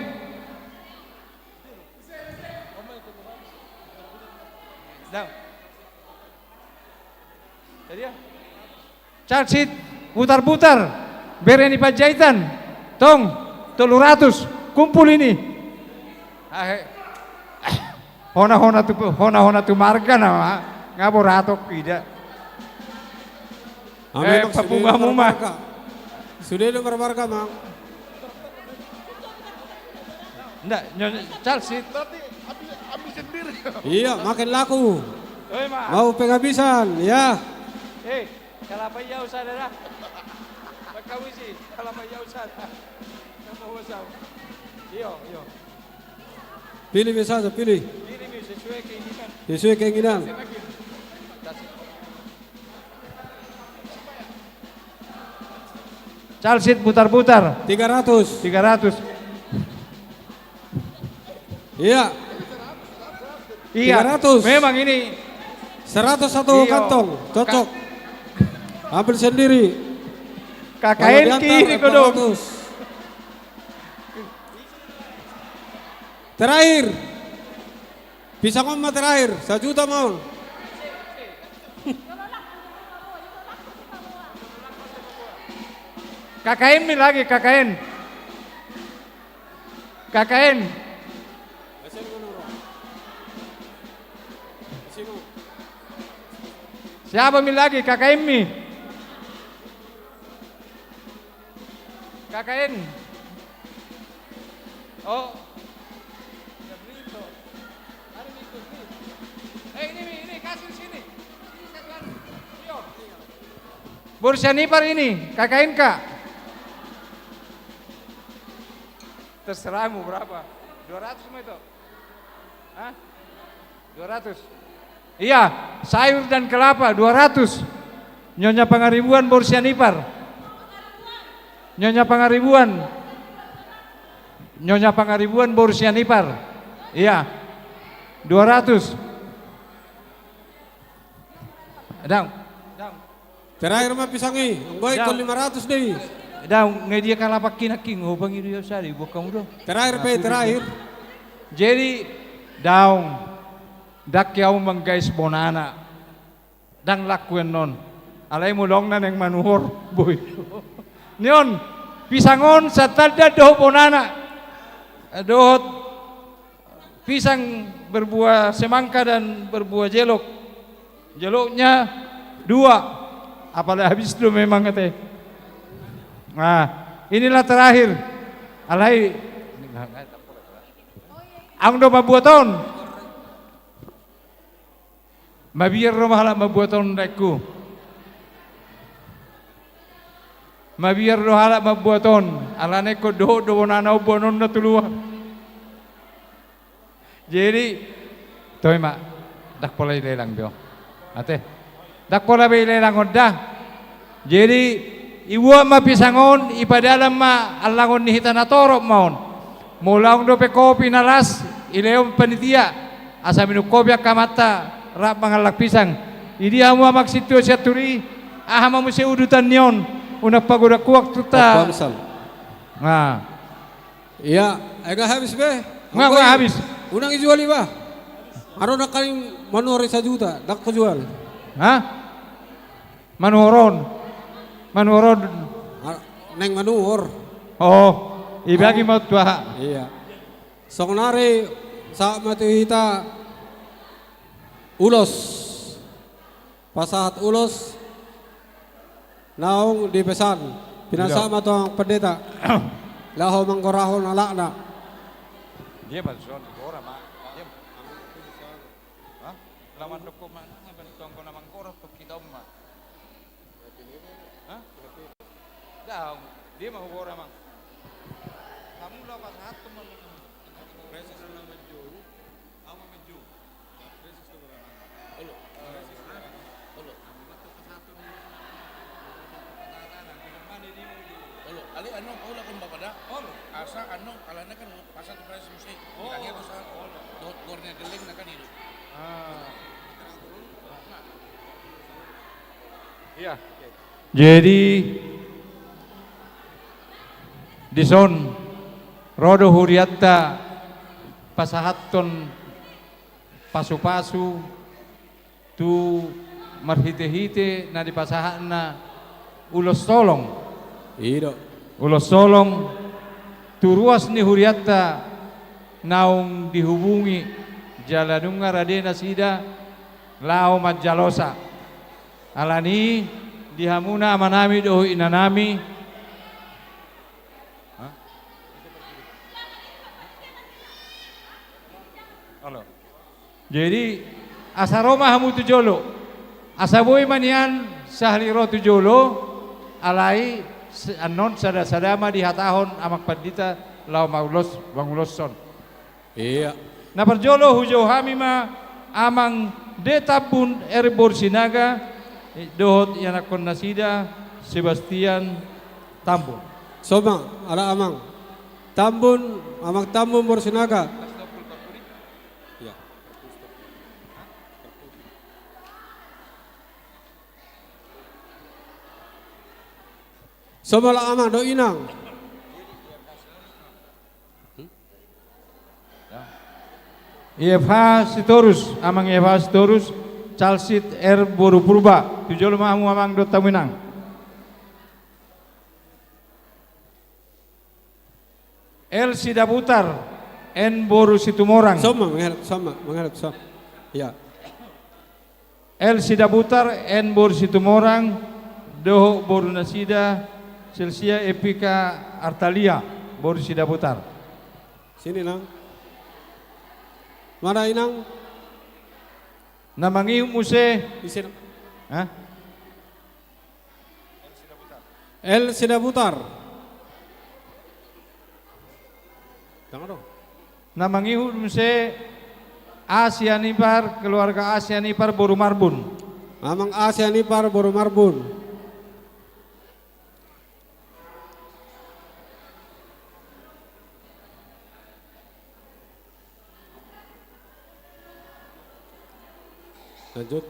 Dang. Jadi ya. Calsit Butarbutar, bere ni Panjaitan, tong, tolu ratus, kumpul ini. Ahe. Hona-hona tu, hona-hona tu marga nama, nga borat tok ida. Eh, papungamu ma. Sude do marmarga, Mang. Nda, Nyonya Calsit. Berarti ambil, ambil sendiri. Iya, makin laku. Oi, Ma. Mau penghabisan, ya. Eh, kalapa i au sada da. Pakai isi, kalapa i au sada. Nama huasau. Iyo, iyo. Pilih mi saja, pilih. Pilih mi sesuai keinginan. Sesuai keinginan. Calsit Butarbutar. Tiga ratus. Tiga ratus. Iya. Iya. Tiga ratus. Memang ini. Seratus satu kantong. Cocok. Ambil sendiri. K K N ki ini, empat ratus. Terakhir. Pisang on ma terakhir, sajuta ma on. K K N mi lagi, K K N. K K N. Siapa mi lagi, K K N mi? K K N. Oh. Eh, ini, ini, kasih sini. Sini, Boru Sianipar ini, K K N K. Terserah mau berapa? Dua ratus mau itu? Hah? Dua ratus. Iya, sayur dan kelapa, dua ratus. Nyonya Pangaribuan, boru Sianipar. Nyonya Pangaribuan. Nyonya Pangaribuan, boru Sianipar. Iya. Dua ratus. Daong. Daong. Terakhir ma pisang i, anggo i, daong, lima ratus do i. Daong, nga dia kalapa kinangking, ho pangido i au sada, buat kamu do. Terakhir pe, terakhir. Jadi, daong. Ndang ke au manggais bonana. Ndang laku annon. Alai molo naeng manuhor, boi. Ni on, pisang on, santander dohot bonana. Dohot pisang berbuah semangka dan berbuah jelok. Jeloknya dua. Apala habis do memang ate. Nah, inilah terakhir. Alai, aung do mambuat on. Mabiar do halak mambuat on, daengku. Mabiar do halak mambuat on, alana ingkon dohot do bonana on boanonna tu luar. Jadi, toe ma, ndang pola ilelang be on. Ate. Ndang pola be ilelang on da. Jadi, ibuat ma pisang on, ipadalan ma allangon ni hita na torop ma on. Molo aung dope kopi na las, ilehon panitia. Asa minum kopi angka amanta, rap mangallang pisang. Di dia hamu amang sintua sian Turi, aha ma muse udutan ni on, unang pagodangku waktunta. Nah. Iya, ai nga habis be. Nga, nga habis. Unang ijual iba. Aro nangkaning manuhor i sajuta, ndang hujual. Hah? Manuhor on. Manuhor on. Ah, naeng manuhor. Oh, ibagi ma tu aha. Iya. Sonari sahat ma tu hita ulos. Pasahat ulos naung dipesan. Pinasahat ma tu amang pandita laho manggorahon anakna. Dia bantuan digora ma. Dia. Hah? Lawan dokko ma, nang tongko na manggora tu hita on ma. Hah? Daong, dia ma hugora, Mang. Hamu laho pasahathon ma. Preses na manjou, au ma manjou. Preses tu hugora, Mang. Olo. Preses na. Olo. Hamu ma tu pasahathon ma. Olo. Ale annon, au lakon bapa da. Olo. Asa annon, alana kan pasahat tu preses muse. Oh. Dohot goar ni na gelleng na kan i do. Ah. Iya. Jadi, dison ro do hurianta pasahathon pasupasu tu marhitehite na dipasahatna ulos holong. I do. Ulos holong tu ruas ni hurianta naung dihubungi jala nunga rade nasida laho manjalosa. Alani di hamuna amanami dohot inanami. Hah? Halo. Jadi, asa ro ma hamu tu jolo. Asa boi ma nian sahali ro tu jolo, alai se-, annon sada-sada ma dihatahon amang pandita laho maulos, manguloshon. Iya. Na parjolo hujou hami ma Amang D. Tambun R. boru Sinaga, dohot ianakhon nasida Sebastian Tambun. Soma, ala Amang Tambun, Amang Tambun boru Sinaga. Iya. Soma ala Amang dohot Inang. I F H Sitorus, Amang I F H Sitorus, Calsit R. boru Purba. Tu jolo ma hamu Amang dohot hamu Inang. L. Sidabutar N. boru Situmorang. Soma, menghadap, soma, menghadap, soma. Ya. L. Sidabutar N. boru Situmorang, dohot boru nasida Silsia Epika Artalia, boru Sidabutar. Sini, Nang. Mana Inang? Na mangihut muse. Ise, Nang? Hah? L Sidabutar. Dang adong. Na mangihut muse A Sianipar, keluarga A Sianipar boru Marbun. Amang A Sianipar boru Marbun. Lanjut.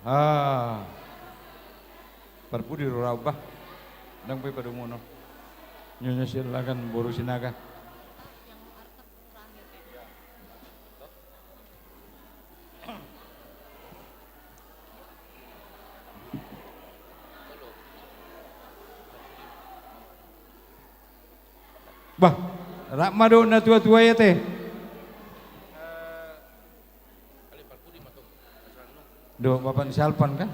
Ah. Parpudi do ra bah. Dang pe padomunon. Nyonya Sialagan boru Sinaga. Bah, rap ma dohot na tua-tua i ate. Dohot bapak ni si Alpan kan?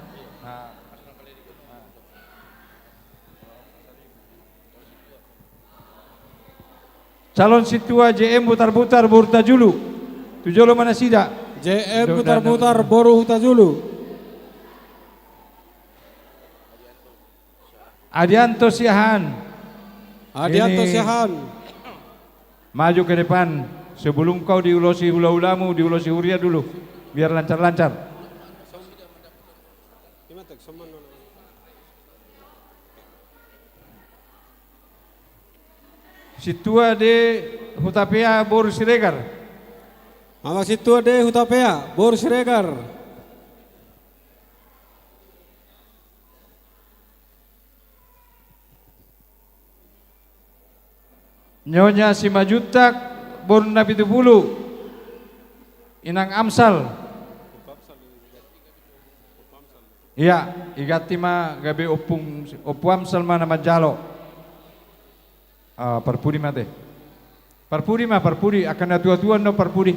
Calon sintua J M Butar-butar boru Hutajulu. Tu jolo ma nasida. J M Butar-butar boru Hutajulu. Adianto Siahaan. Adianto Siahaan. Maju ke depan. Sebelum kau diulosi hula-hulamu, diulosi huria dulu. Biar lancar-lancar. Sintua D Hutapea boru Siregar. Amang sintua D Hutapea boru Siregar. Nyonya Simanjuntak boru Napitupulu. Inang Amsal. Ia, iganti ma gabe Ompung, Ompu Amsal ma na manjalo. Ah, parpudi ma ate. Parpudi ma, parpudi. Angka na tua-tua do parpudi.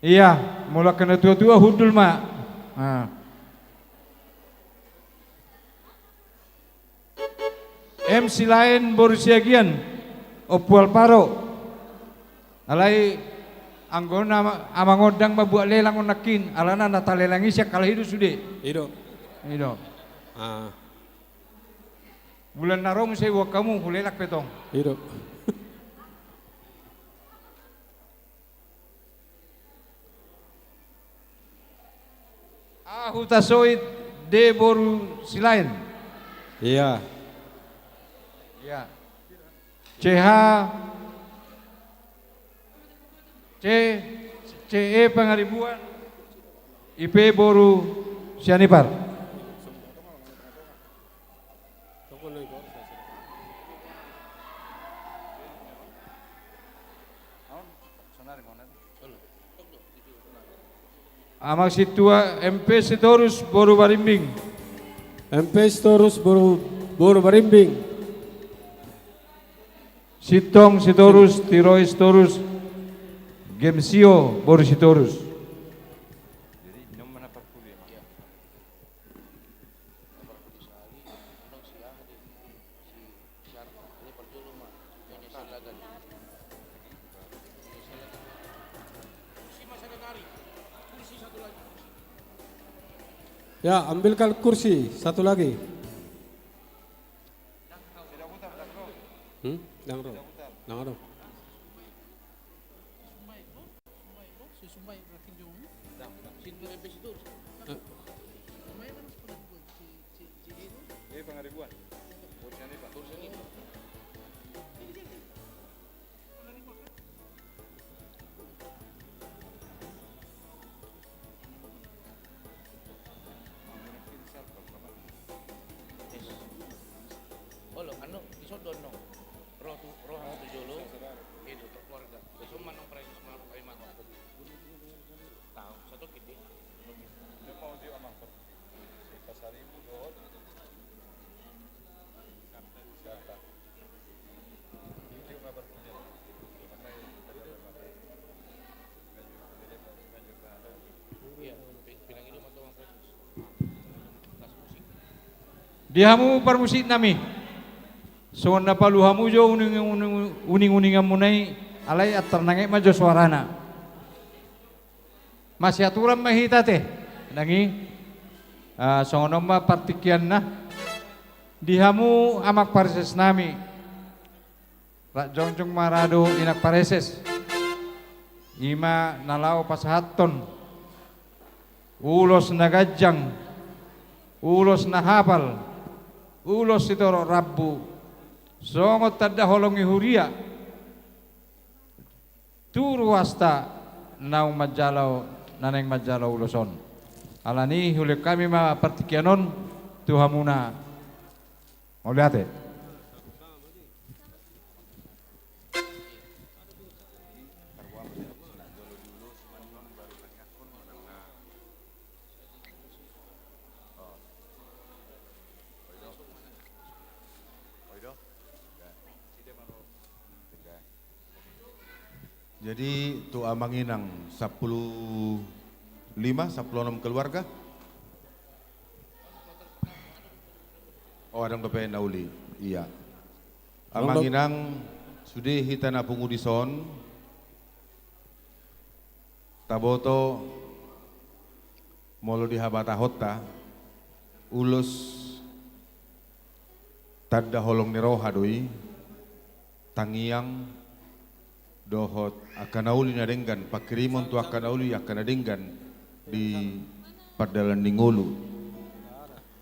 Ia, molo angka na tua-tua hundul ma. Ah. M Silaen boru Siagian, Ompu Alvaro. Alai anggo na amang on dang mambuat lelang on nangkin, alana na talelang i sian halahi do sude. I do. I do. Ah. Bulan na ro muse huboan hamu, hulelang pe tong. I do. A Hutasoit D boru Silaen. Ia. Ia. C H, C, C E Pangaribuan, I P boru Sianipar. Amang sintua M P Sitorus boru Barimbing. M P Sitorus boru, boru Barimbing. Sintong Sitorus, Tiroi Sitorus, Gemsio boru Sitorus. Ya, ambilkan kursi satu lagi. Hmm? Dang ro. Dang ro. Olo, anu, isondon no. Roh tu, roh tu jolo. Itu keluarga. Besok manong private sekolah kami manong. Tahu, satu kidi. Di hamu parmusik nami. Songon na palu hamu jo uning-, uning-, uning-uninganmuna i, alai antar nang aek ma jo soarana. Masiaturan ma hita ate, nang i. Ah, songon on ma partingkianna. Di hamu amang pareses nami, rap jongjong ma ra do inang pareses. I ma na laho pasahathon ulos na ganjang, ulos na hapal, ulos sitorop rambu, songon tanda holong ni huria tu ruasta naung manjalo, na naeng manjalo ulos on. Alani i, hulehon hami ma partingkian on tu hamuna. Mauliate. Jadi tu amang inang sampulu lima, sampulu onom keluarga. Oh, adong dope na uli. Iya. Amang inang, sude hita na pungu dison, taboto molo dihabatahonta, ulos tanda holong ni roha do i, tangiang, dohot angka na uli na denggan, pangkirimon tu angka na uli, angka na denggan di pardalan ni ngolu.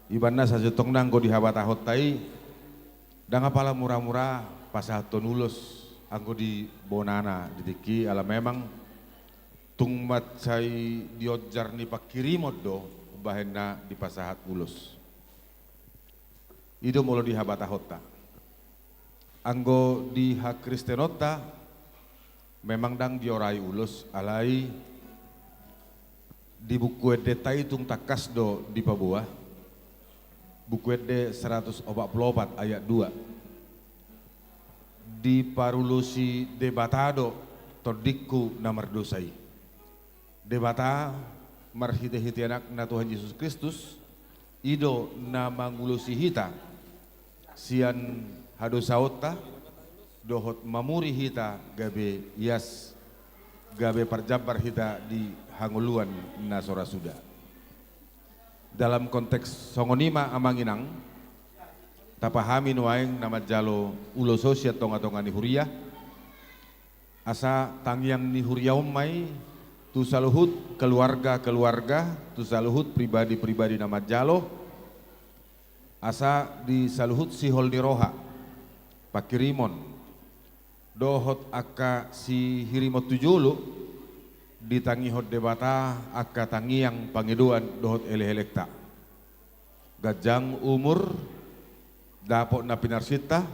Ibana sasintongna anggo dihabatahonta i, ndang apala muramura pasahathon ulos anggo di bonana di tingki, ala memang tung mansai di onjar ni pangkirimon do umbahen na dipasahat ulos. I do molo dihabatahonta. Anggo di hakristenonta, memang ndang diorai ulos, alai di Buku Endenta i tung tangkas do dipaboa. Buku Ende seratus opat pulu opat ayat dua. Diparulosi Debata do tondingku na mardosa i. Debata marhitehite Anakna Tuhan Jesus Kristus, i do na mangulosi hita sian hadosaonta, dohot mamuri hita gabe ias, gabe parjambar hita di hangoluan na so ra suda. Dalam konteks songon i ma amang inang, tapahami nuaeng na manjalo ulos on sian tongatonga ni huria, asa tangiang ni huria on ma i tu saluhut keluarga-keluarga, tu saluhut pribadi-pribadi na manjalo, asa di saluhut sihol ni roha, pangkirimon, dohot angka sihirimon tu jolo, ditangihon Debata angka tangiang pangidoan dohot elekelekta. Ganjang umur, dapot na pinarsinta,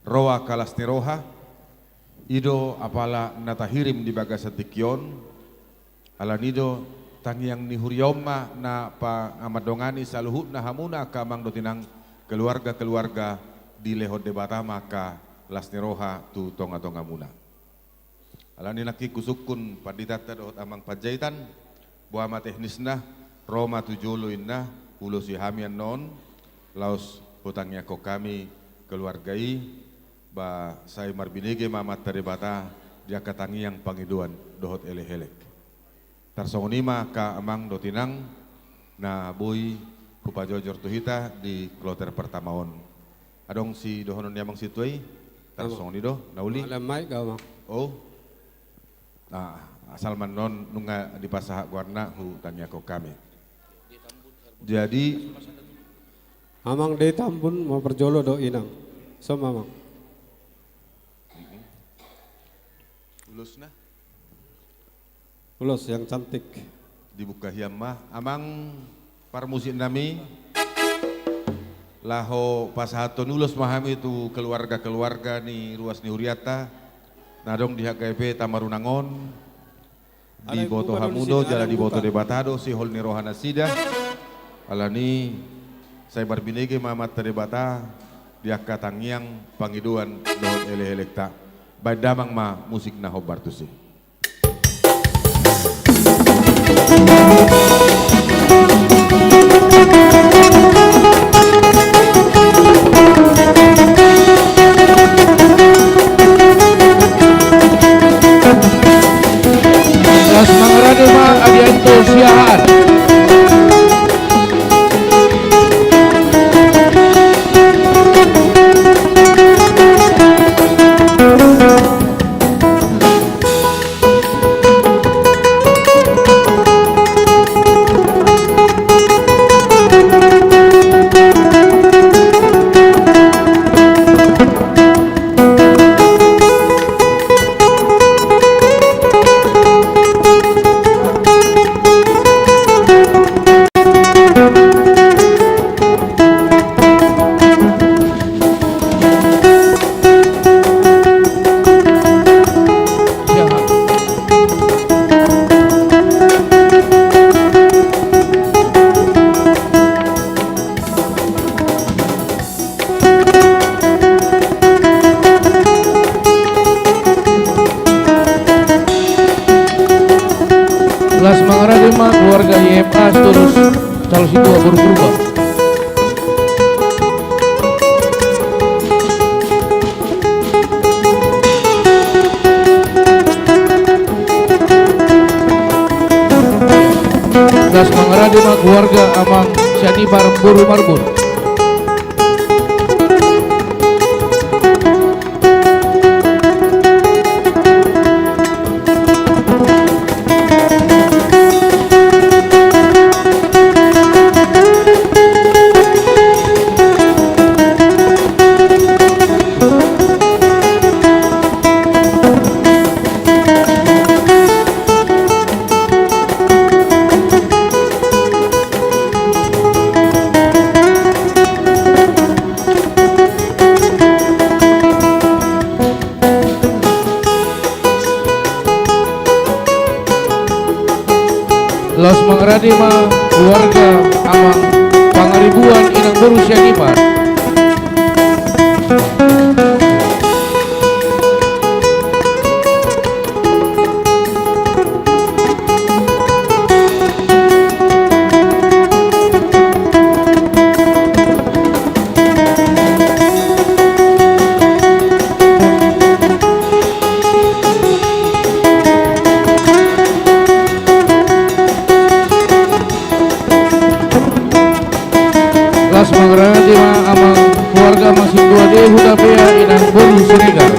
ro angka las ni roha, i do apala na tahirim di bagasan tingki on. Alani i do tangiang ni huria on ma na pa-, mandongani saluhutna hamuna angka amang dohot inang, keluarga-keluarga, dilehon Debata ma angka las ni roha tu tongatongamuna. Alani nangkin husungkun panditanta dohot amang panjaitan, boha ma teknisna, ro ma tu jolo inna, huulosi hami annon, laos hutangiangkon hami keluarga i, ba sai marbinege ma Amanta Debata di angka tangiang pangidoan dohot elekelek. Tarsongon i ma angka amang dohot inang na boi hupajojor tu hita di kloter pertama on. Adong sidohonon ni amang sintua i? Tarsongon i do, na uli? Malam mai gau, Amang. Oh. Nah, asal ma annon nunga dipasahat goarna hutangiangkon hami. Jadi, Amang Dei Tambun ma parjolo dohot inang. Som, Amang. Ulosna. Ulos yang cantik. Dibuka hian ma, amang parmusik nami, laho pasahathon ulos ma hami tu keluarga-keluarga ni ruas ni hurianta, na adong di H K P Tamarunang on, diboto hamu do, jala diboto Debata do sihol ni roha nasida, alani sai marbinege ma Amanta Debata di angka tangiang pangidoan dohot elekelekta. Baen damang ma musik na hombar tusi. An. Las mangarade ma keluarga Y M A Sitorus, calon sintua boru Purba. Las mangarade ma keluarga amang Sianipar boru Marbun. Laos mangarade ma keluarga amang Pangaribuan inang boru Sianipar. Laos mangarade ma amang keluarga amang sintua D Hutapea inang boru Siregar.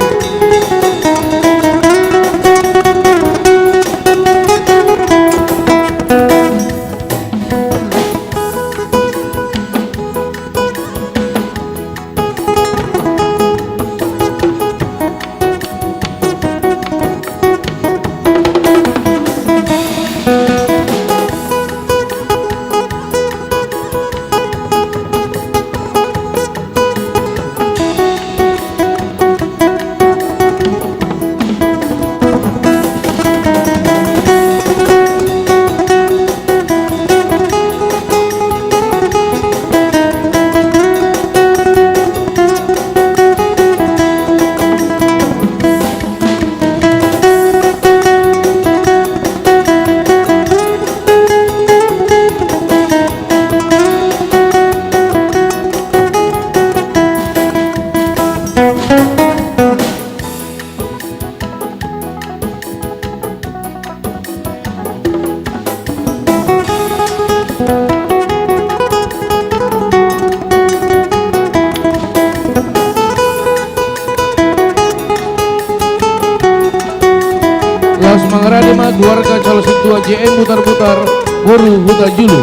Laos mangarade ma keluarga calon sintua J M Butarbutar boru Hutajulu.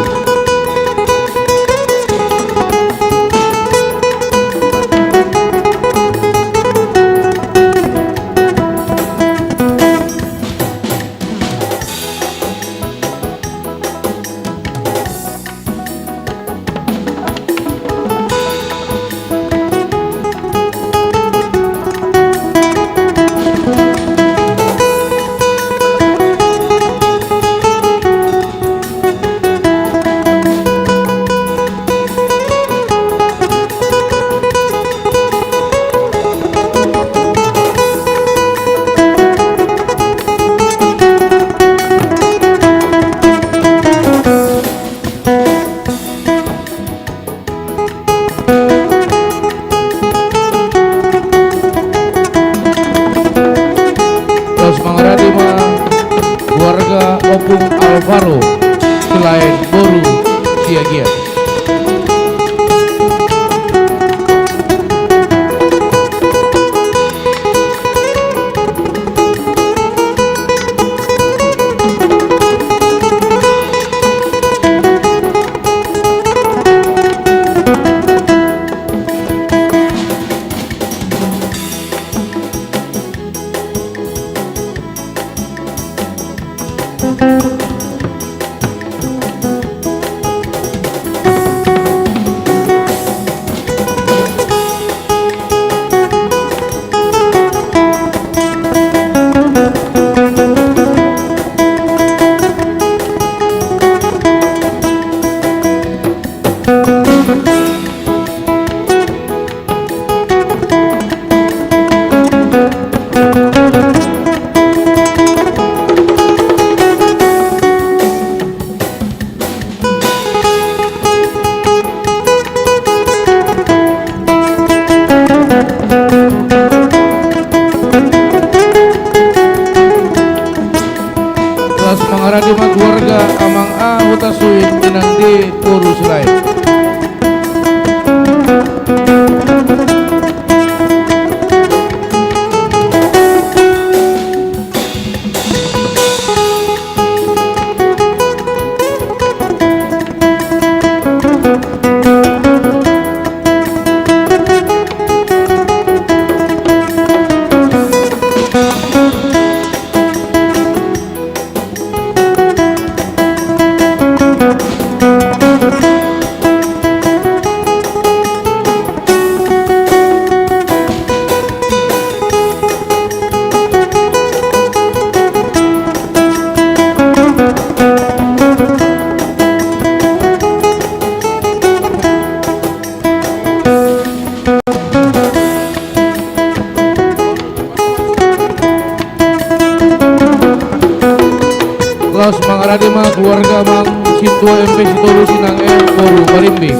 Tuin inang di boru Silae. Laos mangarade ma keluarga Amang Sintua M P Sitoru Sinang M boru Parimbing.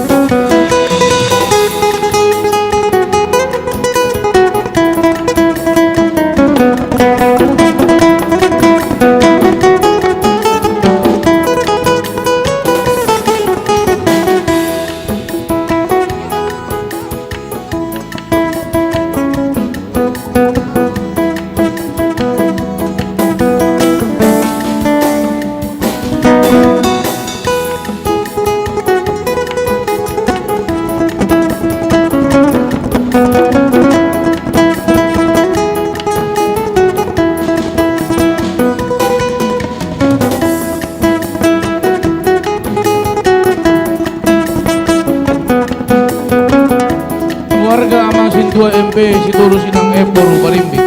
Keluarga Amang Sintua M P Sitoru Sinang M boru Parimbing.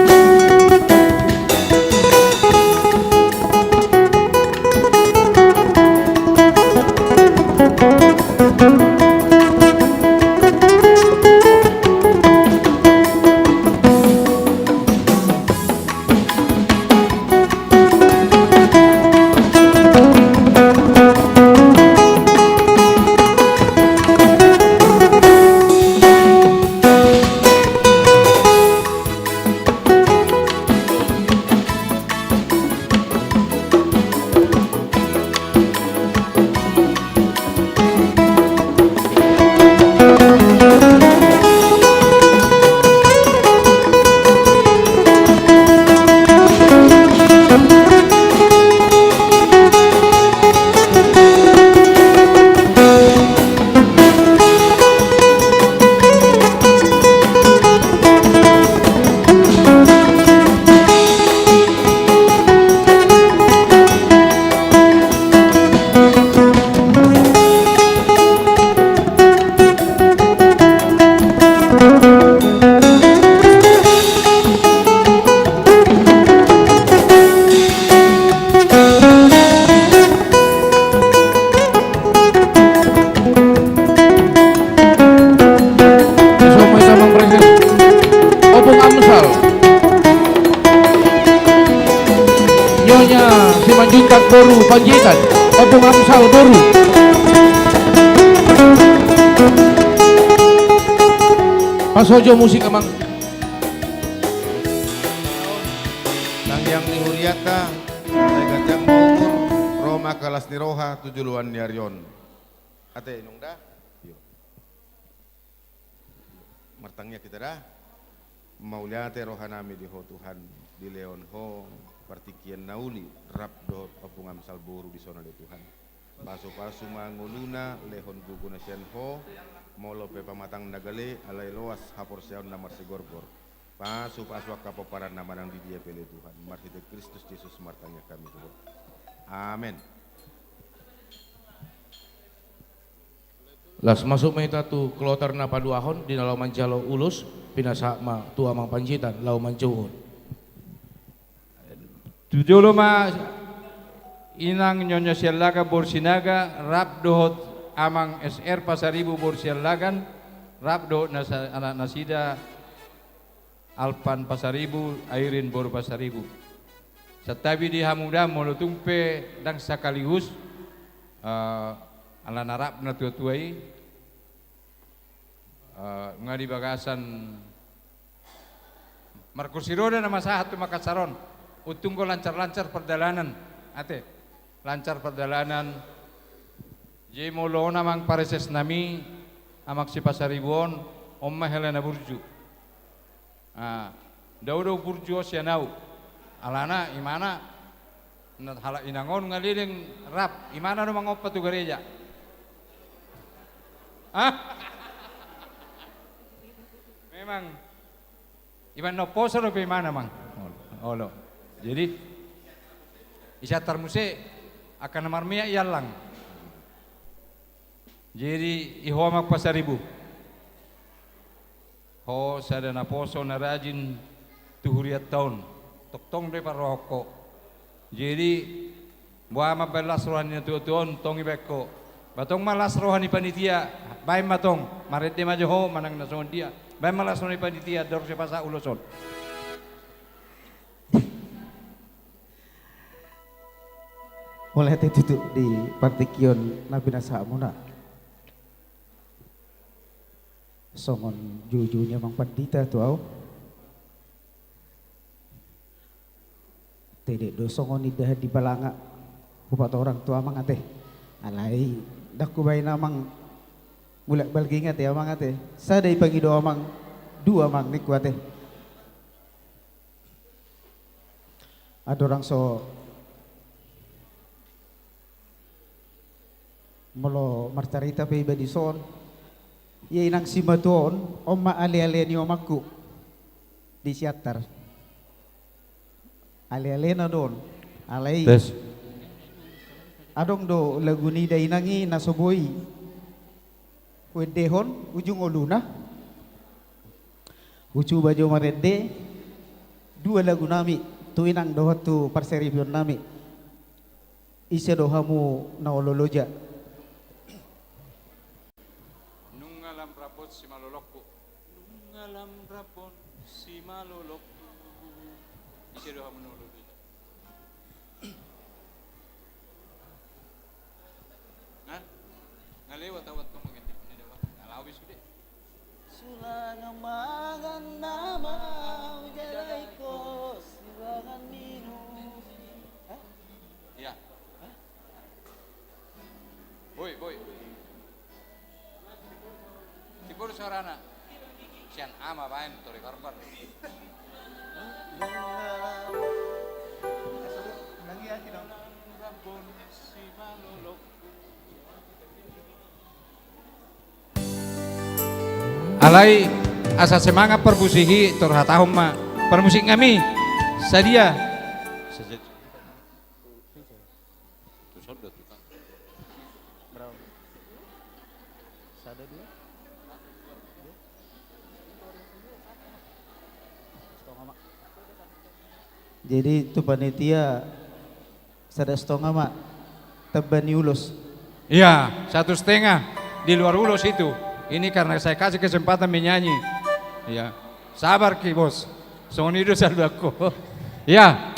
Ompung Amsal. Nyonya Simanjuntak boru Panjaitan. Ompung Amsal boru. Pasojo musik, Amang. Tangiang ni huriata, sai ganjang ma umur, ro ma angka las ni roha tu joloan ni ari on. Ate, inong da? Iyo. Martangiang hita da. Mauliate rohanami di Ho Tuhan, dilehon Ho partingkian na uli rap dohot Ompung Amsal boru dison ale Tuhan. Pasupasu ma ngoluna, lehon gogo na sian Ho, molo pe pamatang na gale, alai loas haporseaon na marsigorgor. Pasupasu angka pomparanna manang di dia pe ale Tuhan, marhite Kristus Jesus martangiang hami tu Ho. Amen. Las masuk ma hita tu kloter na paduahon, di na laho manjalo ulos, pinasahat ma tu Amang Panjaitan laho manjouhon. Tu jolo ma Inang Nyonya Siallagan boru Sinaga, rap dohot Amang S R Pasaribu boru Siallagan, rap dohot nasa-, anak nasida Alpan Pasaribu, Airin boru Pasaribu. Santabi di hamu da, molo tung pe ndang sakaligus, eh, ala na rap na tua-tua i, eh, nunga di bagasan markursi roda nama sahat tu Makassar on. Untung do lancar-lancar pardalanan. Ate, lancar pardalanan. Jadi molo on amang pareses nami, amang si Pasaribu on, on ma hela na burju. Ah, dao do burju on sian au. Alana imana, na halak inang on nga leleng rap, imana do mangompa tu gareja. Ah? Memang. Iba na poso dope imana amang. Olo. Jadi, i Siantar muse, angka na marmia i allang. Jadi, i ho amang Pasaribu. Ho sada na poso na rajin tu hurianta on. Tongtong do i parrohahon ho. Jadi, boha ma baen las roha ni natuatua on, tong ibaen ho. Ba tong ma las roha ni panitia, baen ma tong, marende ma jo ho, manang na songon dia. Baen ma las roha ni panitia, dor sipasahat ulos on. Mauliate tutu di partingkian na pinasahatmuna. Songon joujou ni amang pandita tu au. Tedek do songon indahan di balanga, hupatorang tu amang ate. Alai, ndang hubaen amang mulak balging ate amang ate. Sada i pangido amang, dua amang ningku ate. Andorang so Molo marcarita pe iba dison, ia inang simatua on, on ma aleale ni omakku di Siantar. Alealena do on, alai. Tes. Adong do lagu ni dainang i na so boi huendehon ujung ngoluna. Hucuba jo marende dua lagu nami tu inang dohot tu parsaripeon nami. Ise do hamu na olo loja? Nunga lam rap on simalolokku. Nunga lam rap on simalolokku. Ise do hamu na olo loja? Hah? Nga lewat au antong mangende, mangende au. Nga laho be sude. Sulangan mangan nama au jala ingkon sulangan minum. Hah? Iya. Hah? Boi, boi. Timbul suarana. Sian ama baen tu recorder. Alai asa semangat parmusik i, tor hatahon ma parmusik nami. Sadia. Tu son do tukang. Berapa? Sada dua? Dua? Setengah, Mak. Jadi tu panitia sada setengah, Mak. Tamba ni ulos. Iya, satu setengah di luar ulos itu. Ini karena saya kasih kesempatan menyanyi. Iya. Sabar ki, Bos. Songon i do saluhutku. Iya.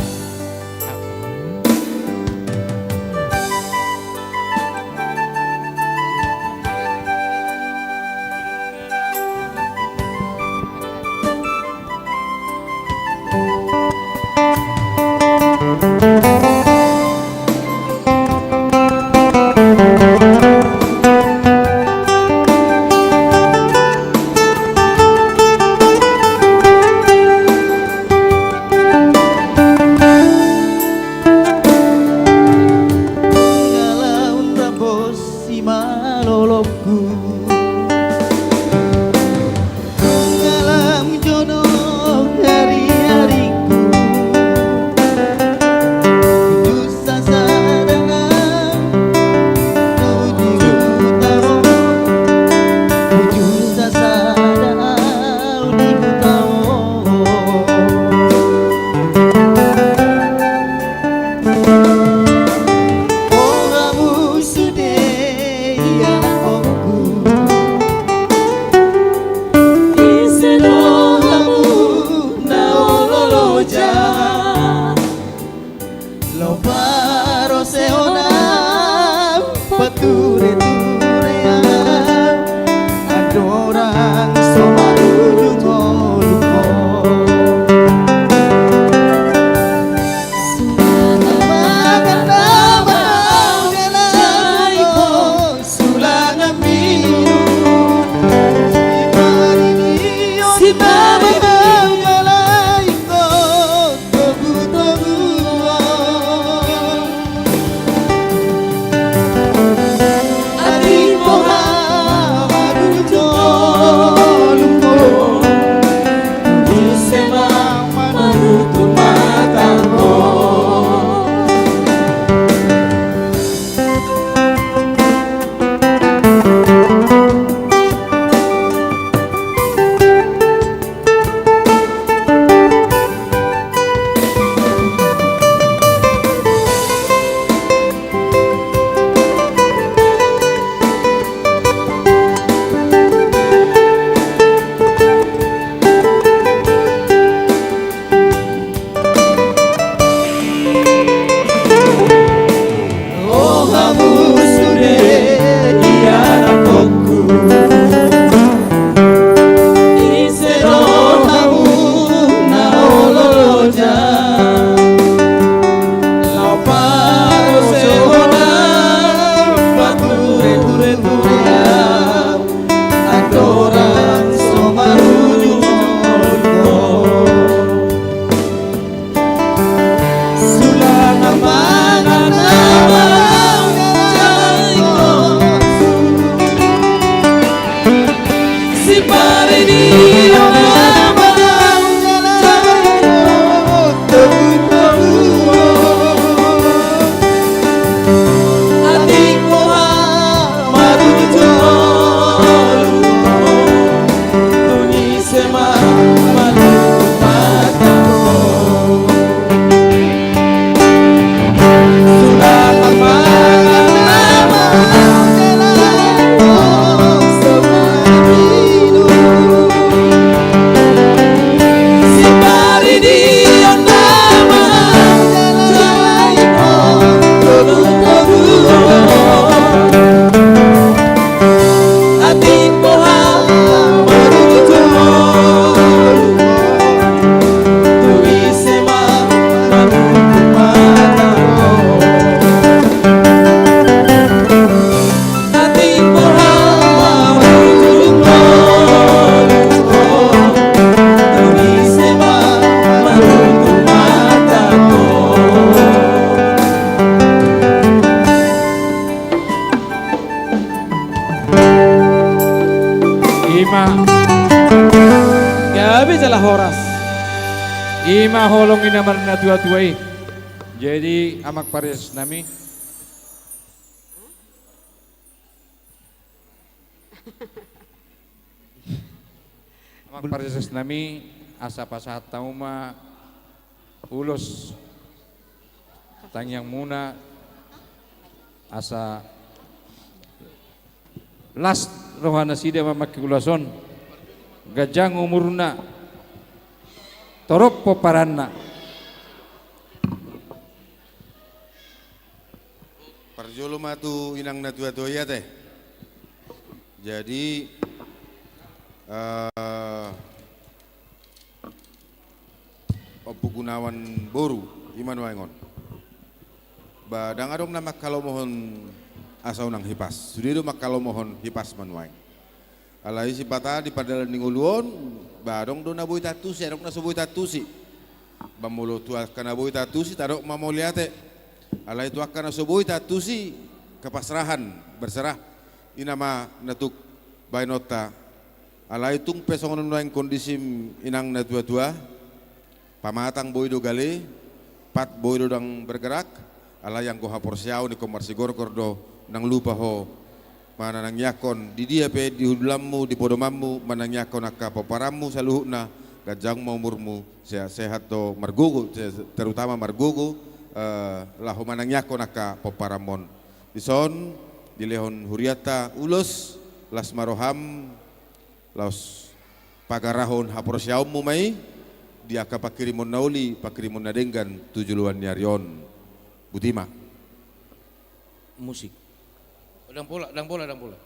Nunga lam rap on simalolokku. Nunga lam jonok hariharikku. Sasada au di hutamu, bujur sasada au di hutamu. Ora musude ia oku. Ise do hamu na olo loja. Loba ro sehona, patureture au, andorang so marujung ngolungku. Sumata makan nama au, jala ingkon Ima gabe jala horas. Ima holong ni na marnatua-tua i. Jadi, amang pariasasnami. Amang pariasasnami, asa pasahat hamu ma ulos tangiangmuna, asa las roha nasida mamangke ulos on, ganjang umurna, torop pomparanna. Parjolo ma tu inang natua-tua i ate. Jadi, eh, Ompu Gunawan boru, ima nuaeng on. Ba, ndang adong na manghalomohon asa unang hipas. Sude do manghalomohon hipas ma nuaeng. Alai Sipata di pardalan ni ngolu on, ba adong do na boi taantusi, adong na so boi taantusi. Ba molo tu angka na boi taantusi, tadok ma mauliate. Alai tu angka na so boi taantusi, kepasrahan, berserah. Ina ma na tuk baenonta. Alai tung pe songon on nuaeng kondisi inang natua-tua. Pamatang boi do gale, pat boi do ndang bergerak, alai anggo haporseaon ingkon marsigorgor do, ndang lupa ho manangiangkon di dia pe di hundulanmu, di podomanmu, manangiangkon angka pomparanmu saluhutna, ganjang ma umurmu, sehat-sehat do margogo, se-, terutama margogo, eh, laho manangiangkon angka pomparanmu on. Dison, dilehon hurianta ulos, las ma roham, laos pagarahon haporseaonmu ma i di angka panghirimon na uli, panghirimon na denggan tu joloan ni ari on. Botima. Musik. Ndang pola, ndang pola, ndang pola.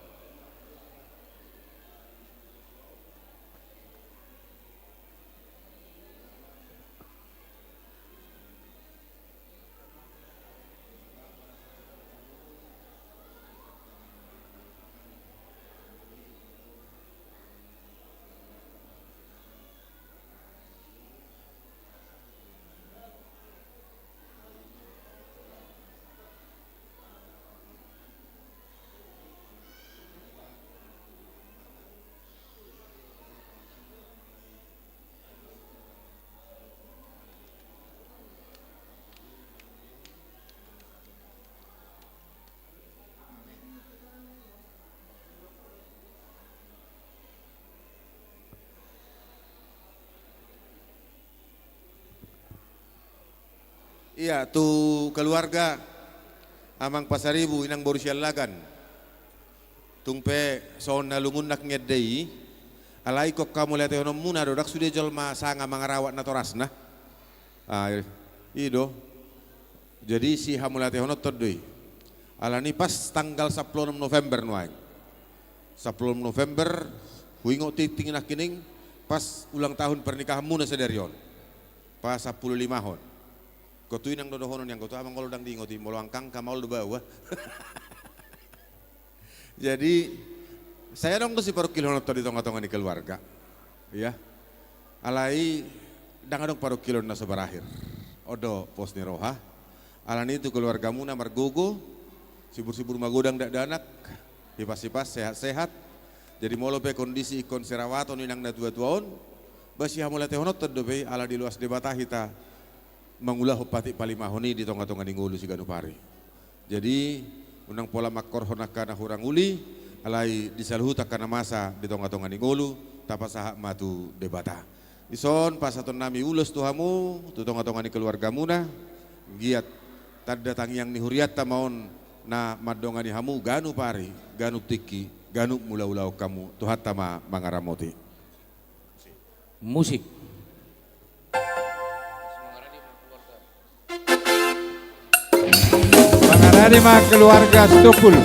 Ia, tu keluarga Amang Pasaribu, Inang boru Siallagan. Tung pe songon na lungun nangkin ende i, alai ingkon hamauliatehononmuna do, ndang sude jolma sanga mangarawat natorasna. Ah, i do. Jadi sihamauliatehononhon do i. Alani pas tanggal sampulu onom November nuaeng. Sampulu onom November, huingot tingting nangkining, pas ulang tahun pernikahanmuna sadari on. Pas sampulu limahon. Ingkon tu inang do dohonon i, anggo tu amang olo ndang diingot i, molo angka-angka ma olo do baoa. Jadi, sai adong do siparungkilhononhon di tonga-tonga ni keluarga. Ia. Alai, ndang adong parungkilon na so berakhir. On do pos ni roha. Alani tu keluargamuna margogo, sibur-sibur magodang dakdanak, hipas-hipas, sehat-sehat. Jadi molo pe kondisi ingkon sirawaton inang natua-tua on, ba sihamauliatehononhon dope i, ala diloas Debata hita mangulahon patik palimahon i di tonga-tonga ni ngolu siganup ari. Jadi, unang pola mangkorhon angka na hurang uli, alai di saluhut angka na masa di tonga-tonga ni ngolu, tapasahat ma tu Debata. Dison pasahatonnami ulos tu hamu, tu tonga-tonga ni keluargamuna, giat tanda tangiang ni hurianta ma on na mandongani hamu ganup ari, ganup tingki, ganup mangula-ulaon hamu, Tuhanta ma mangaramoti. Musik. Mangarade ma keluarga Sitompul.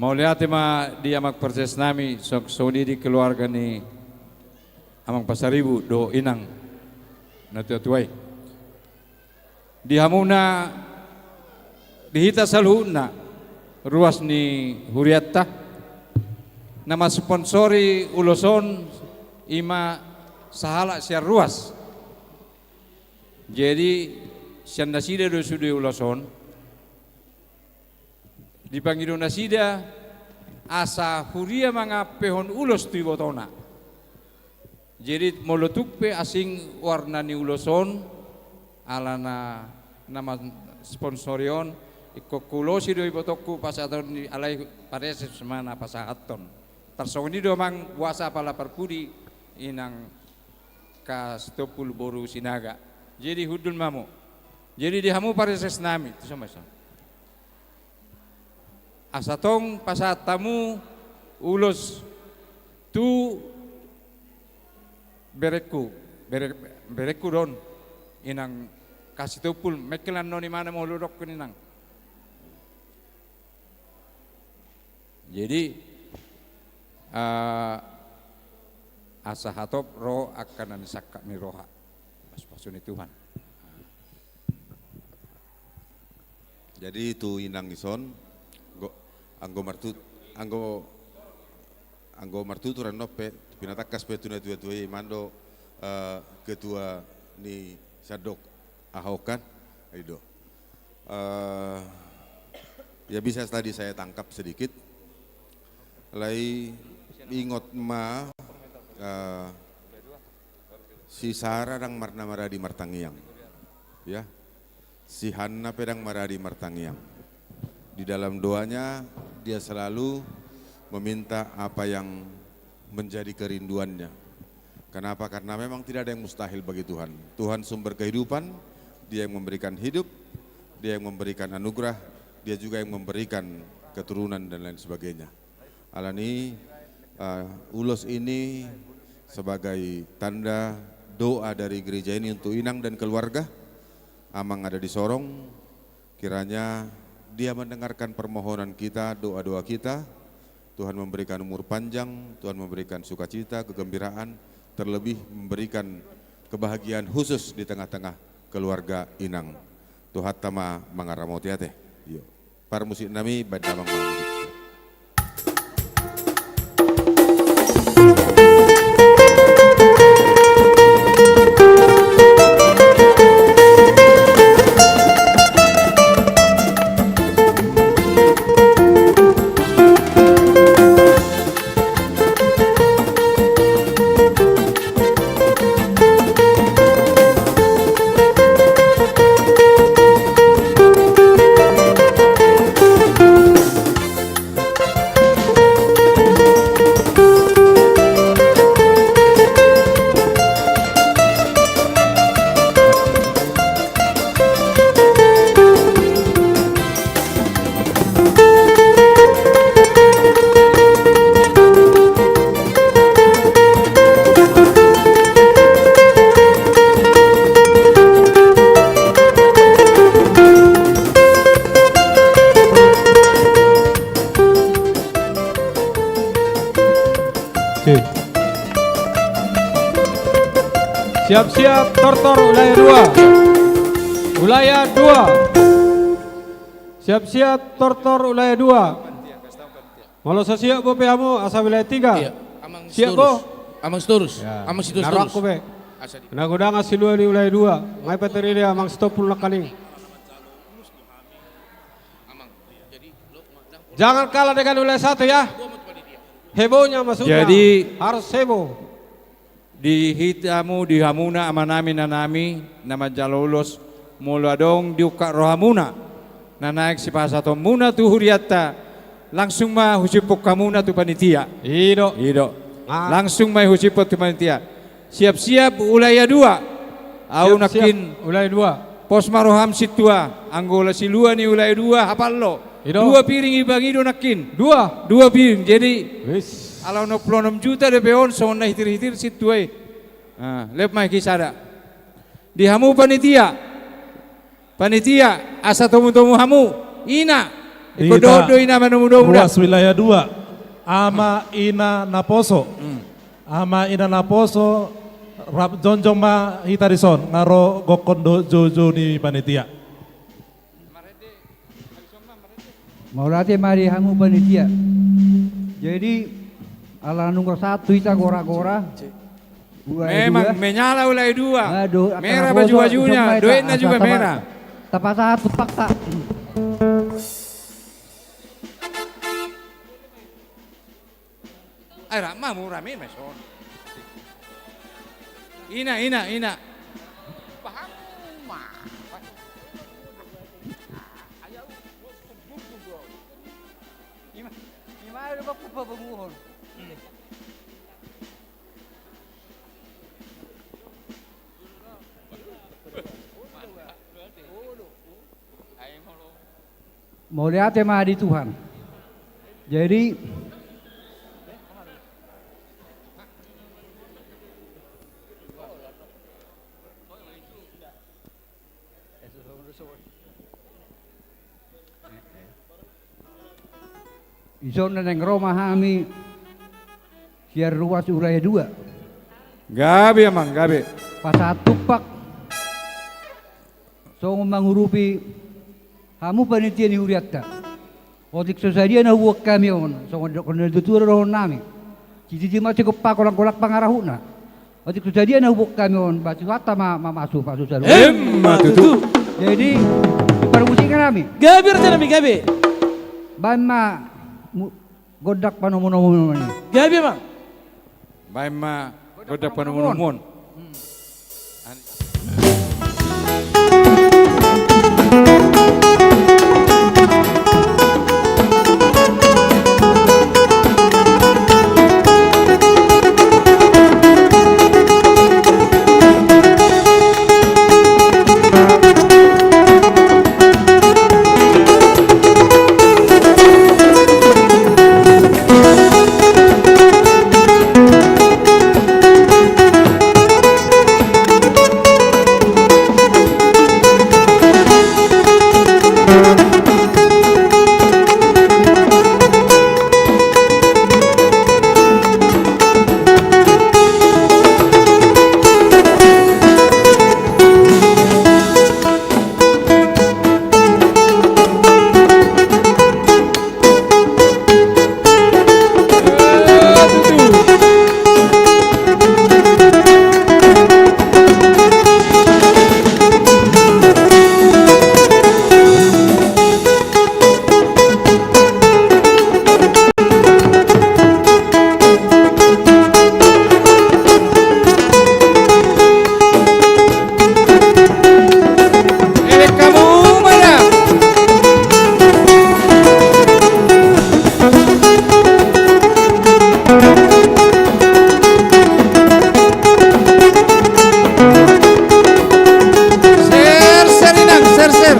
Mauliate ma di amang parses nami, so, songon i di keluarga ni amang Pasaribu dohot inang na tua-tua i. Di hamuna, di hita saluhutna ruas ni hurianta, na mansponsori ulos on i ma sahalak sian ruas. Jadi sian nasida do sude ulos on. Dipangido nasida asa huria mangampehon ulos tu ibotona. Jadi molo tung pe asing warna ni ulos on, alana na mansponsori on, ingkon huulosi do ibotongku pasahaton ni, alai pareses ma na pasahathon. Tarsongon i do amang, boasa apala parpudi inang Kasitompul boru Sinaga. Jadi hundul ma hamu. Jadi di hamu pareses nami, tu sama-sama. Asa tong pasahat hamu ulos tu berengku, bere-, berengku do on, inang Kasitompul, mengkel annon imana molo dokkon inang. Jadi, eh, asa hatop ro angka na nisangkap ni roha. Pasu-pasu ni Tuhan. Jadi tu inang i son, anggo, anggo martut-, anggo, anggo martutur annon pe, pinatangkas pe tu na tua-tua i, ima do, eh, ketua ni sandok, Ahok kan? I do. Eh, ya bisa tadi saya tangkap sedikit. Alai ingot ma, eh, si Sara ndang marna maradi martangiang. Ya. Si Hanna pe ndang maradi martangiang. Di dalam doanya, dia selalu meminta apa yang menjadi kerinduannya. Kenapa? Karena memang tidak ada yang mustahil bagi Tuhan. Tuhan sumber kehidupan, Dia yang memberikan hidup, Dia yang memberikan anugerah, Dia juga yang memberikan keturunan dan lain sebagainya. Alani, eh, ulos ini sebagai tanda doa dari gereja ini untuk inang dan keluarga. Amang ada di sorong, kiranya Dia mendengarkan permohonan kita, doa-doa kita. Tuhan memberikan umur panjang, Tuhan memberikan sukacita, kegembiraan, terlebih memberikan kebahagiaan khusus di tengah-tengah keluarga inang. Tuhanta ma mangaramoti ate. Iyo. Parmusik nami, baen damang ma. Siap-siap, tortor, ulaya dua. Ulaya dua. Siap-siap, tortor, ulaya dua. Molo so siap bo pe hamu, asa ulaya tiga. Iya, Amang Sitorus. Amang Sitorus. Ya. Amang Sitorus. Na godang silua ni ulaya dua. Nunga patarida Amang Sitompul nangkaning. Jangan kalah dengan ulaya satu ya. Hebohnya maksudnya. Jadi, harus heboh. Di hita hamu, di hamuna amanami, inanami na manjalo ulos, molo adong diungkap rohamuna na naeng sipasahatonmuna tu hurianta, langsung ma husiphon hamuna tu panitia. I do. I do. Langsung ma husiphon tu panitia. Siap-siap, ulaya dua. Au nangkin. Ulaya dua. Pos ma roham sintua, anggo ula silua ni ulaya dua, hapal do. I do. Dua piring ibang i do nangkin. Dua. Dua piring. Jadi, ala onom pulu onom juta dope on, songon na hitir-hitir sintua i. Ah, lehon ma hami sada. Di hamu panitia. Panitia, asa tomu-tomu hamu. Ina. Ingkon dohot do i nama na muda-muda. Ruas wilayah dua. Ama ina naposo. Hmm. Ama ina naposo, rap jongjong ma hita dison, nga ro gokkon dohot joujou ni panitia. Mauliate ma di hamu panitia. Jadi, ala nunga sahat tu hita gora-gora. Memang menyala wilayah dua. Merah baju-bajunya, doekna juga merah. Tapasahat tu pakta. Ai rap ma, mura ma i ma son. Ina, ina, ina. Paham ma. Ima, ima do bang kupa banguhon. Mauliate ma di Tuhan. Jadi, dison na naeng ro ma hami sian ruas wilayah dua. Gabe, amang, gabe. Pasahat tumpak. Songon mangurupi hamu panitia ni hurianta. Otik so sadia na huboan hami on, songon didok ni natuatua do dohononnami. Sititi ma sigompa, holan-holan pangarahutna. Otik so sadia na huboan hami on, ba tu hata ma, ma, masu, masu saluhut. Emma tutu. Jadi, parmusikannami. Gabe, rajanami, gabe. Baen ma mu-, gondang panomunomuon i. Gabe, amang. Baen ma gondang panomunomuon. Ser, ser, inang, ser, ser.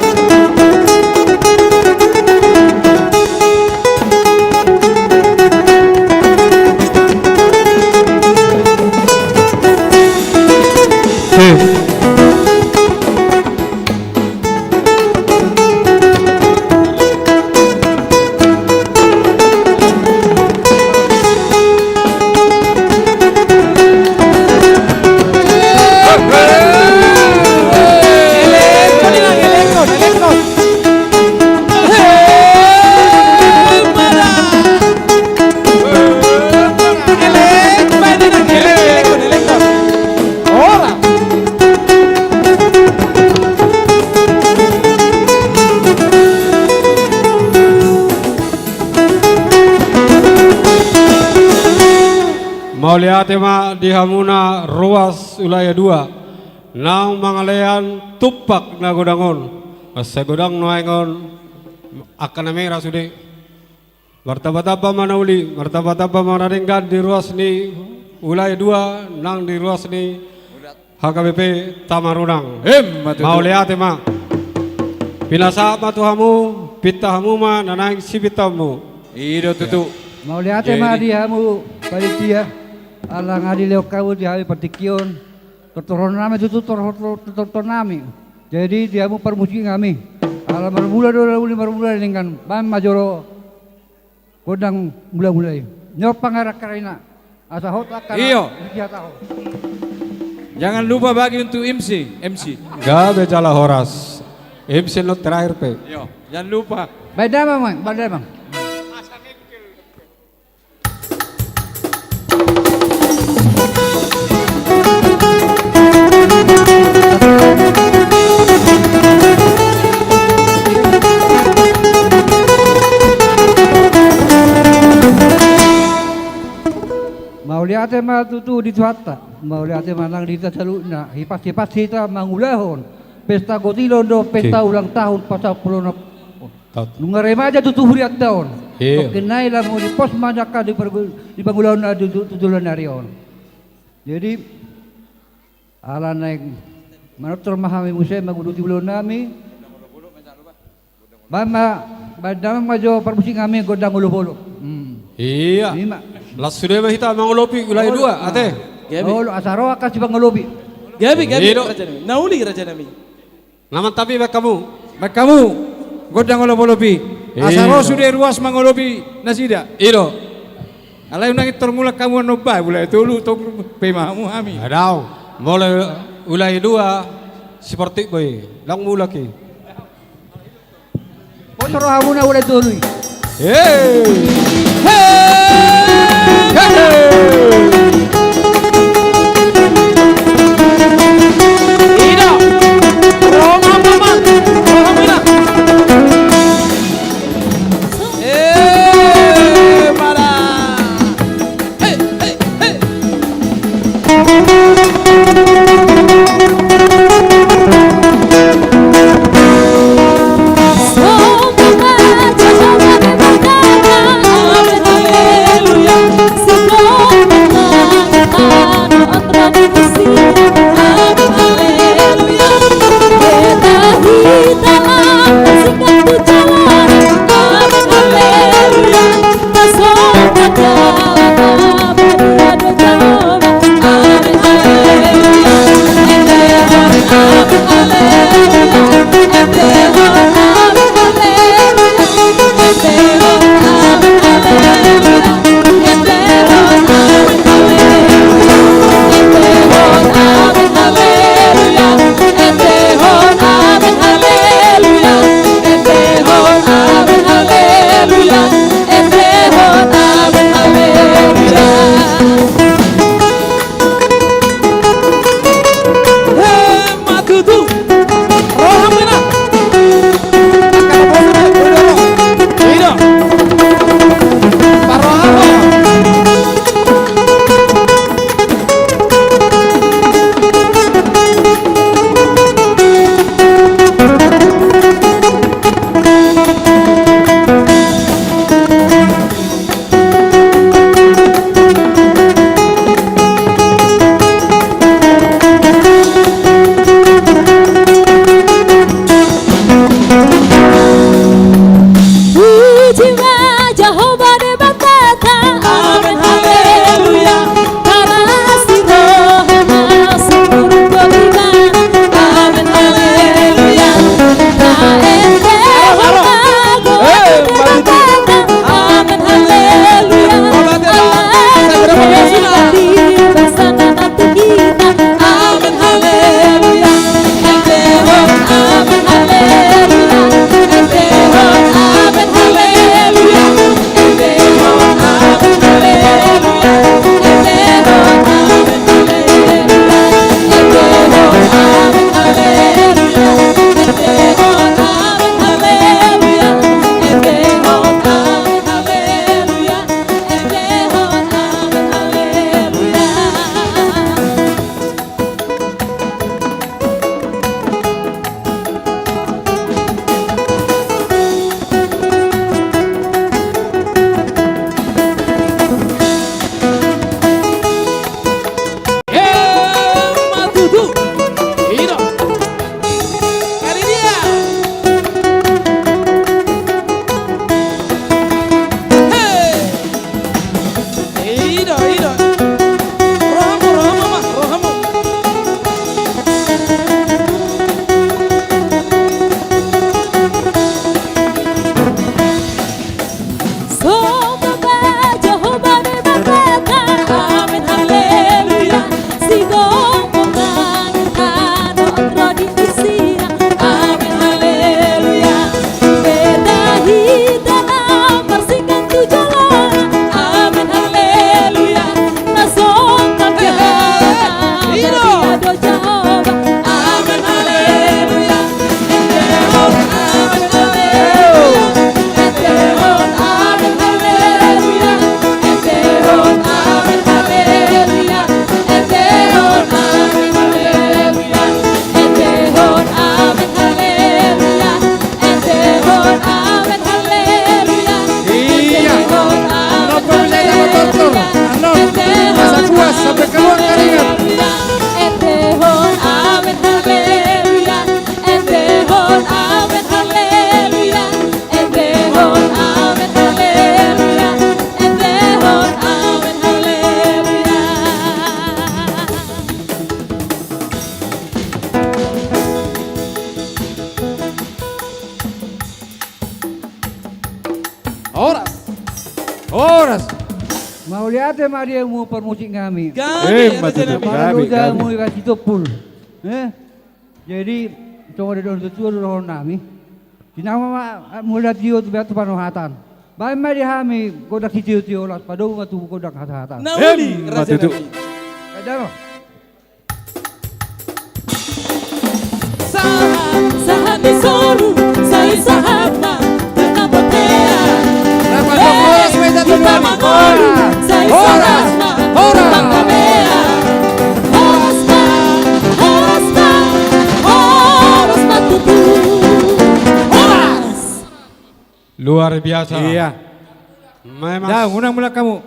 Mauliate ma di hamuna ruas wilayah dua, naung mangalean tumpak na godang on. Sai godang nuaeng on angka na merah sude. Martambatamba ma na uli, martambatamba ma na denggan di ruas ni wilayah dua nang di ruas ni H K B P Tamarunang. Emma tutu. Mauliate ma. Pinasahat ma tu hamu, pinta hamu ma na naeng sipintaonmu. I do tutu. Mauliate ma di hamu panitia. Ala nga dilehon hamu di hami partingkian. Tortoronnami tutu, tor-, tor-, tortoronnami. Jadi di hamu parmusiknami, Ala marmula do na uli marmula denggan, baen ma jolo gondang mula-mula i. Nyompang arak karina. Asa hot angka na. Iyo. Jangan lupa bagi untuk M C, M C. Gabe jala horas. M C not terakhir pe. Iyo, jangan lupa. Baen damang, baen damang. Mauliate ma tutu di Tuhanta, mauliate ma nang di hita saluhutna, hipas-hipas hita mangulahon pesta gotilon dohot pesta ulang tahun pasampulu onom. Nunga remaja tutu hurianta on. Iya. Tongkin nai laho dipos ma angka di pangulahon na tutu, tutu na ari on. Jadi ala naeng manortor ma hami muse manguduti ulaon nami. Baen ma, baen damang ma jo parmusik nami gondang olop-olop. Hmm. Iya. Ima. Las sude ma hita mangolopi ulae dua, ate. Gabe. Olo, asa ro angka sipangolopi. Gabe, gabe, raja nami. Na uli raja nami. Na mantap i, baen hamu. Baen hamu. Gondang olop-olop i. Asa ro sude ruas mangolopi nasida. I do. Alai unang intor mulak hamu annon baen ulae tolu tong pe ma hamu hami. Adau. Molo ulae dua si Partik Boy. Lang mulak i. Bosor hamu na ulae tolu i. Hei. Hei. Hei. Ida. Roma mama. Roma mina. Eh, mana? Horas. Horas. Mauliate ma di hamu parmusik nami. Gabe, eh, raja nami. Mauliate ma di hamu, Raja Sitompul. Eh? Jadi, songon na nidok ni natua-tua dohonon nami. Sinama ma, ah, mauliate ma tu Debata tu parhorasan. Baen ma di hami gondang sitio-tio, laos padomu ma tu gondang hata-hata. Na uli, raja nami. Sahat, sahat ni solu, sai sahat ma. Luar biasa. Iya. Memang. Dah, unang mulak hamu.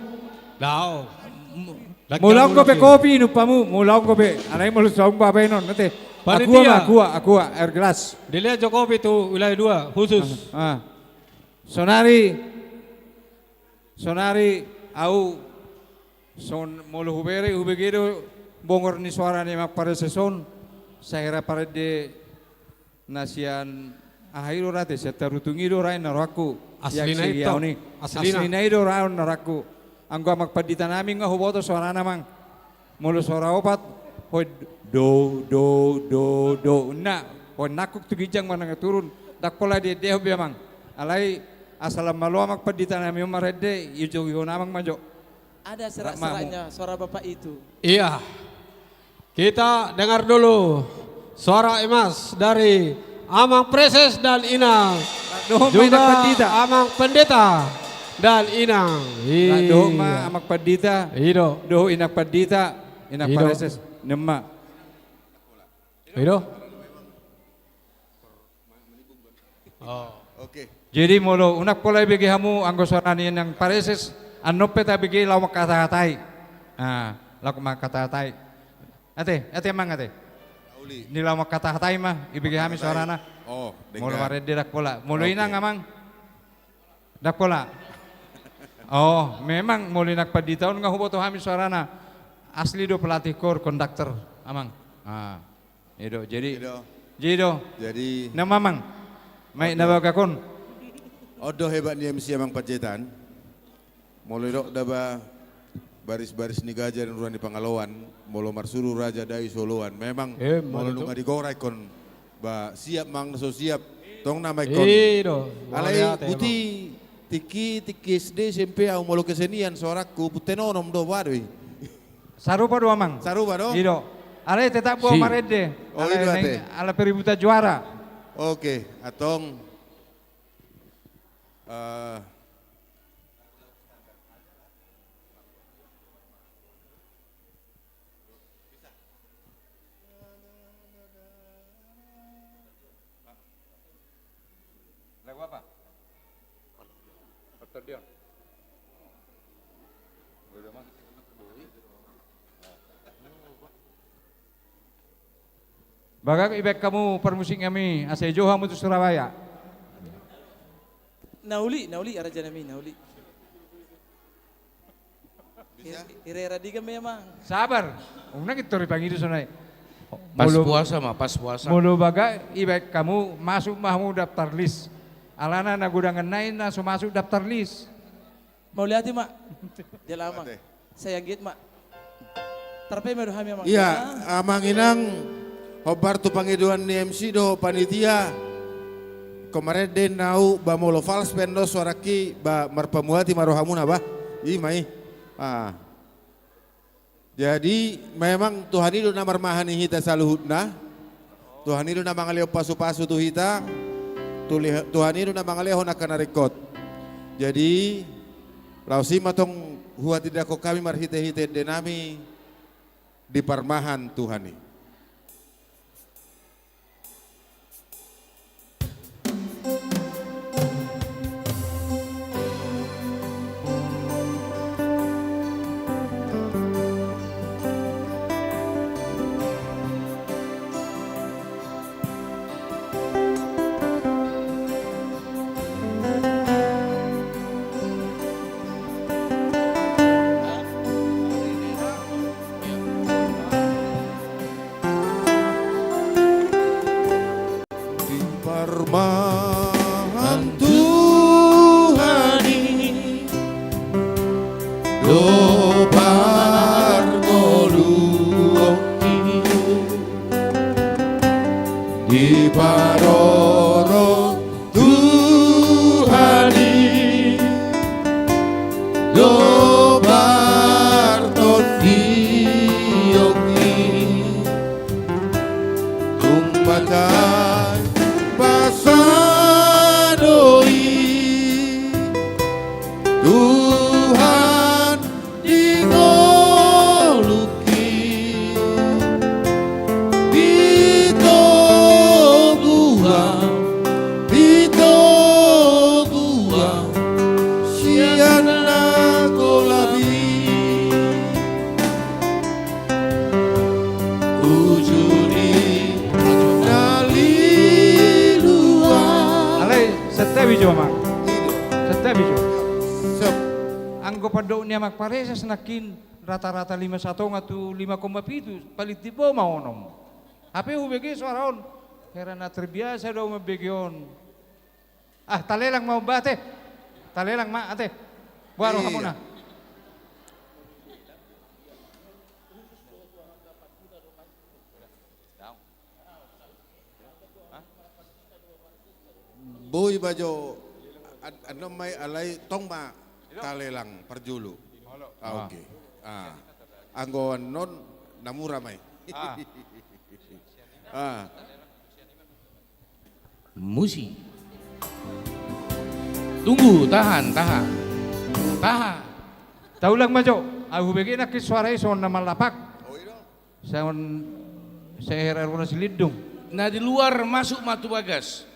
Dah. Molo adong pe kopi, inum hamu, molo adong pe. Alai molo so adong baenon, ate. Panitia. Aqua ma, aqua, aqua, air gelas. Dilehon jo kopi tu wilayah dua, khusus. Ah, ah. Sonari, sonari, au, son, molo hubege, hubege do bongor ni soara ni amang pareses on, sahira parende na sian aha i do ra ate, sian Tarutung i do ra i na rohangku. Aslina i do ra on na rohangku. Anggo amang pandita nami nga huboto soarana, amang. Molo soara opat, hoi do, do, do, do. Nah, hoi nangkuk tu ginjang manang turun. Ndang pola diendehon be, amang. Alai, asa lam malo amang pandita nami on marende, ijou-ijou amang ma jo. Ada serak-seraknya suara bapak itu. Iya. Kita dengar dulu suara emas dari Amang Preses dan Inang. Dohot ma juga Inang Pandita. Amang Pendeta dan Inang. Dohot ma, iya, Amang Pandita. I do. Dohot Inang Pandita, Inang Preses. Nema. I do. Oh. Oke. Jadi molo unang pola ibege hamu anggo soara ni Inang Pareses, annon pe tabege laho mangkatahatai. Ah, laho mangkatahatai. Ate, ate amang ate. Uli. Ni laho mangkatahatai ma, ibege hami soarana. Oh, molo marende ndang pola. Molo inang amang. Ndang pola. Oh, memang molo Inang Pandita on nga huboto hami soarana. Asli do pelatih kor, konduktor, amang. Ah. I do, jadi. I do. Jadi do. Jadi. Nama amang. Mai na bagak on. On do hebat ni M C Amang Panjaitan. Molo didok da ba baris-baris ni gaja di rura ni pangaloan, molo marsuru raja dai so oloan. Memang molo nunga digora ingkon ba siap, manang so siap tong nama ingkon. I do. Alai buti tingki, tingki S D S M P au molo kesenian soarangku, punten onom do ba do i. Sarupa do amang. Sarupa do? I do. Alai tetap bo marende. Oh, i do ate. Ala peributan juara. Oke, antong. Eh, Lagu apa? Pertodion. Bagak ibaen hamu parmusik nami, asa ijou hamu tu Surabaya. Na uli, na uli, raja nami, na uli. Bisa? Ira-ira digan memang. Sabar. Unang intor i pangido sonai. Pas puasa ma, pas puasa. Molo bagak ibaen hamu, masuk ma hamu daftar list. Alana na godangan nai na so masuk daftar list. Mauliate ma. Jala amang. Sai anggiat ma. Tarpei ma do hami amang. Iya, amang inang, hombar tu pangidoan ni M C dohot panitia. Ingkon marende au ba molo fals pe annon soarangki ba marpamuati ma rohamuna ba. I ma i. Ah. Jadi memang Tuhan i do na marmahani hita saluhutna. Tuhan i do na mangalehon pasu-pasu tu hita. Tuhan i do na mangalehon angka na ringkot. Jadi laos i ma tong huhatindangkon hami marhite-hite ende nami di parmahan Tuhan i. Di parmahan Tuhan i Santabi jo, Amang. Santabi jo. Anggo pandok ni Amang Pareses nangkin rata-rata lima satonga tu lima koma pitu, paling timbo ma onom. Hape hubege soara on. Hera na terbiasa do mambege on. Ah, talelang ma umba ate. Talelang ma ate. Boa rohamuna. Boi ma jo. Annon ma i, alai tong ma talelang parjolo. Ah, oke. Anggo annon na mura ma i. Musi. Tunggu, tahan, tahan. Tahan. Taulang ma jo. Ahu hubege nangkin soara i songon na mallapak. Songon seher aruna silindung. Na di luar masuk ma tu bagas.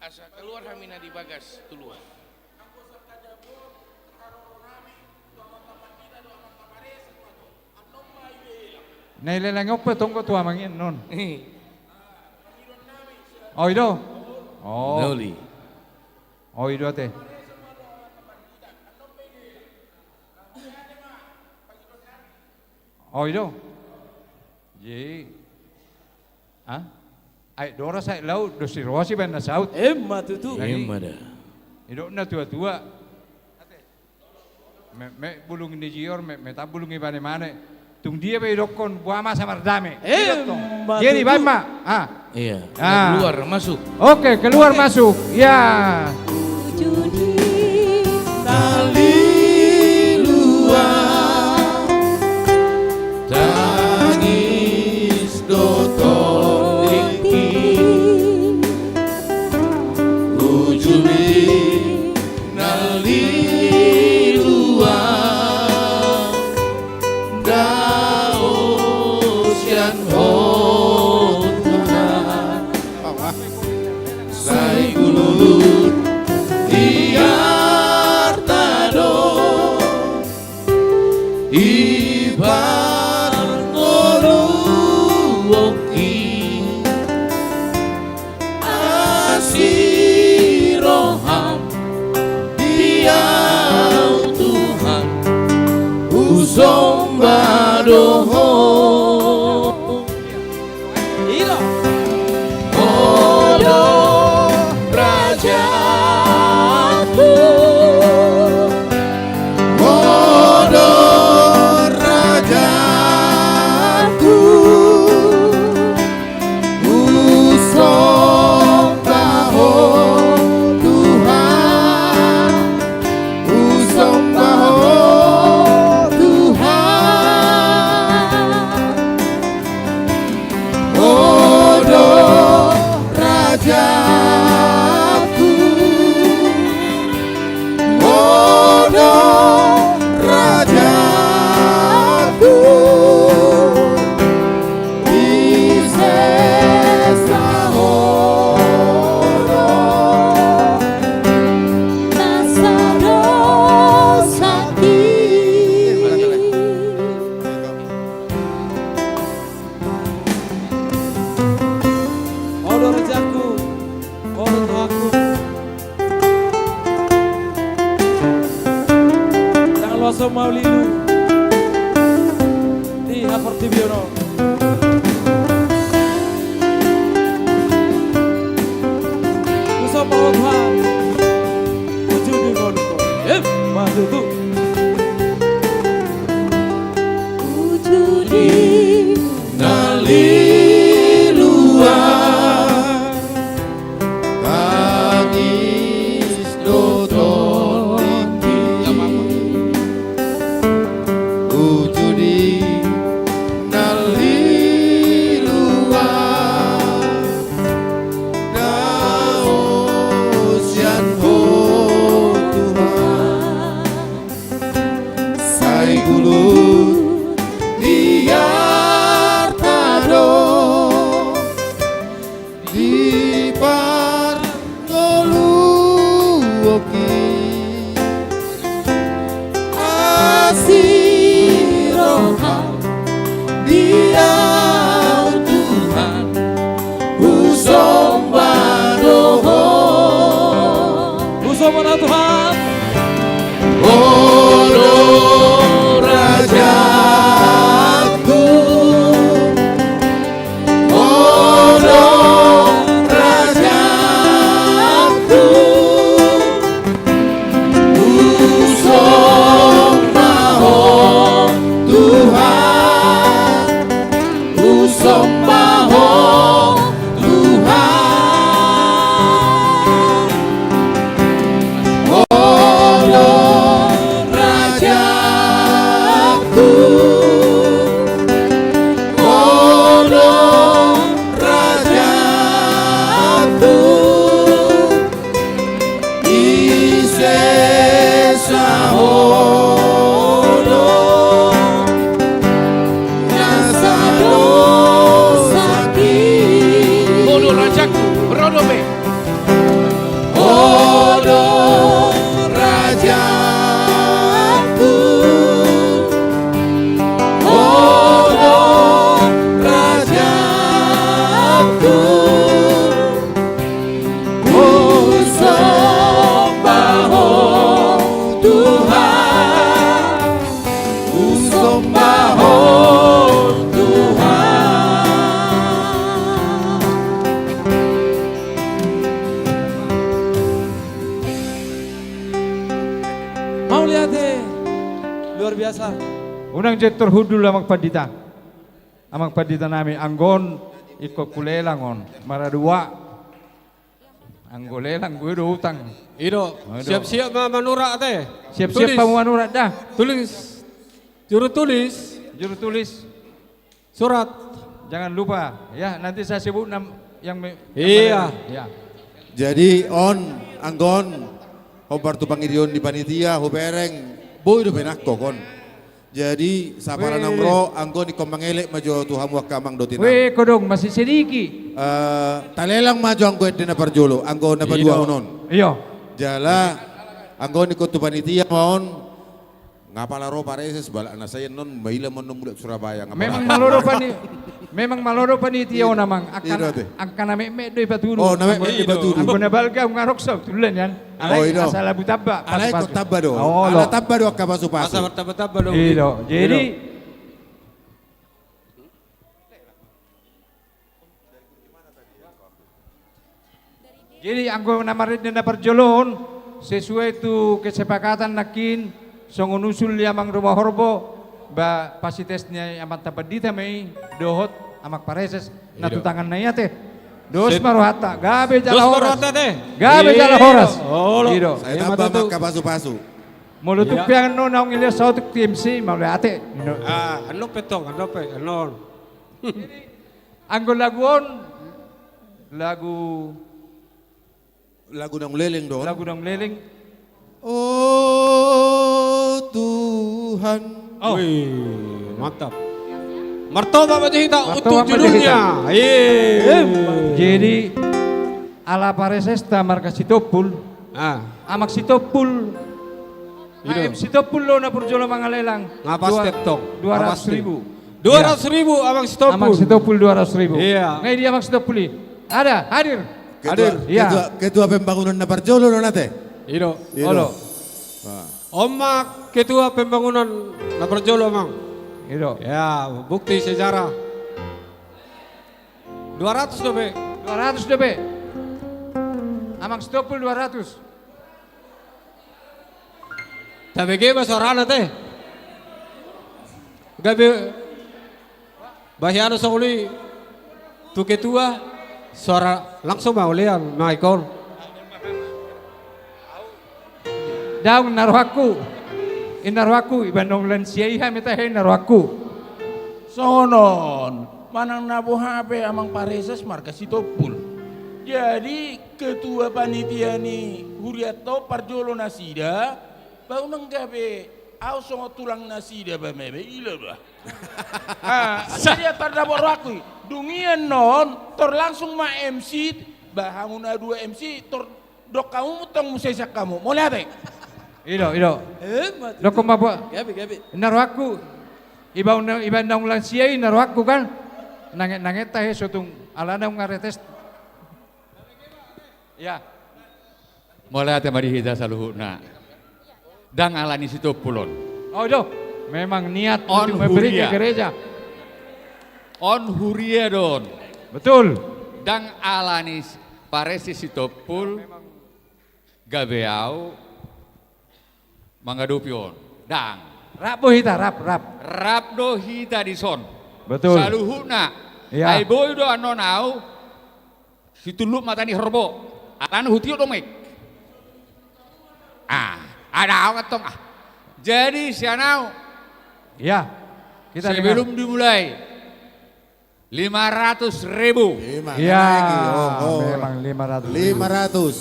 Asa keluar hami na di bagas tu luar. Na ilelangi on pe tonggo tu Amang i annon. Oi do. Oi do ate. Oi do. Jadi, ah? Aek doras aek laut, dos ni roha sibaen na saut. Emma tutu. Emma da. Didok na tua-tua. Metmet bulung ni jior, metmetan bulung ni mane-mane. Tung dia pe didokkon, boha ma asa mardame. Emma tutu. Jadi baen ma. Ah. Iya. Keluar masuk. Oke, keluar masuk. Ya. Uju di na lilu an. Tangis do tondingki. Uju di na lilu an. Dao sian Ho Tuhan. Sai gullut di arta do di parngoluonki. Asi roham di au Tuhan, husomba do Ho. Ho do rajaku, Ho do rajaku. Husomba Ho Tuhan, husomba Ho Tuhan. Ho do rajaku. Ho do rajaku, di sesa Ho do na sadosaki. Ho do rajaku, Ho do Tuhanku. Ndang loas ma au lilu di haportibion on. Husomba Ho Tuhan, uju di ngolungku. Emma tutu. Uju di na lilu an. Tangis do tondingki. Uju di na lilu an. Dao sian Ho Tuhan. Sai gullut di arta do di parngoluonki. Asi roham di au Tuhan, husomba do Ho. Tuhan. Ho do rajangku, ho do rajangku, husomba Ho Tuhan. Husomba Ho Tuhan, Ho do rajangku, Ho do rajangku. Ise saho do na salosaki. Ho do rajangku, ro dope. Ho do rajangku, ho do rajangku. Husomba Ho Tuhan, husomba Ho Tuhan. Mauliate, luar biasa. Unang jotjot hundul, Amang Pandita. Amang Pandita nami, anggo on ingkon hulelang on, marhua. Anggo lelang, gue do utang. I do. Siap-siap ma manurat, ate. Siap-siap ma manurat da. Tulis. Juru tulis. Juru tulis. Surat. Jangan lupa, ya, nanti saya sebut nam-, yang me-, yang mana. Iya. Ya. Jadi on, anggo on, hombar tu pangidoan ni panitia, hubereng, boi dope nangkok on. Jadi, sapala naung ro, anggo on ingkon mangelek ma jo tu hamu angka amang dohot inang. Weh, kodong, masih sedikit. Eh, talelang ma jo anggo ende na parjolo, anggo na paduahon on. Iyo. Jala, anggo on ingkon tu panitia ma on, nga pala ro pareses, balak na sai annon, maila ma annon mulak Surabaya, nga pala. Memang malo do pani-, memang malo do panitia on, Amang. Angka na metmet do ipatudu. Oh, na metmet do ipatudu. Anggo na balga, nga roksa, tulen, yan. Alai asa labu tamba. Alai ingkon tamba do. Ala tamba do angka pasupasu. Asa martamba-tamba do. I do. Jadi, jadi anggo na marende na parjolo on, sesuai tu kesepakatan nangkin, songon usul ni Amang Rumahorbo, ba, pasites ni Amanta Pandita ma i, dohot Amang Pareses, na tu tanganna i, ate. Dos ma rohanta, gabe jala horas. Gabe jala horas. I do. Sai tamba ma angka pasupasu. Molo tung pe annon naung ilean saotik tu M C, mauliate. Ah, annon pe tong, annon pe, annon. Anggo lagu on, lagu, lagu naung leleng do on. Lagu naung leleng. O Tuhan. Oh. Wih, mantap. Martopak ma jo hita untuk judulnya. Martopak ma jo hita. Iya. Jadi, ala paresesta marga Sitompul. Ah. Amang Sitompul. I do. Amang Sitompul do na parjolo mangalelang. Nga pasti tong. Dua ratus ribu. Dua ratus ribu, Amang Sitompul. Amang Sitompul dua ratus ribu. Iya. Nga i dia Amang Sitompul i? Ada, hadir. Ketua, hadir. Iya. Ketua, ketua pembangunan na parjolo do on, ate. I do. I do. Olo. Ah. On ma ketua pembangunan na parjolo, Amang. I do. Ya, bukti sejarah. Dua ratus dope. Dua ratus dope. Amang Sitompul dua ratus. Tabege ma suarana, ate. Gabe bahiana songoni tu ketua, suara langsung ma ulean, maikon. Daong na rohangku. I na rohangku, iba naung lansia i hami tahe na rohangku. Songon on, manang na boha pe Amang Pareses marga Sitompul. Jadi, ketua panitia ni hurianta on parjolo nasida, ba unang gabe au songon tulang nasida ba meme, ilo ba. Ah, jadi tar dapot rohangku i. Dung i annon, tor langsung ma M C, ba hamu na dua M C, tor dok hamu tong muse sian hamu. Mauliate. I do, i do. Eh, mati. Dokkon ma, Pak. Gabe, gabe. Na rohangku. Iba na, iba naung lansia i na rohangku kan. Nanget-nanget tahe so tung alana ungaretes. Ya. Mauliate ma di hita saluhutna. Ndang ala ni Sitompul on. Oh, do. Memang niat untuk memberi ke gereja. On huria do on. Betul. Ndang ala ni paresi Sitompul gabe au mangadopi on. Ndang. Rap do hita, rap, rap. Rap do hita dison. Betul. Saluhutna. Iya. Ai boi do annon au situlluk mata ni horbo. Alana hutiop do mik. Ah, ada au antong ah. Jadi sian au. Iya. Kita dengar. Sebelum dimulai, lima ratus ribu. Iya, memang lima ratus ribu. Lima ratus.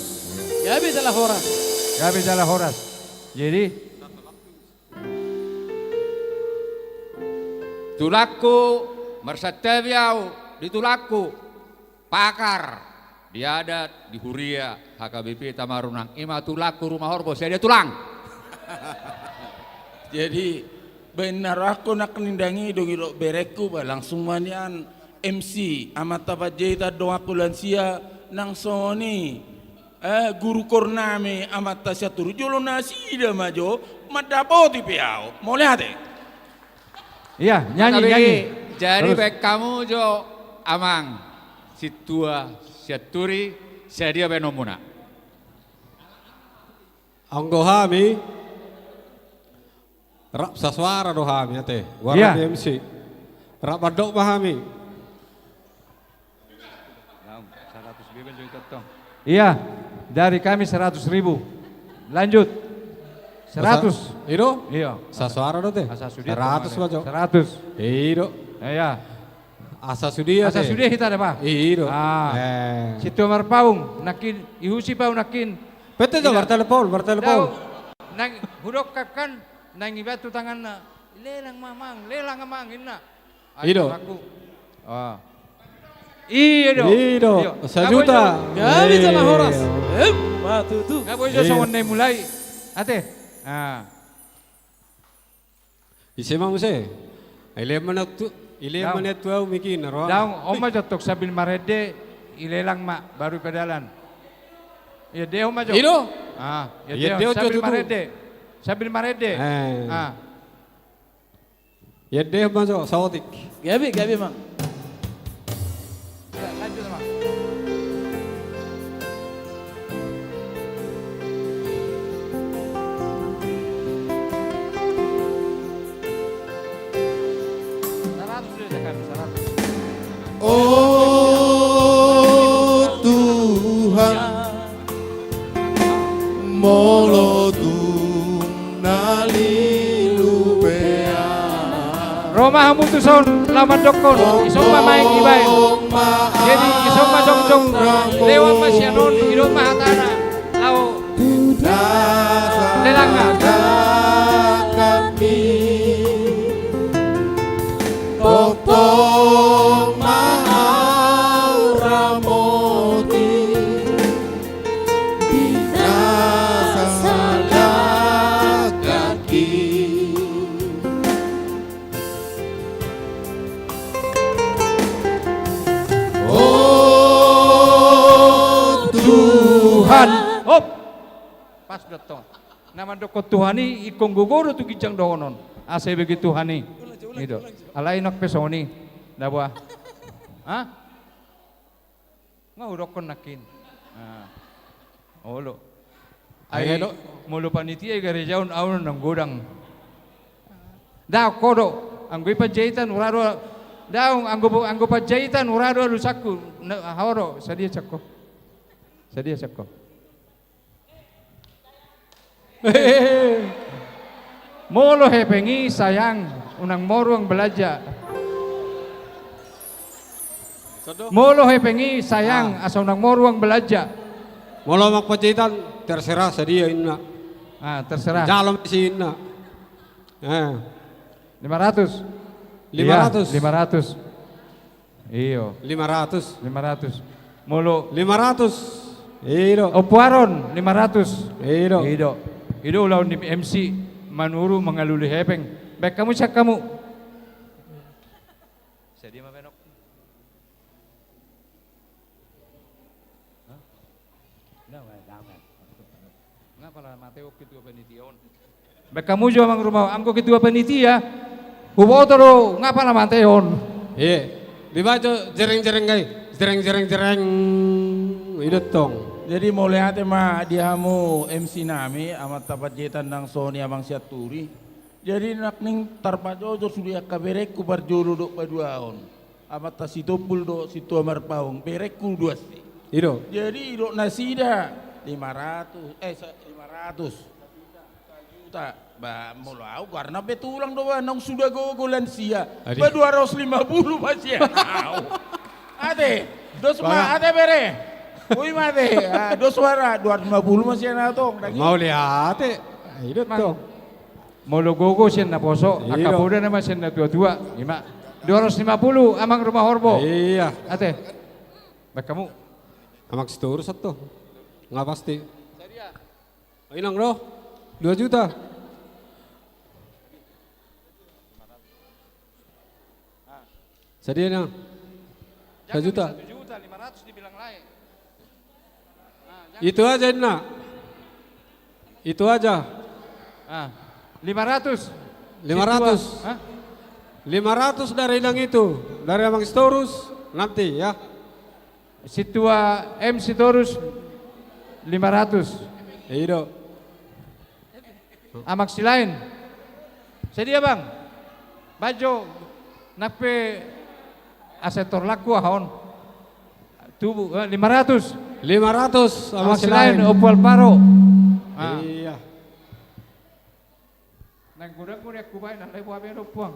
Gabe jala horas. Gabe jala horas. Jadi, tulangku, marsantabi au di tulangku, pakar di adat, di huria, H K B P Tamaru Nang, i ma tulangku Rumahorbo, sadia tulang? Jadi, baen na rohangku nangkin ndang i dung didok berengku, ba langsung ma nian M C, amanta Panjaitan, donganku lansia, nang songon i. Eh, guru Korname, amanta Sianturi, jolo nasida ma jo mandapoti pe au. Mauliate. Iya, nyanyi, nyanyi. Jadi baen hamu jo amang sintua Sianturi, sadia baenonmuna? Anggo hami rap sasuara do hami ate. Goarna M C. Rap mandok ma hami. Iya, dari kami seratus ribu. Lanjut. Seratus. I do? Iya. Sasuara do te. Seratus ma jo. Seratus. I do. Iya. Asa sude, asa sude hita da ba? I do. Ah. Sintua Marpaung nangkin, ihusi pau nangkin. Pete jo, martelepon, martelepon. Nang hudok kan, nang ibaen tu tanganna. Lelang ma amang, lelang amang, inna. I do. I do. I do. Sajuta. Gabe jala horas. Em, ma tutu. Nga boi jo songon na mulai. Ate. Ah. Ise ma muse? Ilean ma nian tu, ilean ma nian tu au mik i na roha. Daong, on ma jo tong sambil marende, ilelang ma baru pedalan. Iendehon ma jo. I do. Ah, iendehon sambil marende. Sambil marende. Ah. Iendehon ma jo saotik. Gabe, gabe ma. O Tuhan, molo tung na lilu pe au. Ro ma hamu tuson, laho mandokkon, ison ma maeng ibaen. Jadi ison ma jongjong, lewat ma sian on, didok ma hatana. Laho. Lelangna. Tongtong ma au ramoti. Di na sasala gaki. O Tuhan. Hop. Pas do tong. Na mandokkon Tuhan i ingkon gogo do tu ginjang dohonon. Asa ibege Tuhan i. I do. Alai nang pe songon i. Nda boha. Hah? Nga hudokkon nangkin. Nah. Olo. Ai, ai, do. Molo panitia i gareja on, au na godang. Daong ho do. Anggo i Panjaitan ura do. Daong, anggo, anggo Panjaitan ura do alusangku. Na, ho do, sadia sian ho. Sadia sian ho. Molo hepeng i sayang, unang moruang belanja. Molo hepeng i sayang, asa unang moruang belanja. Molo amang Panjaitan, terserah sadia inna. Ah, terserah. Jalo ma isi inna. Ah. Lima ratus. Lima ratus. Iya, lima ratus. Iyo. Lima ratus. Lima ratus. Molo. Lima ratus. I do. Ompu Aron, lima ratus. I do. I do. I do ulaon ni M C, manuru mangalului hepeng. Baen hamu sian hamu. Sadia ma baenonku? Hah? Nda, nda, nda. Nga pala mate on ketua panitia on. Baen hamu jo amang rumah, anggo ketua panitia. Huboto do, nga pala mate on. Iya. Dibaen jo jereng-jereng nai. Jereng, jereng, jereng. I do tong. Jadi mauliate ma di hamu M C nami, amanta Panjaitan nang songon i amang Sianturi. Jadi nangkin tarpajojor sude angka berengku parjolo dohot paduahon. Amanta Sitompul dohot Sintua Marpaung, berengku dua si. I do. Jadi didok nasida lima ratus, eh, sa-, lima ratus. Sajuta. Ba, molo au, karena be tulang do ba, naung suda gogo lansia. Adi. Ba dua ratus lima puluh ma sian au. Ate, dos ma, ate bere. Ui ma ate, ah, dos ma ra, dua ratus lima puluh ma sian au tong. Daging. Mauliate. Ah, i do tong. Molo gogo sian naposo, angka poda nama sian natuatua. Ima. Dua ratus lima puluh, amang rumah horbo. Iya. Ate. Baen hamu. Amang Sitorus antong. Nga pasti. Inang do. Dua juta. Sadia inang. Sajuta. Satu juta lima ratus dibilang lae. Itu aja inna. Itu aja. Ah, lima ratus. Lima ratus. Hah? Lima ratus dari inang itu, dari amang Sitorus nanti ya. Sintua M Sitorus lima ratus. Iya do. Amang Silaen. Sadia bang. Bajo. Nang pe asa torlakku aha on. Tubu, eh, lima ratus. Lima ratus amang Silaen. Amang Silaen, Ompu Alvaro. Ah. Iya. Nang godang godang hubaen, alai boha be do puang.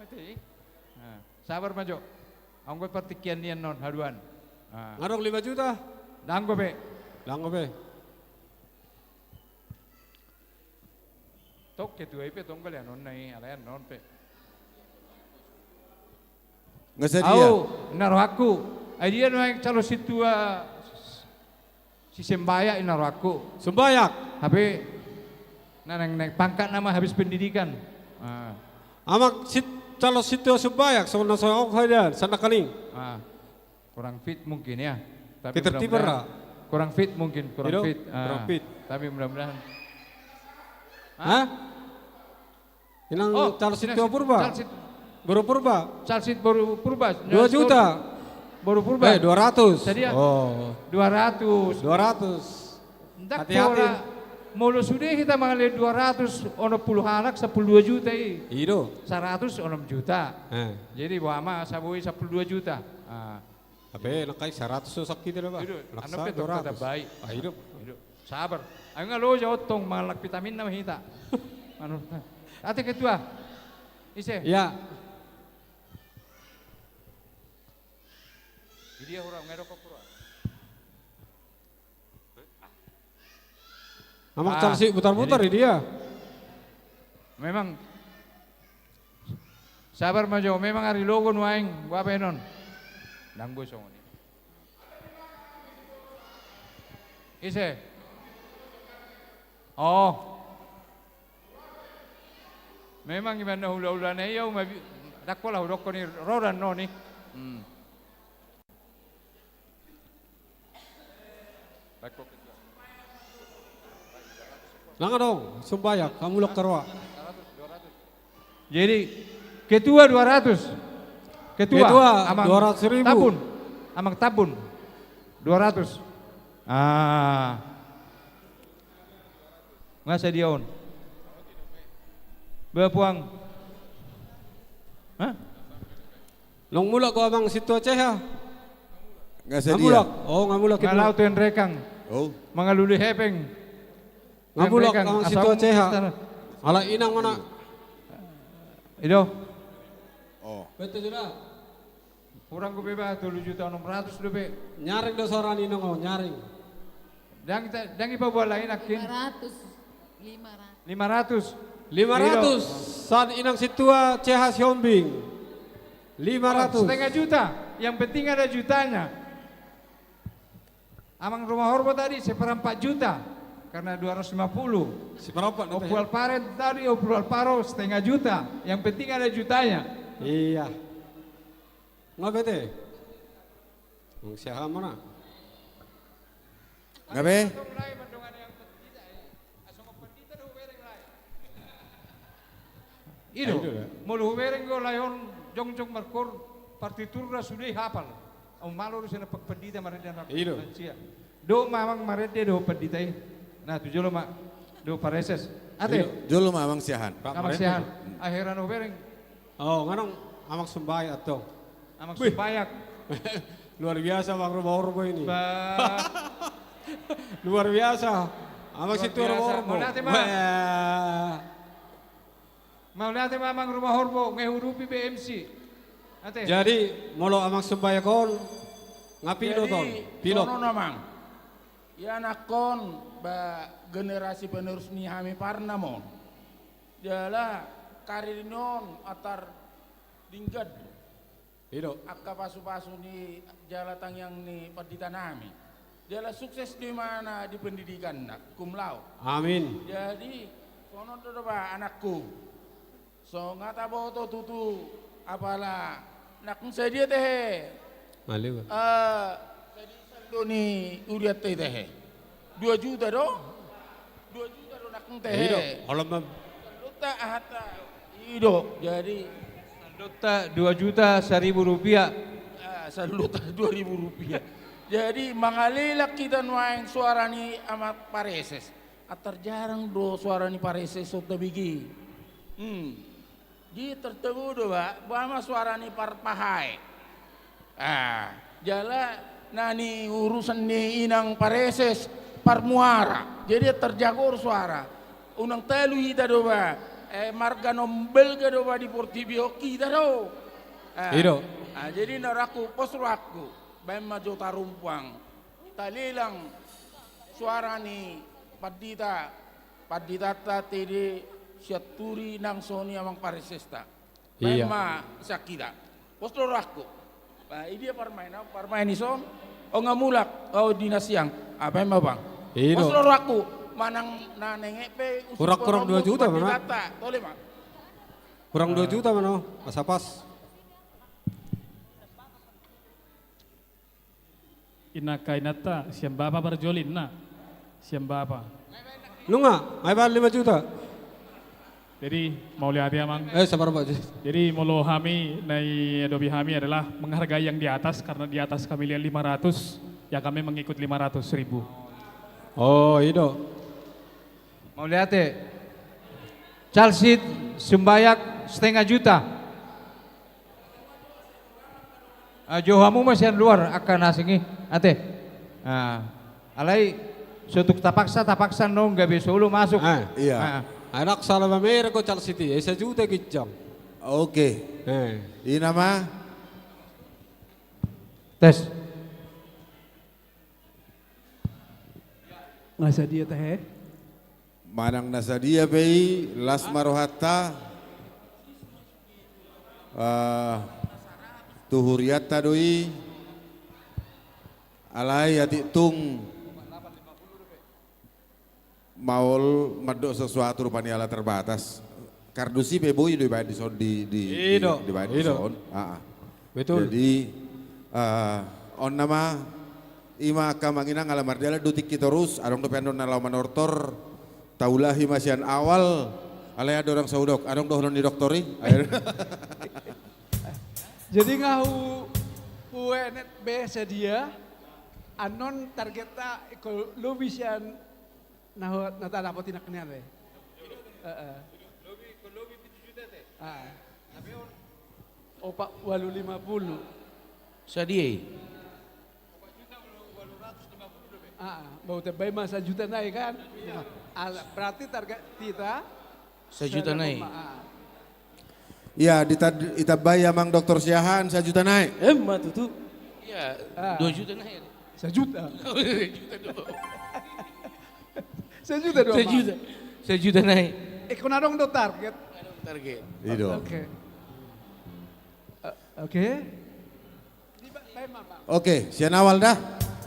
Mate i. Ah, sabar ma jo. Anggo partingkian nian non haduan. Ah. Nga adong lima juta. Dang dope. Dang dope. Tong ketua i pe tong galeanonna i, alai annon pe. Nga sadia. Au, na rohangku. Ai dia nuaeng calo sintua si Sembayak i na rohangku. Sembayak. Hape na naeng, naeng pangkat nama habis pendidikan. Ah. Amang sit-, calo sintua Sembayak, songon na so, oh, haida, sana kaning. Ah. Kurang fit mungkin ya. Tapi ketertiban mudah-mudahan ra. Kurang fit mungkin, kurang fit. Ah, kurang fit. Tapi mudah-mudahan. Hah? Inang. Oh, calo sintua Purba. Calo sit-, Boru Purba. Calo sintua Boru Purba. Dua juta. Boru Purba. Eh, dua ratus. Sadia? Oh. Dua ratus. Dua ratus. Ndak. Hati-hati. Pola molo sude hita mangalehon dua ratus, onom pulu halak, sampulu dua juta i. I do. Saratus onom juta. Eh. Jadi boha ma, saboi sampulu dua juta. Ah. Hape nangkin saratus so sangkita do ba. Ido, laksa, anu pe dua ratus. Tambai. Ah, ido. Ido. Sabar. Ai nga loja on tong, mangallang vitamin nama hita. Anu. Ate ketua. Ise. Ya. Di dia hura, nga dok hura. Amang. Ah, calo si putar-putar jadi, di dia. Memang. Sabar ma jo, memang ari logo nuaeng, boha baenon. Dang boi songon i. Ise. Oh. Memang imanna hula-hulana i, au ma bi-, dang pola hudokkon i, ro do annon i. Hmm. Nang adong, Sembayak, hamu mulak tu roha. Jadi, ketua dua ratus. Ketua, ketua, amang dua ratus ribu. Tambun. Amang Tambun. Dua ratus. Ah. Nga sadia on. Ba puang. Hah? Nunga mulak do amang sintua Ceha? Nga sadia. Nga mulak. Oh, nga mulak. Nga laho tu Enrekang. Oh. Mangalului hepeng. Nga mulak amang sintua Ceha. Ala inang mana? Ido. Oh. Betul sudah. Hurang dope ba, tolu juta onom ratus dope. Nyaring do sora ni inang on, nyaring. Dang ta-, dang ipaboa lain nangkin. Lima ratus. Lima ratus. Lima ratus. Lima ratus. Ido. Sian inang sintua Ceha Sihombing. Lima ratus. Oh, setengah juta. Yang penting ada jutanya. Amang Rumah Horbo tadi seperempat juta. Karena dua ratus lima puluh. Seperempat. Ompu Alvaro tadi, Ompu Alvaro setengah juta. Yang penting ada jutanya. Iya. Nga be ate? Nga sadia mana? Nga be? I do. I do, da. Molo hubereng do lae on jongjong markoor, partiturna sude hapal. Au malo do sian Amang Pandita marende anak. I do. Lansia. Dohot ma Amang marende dohot Pandita i. Nah, tu jolo ma dohot Pareses. Ate. I do. Jolo ma Amang Siahaan. Amang Siahaan. Akhirna hubereng. Oh, nganong Amang Sumbayak antong. Amang Sumbayak. Luar biasa Amang Rumah Horbo ini. Ba. Luar biasa. Amang Situmorang Horbo. Mauliate, Amang. Wah. Mauliate ma Amang Rumah Horbo, nunga huurupi be M C. Ate. Jadi, molo Amang Sumbayak on, nga pilot on. Jadi, pilot. Songon on, Amang. Ia anakkon, ba generasi penerus ni hami Parna ma on. Jala karir ni on antar denggan. I do. Angka pasupasu ni jala tangiang ni pandita nami. Jala sukses do imana di pendidikanna, cum laude. Amin. Jadi, songon on do, do ba anakku. So nga taboto tutu apala nang sadia tehe. Maliu. Eh, sadia sandok ni hurianta i tehe. Dua juta do? Dua juta do nang tehe. I do, holom, Bang. Sandokta ahanta. I do, jadi. Sandokta dua juta seribu rupiah. Ah, sandokta dua ribu rupiah. Jadi, mangalelak hita nuaeng suara ni Amang Pareses. Antar jarang do suara ni Pareses on tabege. Hmm. Jadi tartabo do ba, boha ma suara ni Parpahae. Ah, jala na ni urusan ni inang Pareses Parmuara. Jadi tarjago do suara. Unang talu hita do ba, eh, marga na umbalga do ba di portibi on hita do. Ah, i do. Ah, jadi na rohangku, pos rohangku. Baen ma jo tarumpuang. Talelang suara ni pandita, panditanta T D Sianturi nang songon i Amang Paresesta. Iya. Baen ma sian hita. Pos do rohangku. Ba, i dia parmaen, parmaen i son. O nga mulak, o di na siang. Ah, baen ma, Bang. I do. Pos do rohangku. Manang na nengek pe. Kurang, kurang dua juta mana? Tole ma. Kurang dua juta mana? Asa pas. Inna angka inanta, sian bapa parjolo inna. Sian bapa. Nunga, ai baen lima juta. Jadi, mauliate, Amang. Eh, sabar, Pak. Jadi, molo hami, na diadopi hami adalah menghargai yang di atas, karena di atas kami lihat lima ratus, ya kami mengikut lima ratus ribu. Oh, i do. Mauliate. Calsit Sumbayak setengah juta. Ah, jou hamu ma sian luar angka na asing i, ate. Ah, alai so tung tapaksa, tapaksa annon gabe so olo masuk. Ah. Iya. Ah. Anak sala mamereng ho calsit i, eh, sajuta ginjang. Oke. Eh. I nama. Tes. Nga sadia tahe? Manang na sadia pe i, las ma rohanta. Ah, tu hurianta do i. Alai atik tung maol mandok sesuatu rupani ala terbatas. Kardus i pe boi do dibaen dison di, di, i do, dibaen dison. Ah, ah. Betul. Jadi, eh, on nama, i ma angka amang inang, ala mardalan do tingki torus, adong dope annon na laho manortor, taulahi ma sian awal, alai adong do hudok, adong dohonon ni doktor i. Jadi nga hu, huenet be sadia, annon targetta ingkon lobi sian na ho, na tadapot i nangkin, ate. Heeh. Lobi, lobi pitu juta, ate. Ah. Opat walu lima pulu. Sadia i? Opat juta walu ratus lima pulu do be. Ah, bau tambai ma sajuta nai kan? Iya. Ah, berarti target hita sajuta nai. Ah. Iya, ditambai amang doktor Siahaan sajuta nai. Emma tutu. Iya, ah, dua juta nai. Sajuta. Sajuta do. Sajuta do, Amang. Sajuta. Sajuta nai. Eh, ingkon adong do target? Adong target. I do. Oke. Eh, oke. Oke, sian awal dah.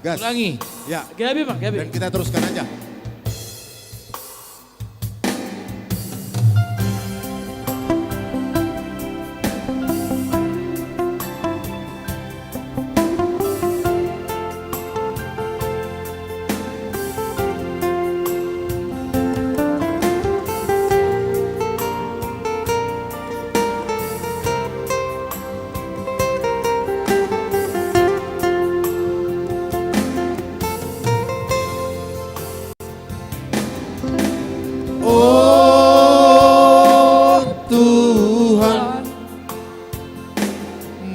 Gas. Ulangi. Ya. Gabe, Bang, gabe. Dan kita teruskan aja. O Tuhan,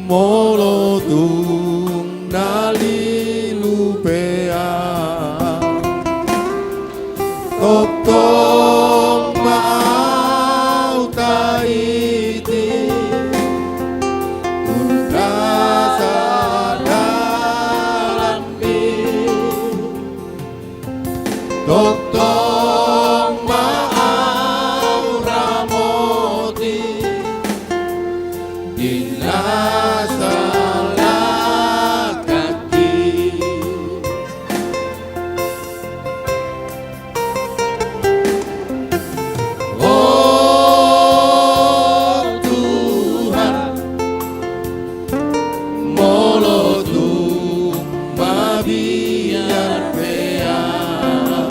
molo tung na lilu pe ahu, tongtong ma ahu tahiti, tung na sadalan ni. Tongtong ma ahu ramoti di na salangkangki. O Tuhan, molo tung mabiar pe ahu,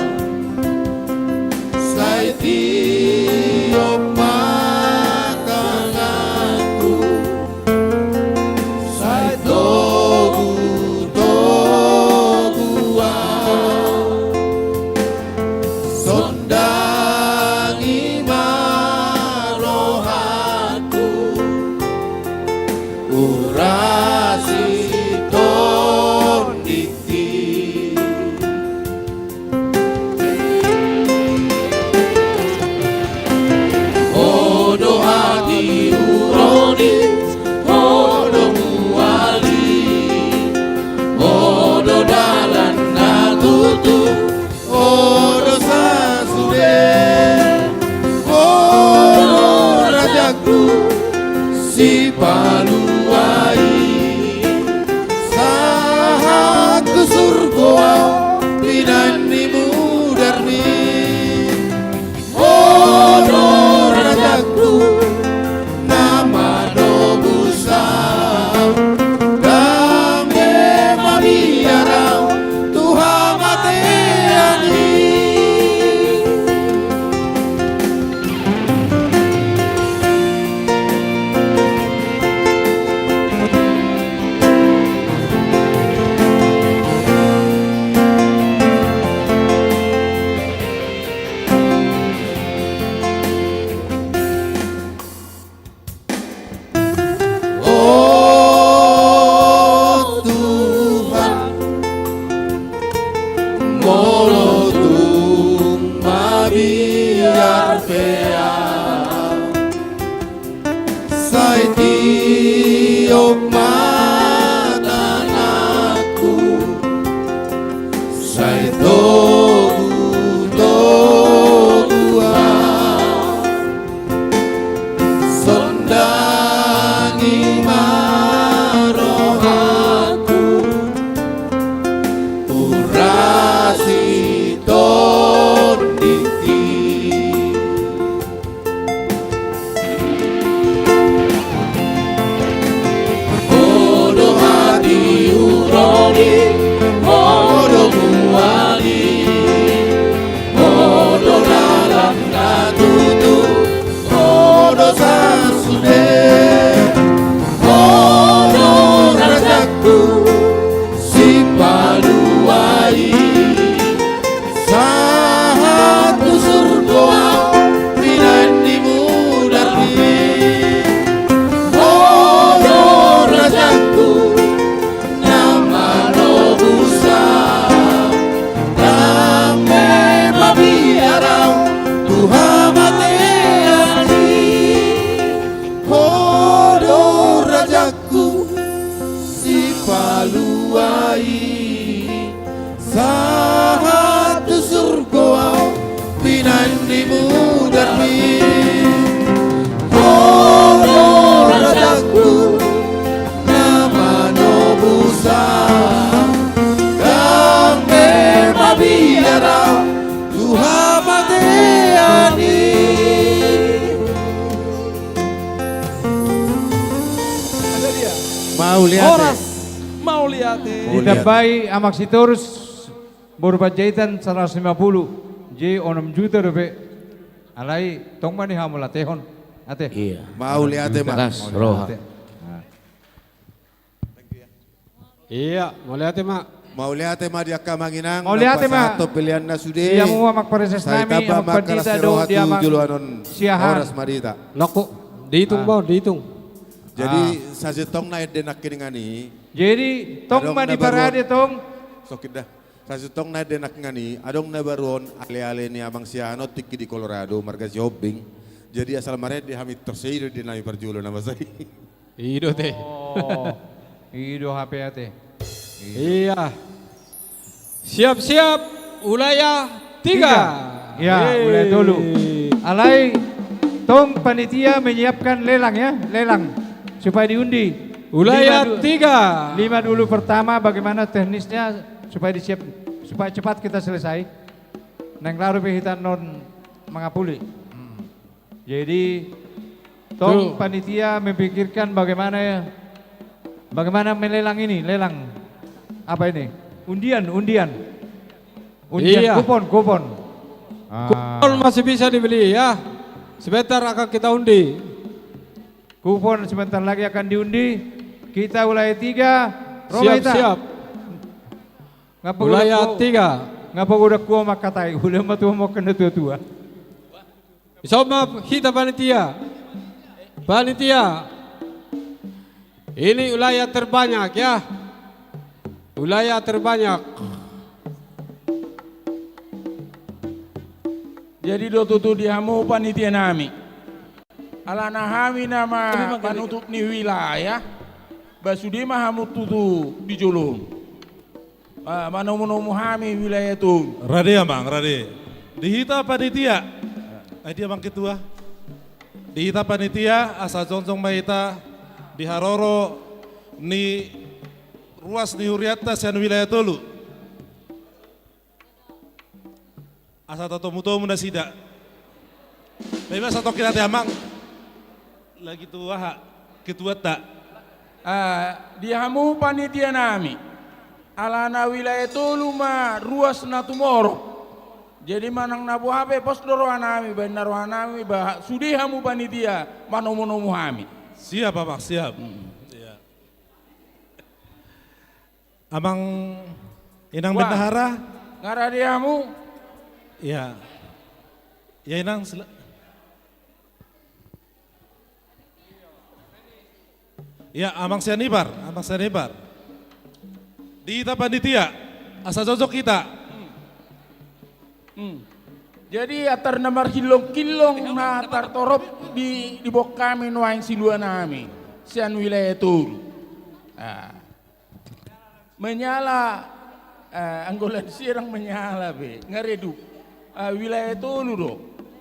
sai tiop ma tanganku, sai togu-togu ahu. Sondangi ma rohangku, urasi tondingki. Ho do hatiuron i, ho do mual i, ho do dalan na tutu, ho do sasude, ho do rajangku, sipalua i, sahat tu surgo ahu, pinahan ni mudarmi. Ho do rajangku, na manobus ahu, ndang be mabiar ahu tu hamatean i. O Tuhan, molo tung mabiar pe ahu, sai tiop ma tanganku, sai togu-togu ahu. Sondangi ma rohangku, urasi tondingki. Ho do hatiuron i, ho do mual i, ho do dalan na tutu, ho do sasude, ho do rajangku, sipalua i, sahat tu surgo ahu, pinahan ni mudarmi. Ho do rajangku, na manobus ahu, ndang be mabiar ahu tu hamatean i. Ho do rajangku, sipalua i, sahat tu surgo ahu, pinahan ni mudarmi. Ho do rajangku, na manobus ahu, ndang be mabiar ahu tu hamatean i. Mauliate. Horas, mauliate. Ditambai Amang Sitorus, boru Panjaitan, saratus lima puluh, jadi onom juta dope. Alai tong ma nihamauliatehon. Ate. Iya. Mauliate, Amang. Horas, roha. Mauliate. Nah. Iya, mauliate, Amang. Mauliate ma di angka amang inang, mauliate ma. Naung pasahathon pelean na sude. Di hamu amang pareses nami, sai tamba ma angka las ni roha tu joloan on. Siahaan. Horas ma di hita. Loko. Dihitung, ah, Bang, dihitung. Jadi, ah, sasintongna ende nangkiningan i. Jadi, tong ma diparade, tong. Sokit da. Sasintongna ende nangkiningan i, adong na baru on, ale-ale ni amang siahaan on tingki di Colorado, marga Sihombing. Jadi, asal marende hami, tor sai i do ende nami parjolo na masa i. I do te. Oh, i do hape ate. I do. Iya. Siap-siap, wilayah tiga. Tiga. Ya, hei. Wilayah tolu. Alai, tong panitia menyiapkan lelang ya, lelang. Supaya diundi. Wilayah tiga. Lima du-, lima dulu pertama, bagaimana teknisnya supaya disiap-, supaya cepat kita selesai. Naeng laho dope hita non mangapuli. Hmm. Jadi, tong panitia memikirkan bagaimana ya, bagaimana melelang ini, lelang. Apa ini? Undian, undian. Undian, iya. Kupon, kupon. Ah. Kupon masih bisa dibeli ya. Sebentar akan kita undi. Kupon sebentar lagi akan diundi. Kita wilayah tiga. Siap, siap. Wilayah tiga. Nga pagodang ho mangkatai, ula ma tu ho mangkana tua-tua. Bisa ma hita panitia. Panitia. Ini wilayah terbanyak ya. Wilayah terbanyak. Jadi do tutu di hamu panitia nami. Alana hami nama panutup ni wilayah. Ba sude ma hamu tutu di jolo. Ah, manomu-nomu hami wilayah tolu. Rade amang, rade. Di hita panitia. Ai dia amang ketua. Di hita panitia, asa jongjong ma hita di haroro ni ruas ni hurianta sian wilayah tolu. Asa tatomu-tomu nasida. Baen ma satongkin ate amang. Lagi tu aha, ketuanta. Ah, di hamu panitia nami. Alana wilayah tolu ma ruas na tumorop. Jadi manang na boha pe pos do roha nami, baen na roha nami, ba sude hamu panitia, manomu-nomu hami. Siap, Amang, siap. Hmm. Iya. Amang Inang Bendahara. Nga rade hamu? Iya. Ya, Inang, sila-, ya, Amang Sianibar, Amang Sianibar. Di hita panitia, asa jongjong hita. Hmm. Hmm. Jadi, antar na marhillong-hillong na tartorop di, diboan hami nuaeng silua nami sian wilayah tolu. Ah. Menyala, eh, anggo lansia ndang menyala be, nga redup. Ah, wilayah tolu do.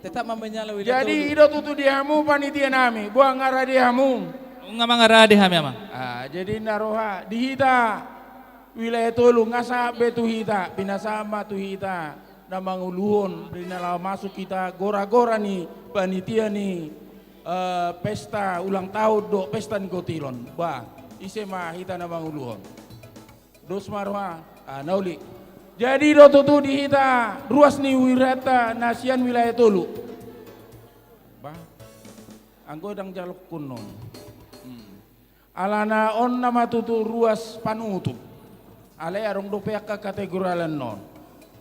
Tetap ma menyala wilayah tolu. Jadi, i do tutu di hamu panitia nami, boha nga rade hamu? Nga ma nga rade hami, Amang. Ah, jadi na roha, di hita wilayah tolu, nga sahat be tu hita, pinasahat ma tu hita na manguluhon, di na laho masuk hita gora-gora ni panitia ni, eh, pesta ulang tahun dohot pesta ni gotilon. Bah, ise ma hita na manguluhon. Dos ma roha, ah, na uli. Jadi do tutu di hita ruas ni hurianta na sian wilayah tolu. Bah, anggo ndang jalokkon on. Hmm. Alana on nama tutu ruas panutup. Alai adong dope angka kategorialan on.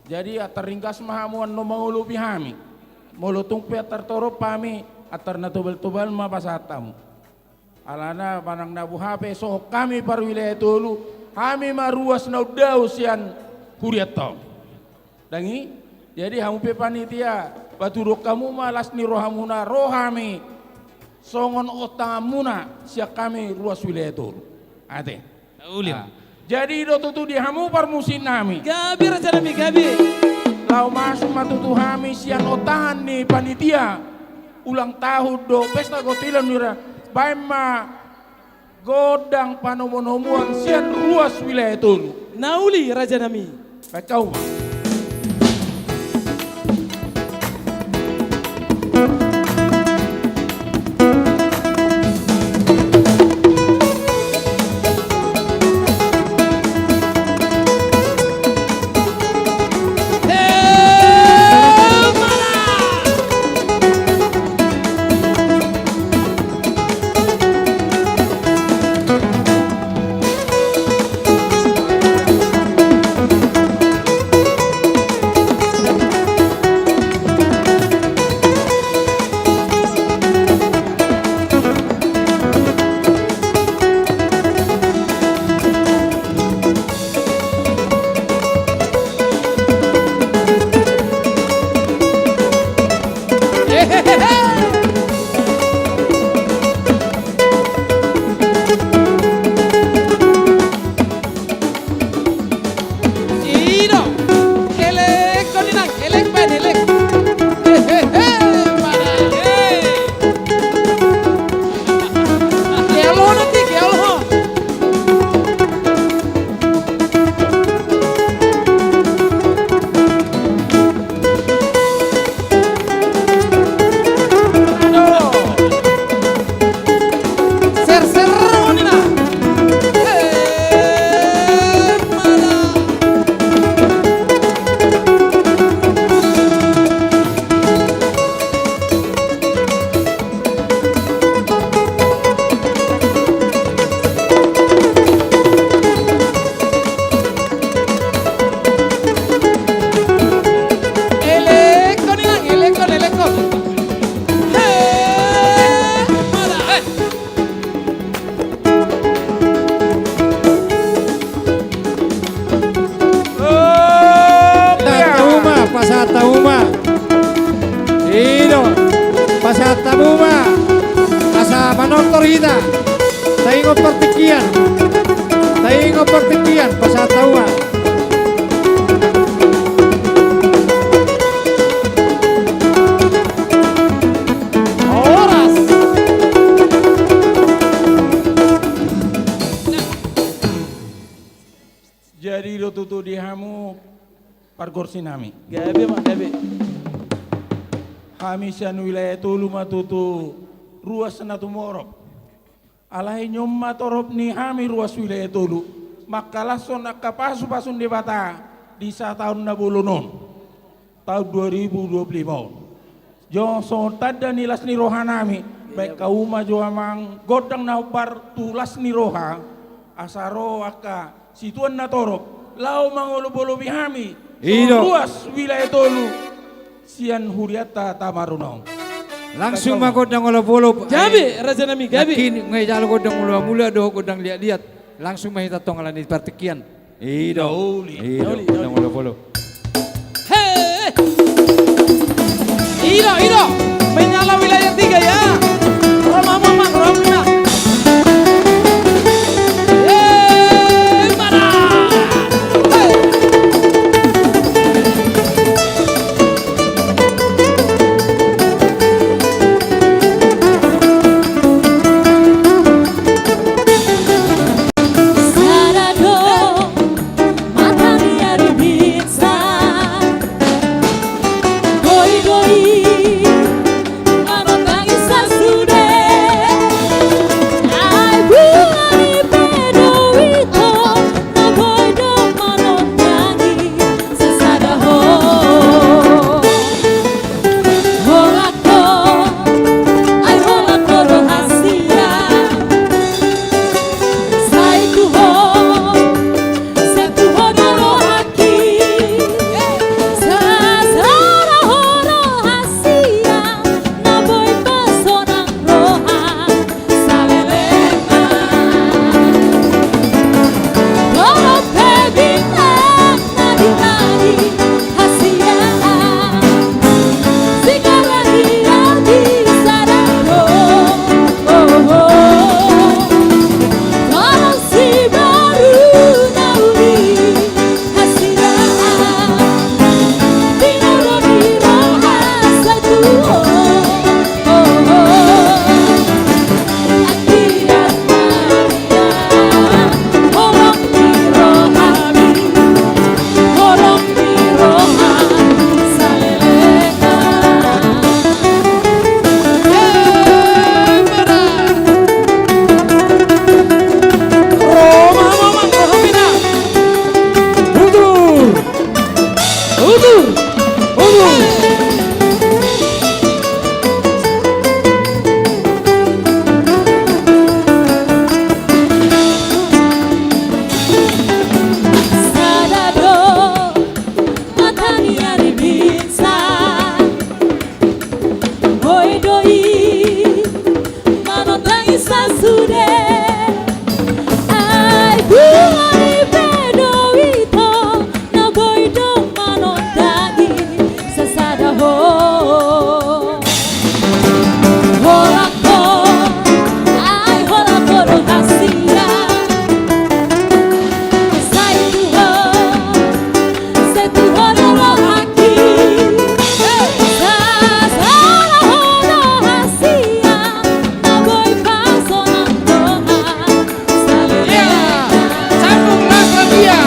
Jadi, antar ringgas ma hamu annon mangolopi hami. Molo tung pe antar torop hami, antar na tobal-tobal ma pasahat hamu. Alana manang na boha pe sohot hami parwilayah tolu, hami ma ruas na undau sian hurianta on. Ndang i, jadi hamu pe panitia, patudok hamu ma las ni rohamuna, ro hami songon ontanganmuna sian hami ruas wilayah tolu. Ate. Uli. Ah. Jadi i do tutu di hamu parmusik nami. Gabe raja nami, gabe. Laho masuk ma tutu hami sian ontangan ni panitia ulang tahun dohot pesta gotilon nira. Baen ma gondang panomu-nomuan sian ruas wilayah tolu. Na uli raja nami. Baen hamu ma. Pasahat hamu ma asa manortor hita. Taingot partingkian. Taingot partingkian, pasahat hamu ma. Horas. Jadi do tutu di hamu pargonsi nami. Gabe ma, gabe. Hami sian wilayah tolu ma tutu ruas na tumorop. Alai on ma torop ni hami ruas wilayah tolu mangkalashon angka pasupasu ni Debata di sataon na bolon on, taon dua ribu dua puluh lima on. Jong songon tanda ni las ni roha nami, baen hamu ma jo amang gondang na hombar tu las ni roha, asa ro angka situan na torop laho mangolopolopi hami. I do. Songon ruas wilayah tolu sian hurianta Tamaruna on. Langsung ma gondang olopolop. Gabe, raja nami, gabe. Nangkin nga dijalo gondang mulamula dohot gondang liatliat. Langsung ma hita tong ala ni partingkian. I do. Uli. I do. Uli, gondang uli. Olopolop. He! I do, i do. Menyala wilayah tiga ya. Roma mama, Roma. He, mana? He. Sada do mata ni ari binsa, goigoi manondangi sasude. Ai bulan i pe do ito na boi do manondangi sasada ho. Holan ho, ai holan ho do hasian. Sai tu ho, sai tu ho do rohangki. Sasada ho do hasian, na boi pasonang roha. Udur! Udur! Sada do mata ni ari binsa. Boi do i manondangi sasude. Ai bulan i pe do ito na boi do manondangi sasada ho. Holan ho, ai holan ho do hasian. Sai tu ho, sai tu ho do rohangki. Sasada ho do hasian, na boi pasonang roha. Ia, sambung las radia.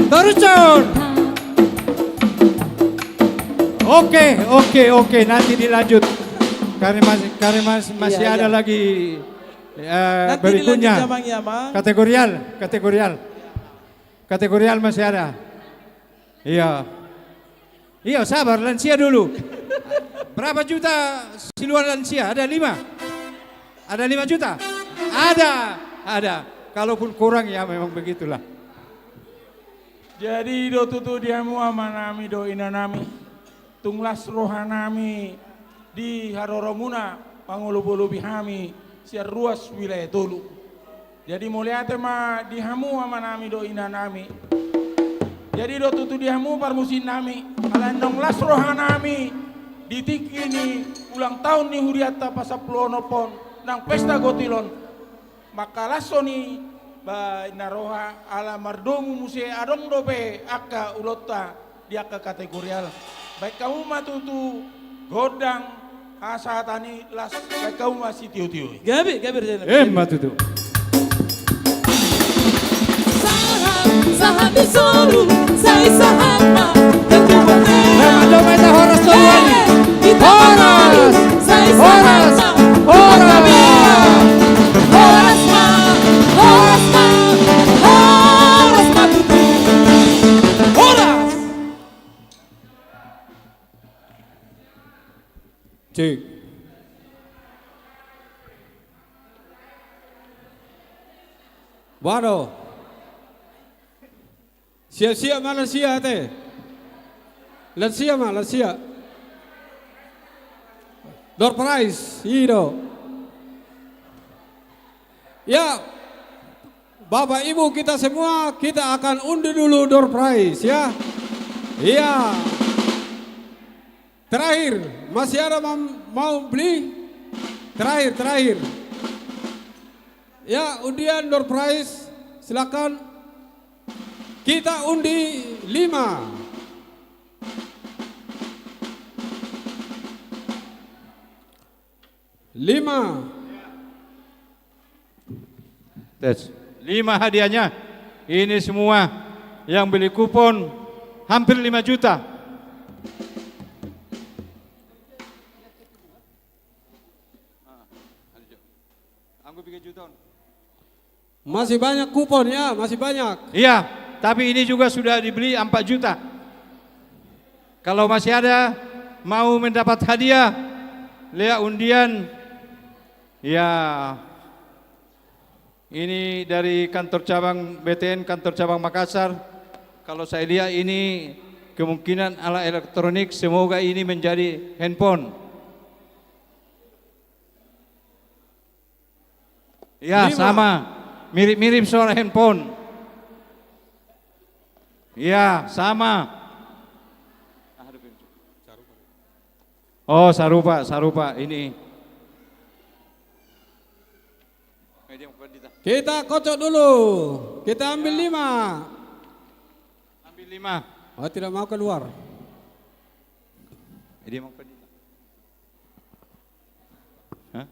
Taruhon. Oke, oke, oke. Nanti dilanjut. Karena masih, karena masih, masih ada lagi, eh, berikutnya. Kategorial, kategorial. Kategorial masih ada. Iya. Iya, sabar, lansia dulu. Berapa juta siluan lansia? Ada lima? Ada lima juta? Ada, ada. Kalaupun kurang, ya memang begitulah. Jadi do tutu di hamu amanami dohot inanami, tung las rohanami di haroromuna mangolopolopi hami sian ruas wilayah tolu. Jadi mauliate ma di hamu amanami dohot inanami. Jadi do tutu di hamu parmusiknami, ala naung las rohanami di tingki ni ulang tahun ni hurianta pasampuluonomhon nang pesta gotilon. Mangkalashon i ba inna roha ala mardomu muse adong dope angka ulaonta di angka kategorial. Baen hamu ma tutu gondang hasahatan i, las baen hamu ma sitiotio i. Gabe, gabe. Emma tutu. Sahat, sahat ni solu, sai sahat ma. Emma tutu, emma tutu, horas solu. Horas. Horas. Horas. Horas ma, horas ma, horas ma tutu. Horas. Cek. Boha do? Siap-siap ma lansia ate. Lansia ma, lansia. Door prize, i do. Ya, Bapak Ibu kita semua, kita akan undi dulu door prize, ya. Iya. Terakhir, masih ada mam-, mau beli? Terakhir, terakhir. Ya, undian door prize, silakan. Kita undi lima. Lima. Tes. Lima hadiahnya. Ini semua yang beli kupon hampir lima juta. Masih banyak kupon ya, masih banyak. Iya, tapi ini juga sudah dibeli empat juta. Kalau masih ada mau mendapat hadiah, lewat undian. Ya, ini dari kantor cabang B T N, kantor cabang Makassar. Kalau saya lihat ini kemungkinan alat elektronik, semoga ini menjadi handphone. Ya, sama. Mirip-mirip suara handphone. Ya, sama. Oh, sarupa, sarupa. Ini. Kita kocok dulu. Kita ambil lima. Ambil lima. Oh, tidak mau keluar. Hah?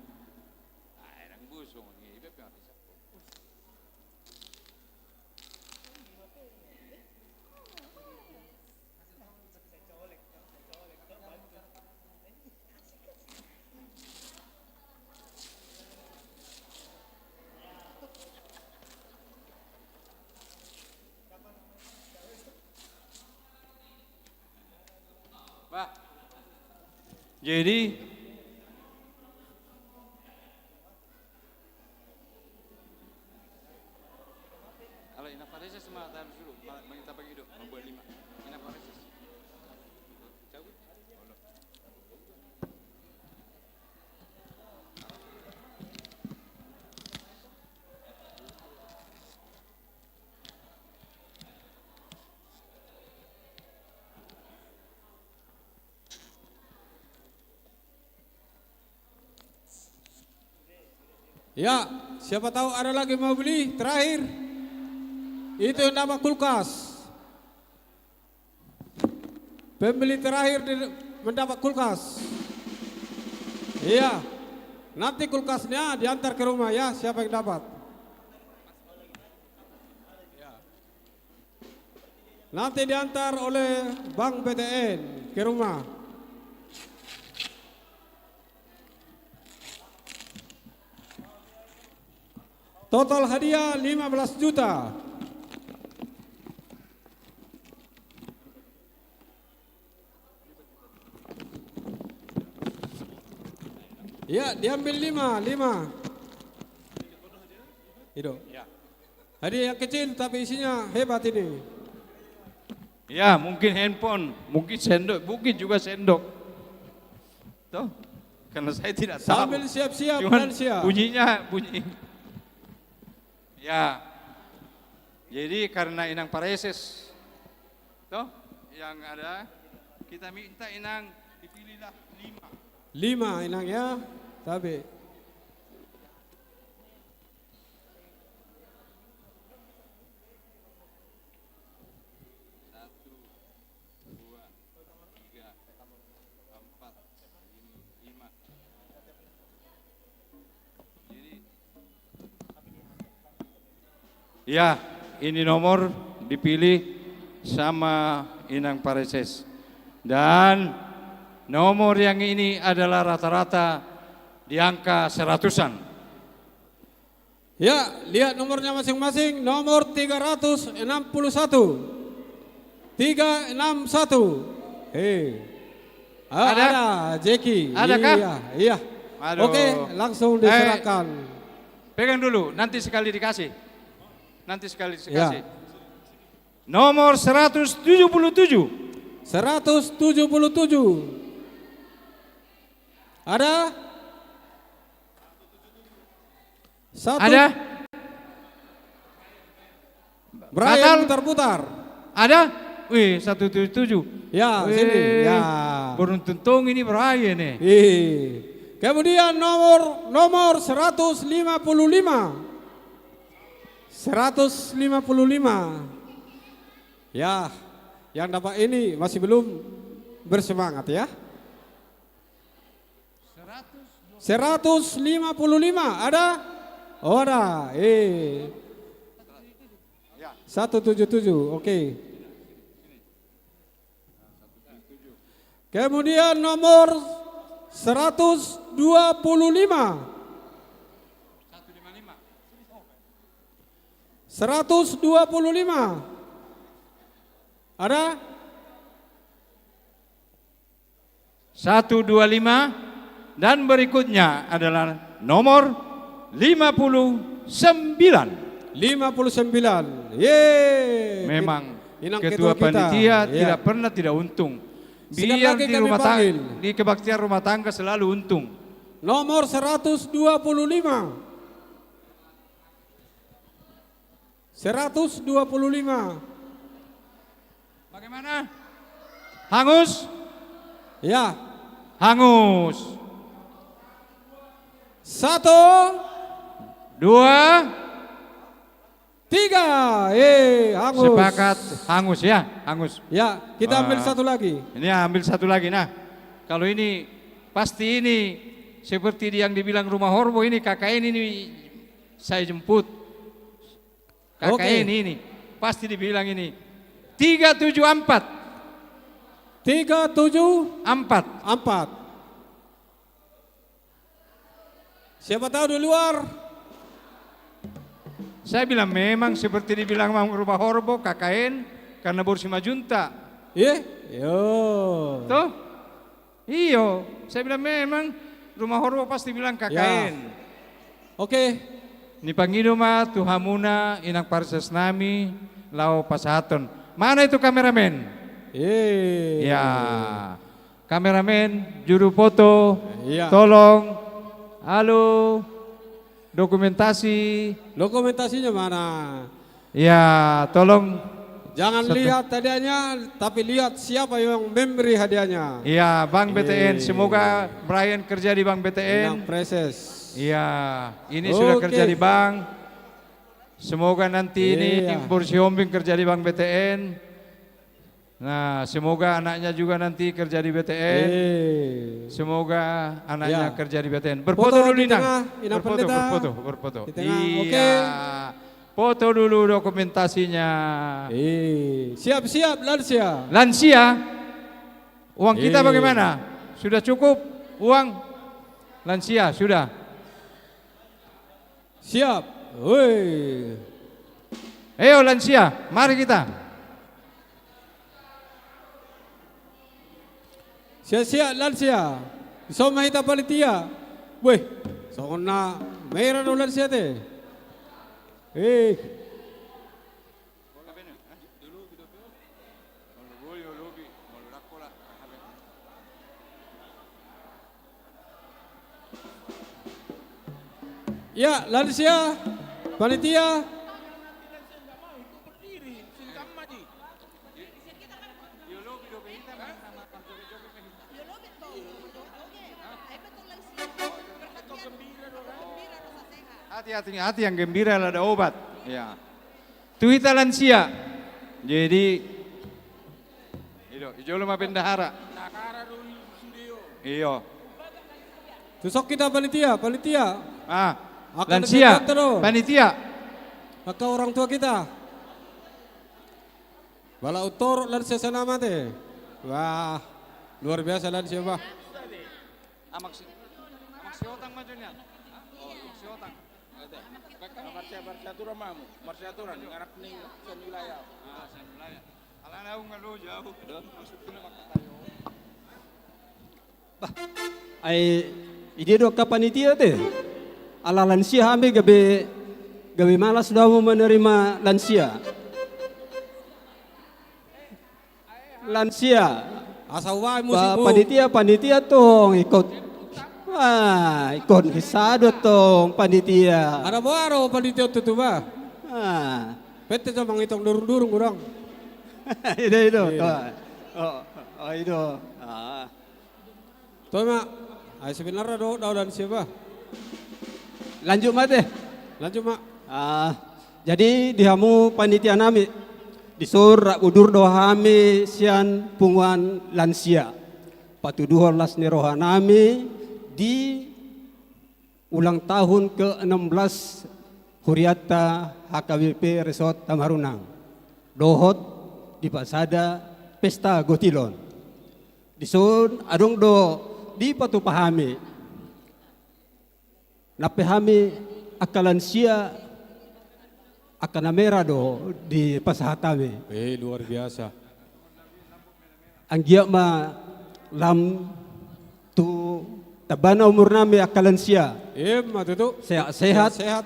Bah. Jadi, ala ina pareses ma tahan dulu, ma-, manginta pagido, mambuat lima. Ina pareses. Cabut. Ya, siapa tahu ada lagi mau beli, terakhir. Itu yang dapat kulkas. Pembeli terakhir di-, mendapat kulkas. Iya. Nanti kulkasnya diantar ke rumah ya, siapa yang dapat. Ya. Nanti diantar oleh Bank B T N ke rumah. Total hadiah lima belas juta. Ya, diambil lima, lima. Itu. Ya. Hadiah yang kecil tapi isinya hebat ini. Ya, mungkin handphone, mungkin sendok, mungkin juga sendok. Toh? Karena saya tidak tahu. Sambil siap-siap. Cuman dan siap. Bunyinya bunyi. Ya. Jadi karena Inang Pareses, toh, yang ada, kita minta Inang dipilihlah lima. Lima, Inang, ya. Tabe. Satu, dua, tiga, empat, lima. Jadi, ya, ini nomor dipilih sama Inang Pareses. Dan nomor yang ini adalah rata-rata di angka seratusan. Ya, lihat nomornya masing-masing, nomor tiga ratus enam puluh satu. Tiga enam satu. Hei. Ah, ada? Ada, Jeki. Ada kah? Iya, iya. Aduh. Oke, langsung diserahkan. Eh, pegang dulu, nanti sekali dikasih. Nanti sekali dikasih. Ya. Nomor seratus tujuh puluh tujuh. Seratus tujuh puluh tujuh. Ada? Satu. Ada? Brian, batal? Putar-putar. Ada? Wih, satu tujuh tujuh. Ya, wih, sini. Ya. Beruntung tong ini Brian nih. Ih. Kemudian nomor, nomor seratus lima puluh lima. Seratus lima puluh lima. Ya, yang dapat ini masih belum bersemangat ya. Seratus lima puluh lima, ada? Oh, ada. Eh. Satu tujuh tujuh, oke. Kemudian nomor seratus dua puluh lima. Seratus dua puluh lima. Ada? Satu dua lima, dan berikutnya adalah nomor lima puluh sembilan. Lima puluh sembilan. Yeay. Memang Inang ketua, ketua kita, panitia, iya, tidak pernah tidak untung. Biar lagi di kami rumah tang-, panggil, di kebaktian rumah tangga selalu untung. Nomor seratus dua puluh lima. Seratus dua puluh lima. Bagaimana? Hangus? Ya. Hangus. Satu. Dua. Tiga. Eh, hangus. Sepakat, hangus ya, hangus. Ya, kita ambil, ah, satu lagi. Ini ambil satu lagi. Nah, kalau ini pasti ini seperti yang dibilang Rumah Horbo ini, K K N ini saya jemput. Oke. K K N ini, ini. Pasti dibilang ini. Tiga tujuh empat. Tiga tujuh empat. Empat. Siapa tahu di luar. Saya bilang memang seperti dibilang Rumah Horbo, K K N, karena boru Simanjuntak. Iya? Yo. Toh? Iyo, saya bilang memang Rumah Horbo pasti bilang, ya, K K N. Oke. Nipangido ma tu hamuna Inang Pareses nami laho pasahathon. Mana itu kameramen? Eh. Ya. Kameramen, juru foto, iya, tolong. Halo. Dokumentasi. Dokumentasinya mana? Ya, tolong. Jangan lihat hadiahnya, tapi lihat siapa yang memberi hadiahnya. Ya, Bank B T N. Iya. Semoga Brian kerja di Bank B T N. Inang Preses. Ya, ini sudah kerja di bank. Oke. Semoga nanti ini, iya, boru Sihombing kerja di Bank B T N. Nah, semoga anaknya juga nanti kerja di B T N. Eh. Semoga anaknya, ya, kerja di B T N. Berfoto dulu, Inang. Foto di tengah, Inang Pendeta. Berfoto, berfoto, berfoto. Di tengah, oke. Iya. Foto dulu dokumentasinya. Eh, siap-siap lansia. Lansia? Uang kita Eh. bagaimana? Sudah cukup uang? Lansia, sudah. Siap. Woi. Ayo lansia, mari kita. Siap-siap lansia. Dison ma hita panitia. Weh, songon na merah do lansia te. Eh. Ya, lansia, panitia. Hati, hati, hati yang gembira lada obat. Ya. Tu hita lansia. Jadi, ido, i jolo ma bendahara. Iyo. Tusok kita panitia, panitia. Ah, Angka lansia, negara kita do. Panitia. Angka orang tua kita. Bala utorok lansia sana mate. Wah, luar biasa lansia, bah. Amak si, amak si Otang maju nian. Amak si Otang. Marsia, marsia aturan mamu, marsia aturan, ngarak ni sen wilayah. Ah, sen wilayah. Alana au nggak lo jauh. Maksudnya makan tayo. Bah, ai ide do angka panitia te. Ala lansia hami gabe, gabe malas do hamu menerima lansia. Lansia. Asa uai musik bu. Panitia, panitia tong ikut. Ah, ikut kisah do tong panitia. Ada boaro panitia tutu bah. Ah. Pette jo mangitong durung-durung urang. Ido, ido. Oh, oh, ido. Ah. Toe ma. Ai sebenarna do daudan siapa? Lanjut ma te. Lanjut ma. Ah, jadi di hamu panitia nami, dison rap udur do hami sian punguan lansia. Patuduhon las ni roha nami di ulang tahun ke enam belas hurianta H K B P Resort Tamarunang. Dohot dipasada pesta gotilon. Dison adong do dipatupa hami. Nang pe hami angka lansia, angka na merah do dipasahat hami. Eh, luar biasa. Anggiat ma lam tu tambana umur nami angka lansia. Emma tutu. Sehat-sehat. Sehat-sehat.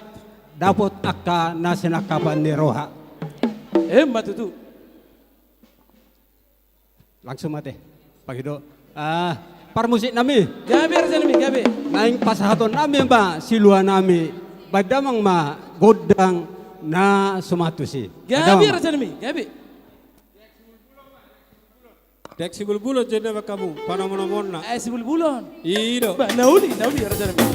Dapot angka na sinangkapan ni roha. Emma tutu. Langsung ma te. Pangido. Ah, parmusik nami. Gabe raja nami, gabe. Naeng pasahaton nami ma silua nami. Baen damang ma gondang na suman tusi. Gabe raja nami, gabe. Dek sibulbulon jenda bakamu panamonamoanna. Eh, sibulbulon. Ido. Bah, nauli, nauli raja nami.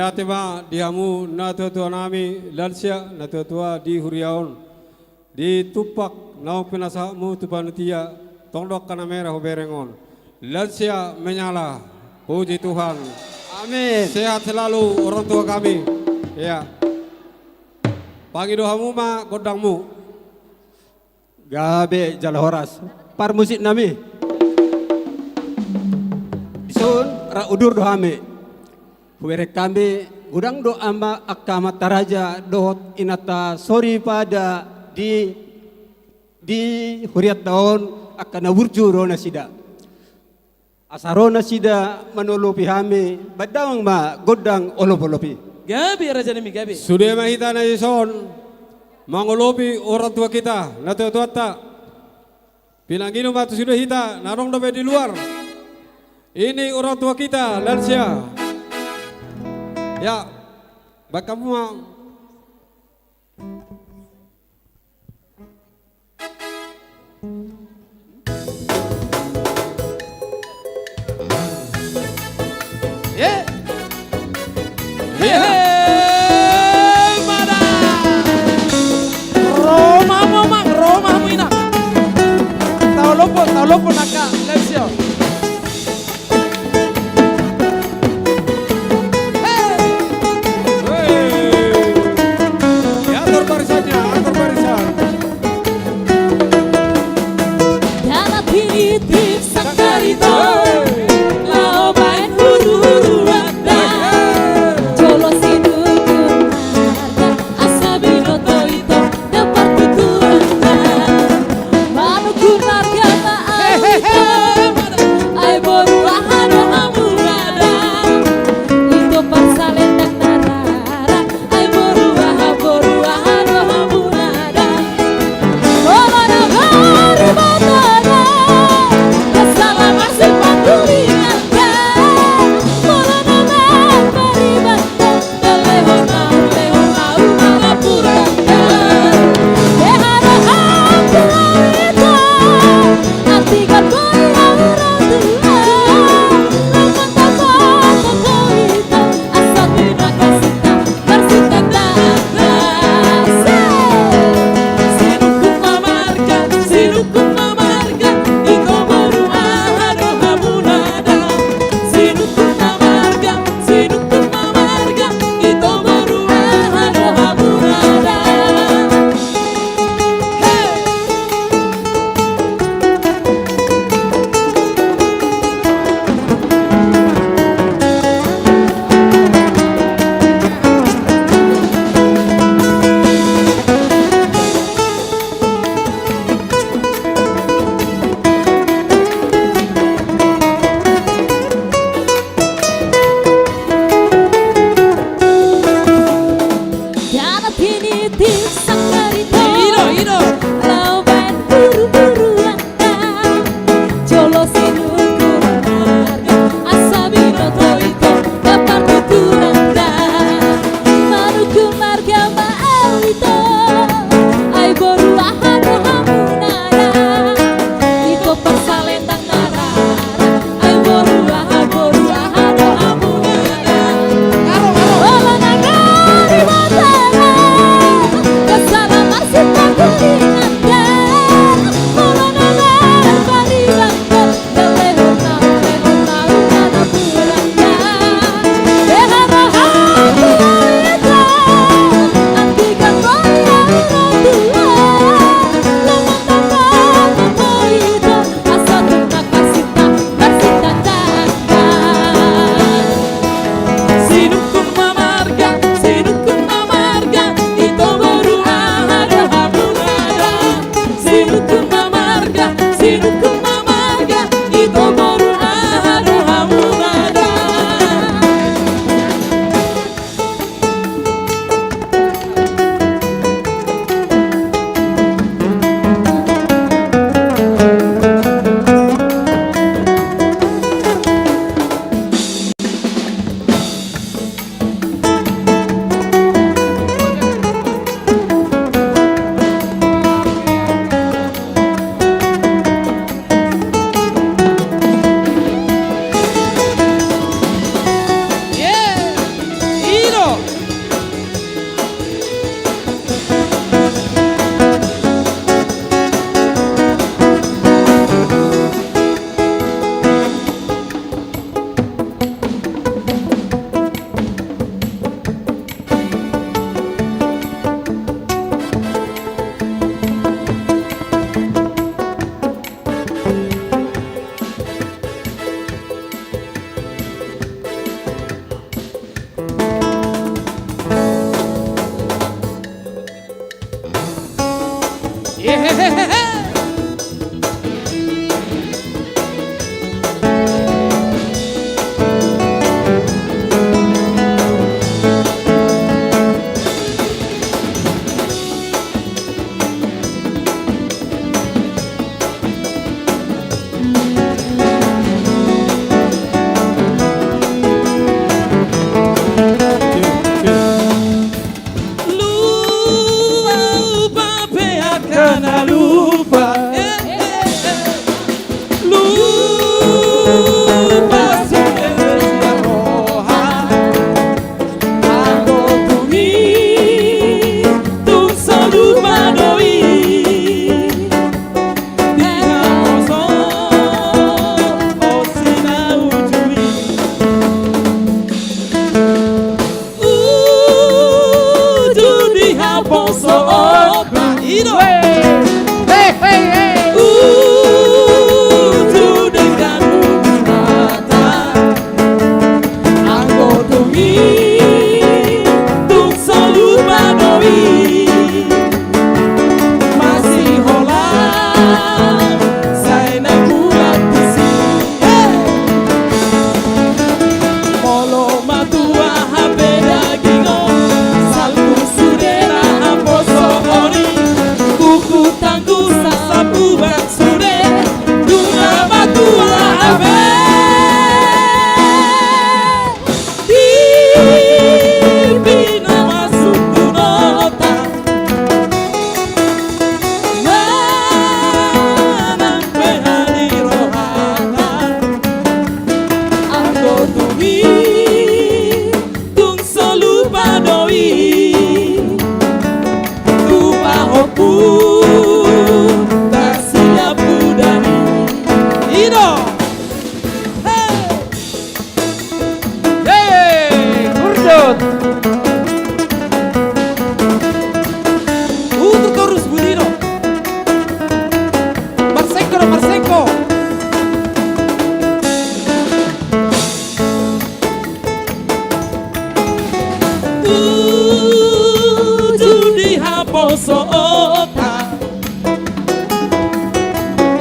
Ate ma di hamu natuatua nami, lansia natuatua di huria on. Di tumpak naung pinasahatmu tu panitia, tong do angka na merah hubereng on. Lansia menyala, puji Tuhan. Amin. Sehat selalu orang tua kami. Ya. Pangido hamu ma gondangmu. Gabe jala horas. Parmusik nami. Dison rap udur do hami. Hubereng hami godang do ama, angka amanta raja dohot inanta soripada di, di hurianta on, angka na burju do nasida. Asa ro nasida manolopi hami, bahen damang ma gondang olopolop i. Gabe raja nami, gabe. Sude ma hita na dison mangolopi orang tua kita, natuatuanta. Pinangido ma tu sude hita na adong dope di luar. Ini orang tua kita, lansia. Ya, bahen hamu ma. Ye. Ye. Ye. Mada. Ro ma hamu amang, ro ma hamu inang. Taolopon, taolopon angka, let's go. Hei. Hei. Ya, atur barisannya, atur barisan. Dalam hiritik sangkaritu, laho baen huru-huru hata. Jolo sinungkun marga, asa binoto ito, dapar tuturanta. Manungkun marga ma au ito, ai boru aha do hamu nada. Ito parsalendang na rara, ai boru aha, boru aha do hamu nada. Molo na maribata, sala marsipandulingan. Molo na maribata, Lupa pe angka na lupa. Lupa sude sian roha. Anggo tung i, tung so lupa do i. Di haposo on si na uju i. Uju di haposo on. Ido. Hei, hei, hei. Uju di haposo on. Anggo tung i, tung so lupa do i. Masiholan sai na mulak tusi. Hei! Molo matua hape daging on, salpu sude na haposo on i. Kuku tanggu sasap ubat sude, dung na matua hape. Pipi na masuk tu nota. Manang pe hami rohanta. Anggo tung i, tung so lupa do i. Lupa ho pun, tasiap udan i. Ido. Hei! Hei, hurdot. Utur torus, Budino. Marsengko do, marsengko. Uju di haposo on.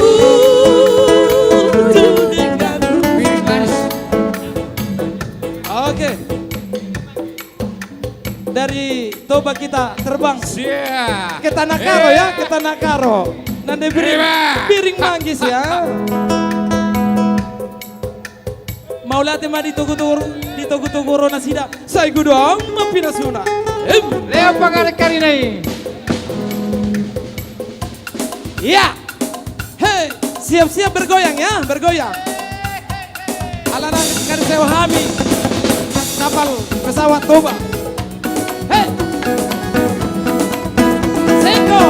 Uju di haposo on. Oke. Dari Toba kita terbang. Siap. Ke Tanah Karo ya, ke Tanah Karo. Nande Biring, Biring Manggis ya. Mauliate ma di togutogu, di togutogu ro nasida. Sai godang ma pinasuna. Em. Lehon pangarit karina i. Iya. Hei, siap-siap bergoyang ya, bergoyang. Alana nunga disewa hami kapal pesawat Toba. Hei. Sengko.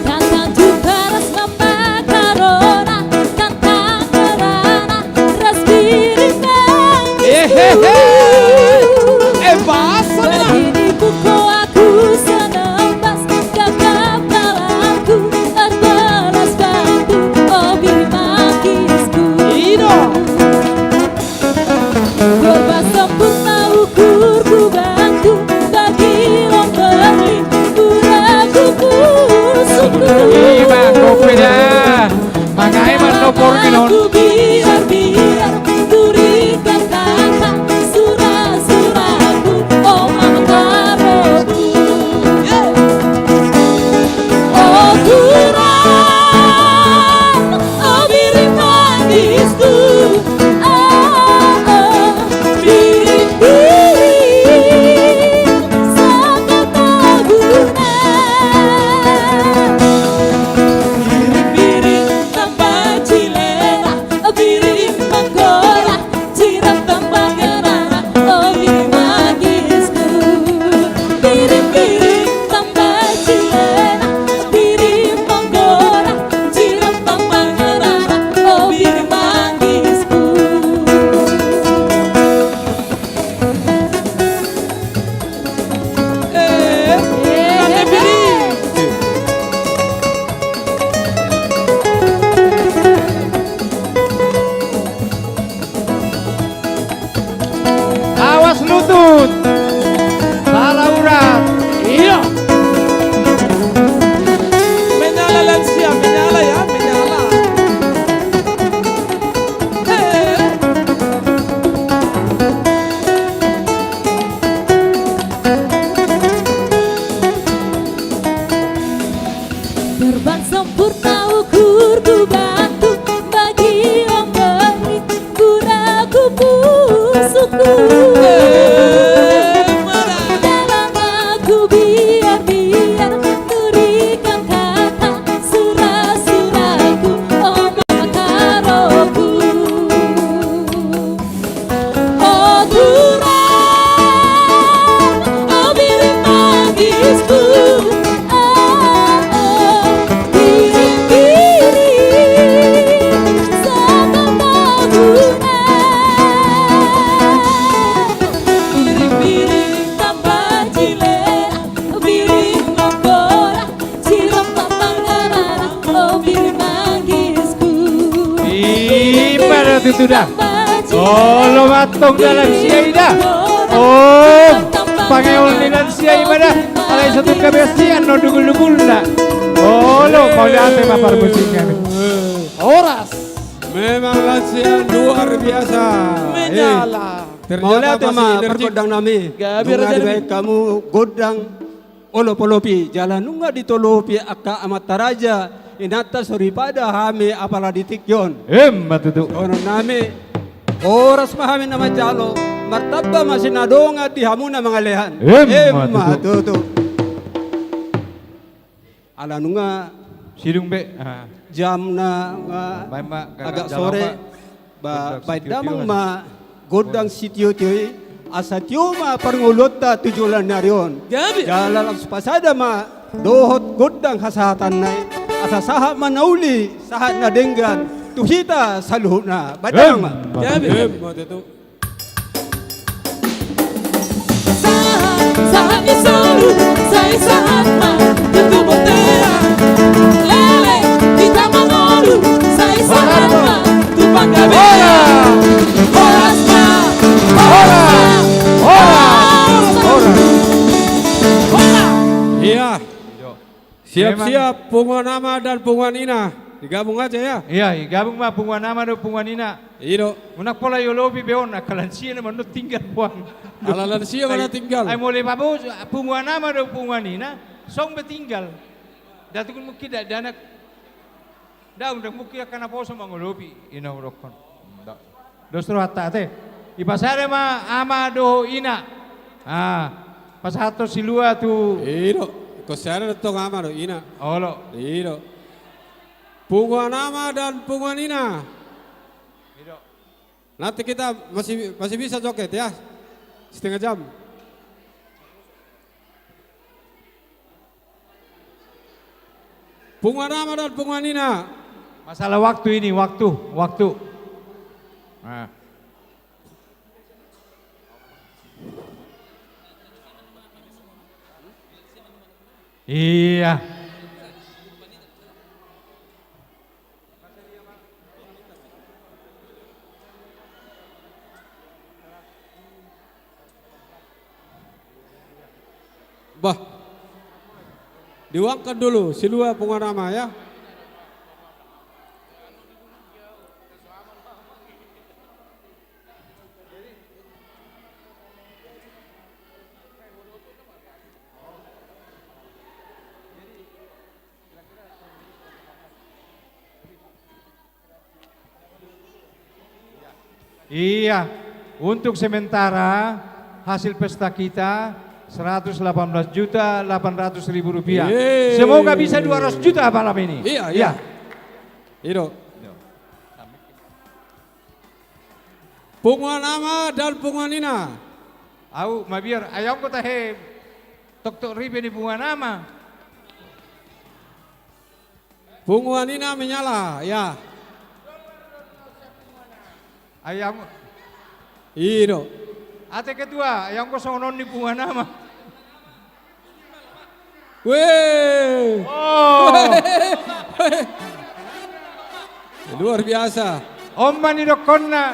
Tantang jumpa ras mambakarona, tantang ngerana ras Biring Manggis. Ehehe. Eh, basa ni na. Begini pun kau aku senang pas, gagap dalamku, terbelas batu, oh Biring Manggisku. Ido. Berapa sempurna ukurku bantu, bagi lomba ni, murah kuku suku. Ima, kopi dah. Mangai mandok pormi non. Ku biar-biar, durikan kata, sudah Tut. Salah urat. Iya. Menyala lansia, menyala ya, menyala. Eh. Terbang sempurna ukurku, bantu bagi memberi guna ku pusukku. Dalam aku biar-biar nurikan kata surat-suratku, oh makaroku. O Tuhan, o biring manisku, o, o, biring-biring sakambabuan. Biring-biring tambajilea, biring mangkola, sirop pamangarana, o biring manggisku. Ima da tutu da. Olo ma antong da lansia i da. O, pangeol ni lansia i ma da. Alai so tung gabe sian do dugul-dugulna. Olo, mauliate ma parmusiknami. Horas. Memang lansia luar biasa. Menyala. Eh, ternyata mauliate ma masih enerjik gondang nami. Gabe nunga raja nami. Dibaen hamu gondang olop-olopi, jala nunga ditolopi angka amanta raja, inanta soripada hami apala di tingki on. Ima tutu. Songon nami, horas ma hami na manjalo, martamba ma sinadongan di hamu na mangalean. Ima tutu. Ala nunga sidung be, ah, jamna, ah, baen ma agak sore. Ba, baen damang ma gondang sitio-tio i, asa tio ma parngoluonta tu joloan ni ari on. Gabe. Jala laos pasada ma dohot gondang hasahatanna i, asa sahat ma na uli, sahat na denggan tu hita saluhutna. Baen damang ma. Gabe. Ima tutu. Sahat, sahat ni solu, sai sahat ma tutu bontean. Lele, hita mangolu, sai sahat ma tu panggabean. Horas ma, horas ma, horas, horas. Horas. Iya. Siap-siap, punguan ama dan punguan ina. Digabung aja ya. Iya, digabung ma punguan ama dohot punguan ina. I do. Unang pola iolopi be on, angka lansia na mandok tinggal puang. Ala lansia ma na tinggal. Ai molo paboa punguan ama dohot punguan ina, song be tinggal. Datu mungkin dakdanak. Ndang, ndang mungkin angka naposo mangolopi, i na hudokkon. Nda. Dos rohanta ate. Ipasada ma ama dohot ina. Ah, pasahathon silua tu. I do. Ingkon sada do tong ama dohot ina. Olo. I do. Punguan ama dan punguan ina. I do. Nanti kita masih, masih bisa joget ya. Setengah jam. Punguan ama dan punguan ina. Masalah waktu ini, waktu, waktu. Nah. Iya. Bah. Diuangkan dulu, silua punguan ama ya. Iya, untuk sementara hasil pesta kita seratus delapan belas juta delapan ratus ribu rupiah. Yeay. Semoga bisa dua ratus juta malam ini. Iya, iya. Iya. I do. Punguan ama dan punguan ina. Au, mabiar, ai anggo tahe toktok ripe ni punguan ama. Punguan ina menyala, ya. Ai anggo. I do. Ate ketua, ai anggo songon on ni punguan ama. Weh. Oh. Luar biasa. On ma nidokkonna.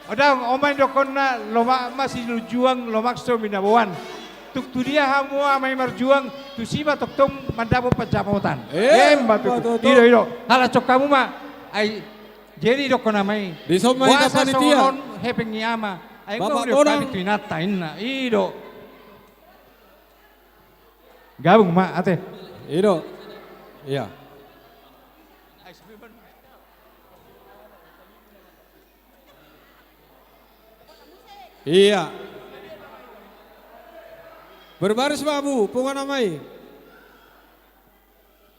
Ndang, on ma didokkonna, lomak ma silunjuang, lomak so binaboan. Tung tu dia hamu amai marjuang, tusi ma tongtong mandapot pansamotan. Eh, emma tutu. Ido, ido. Halashon hamu ma. Ai, jadi didokkon amai. Dison ma hita panitia. Boasa songon on hepeng ni ama. Ai, Bapak Bonang. Hami tu inanta, inna. Ido. Gabung ma, ate. Ido. Iya. Iya. Berbaris ma hamu, punguan amai.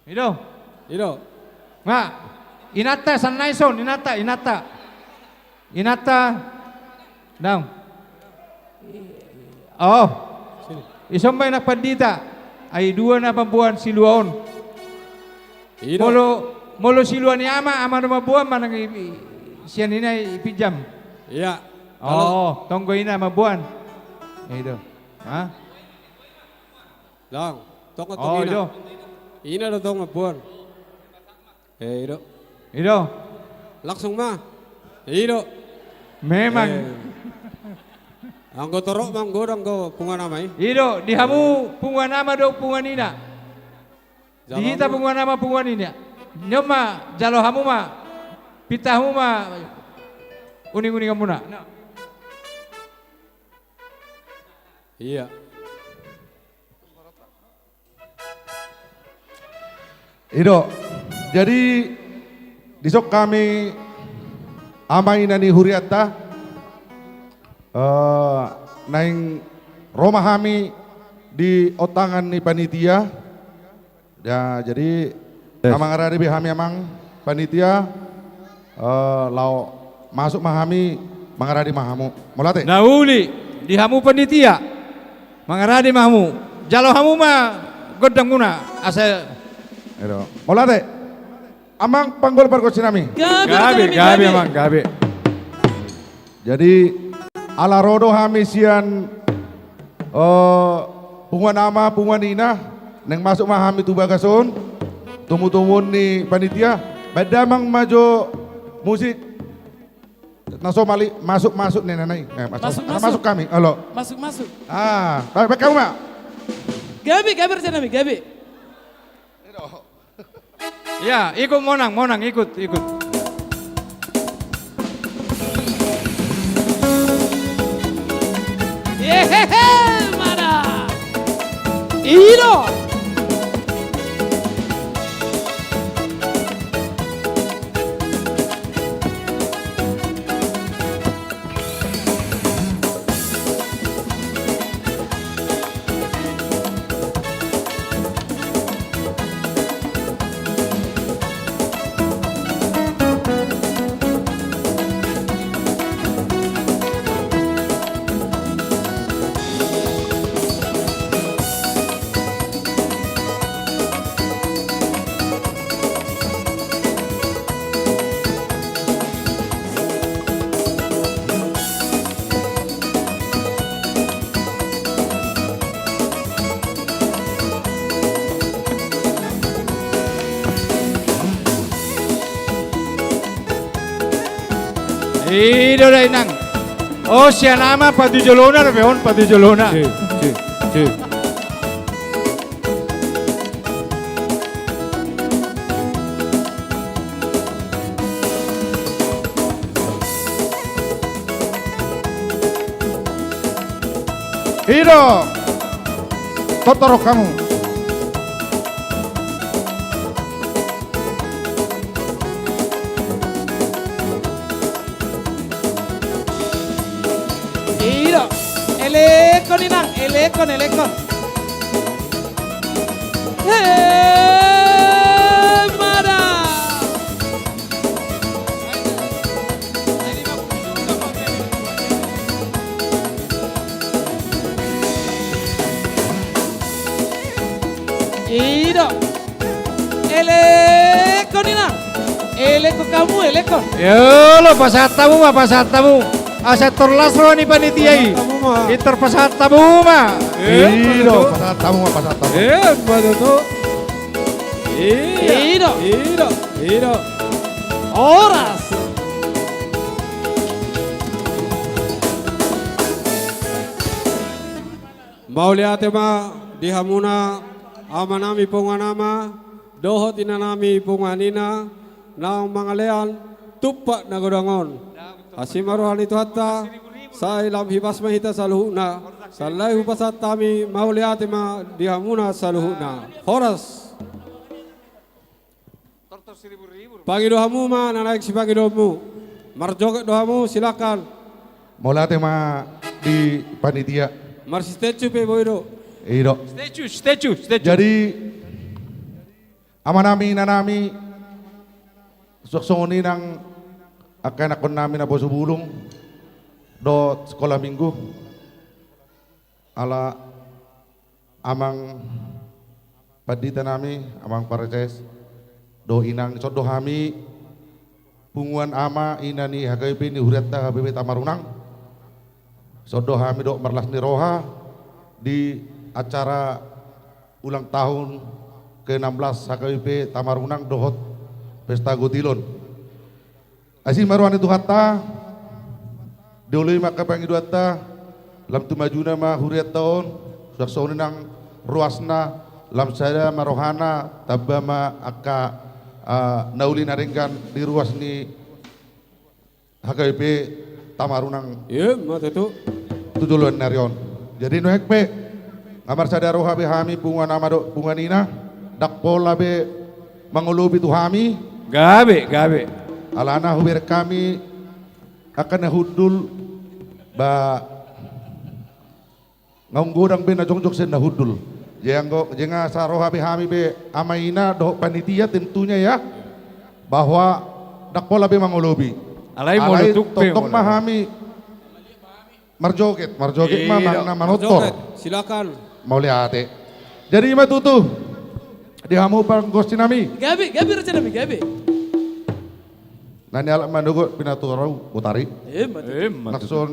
Ido. Ido. Nga, inanta, sannari son, inanta, inanta. Inanta. Daong. Oh. Dison ma inang pandita. Ai dua na mamboan silua on. Ido. Molo, molo silua ni ama, ama do mamboan manang i, i, sian ina i pinjam. Iya. Oh, tonggo ina mamboan. Ido. Hah? Daong, tong do tong ina. Ido. Ina do tong mamboan. Eh, ido. Ido. Langsung ma. Ido. Memang. Eh. Anggo torop ma anggo, anggo punguan ama i. Ido, di hamu punguan ama do punguan ina. Di hita punguan ama punguan ina. Nion ma, jalo hamu ma. Pinta hamu ma. Uning-uninganmuna. Iya. Ido, jadi dison hami ama ina ni hurianta, eh, naeng ro ma hami di ontangan ni panitia. Ya, jadi, eh, na mangarade be hami amang panitia, eh, laho masuk ma hami mangarade ma hamu. Mauliate. Na uli di hamu panitia. Mangarade ma hamu. Jalo hamu ma gondangmuna asa. Ido. Mauliate. Amang panggol pargonsi nami. Gabe, gabe, gabe, gabe, amang, gabe. Jadi, ala ro do hami sian, eh, punguan ama, punguan ina, naeng masuk ma hami tu bagas on, tumu-tumun ni panitia, baen damang ma jo musik, na so mali, masuk, masuk, ninna i. Eh, masuk, masuk, masuk, masuk hami, olo. Masuk, masuk. Ah, baik, baik, hamu ma. Gabe, gabe, raja nami, gabe. Ya, ikut Monang, Monang, ikut, ikut. Yehehe, mana? Ido. I do da inang. O, sian ama patu jolona dope on, patu jolona. Si, si, si. I do. Tortor hamu. I do. Elekon inang, elekon, elekon. He, mada. I do. Elekon inang. Elekon hamu, elekon. Olo, pasahat hamu ma, pasahat hamu. Asa tor las roha ni panitia i. Pasahat hamu ma. Tor pasahat hamu ma. Eh, i do, pasahat hamu ma, pasahat hamu. Eh, betul. Iya. I do. I do. I do. Horas. Mauliate ma di hamuna amanami punguan ama, dohot inanami punguan ina, naung mangalean tumpak na godang on. Asi ma roha ni Tuhanta, sai lam hipas ma hita saluhutna, sallai hupasahat hami mauliate ma di hamuna saluhutna. Horas. Pangido hamu ma na naeng sipangidoonmu. Marjoget do hamu, silakan. Mauliate ma di panitia. Marsistecu pe boi do. I do. Stecu, stecu, stecu. Jadi, amanami, inanami, suang songon i nang angka ianakhonnami naposobulung dohot sikola minggu. Ala amang panditanami, amang pareceses, dohot inang, sondo hami punguan ama ina ni H K B P ni hurianta H K B P Tamarunang. Sondo hami dohot marlas ni roha di acara ulang tahun ke enam belas H K B P Tamarunang dohot pesta gotilon. Asi ma roha ni Tuhanta, dioloi ma angka pangidoanta, lam tumajuna ma hurianta on, suang songon i nang ruasna, lam sada ma rohana, tamba ma angka, ah, na uli na denggan di ruas ni H K B P Tamarunang. Ima tutu. Tu joloan ni ari on. Jadi nuaeng pe, nga marsada roha be hami punguan ama dohot punguan ina, ndang pola be mangolopi tu hami. Gabe, gabe. Alana hubereng hami angka na hundul, ba naung godang be na jongjong sian na hundul. Jadi anggo, jadi nga saroha be hami be ama ina dohot panitia tentunya ya, bahwa ndang pola be mangolopi. Alai molo tung pe tongtong ma hami marjoget, marjoget ma manang na manortor. Marjoget, silakan. Mauliate. Jadi ima tutu di hamu pargonsinami. Gabe, gabe rajanami, gabe. Na nialap manogot pinatorau botari. Ima tutu. Ima tutu. Nang songon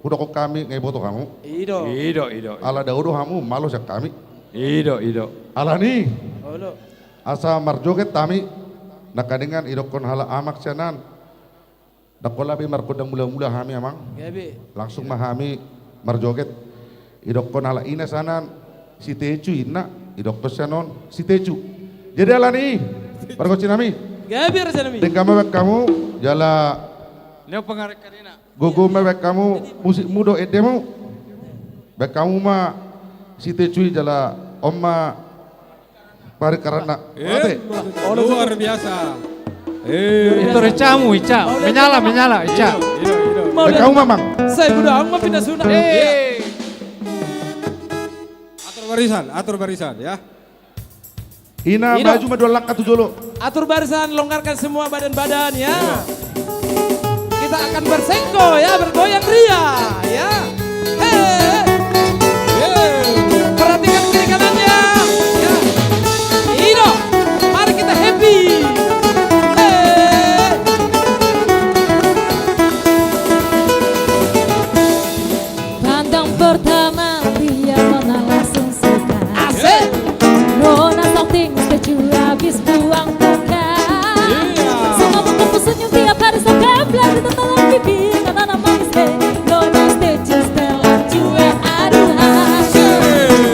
hudokkon hami nga iboto hamu. I do. I do, i do. Ala dao do hamu malo sian hami. I do, i do. Alani. Olo. Asa marjoget hami. Nangkaningan idokkon halak amang sian an. Ndang pola be margondang mula-mula hami amang. Gabe. Langsung ma hami marjoget. Idokkon halak ina sian an Sitecu inna, idokkon sian on Sitecu. Jadi alani i pargonsinami. Gabe rajanami. Denggan ma baen hamu jala. Neo pengarek karina. Gogo ma baen hamu musikmu dohot endemu. Baen hamu ma Sitecu i jala on ma parikaranna. Mate. Luar biasa. Eh. Itu ricamu, Ica. Menyala, menyala, Ica. Ido, ido, ido. Baen hamu ma amang. Sai buda amang ma pinasuna. Eh. Atur barisan, atur barisan ya. Ina, maju ma dua langkah tu jolo. Atur barisan, longgarkan semua badan-badan ya. Iya. Kita akan bersenggo ya, bergoyang ria ya. Hei. Yeay. Perhatikan kiri kanannya ya. Ido, mari kita happy. Hei. Pandang pertama lihat nona langsung suka. Asik. Nona shooting setuju habis buang muka. Iya. Semua muka senyum tiap hari sampai bilang di tatalan pipi. Nona manis deh. Nona setuju setelan cuek, aduh, ah. Asik.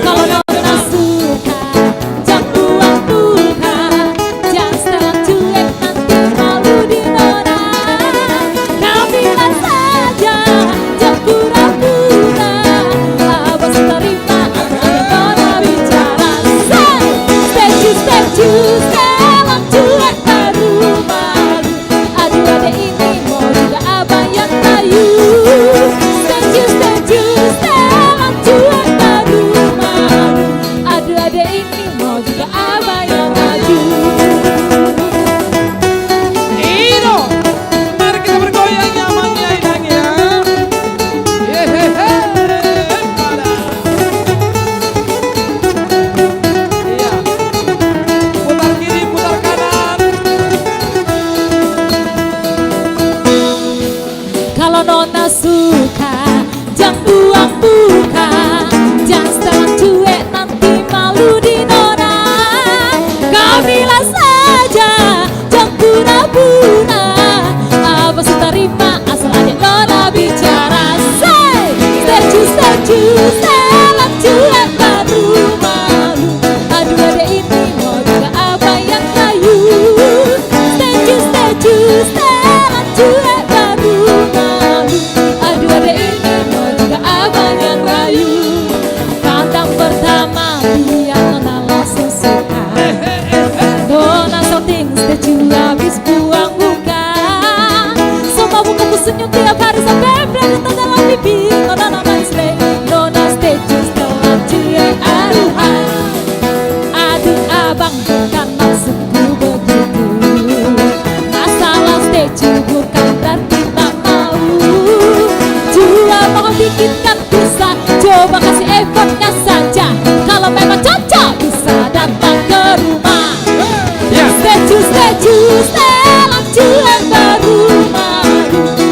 Kalau nona suka, jangan buang muka. Jangan setelan cuek, nanti malu di nona. Kau bilang saja, jangan pura-pura. Abang terima, ada nona bicara. Say, setuju, setuju, setelan cuek, baru malu. Aduh, adek ini mau juga Senyum tiap hari sampai berada dalam pipi. Nona nama Isle, nona Stecu, Stella, Jue, Aduhai. Aduh abang, bukan maksudku begitu. Masalah Stecu bukan berarti tak mau. Cuma mau bikin kan bisa. Coba kasih effortnya saja. Kalau memang cocok, bisa datang ke rumah. Ya. Stecu, Stecu, Stella, Jue, baru mau.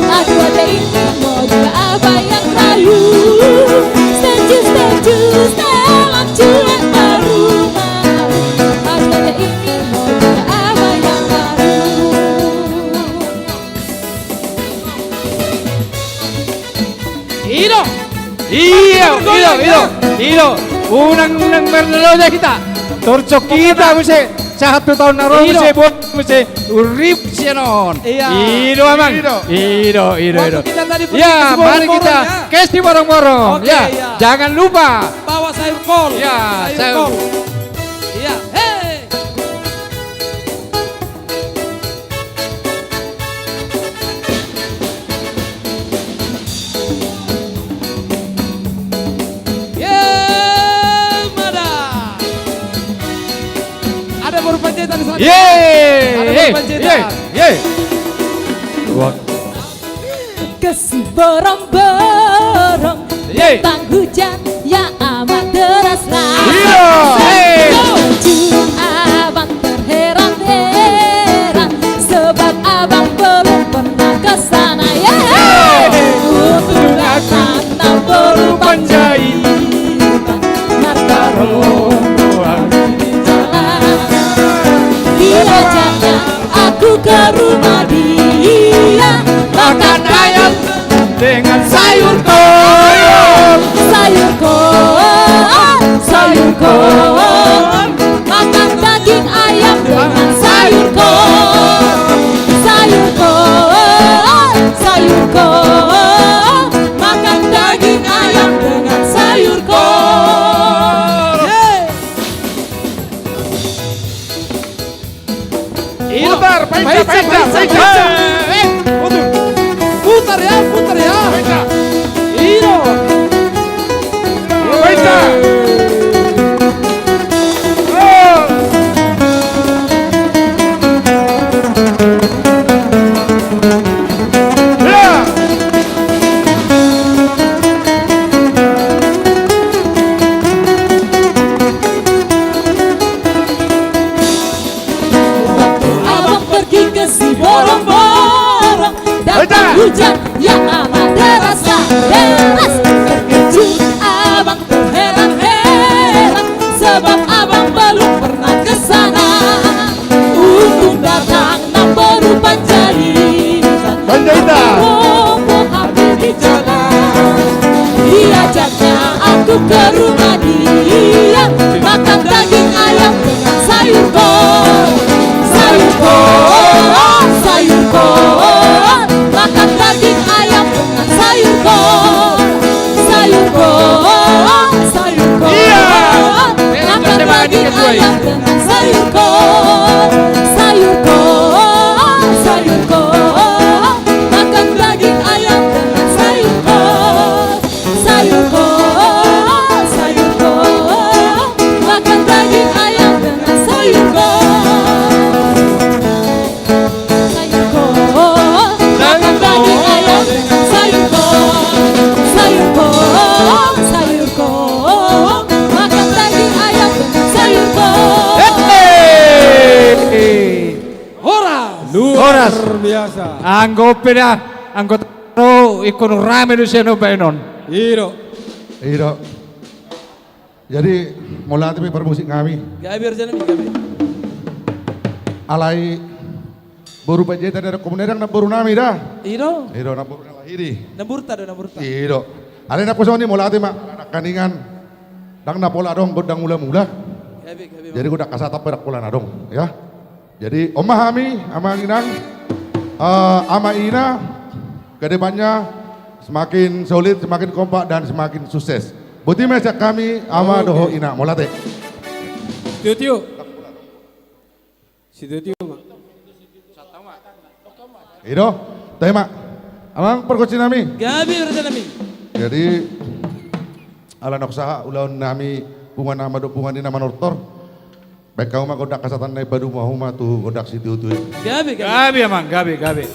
Aduh, ada ini mau juga abang yang rayu. Stecu, Stecu, Stella, Jue, baru mau. Aduh, ada ini mau juga abang yang rayu. I do. Iya, i do, i do, i do. Unang, unang marnaloja hita. Torjok hita muse. Sahat tu taon na ro muse, buat muse. Urip sian on. Iya. I do, amang. I do. I do, i do, i do. Waktu kita tadi pergi ke Siborong-borong, ya. Ya, mari kita ke Siborong-borong. Oke, ya. Jangan lupa bawa sayur kol. Ya, sayur kol. Iya, hei. Ye, mada. Ada boru Panjaitan di sana. Ye, ada boru Panjaitan. Ye, ye. Wah. Ke Siborong-borong, datang hujan, ya amat deraslah. Iya, hei. Tujuh abang terheran-heran, sebab abang belum pernah ke sana, ya. Hei. Untung datang na boru Panjaitan, martaromboan di jalan. Diajaknya aku ke rumah dia, makan ayam dengan sayur kol. Sayur kol, sayur kol. Makan daging ayam dengan sayur kol. Sayur kol, sayur kol. Makan daging ayam dengan sayur kol. Yeay. Putar, painta, painta, painta. Eh, eh, putar. Putar ya, putar ya. Painta. Iyo. Painta. Oh. Ya. Abang pergi ke Siborong-borong, datang hujan, ya amat deraslah, deras. Terkejut abang terheran-heran, sebab abang belum pernah ke sana. Untung datang na boru Panjaitan. Panjaitan. Rombongan di jalan. Diajaknya aku ke rumah dia, makan daging ayam dengan sayur kol. Sayur kol, sayur kol. Makan daging ayam dengan sayur kol. Sayur kol, sayur kol. Iya. Makan daging ayam dengan sayur kol. Sayur kol, sayur kol. Makan daging ayam dengan sayur kol. Sayur kol, sayur kol. Makan daging ayam dengan sayur kol. Sayur kol, makan daging ayam dengan sayur kol. Sayur kol, sayur kol. Makan daging ayam dengan sayur kol. Hei. Horas. Horas. Luar biasa. Anggo pe da, anggo taro ingkon rame do sian baenon. I do. I do. Jadi, mauliate ma parmusik nami. Gabe raja nami, gabe. Alai boru Panjaitan, ndang na boru nami da. I do. I do, na boru na lahiri. Namburta do, namburta. I do. Alai na poso ni mauliate ma, nangkaningan. Ndang na pola adong gondang mula-mula. Gabe, gabe. Jadi gondang kasatap pe ndang pola na adong, ya. Jadi, on ma hami, amang inang, eh, ama ina, ke depannya semakin solid, semakin kompak, dan semakin sukses. Boti ma sian hami, ama dohot ina, mauliate. Tio-tio. Sitio-tio ma. I do, toe ma. Amang pargonsi nami. Gabe, raja nami. Jadi, ala nunga sahat ulaon nami, punguan ama dohot punguan ina manortor. Baen hamu ma gondang hasahatan na i, padomu hamu ma tu gondang sitiotio i. Gabe, gabe. Gabe, amang, gabe, gabe.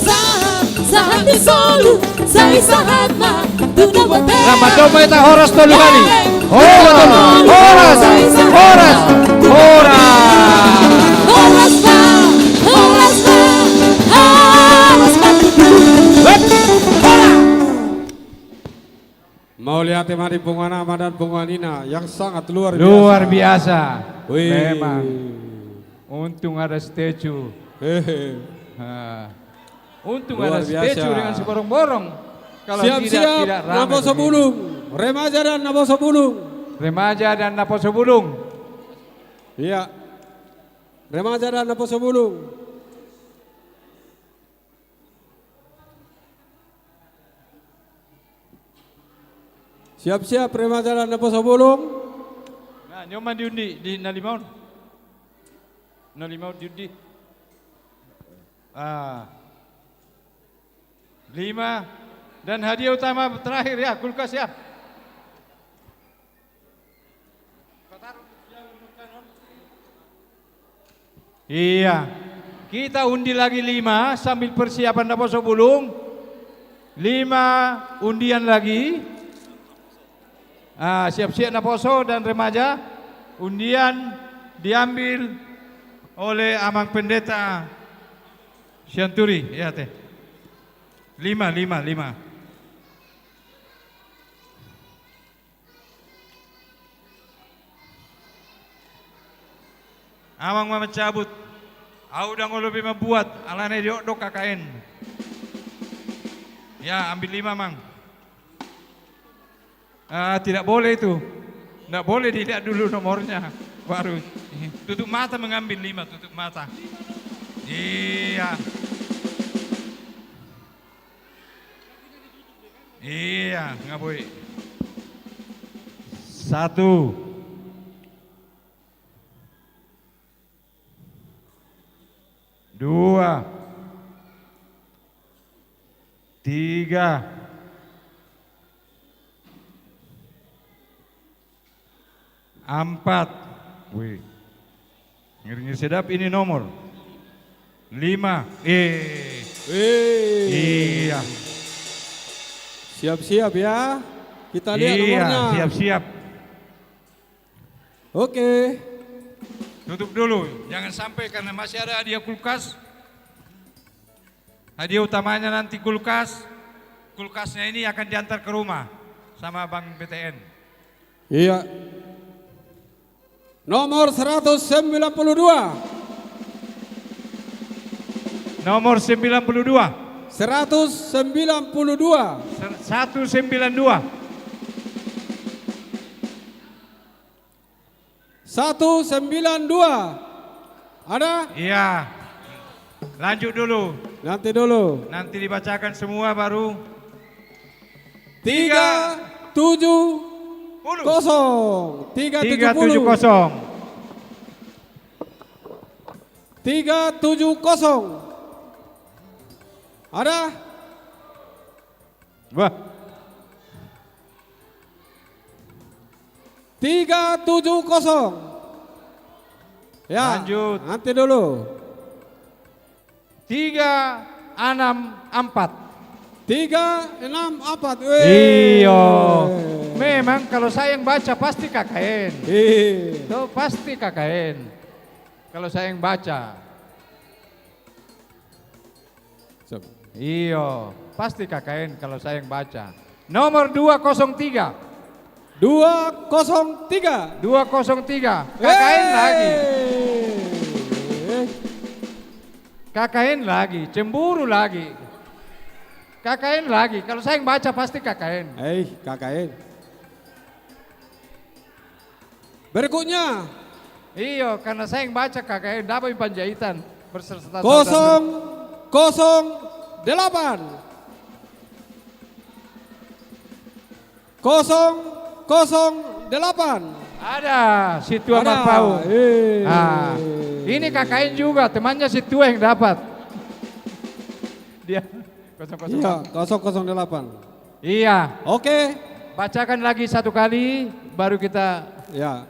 Sahat, sahat ni solu, sai sahat ma tu na botima. Selamat domba ita horas tolu kali. Horas, horas, horas, horas. Horas ma, horas ma, horas ma. Hup, horas. Mauliate ma di punguan ama dan punguan ina yang sangat luar biasa. Luar biasa. Wih. Memang. Untung ada statue. Hehe. Ah. Untung ada statue dengan seborong-borong. Luar biasa. Kalau tidak, tidak rame begini. Siap-siap Naposo Bulung. Remaja dan Naposo Bulung. Remaja dan Naposo Bulung. Iya. Remaja dan Naposo Bulung. Siap-siap remaja dan Naposo Bulung. Nah, nyoman diundi di na lima on. Na lima on diundi. Ah. Lima. Dan hadiah utama terakhir ya, kulkas ya. Iya. Kita undi lagi lima sambil persiapan Naposo Bulung. Lima undian lagi. Ah, siap-siap Naposo dan remaja. Undian diambil oleh Amang Pendeta Sianturi, ya teh. Lima, lima, lima. Amang ma mancabut. Au ndang olo be mambuat, alana didok do K K N. Ya, ambil lima, Mang. Ah, tidak boleh itu. Nggak boleh dilihat dulu nomornya. Baru tutup mata mengambil lima, tutup mata. Iya. Iya, nggak boleh. Satu. Dua. Tiga. Ampat. Wih. Ngiri-ngiri sedap ini nomor. Lima. Eh. Wih. Iya. Siap-siap ya. Kita lihat nomornya. Iya, siap-siap. Oke. Tutup dulu. Jangan sampai karena masih ada hadiah kulkas. Hadiah utamanya nanti kulkas. Kulkasnya ini akan diantar ke rumah sama Bank B T N. Iya. Nomor seratus sembilan puluh dua. Nomor sembilan puluh dua. Seratus sembilan puluh dua. Ser-, satu sembilan dua. Satu sembilan dua. Ada? Iya. Lanjut dulu. Nanti dulu. Nanti dibacakan semua baru. Tiga tujuh kosong. Tiga tujuh puluh. Tiga tujuh kosong. Tiga tujuh kosong. Ada? Wah. Tiga tujuh kosong. Ya, lanjut. Nanti dulu. Tiga enam empat. Tiga enam empat. Weh. Iyo. Memang kalau saya yang baca pasti K K N. Iya. Tuh, pasti K K N. Kalau saya yang baca. Siap. Iyo, pasti K K N kalau saya yang baca. Nomor dua kosong tiga. Dua kosong tiga. Dua kosong tiga. K K N lagi. Eh. K K N lagi, cemburu lagi. K K N lagi. Kalau saya yang baca pasti K K N. Eh, K K N. Berikutnya. Iyo, karena saya yang baca K K N, dapat Panjaitan berserta kosong kosong delapan. Kosong kosong delapan. Ada, si Tua Marpaung. Eh. Ah, ini K K N juga, temannya si Tua yang dapat. Dia kosong kosong. Iya, kosong kosong delapan. Iya. Oke. Bacakan lagi satu kali, baru kita. Ya.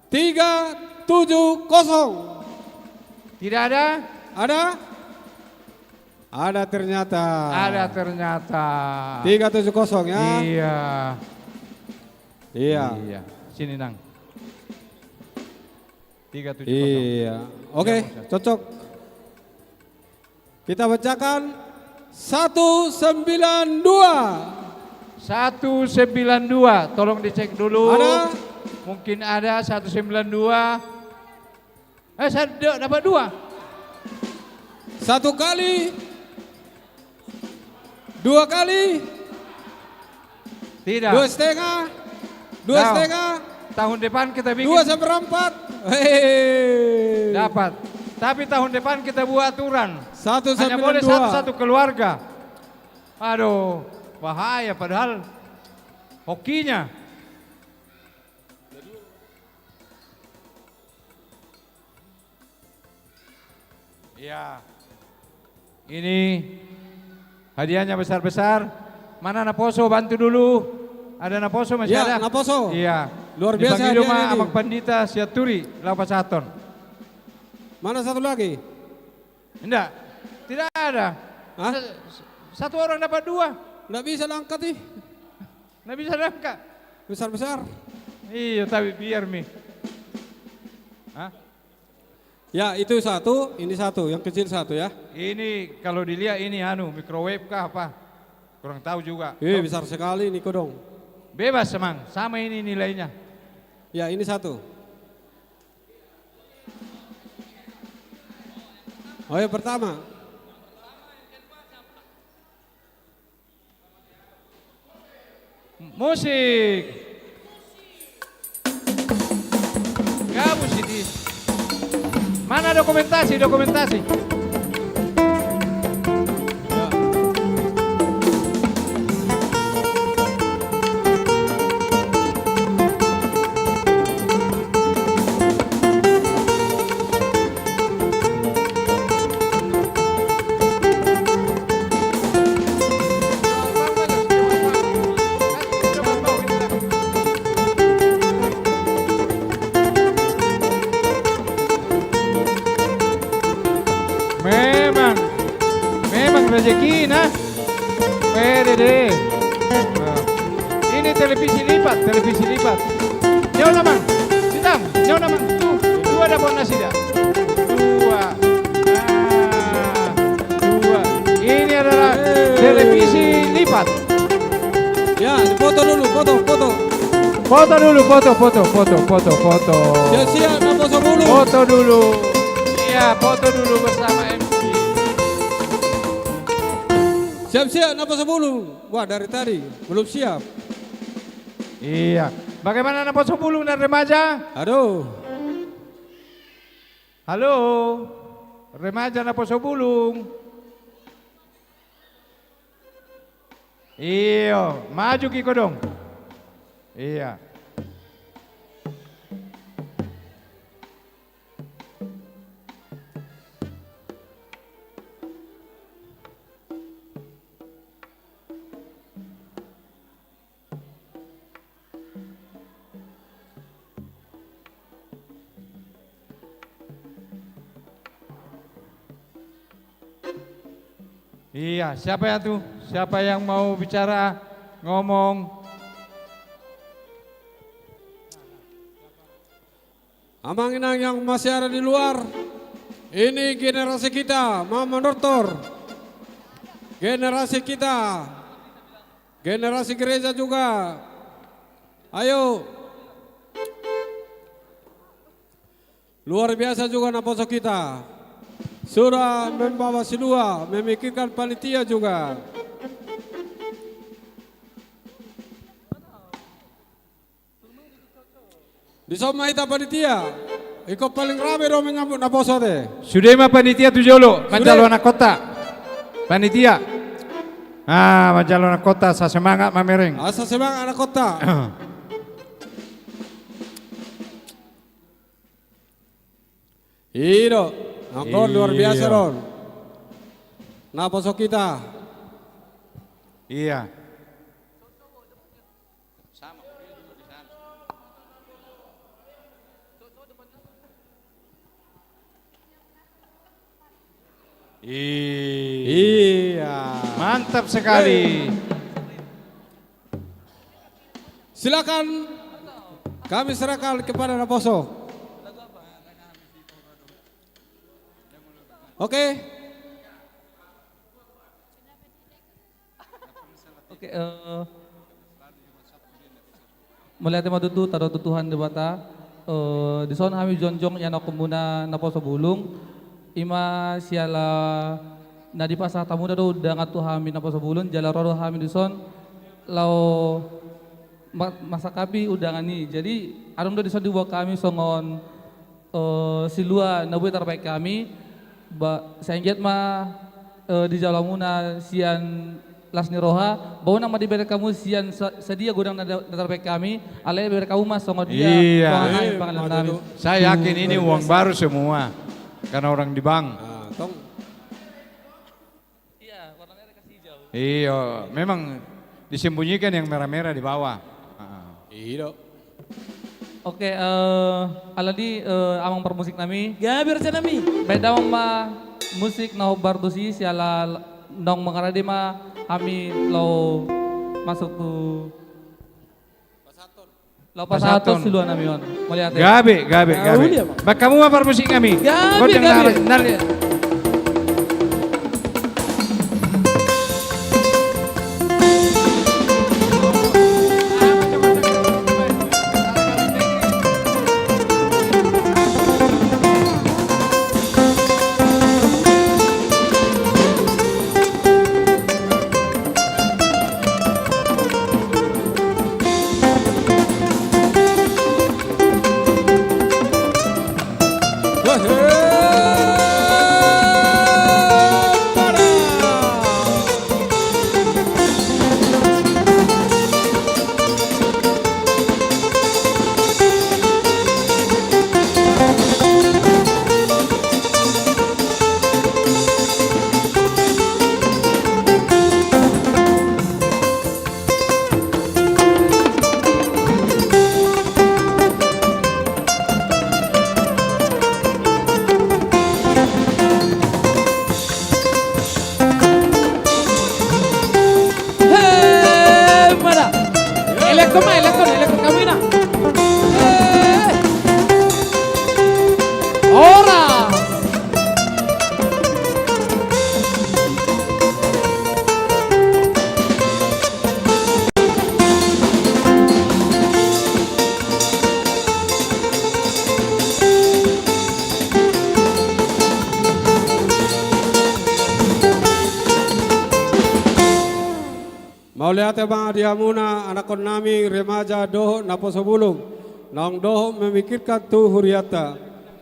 Tiga tujuh kosong. Tidak ada? Ada? Ada ternyata. Ada ternyata. Tiga tujuh kosong ya. Iya. Iya. Iya. Sini, Nang. Tiga tujuh kosong. Iya. Oke, iya, cocok. Kita bacakan satu sembilan dua. Satu sembilan dua, tolong dicek dulu. Ada? Mungkin ada satu sembilan dua. Eh, saya d-, dapat dua. Satu kali. Dua kali. Tidak. Dua setengah. Dua setengah. Tahun depan kita bikin. Dua seperempat. Hei. Dapat. Tapi tahun depan kita buat aturan. Hanya boleh satu-satu keluarga. Aduh, bahaya padahal hokinya. Iya. Ini hadiahnya besar-besar. Mana naposo, bantu dulu. Ada naposo, masih ada? Naposo. Iya. Luar biasa hadiahnya ini. Dipanggil rumah Amang Pandita Sianturi, laho pasahathon. Mana satu lagi? Enggak. Tidak ada. Hah? Sa-, satu orang dapat dua. Nggak bisa diangkat ih. Nggak bisa diangkat. Besar-besar. Iya, tapi biar mi. Hah? Ya, itu satu, ini satu, yang kecil satu ya. Ini kalau dilihat ini anu, microwave kah apa? Kurang tahu juga. Eh, besar sekali ini kodong. Bebas, Amang, sama ini nilainya. Ya, ini satu. Oh, yang pertama. Musik. Gabus ini. Mana dokumentasi, dokumentasi? Memang, memang rezeki na. Pede deh. Nah. Ini televisi lipat, televisi lipat. Nyawa namang, sitang, nyawa namang. Tuh, dua dapot nasida. Dua. Nah, dua. Ini adalah televisi lipat. Ya, foto dulu, foto, foto. Foto dulu, foto, foto, foto, foto, foto. Siap-siap, naposo bulung. Foto dulu. Iya, foto dulu bersama M C. Siap-siap, naposo bulung. Wah, dari tadi belum siap. Iya. Bagaimana naposo bulung dan remaja? Aduh. Halo. Remaja naposo bulung. Iyo, maju ki kodong. Iya. Iya, siapa ya tuh? Siapa yang mau bicara, ngomong? Amang inang yang masih ada di luar, ini generasi kita, Mama Nortor. Generasi kita. Generasi gereja juga. Ayo. Luar biasa juga naposo kita. Sudah membawa si dua, memikirkan panitia juga. Dison ma hita panitia. Ingkon paling rame do menyambut naposo ate. Sude ma panitia tu jolo, sude. Manjalo anakkonta. Panitia. Ah, manjalo anakkonta, asa semangat mamereng. Asa semangat anakkonta. I do. Angkon luar biasa do on. Naposo hita. Iya. I- Iya. Mantap sekali. Silakan kami serahkan kepada Naposo. Oke. Oke, eh, mauliate ma tutu, tadok tu Tuhan Debata. Eh, dison hami jongjong ianakhonmuna Naposo Bulung. Ima siala na dipasahat hamuna do undangan tu hami Naposo Bulung, jala ro do hami dison laho ma-, mansangkapi undangan i. Jadi, adong do dison diboan hami songon eh, silua na boi tarbahen hami, ba, sai anggiat ma, eh, dijalo hamuna sian las ni roha, ba unang ma dibereng hamu sian sa-, sadia godang na da-, na tarbahen hami, alai bereng hamu ma songon dia. Iya. Panganan, eh, panganan nami. Saya yakin ini uang baru semua, karena orang di bank. Ah, tong. Iya, warna merah kasih hijau. Iya, memang disembunyikan yang merah-merah di bawah. Heeh. Iya. Oke, eh, alani, eh, amang parmusik nami. Gabe raja nami. Baen damang ma musik na hombar tusi siala naung mangarade ma hami laho masuk tu Laho pasahathon silua nami on. Mauliate. Gabe, gabe, gabe. Baen hamu ma parmusik nami. Gabe, gabe. He, mada. Elekon ma, elekon, elekon hamu ina. He. Ora. Mauliate ma di hamuna anakhon nami remaja dohot naposo bulung, naung dohot memikirkan tu hurianta.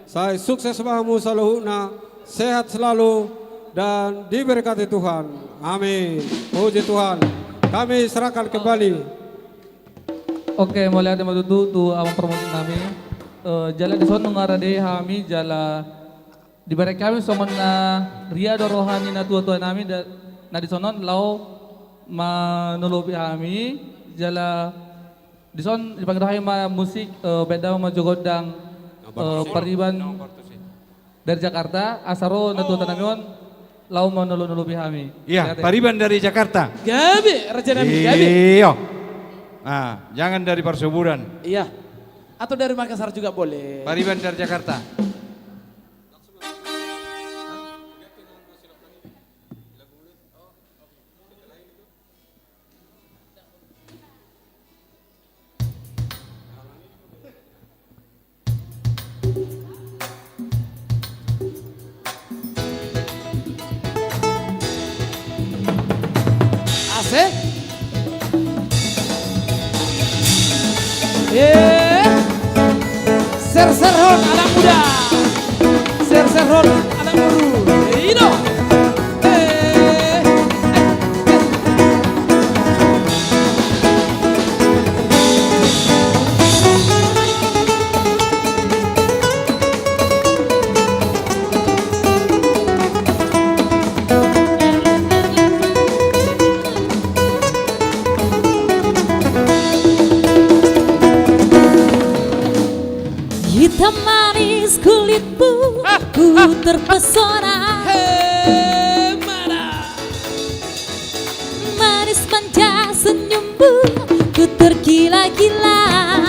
Sai sukses ma hamu saluhutna, sehat selalu, dan diberkati Tuhan. Amin. Puji Tuhan. Kami serahkan kembali. Oke, mauliate ma tutu tu amang parmusik nami. Eh, jala dison nunga rade hami, jala dibereng hami songon na ria do roha ni natuatua nami da-, na dison on laho manolopi hami, jala dison dipangido hami ma musik, eh, baen damang ma jo gondang, eh, Pariban dari Jakarta, asa ro natuatua nami on laho manolonolopi hami. Iya, Pariban dari Jakarta. Gabe, raja nami, gabe. Iyo. Ah, jangan dari Parsoburan. Iya. Atau dari Makassar juga boleh. Pariban dari Jakarta. Asik. Eh. Serserhon anak muda. Serserhon anak boru. Ino. Eh. Ku terpesona. He, mana? Manis manja senyummu, ku tergila-gila.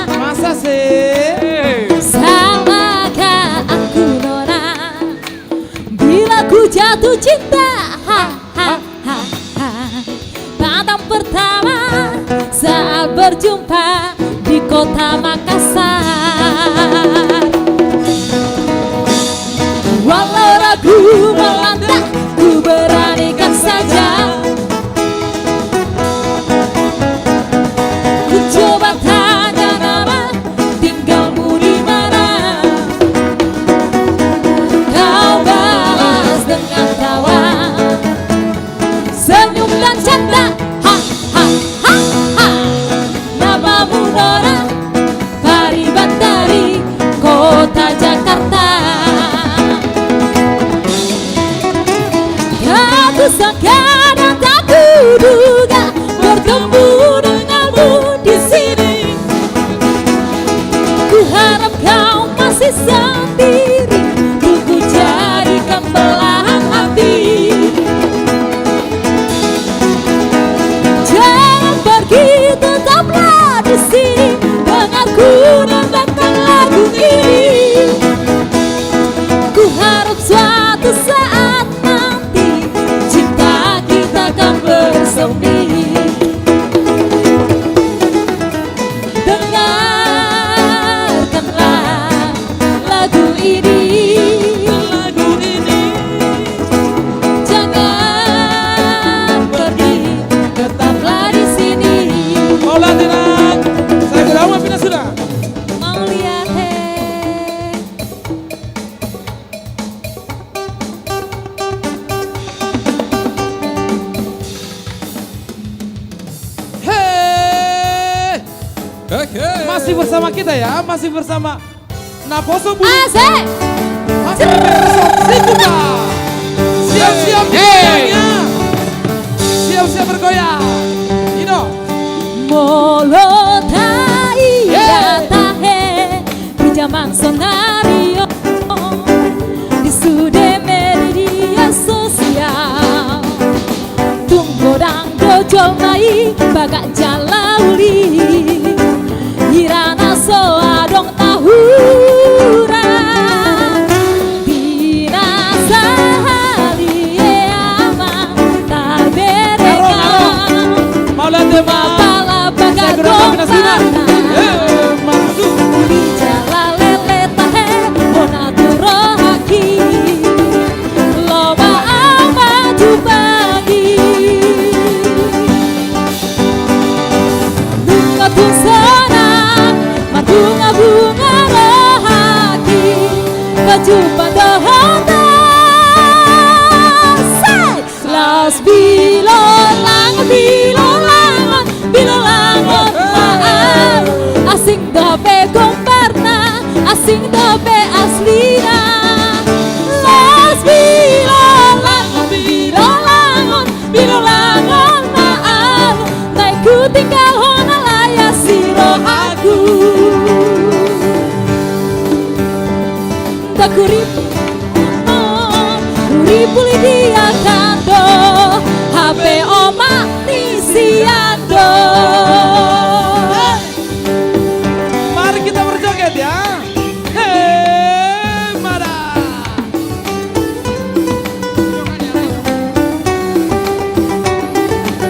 Masa sih? Salahkah aku, Nona, bila ku jatuh cinta? Ha, ha, ha, ha. Tatap pertama saat berjumpa di kota Makassar. Walau ragu melanda, ku beranikan saja. Ku coba tanya nama, tinggalmu di mana? Kau balas dengan tawa, senyum dan canda. Ha, ha, ha, ha. Namamu, Nona, Pariban dari kota Jakarta. Tak kusangka dan tak kuduga bertemu denganmu di sini. Ku harap kau masih sendiri, ku jadikan belahan hati. Jangan pergi, tetaplah di sini, dengar ku dangdankan lagu ini. Ku harap suatu saat nanti cinta kita kan bersemi. Dengarkanlah lagu ini. Lagu ini. Jangan pergi, tetaplah di sini. Mauliate, Nang. Saya udah mau pindah sudah. Mauliate. He! Oke. Masih bersama kita ya, masih bersama Naposo Bulu. Asik. Masih bersama Situ, Pak. Siap-siap. He! Siap-siap bergoyang. Ino. Molo taida tahe di jaman sonari on, di sude media sosial, tung godang do jolma i bagak jala uli. Hira na so adong na hurang. Di na sahali i ma taberengau. Mauliate, Mang. Apala bagak gombana. Uli jala lele tahe, bona tu rohaki. Lomo au ma jumpangi. Nunga tung sonang marbunga-bunga rohaki, pajumpang dohot au. Sai! Las bilolang, bilolangon, bilolangon ma au. Asing dope gombarna, asing dope aslina. Las bilolang, bilolangon, bilolangon ma au. Naeng hutinggalhon alai asi rohaku. Ndang huripuli, huripuli dia kan do, hape omak ni si Ando. Mari kita berjoget ya. Hei, mara.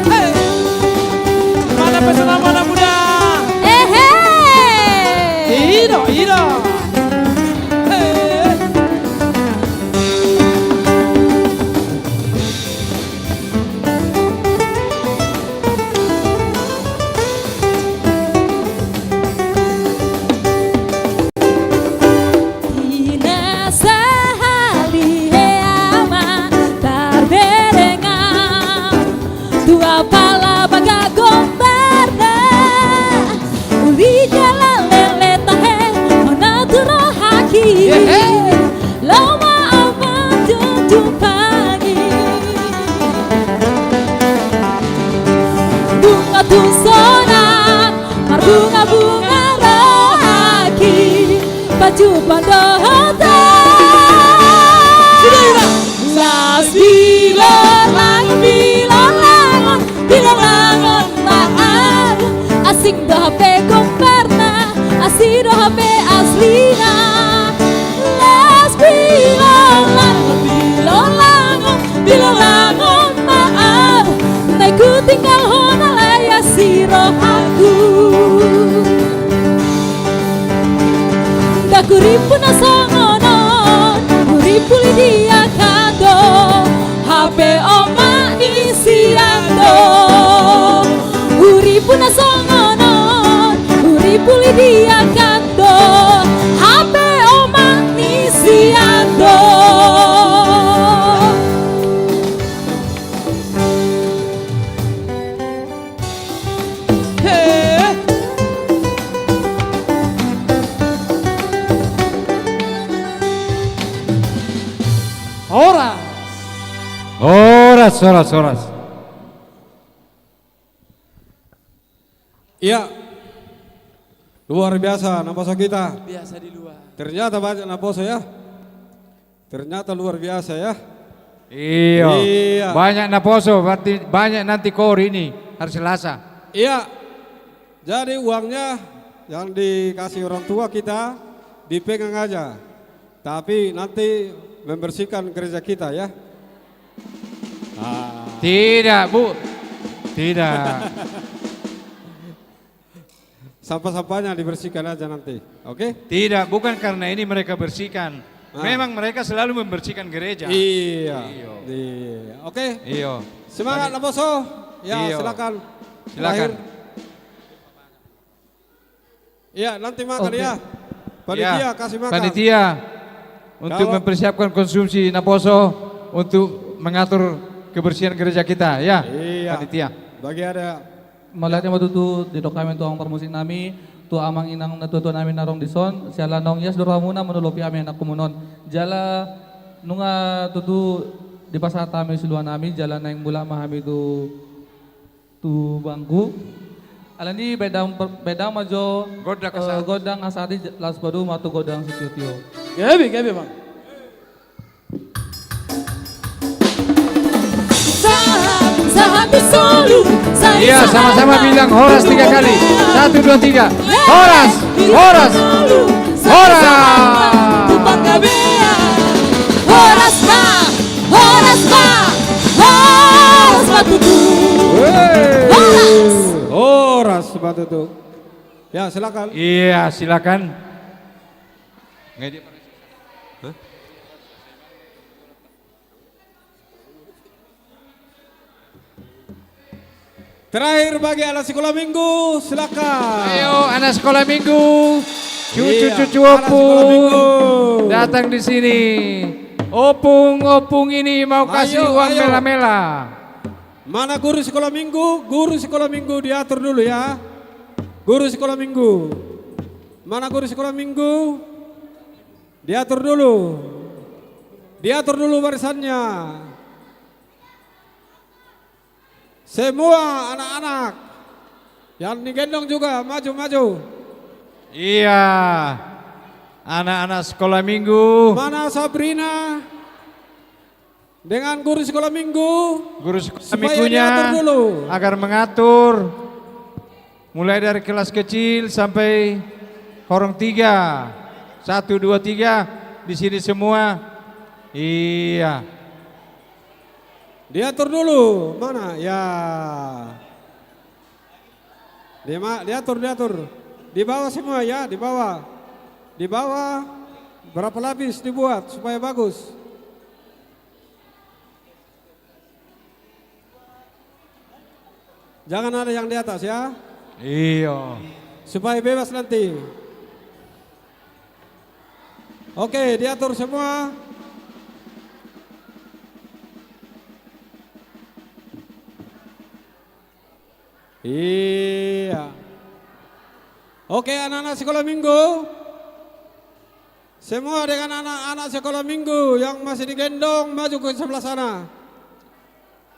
Hei. Mana pesta, mana muda? Ehe. Ino, ino. Hei. Di na sahali i ma taberengau, tu apala bagak gombarna. Uli jala lele tahe, bona tu rohaki. Yehe. Lomo au ma jumpangi. Nunga tung sonang marbunga-bunga rohaki, pajumpang dohot au. rohangku. Ndang hurimpu na songon on, hurimpu lidiakan do. Hape omak ni sian do. Hurimpu na songon on, hurimpu lidiakan do. Hape omak ni sian do. He. Horas. Horas, horas, horas. Iya. Luar biasa, naposo kita. Biasa di luar. Ternyata banyak naposo ya. Ternyata luar biasa ya. Iyo. Iya. Banyak naposo, berarti banyak nanti koor ini hari Selasa. Iya. Jadi uangnya yang dikasih orang tua kita dipegang aja. Tapi nanti membersihkan gereja kita ya. Ah. Tidak, Bu. Tidak. Sampah-sampahnya dibersihkan aja nanti. Oke? Tidak, bukan karena ini mereka bersihkan. Ah. Memang mereka selalu membersihkan gereja. Iya. Iyo. Iya. Oke. Iyo. Semangat, Naposo. Ya, iyo, silakan. Silakan. Terakhir. Iya, nanti makan. Oke. Ya. Panitia, ya, kasih makan. Panitia, untuk, kalau, mempersiapkan konsumsi naposo untuk mengatur kebersihan gereja kita, ya. Iya. Panitia. Bagi ada. Mauliate ma tutu didok hami tu amang parmusik nami, tu amang inang natua-tua nami na adong dison, siala naung ias do rohamuna manolopi hami anakkumuna on. Jala nunga tutu dipasahat hami siluanami, jala naeng mulak ma hami tu tu bangku. Alani baen damang, baen damang ma jo, gondang, eh, hasahatan. Gondang hasahatan, laos padomu ma tu gondang sitiotio. Gabe, gabe, Bang. Sahat, sahat tu solu. Iya, sama-sama bilang horas tiga kali. Satu, dua, tiga. Horas, horas, horas. Horas ma. Horas ma, horas ma tutu. Wey. Horas. Horas ma tutu. Ya, silakan. Iya, silakan. Hah? Terakhir bagi anak sekolah minggu, silakan. Ayo, anak sekolah minggu. Cucu, iya, cucu, anak sekolah minggu, opung, datang di sini. Opung, opung ini mau kasih uang mela-mela. Ayo, ayo. Mana guru sekolah minggu? Guru sekolah minggu diatur dulu ya. Guru sekolah minggu. Mana guru sekolah minggu? Diatur dulu. Diatur dulu barisannya. Semua anak-anak yang digendong juga, maju, maju. Iya. Anak-anak sekolah minggu. Mana Sabrina dengan guru sekolah minggu? Guru sekolah minggunya supaya diatur dulu. Agar mengatur mulai dari kelas kecil sampai horong tiga. Satu, dua, tiga. Di sini semua. Iya. Diatur dulu, mana? Ya. Dia ma-, diatur, diatur. Di bawah semua ya, di bawah. Di bawah berapa lapis dibuat supaya bagus. Jangan ada yang di atas ya. Iyo. Supaya bebas nanti. Oke, diatur semua. Iya. Oke, anak-anak sekolah minggu. Semua dengan anak-anak sekolah minggu yang masih digendong, maju ke sebelah sana.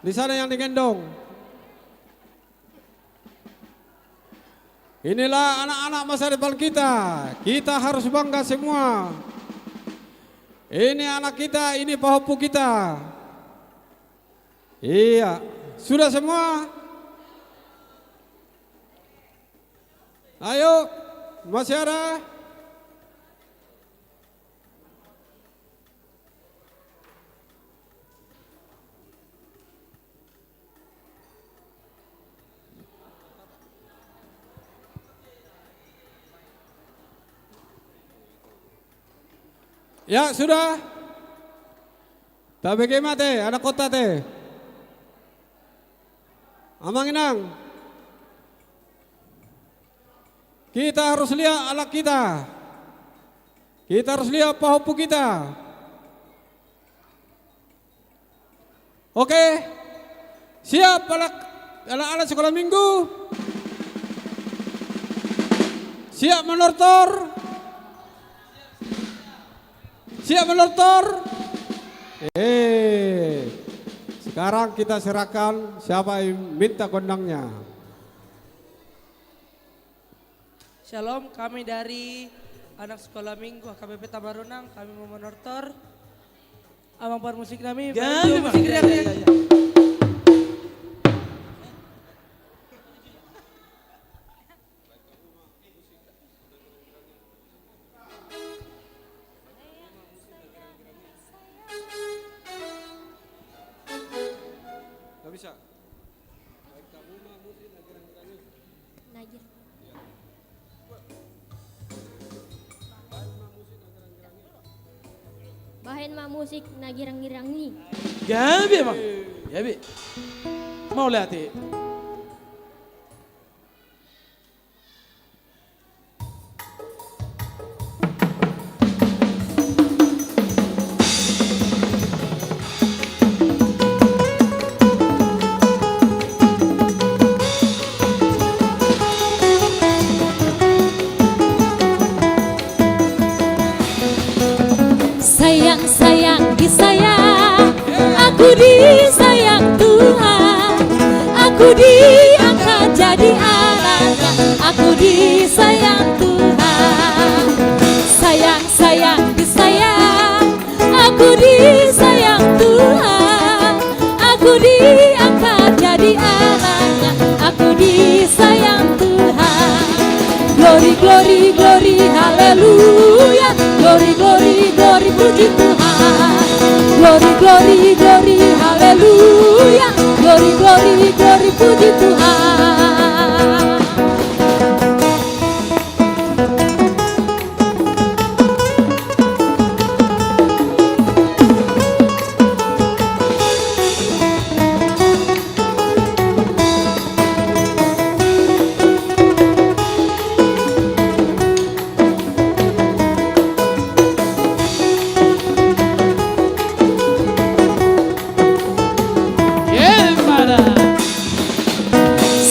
Di sana yang digendong. Inilah anak-anak masa depan kita. Kita harus bangga semua. Ini anak kita, ini pahompu kita. Iya. Sudah semua? Ayo, masih ada? Ya, sudah. Tabege ma ate, anakkonta ate. Amang inang. Kita harus lihat anak kita. Kita harus lihat pahompu kita. Oke. Siap anak, anak-anak sekolah minggu? Siap manortor? Siap manortor? Eh, sekarang kita serahkan siapa yang minta gondangnya. Shalom, kami dari anak sekolah minggu H K B P Tamarunang, kami mau manortor. Amang parmusik nami, gabe, Bang. Musik riang-riang. Ya, ya, ya. Nggak bisa. Najir. Bahen ma musik na girang-girang i. Gabe, Bang. Gabe. Mauliate. Sayang, sayang, disayang, aku disayang Tuhan. Aku diangkat jadi anaknya, aku disayang Tuhan. Sayang, sayang, disayang, aku disayang Tuhan. Aku diangkat jadi anaknya, aku disayang Tuhan. Glory, glory, glory, haleluya. Glory, glory, glory, puji Tuhan. Glory, glory, glory, haleluya. Glory, glory, glory, puji Tuhan.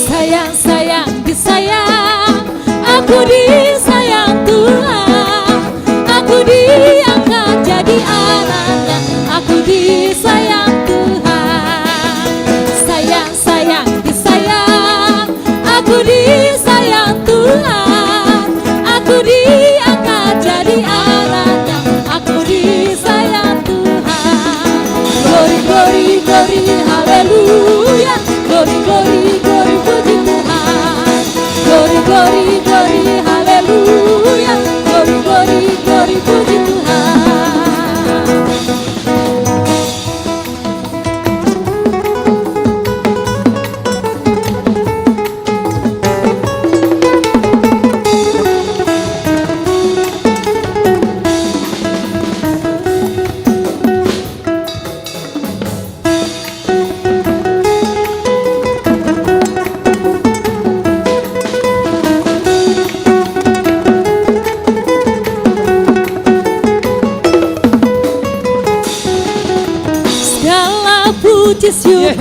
Sayang, sayang, disayang, aku disayang Tuhan. Aku diangkat jadi anaknya, aku disayang Tuhan. Sayang, sayang, disayang, aku disayang Tuhan. Aku diangkat jadi anaknya, aku disayang Tuhan. Glory, glory, glory, haleluya. Glory, glory, glory, puji Tuhan. Glory, glory, glory, haleluya. Glory, glory, glory, puji Tuhan. Segala puji syukur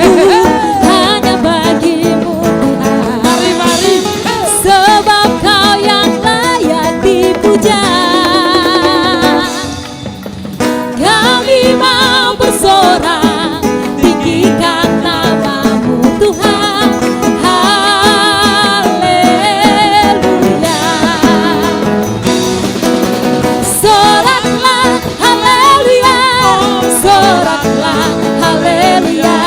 hanya bagi-Mu, Tuhan. Mari, mari. Sebab Kau yang layak dipuja. Kami mau bersorak, tinggikan nama-Mu, Tuhan. Haleluya. Soraklah, haleluya. Soraklah, haleluya.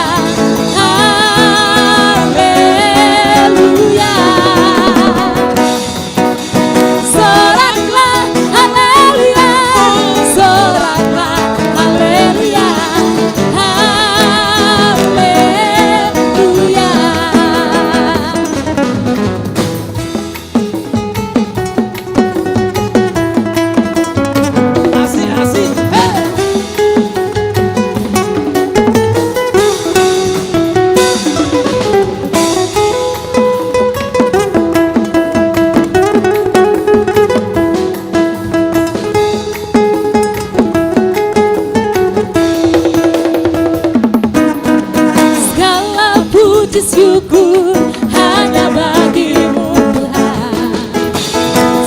Puji syukur hanya bagi-Mu, Tuhan,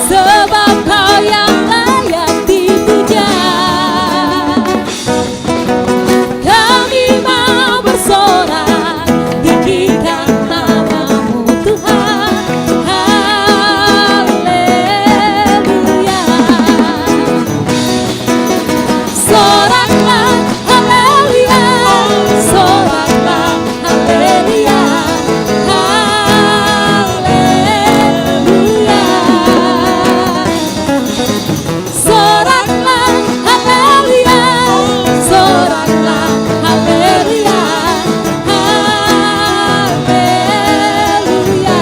sebab Kau yang layak dipuja. Kami mau bersorak, tinggikan nama-Mu, Tuhan. Haleluya. Soraklah, haleluya. Soraklah, haleluya. Haleluya. Soraklah, haleluya. Soraklah, haleluya. Haleluya.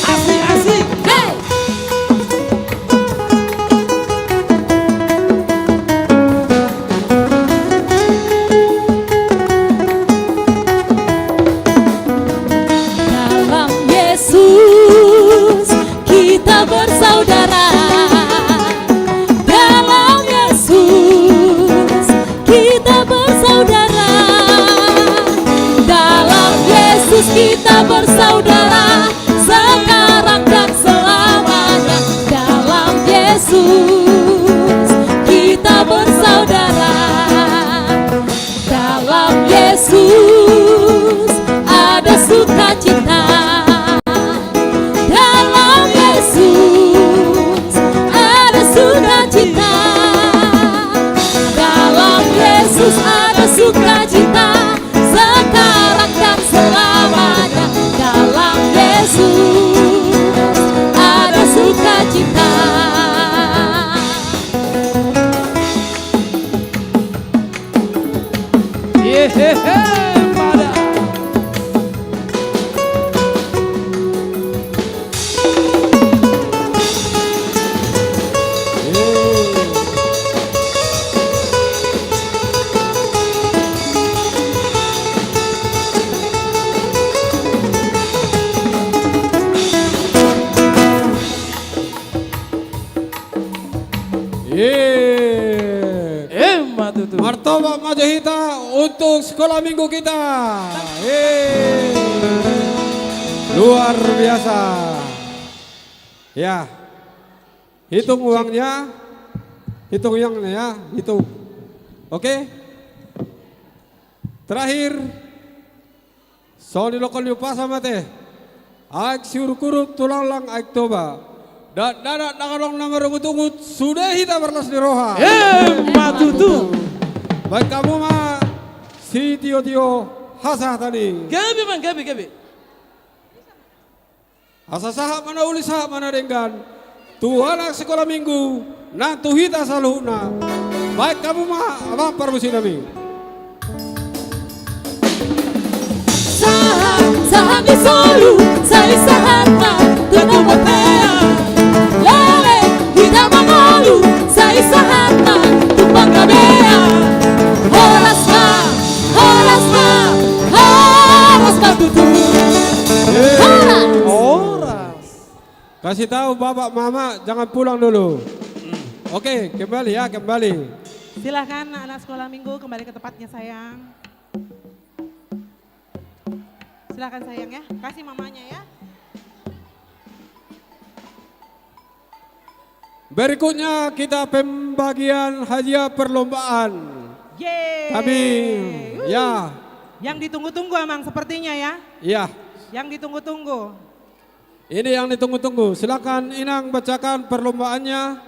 Asik, asik. Hei. Dalam Yesus kita bersaudara. Dalam Yesus kita bersaudara. Dalam Yesus kita bersaudara. Sekarang dan selamanya. Dalam Yesus kita bersaudara. Dalam Yesus ada sukacita. Dalam Yesus ada sukacita. Dalam Yesus ada sukacita. Sekarang dan selamanya. Dalam Yesus ada sukacita. Yehehe, pada. Emma tutu. Martopak ma jo hita untuk sekolah minggu kita. Luar biasa. Ya. Hitung uangnya. Hitung uangnya ya. Hitung. Oke. Terakhir. Songon na nidok ni umpasa ma ate. Aek Siurup-urup, tulang lang Aek Toba. Dakdanak ndang adong na marungut-ungut, sude hita marlas ni roha. Emma tutu. Baen hamu ma sitio-tio hasahatan i. Gabe, Amang, gabe, gabe. Asa sahat ma na uli, sahat ma na denggan. Tu anak sekolah minggu nang tu hita saluhutna. Baen hamu ma, amang parmusiknami. Sahat, sahat ni solu, sai sahat ma tu na marpea. Leleng hita mangolu, sai sahat ma tu panggabean. Horas ma, horas ma, horas ma tutu. Horas. Horas. Kasih tahu bapak mama jangan pulang dulu. Oke, kembali ya, kembali. Silakan anak sekolah minggu kembali ke tempatnya, sayang. Silakan, sayang, ya. Kasih mamanya, ya. Berikutnya kita pembagian hadiah perlombaan. Yeay. Kami, ya. Yang ditunggu-tunggu, Amang, sepertinya, ya. Iya. Yang ditunggu-tunggu. Ini yang ditunggu-tunggu. Silakan Inang bacakan perlombaannya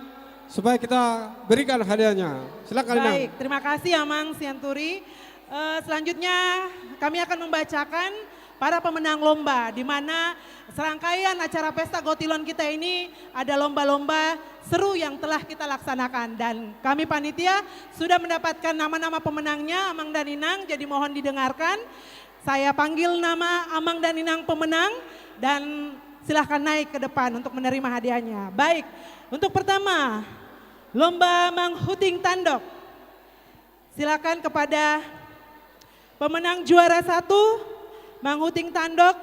supaya kita berikan hadiahnya. Silakan, Inang. Baik, terima kasih, Amang Sianturi. Eh, selanjutnya kami akan membacakan para pemenang lomba, di mana serangkaian acara Pesta Gotilon kita ini ada lomba-lomba seru yang telah kita laksanakan. Dan kami panitia sudah mendapatkan nama-nama pemenangnya, Amang dan Inang, jadi mohon didengarkan. Saya panggil nama Amang dan Inang pemenang, dan silahkan naik ke depan untuk menerima hadiahnya. Baik, untuk pertama, lomba manghuting tandok. Silakan kepada pemenang juara satu, manghuting tandok,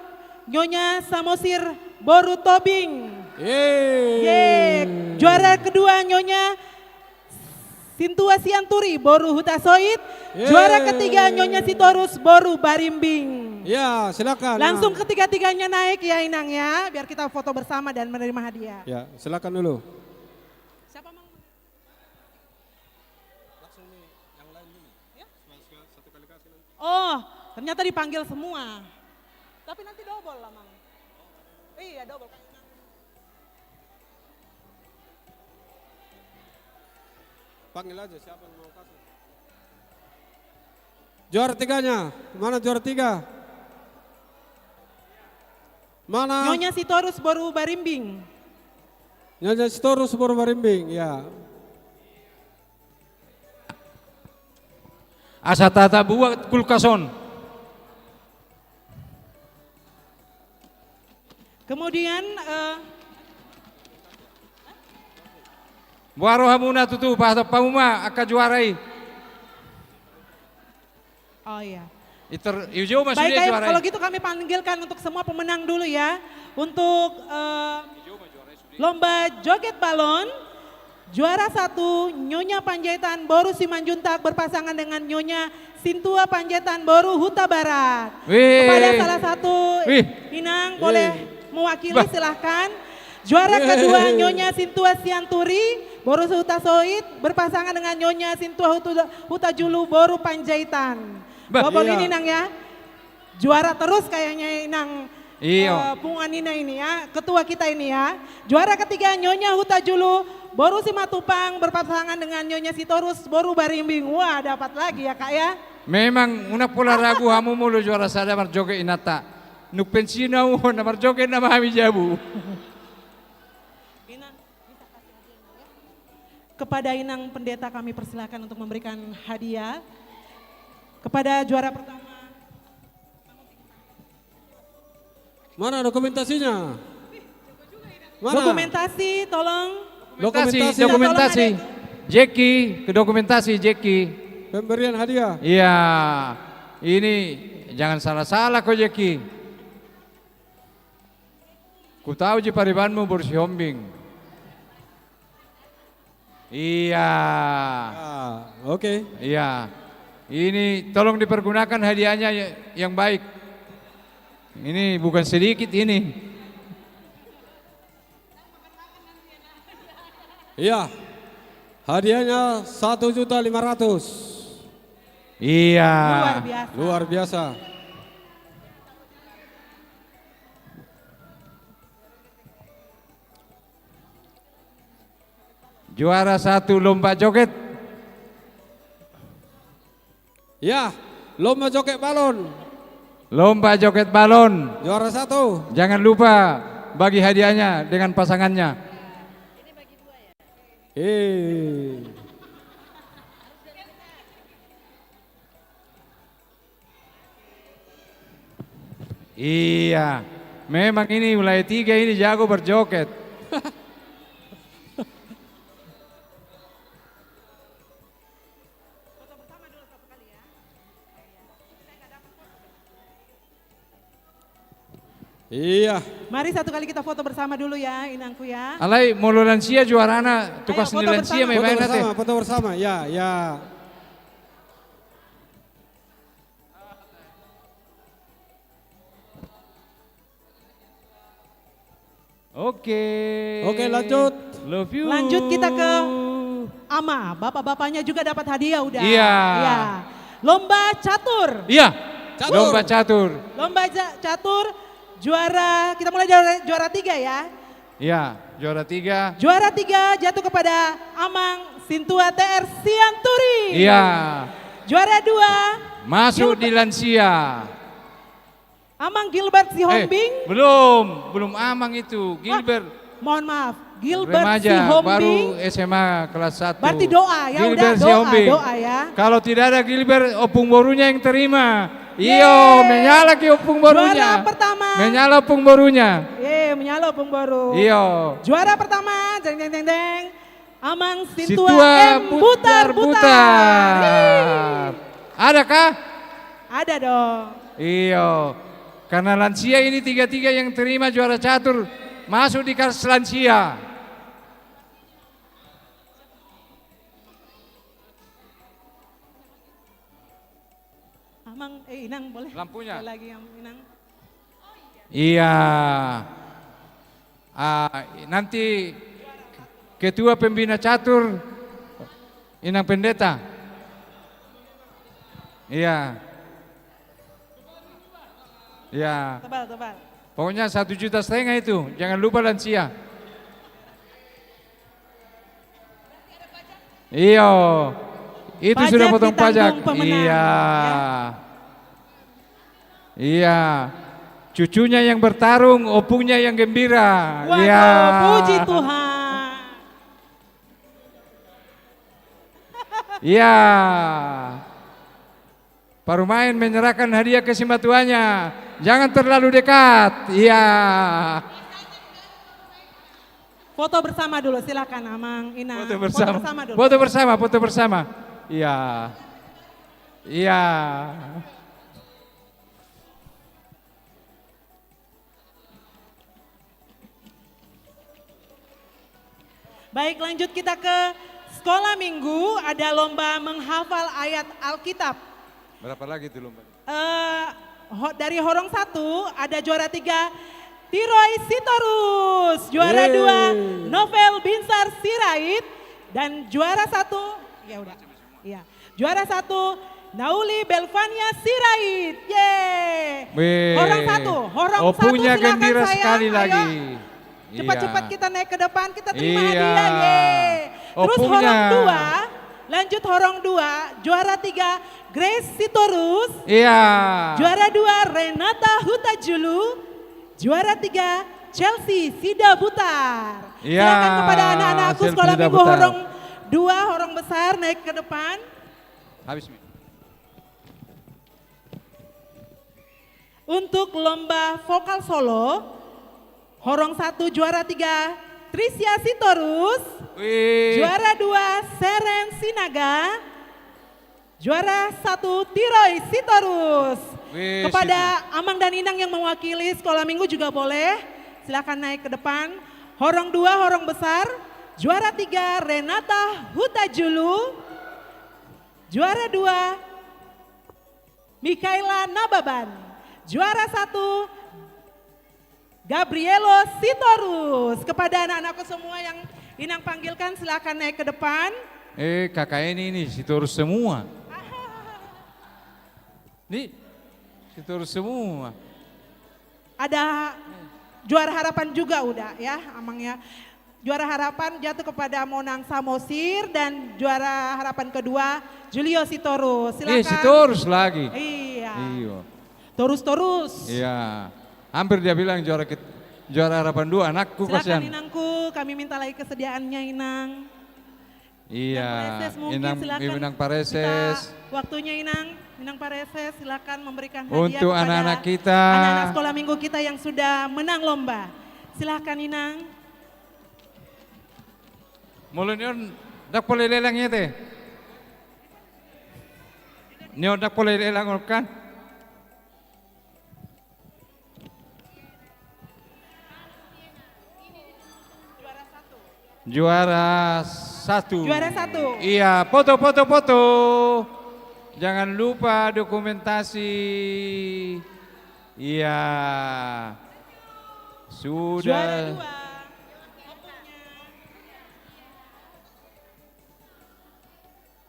Nyonya Samosir boru Tobing. Yeay. Yeay. Juara kedua Nyonya Sintua Sianturi boru Hutasoit. Yeay. Juara ketiga Nyonya Sitorus boru Barimbing. Ya, silakan. Langsung ketiga-tiganya naik ya, Inang, ya, biar kita foto bersama dan menerima hadiah. Ya, silakan dulu. Siapa mau? Langsung nih, yang lain dulu. Ya? Satu kali kasih nanti. Oh, ternyata dipanggil semua. Tapi nanti double lah, Mang. Iya, double. Panggil aja siapa yang mau kasih. Juara tiganya, mana juara tiga? Mana? Nyonya Sitorus boru Barimbing. Nyonya Sitorus boru Barimbing, ya. Asa tata buat kulkas on. Kemudian, eh, boha rohamuna tutu, pahatop hamu ma angka juara i. Oh iya. Iter, ijo ma sude juara i. Baik, kalau gitu kami panggilkan untuk semua pemenang dulu ya. Untuk, eh, lomba joget balon, juara satu, Nyonya Panjaitan boru Simanjuntak berpasangan dengan Nyonya Sintua Panjaitan boru Hutabarat. Wih. Kepada salah satu inang boleh mewakili, silahkan. Juara kedua, Nyonya Sintua Sianturi boru Hutasoit berpasangan dengan Nyonya Sintua Hutu-, Hutajulu boru Panjaitan. Bah. Double ini, Nang, ya. Juara terus kayaknya, Inang, eh, punguan Nina ini ya, ketua kita ini ya. Juara ketiga, Nyonya Hutajulu boru Simatupang berpasangan dengan Nyonya Sitorus boru Barimbing. Wah, dapat lagi ya, Kak, ya. Memang unang pola ragu hamu molo juara sada marjoget inanta. Nunga pensiun hamu, na marjoget nama hami jabu. Kepada Inang Pendeta kami persilakan untuk memberikan hadiah. Kepada juara pertama. Mana dokumentasinya? Mana? Dokumentasi, tolong. Dokumentasi, dokumentasi. Jeki, ke dokumentasi, Jeki. Pemberian hadiah. Iya. Ini jangan salah-salah kau, Jeki. Kutahu ji paribanmu boru Sihombing. Iya. Ah, oke. Iya. Ini tolong dipergunakan hadiahnya yang baik. Ini bukan sedikit ini. Iya. Hadiahnya satu juta lima ratus. Iya. Luar biasa. Luar biasa. Juara satu lomba joget. Ya, lomba joget balon. Lomba joget balon. Juara satu. Jangan lupa bagi hadiahnya dengan pasangannya. Eh. Iya, memang ini wilayah tiga ini jago berjoget. Iya. Mari satu kali kita foto bersama dulu ya, Inangku ya. Alai molo lansia juarana, tugas ni lansia memang. Foto bersama, ya, ya. Oke. Oke, lanjut. Love you. Lanjut kita ke Ama. Bapak-bapaknya juga dapat hadiah udah. Iya. Iya. Lomba catur. Iya. Catur. Lomba catur. Lomba ja-, catur. Juara, kita mulai dari juara tiga ya. Iya, juara tiga. Juara tiga jatuh kepada Amang Sintua T R Sianturi. Iya. Juara dua masuk di lansia. Amang Gilbert Sihombing. Eh, belum, belum Amang itu, Gilbert. Ah, mohon maaf, Gilbert Sihombing. Remaja, baru S M A kelas satu. Berarti doa ya, Gilbert udah doa, Sihombing. Doa ya. Kalau tidak ada Gilbert, ompung borunya yang terima. Iyo, menyala ki ompung borunya. Juara pertama. Menyala ompung borunya. Ye, menyala ompung boru. Iyo. Juara pertama, jeng, jeng, jeng, jeng. Amang Sintua M Butar-Butar. Ada kah? Ada dong. Iyo. Karena lansia ini tiga-tiga yang terima juara catur masuk di kelas lansia. Amang, eh, Inang, boleh? Lampunya. Sekali lagi, Am-, Inang. Iya. Ah, nanti ketua pembina catur, Inang Pendeta. Iya. Iya. Tebal, tebal. Pokoknya satu juta setengah itu, jangan lupa lansia. Iyo. Itu sudah potong pajak. Pajak ditanggung pemenang. Iya. Ya. Iya. Cucunya yang bertarung, ompungnya yang gembira. Waduh, iya. Puji Tuhan. Iya. Parumaen menyerahkan hadiah ke simatuanya. Jangan terlalu dekat. Iya. Foto bersama dulu, silakan, Amang, Inang. Foto bersama. Foto bersama dulu. Foto bersama, foto bersama. Iya. Iya. Baik, lanjut kita ke sekolah minggu, ada lomba menghafal ayat Alkitab. Berapa lagi itu lomba? Eh, ho-, dari horong satu ada juara tiga, Tiroi Sitorus, juara dua, Novel Binsar Sirait, dan juara satu, ya udah. Iya. Juara satu, Nauli Belvania Sirait. Yeay. Weh. Horong satu, horong satu, ompungnya silakan gembira sayang, sekali ayo. Lagi. Cepat-cepat kita naik ke depan, kita terima hadiah. Iya. Yeay. Terus ompungnya. Horong dua, lanjut horong dua, juara tiga, Grace Sitorus. Iya. Juara dua, Renata Hutajulu. Juara tiga, Chelsea Sidabutar. Iya, silakan kepada anak-anakku Chelsea Sidabutar. Sekolah minggu horong dua, horong besar, naik ke depan. Habis, Mi. Untuk lomba vokal solo, horong satu juara tiga, Trisya Sitorus. Wih. Juara dua, Seren Sinaga. Juara satu, Tiroi Sitorus. Wih, kepada Amang dan Inang yang mewakili sekolah minggu juga boleh. Silakan naik ke depan. Horong dua, horong besar. Juara tiga, Renata Hutajulu. Juara dua, Mikaela Nababan. Juara satu, Gabrielo Sitorus. Kepada anak-anakku semua yang Inang panggilkan, silakan naik ke depan. Eh, K K N ini, ini Sitorus semua. Nih, Sitorus semua. Ada juara harapan juga udah ya, Amang ya. Juara harapan jatuh kepada Monang Samosir dan juara harapan kedua Julio Sitorus. Eh, silakan. Sitorus lagi. Iya. Iyo. Torus-torus. Iya. Hampir dia bilang juara ket-, juara harapan dua, anakku. Silakan, kasihan. Inangku, kami minta lagi kesediaannya, Inang. Iya, Inang Pareses, mungkin Inang, silakan Inang Pareses. Kita waktunya, Inang. Inang Pareses, silakan memberikan hadiah untuk kepada anak-anak kita. Anak-anak sekolah minggu kita yang sudah menang lomba. Silakan, Inang. Molo ni on, ndang pola dilelang i ate. Ni on ndang pola dilelang on kan. Juara satu. Juara satu. Iya, foto, foto, foto. Jangan lupa dokumentasi. Iya. Sudah. Juara dua.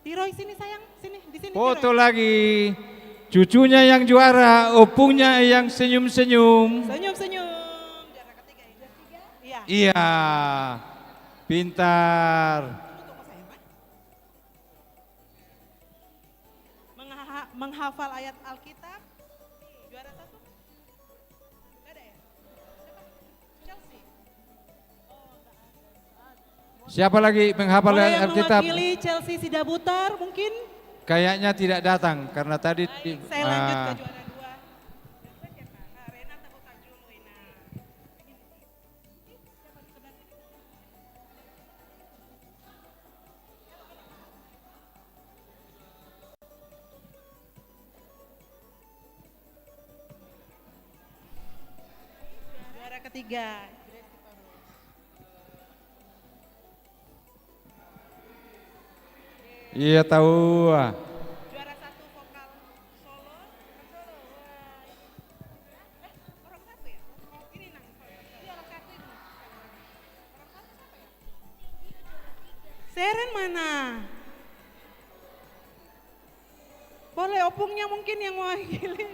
Tiroi, sini sayang, sini, di sini, Tiroi. Foto lagi. Cucunya yang juara, ompungnya yang senyum-senyum. Senyum-senyum. Juara ketiga, ya? Iya. Iya. Pintar. Tunggu, tunggu, sayang, Pak. Mengha-, menghafal ayat Alkitab. Juara satu. Nggak ada ya? Siapa? Chelsea. Siapa lagi menghafal Alkitab? Boleh yang mewakili Chelsea Sidabutar mungkin? Kayaknya tidak datang karena tadi. Baik, saya lanjut ke juara dua. Nah, Renata Hutajulu, Inang. Ketiga. Ia tahu. Juara satu vokal solo. Solo, wah. Eh, orang satu ya? Ini nang. Iya, orang satu ini. Orang satu siapa ya? Seren mana? Boleh, opungnya mungkin yang mewakili.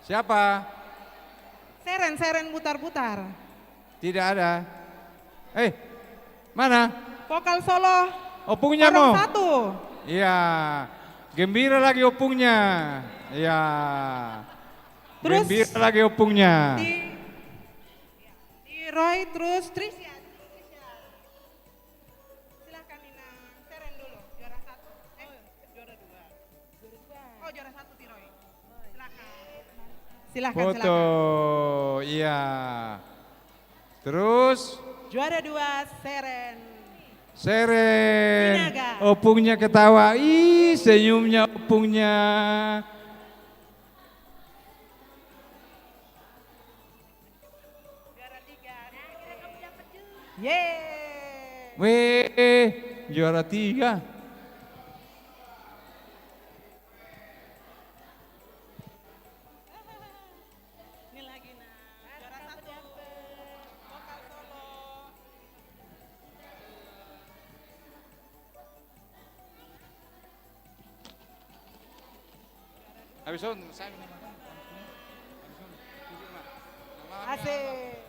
Siapa? Seren, Seren Butar-Butar. Tidak ada. Eh, mana? Vokal solo. Opungnya orang mau? Satu. Iya. Gembira lagi opungnya. Iya. Terus gembira lagi opungnya. Di, di Roy, terus Trisya. Silahkan Inang Seren dulu, juara satu. Eh, juara dua. Oh, juara satu Tiroy. Silahkan. Silahkan, foto, silahkan. Iya. Terus? Juara dua, Seren. Seren. Sinaga. Opungnya ketawa. Ih, senyumnya opungnya. Juara tiga. Yeay. Weh, juara tiga. Ini lagi, nah. Juara satu. Vokal solo. Habis on, saya minum. Asik.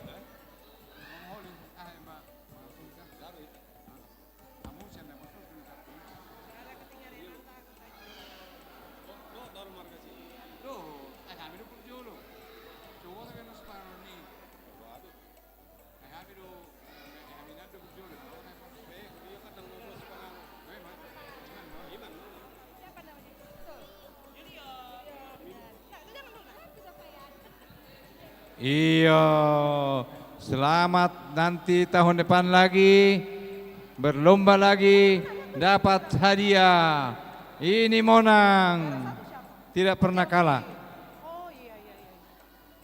Iyo, selamat, nanti tahun depan lagi, berlomba lagi, dapat hadiah. Ini Monang, tidak pernah kalah.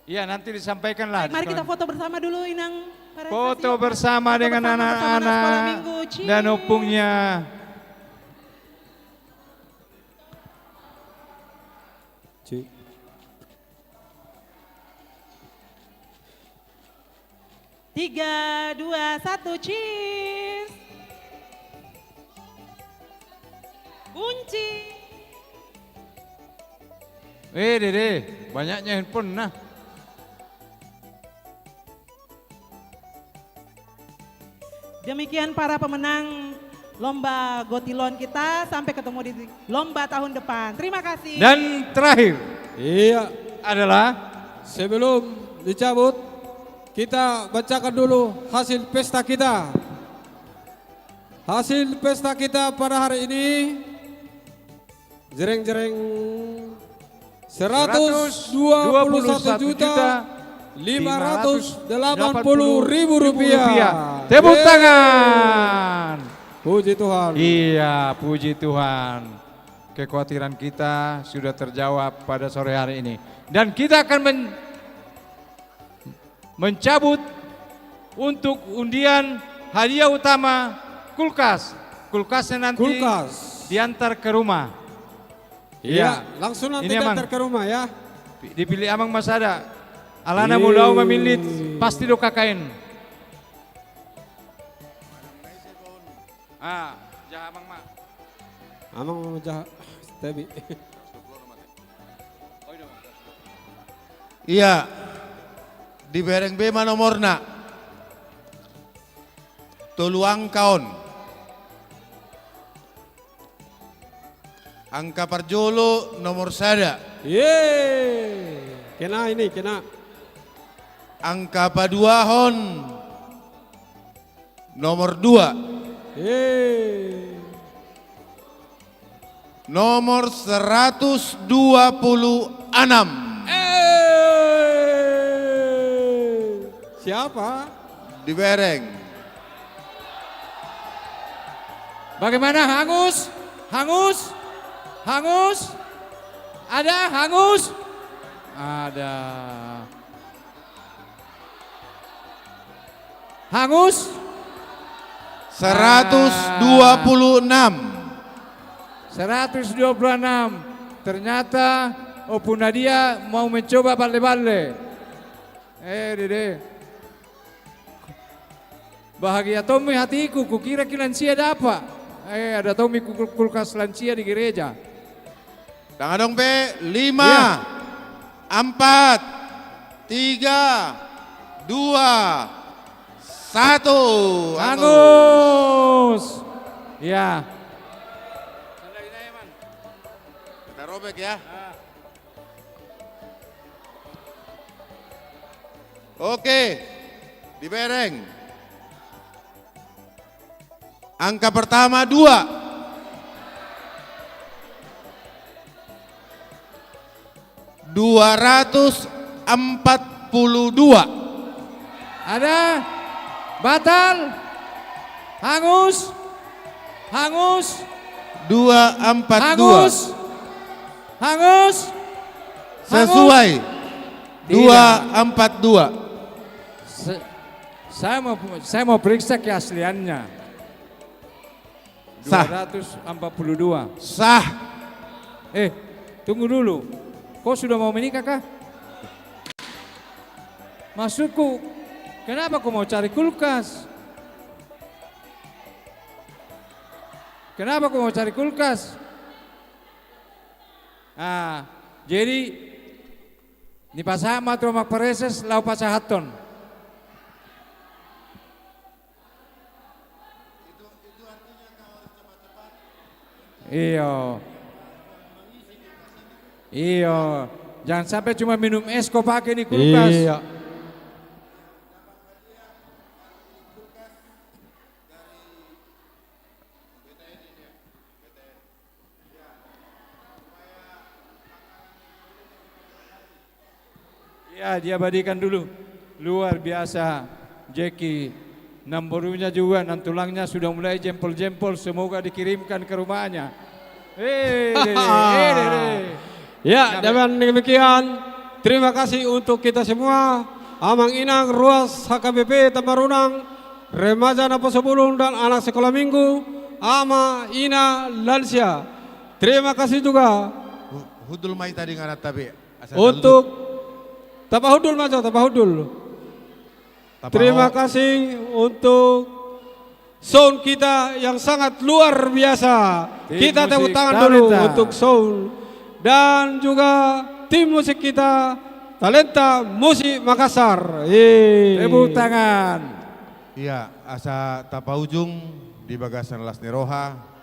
Iya, nanti disampaikan lah. Baik, mari kita foto bersama dulu, Inang Parasasio. Foto bersama dengan anak-anak dan opungnya. Tiga, dua, satu, cheers. Kunci. Eh, Dede, banyaknya handphone, nah. Demikian para pemenang lomba Gotilon kita, sampai ketemu di lomba tahun depan. Terima kasih. Dan terakhir, iya, adalah, sebelum dicabut, kita bacakan dulu hasil pesta kita. Hasil pesta kita pada hari ini, jereng-jereng, seratus dua puluh satu juta lima ratus delapan puluh ribu rupiah. Tepuk tangan. Puji Tuhan. Iya, puji Tuhan. Kekhawatiran kita sudah terjawab pada sore hari ini. Dan kita akan men- mencabut untuk undian hadiah utama kulkas. Kulkasnya nanti diantar ke rumah. Iya, langsung nanti diantar ke rumah ya. Dipilih Amang ma sada. Alana molo au mamillit, pasti do K K N. Ah, jaha Amang ma. Amang ma jaha, Tebi. Iya. Dibereng be ma nomorna. Tolu angka on. Angka parjolo nomor sada. Yeay. Kena ini, kena. Angka paduahon. Nomor dua. Hei. Nomor seratus dua puluh enam. Eh. Siapa? Dibereng. Bagaimana, hangus? Hangus? Hangus? Ada hangus? Ada. Hangus? Seratus dua puluh enam. Seratus dua puluh enam. Ternyata Ompu Nadia mau mencoba balle-balle. Eh, dede. Bahagia tommi hatiku, kukira ki lansia dapa. Eh, ada tommi ku-, kulkas lansia di gereja. Dang adong pe, lima, empat, tiga, dua, satu. Hangus. Hangus. Ya. Kita robek ya. Oke, dibereng. Angka pertama dua. Dua ratus empat puluh dua. Ada? Batal? Hangus? Hangus? Dua empat dua. Hangus? Hangus? Sesuai. Hangus? Tidak. Dua empat dua. Se-, saya mau, saya mau periksa keasliannya. Sah. Dua ratus empat puluh dua. Sah. Eh, tunggu dulu. Kau sudah mau menikah kah? Maksudku, kenapa kau mau cari kulkas? Kenapa kau mau cari kulkas? Ah, jadi, nipasahat ma tu Amang Praeses, laho pasahathon. Iyo. Iyo. Jangan sampai cuma minum es kau pakai ni kulkas. Iya. Ya, diabadikan dulu. Luar biasa, Jeki. Namborunya juga, nantulangnya sudah mulai jempol-jempol. Semoga dikirimkan ke rumahnya. Eh, deh, deh, eh, deh, deh. Ya, dengan demikian, terima kasih untuk kita semua. Amang Inang, Ruas, H K B P Tambarunang, remaja Naposobulung dan anak sekolah minggu, ama, ina, lansia. Terima kasih juga. Hu-, hundul ma hita di ngaran tapi. Untuk tapahundul ma jo, tapahundul. Terima kasih untuk sound kita yang sangat luar biasa. Kita tepuk tangan dulu untuk sound. Dan juga tim musik kita, Talenta Musik Makassar. Yeay. Tepuk tangan. Iya, asa tapaujung di bagasan las ni roha.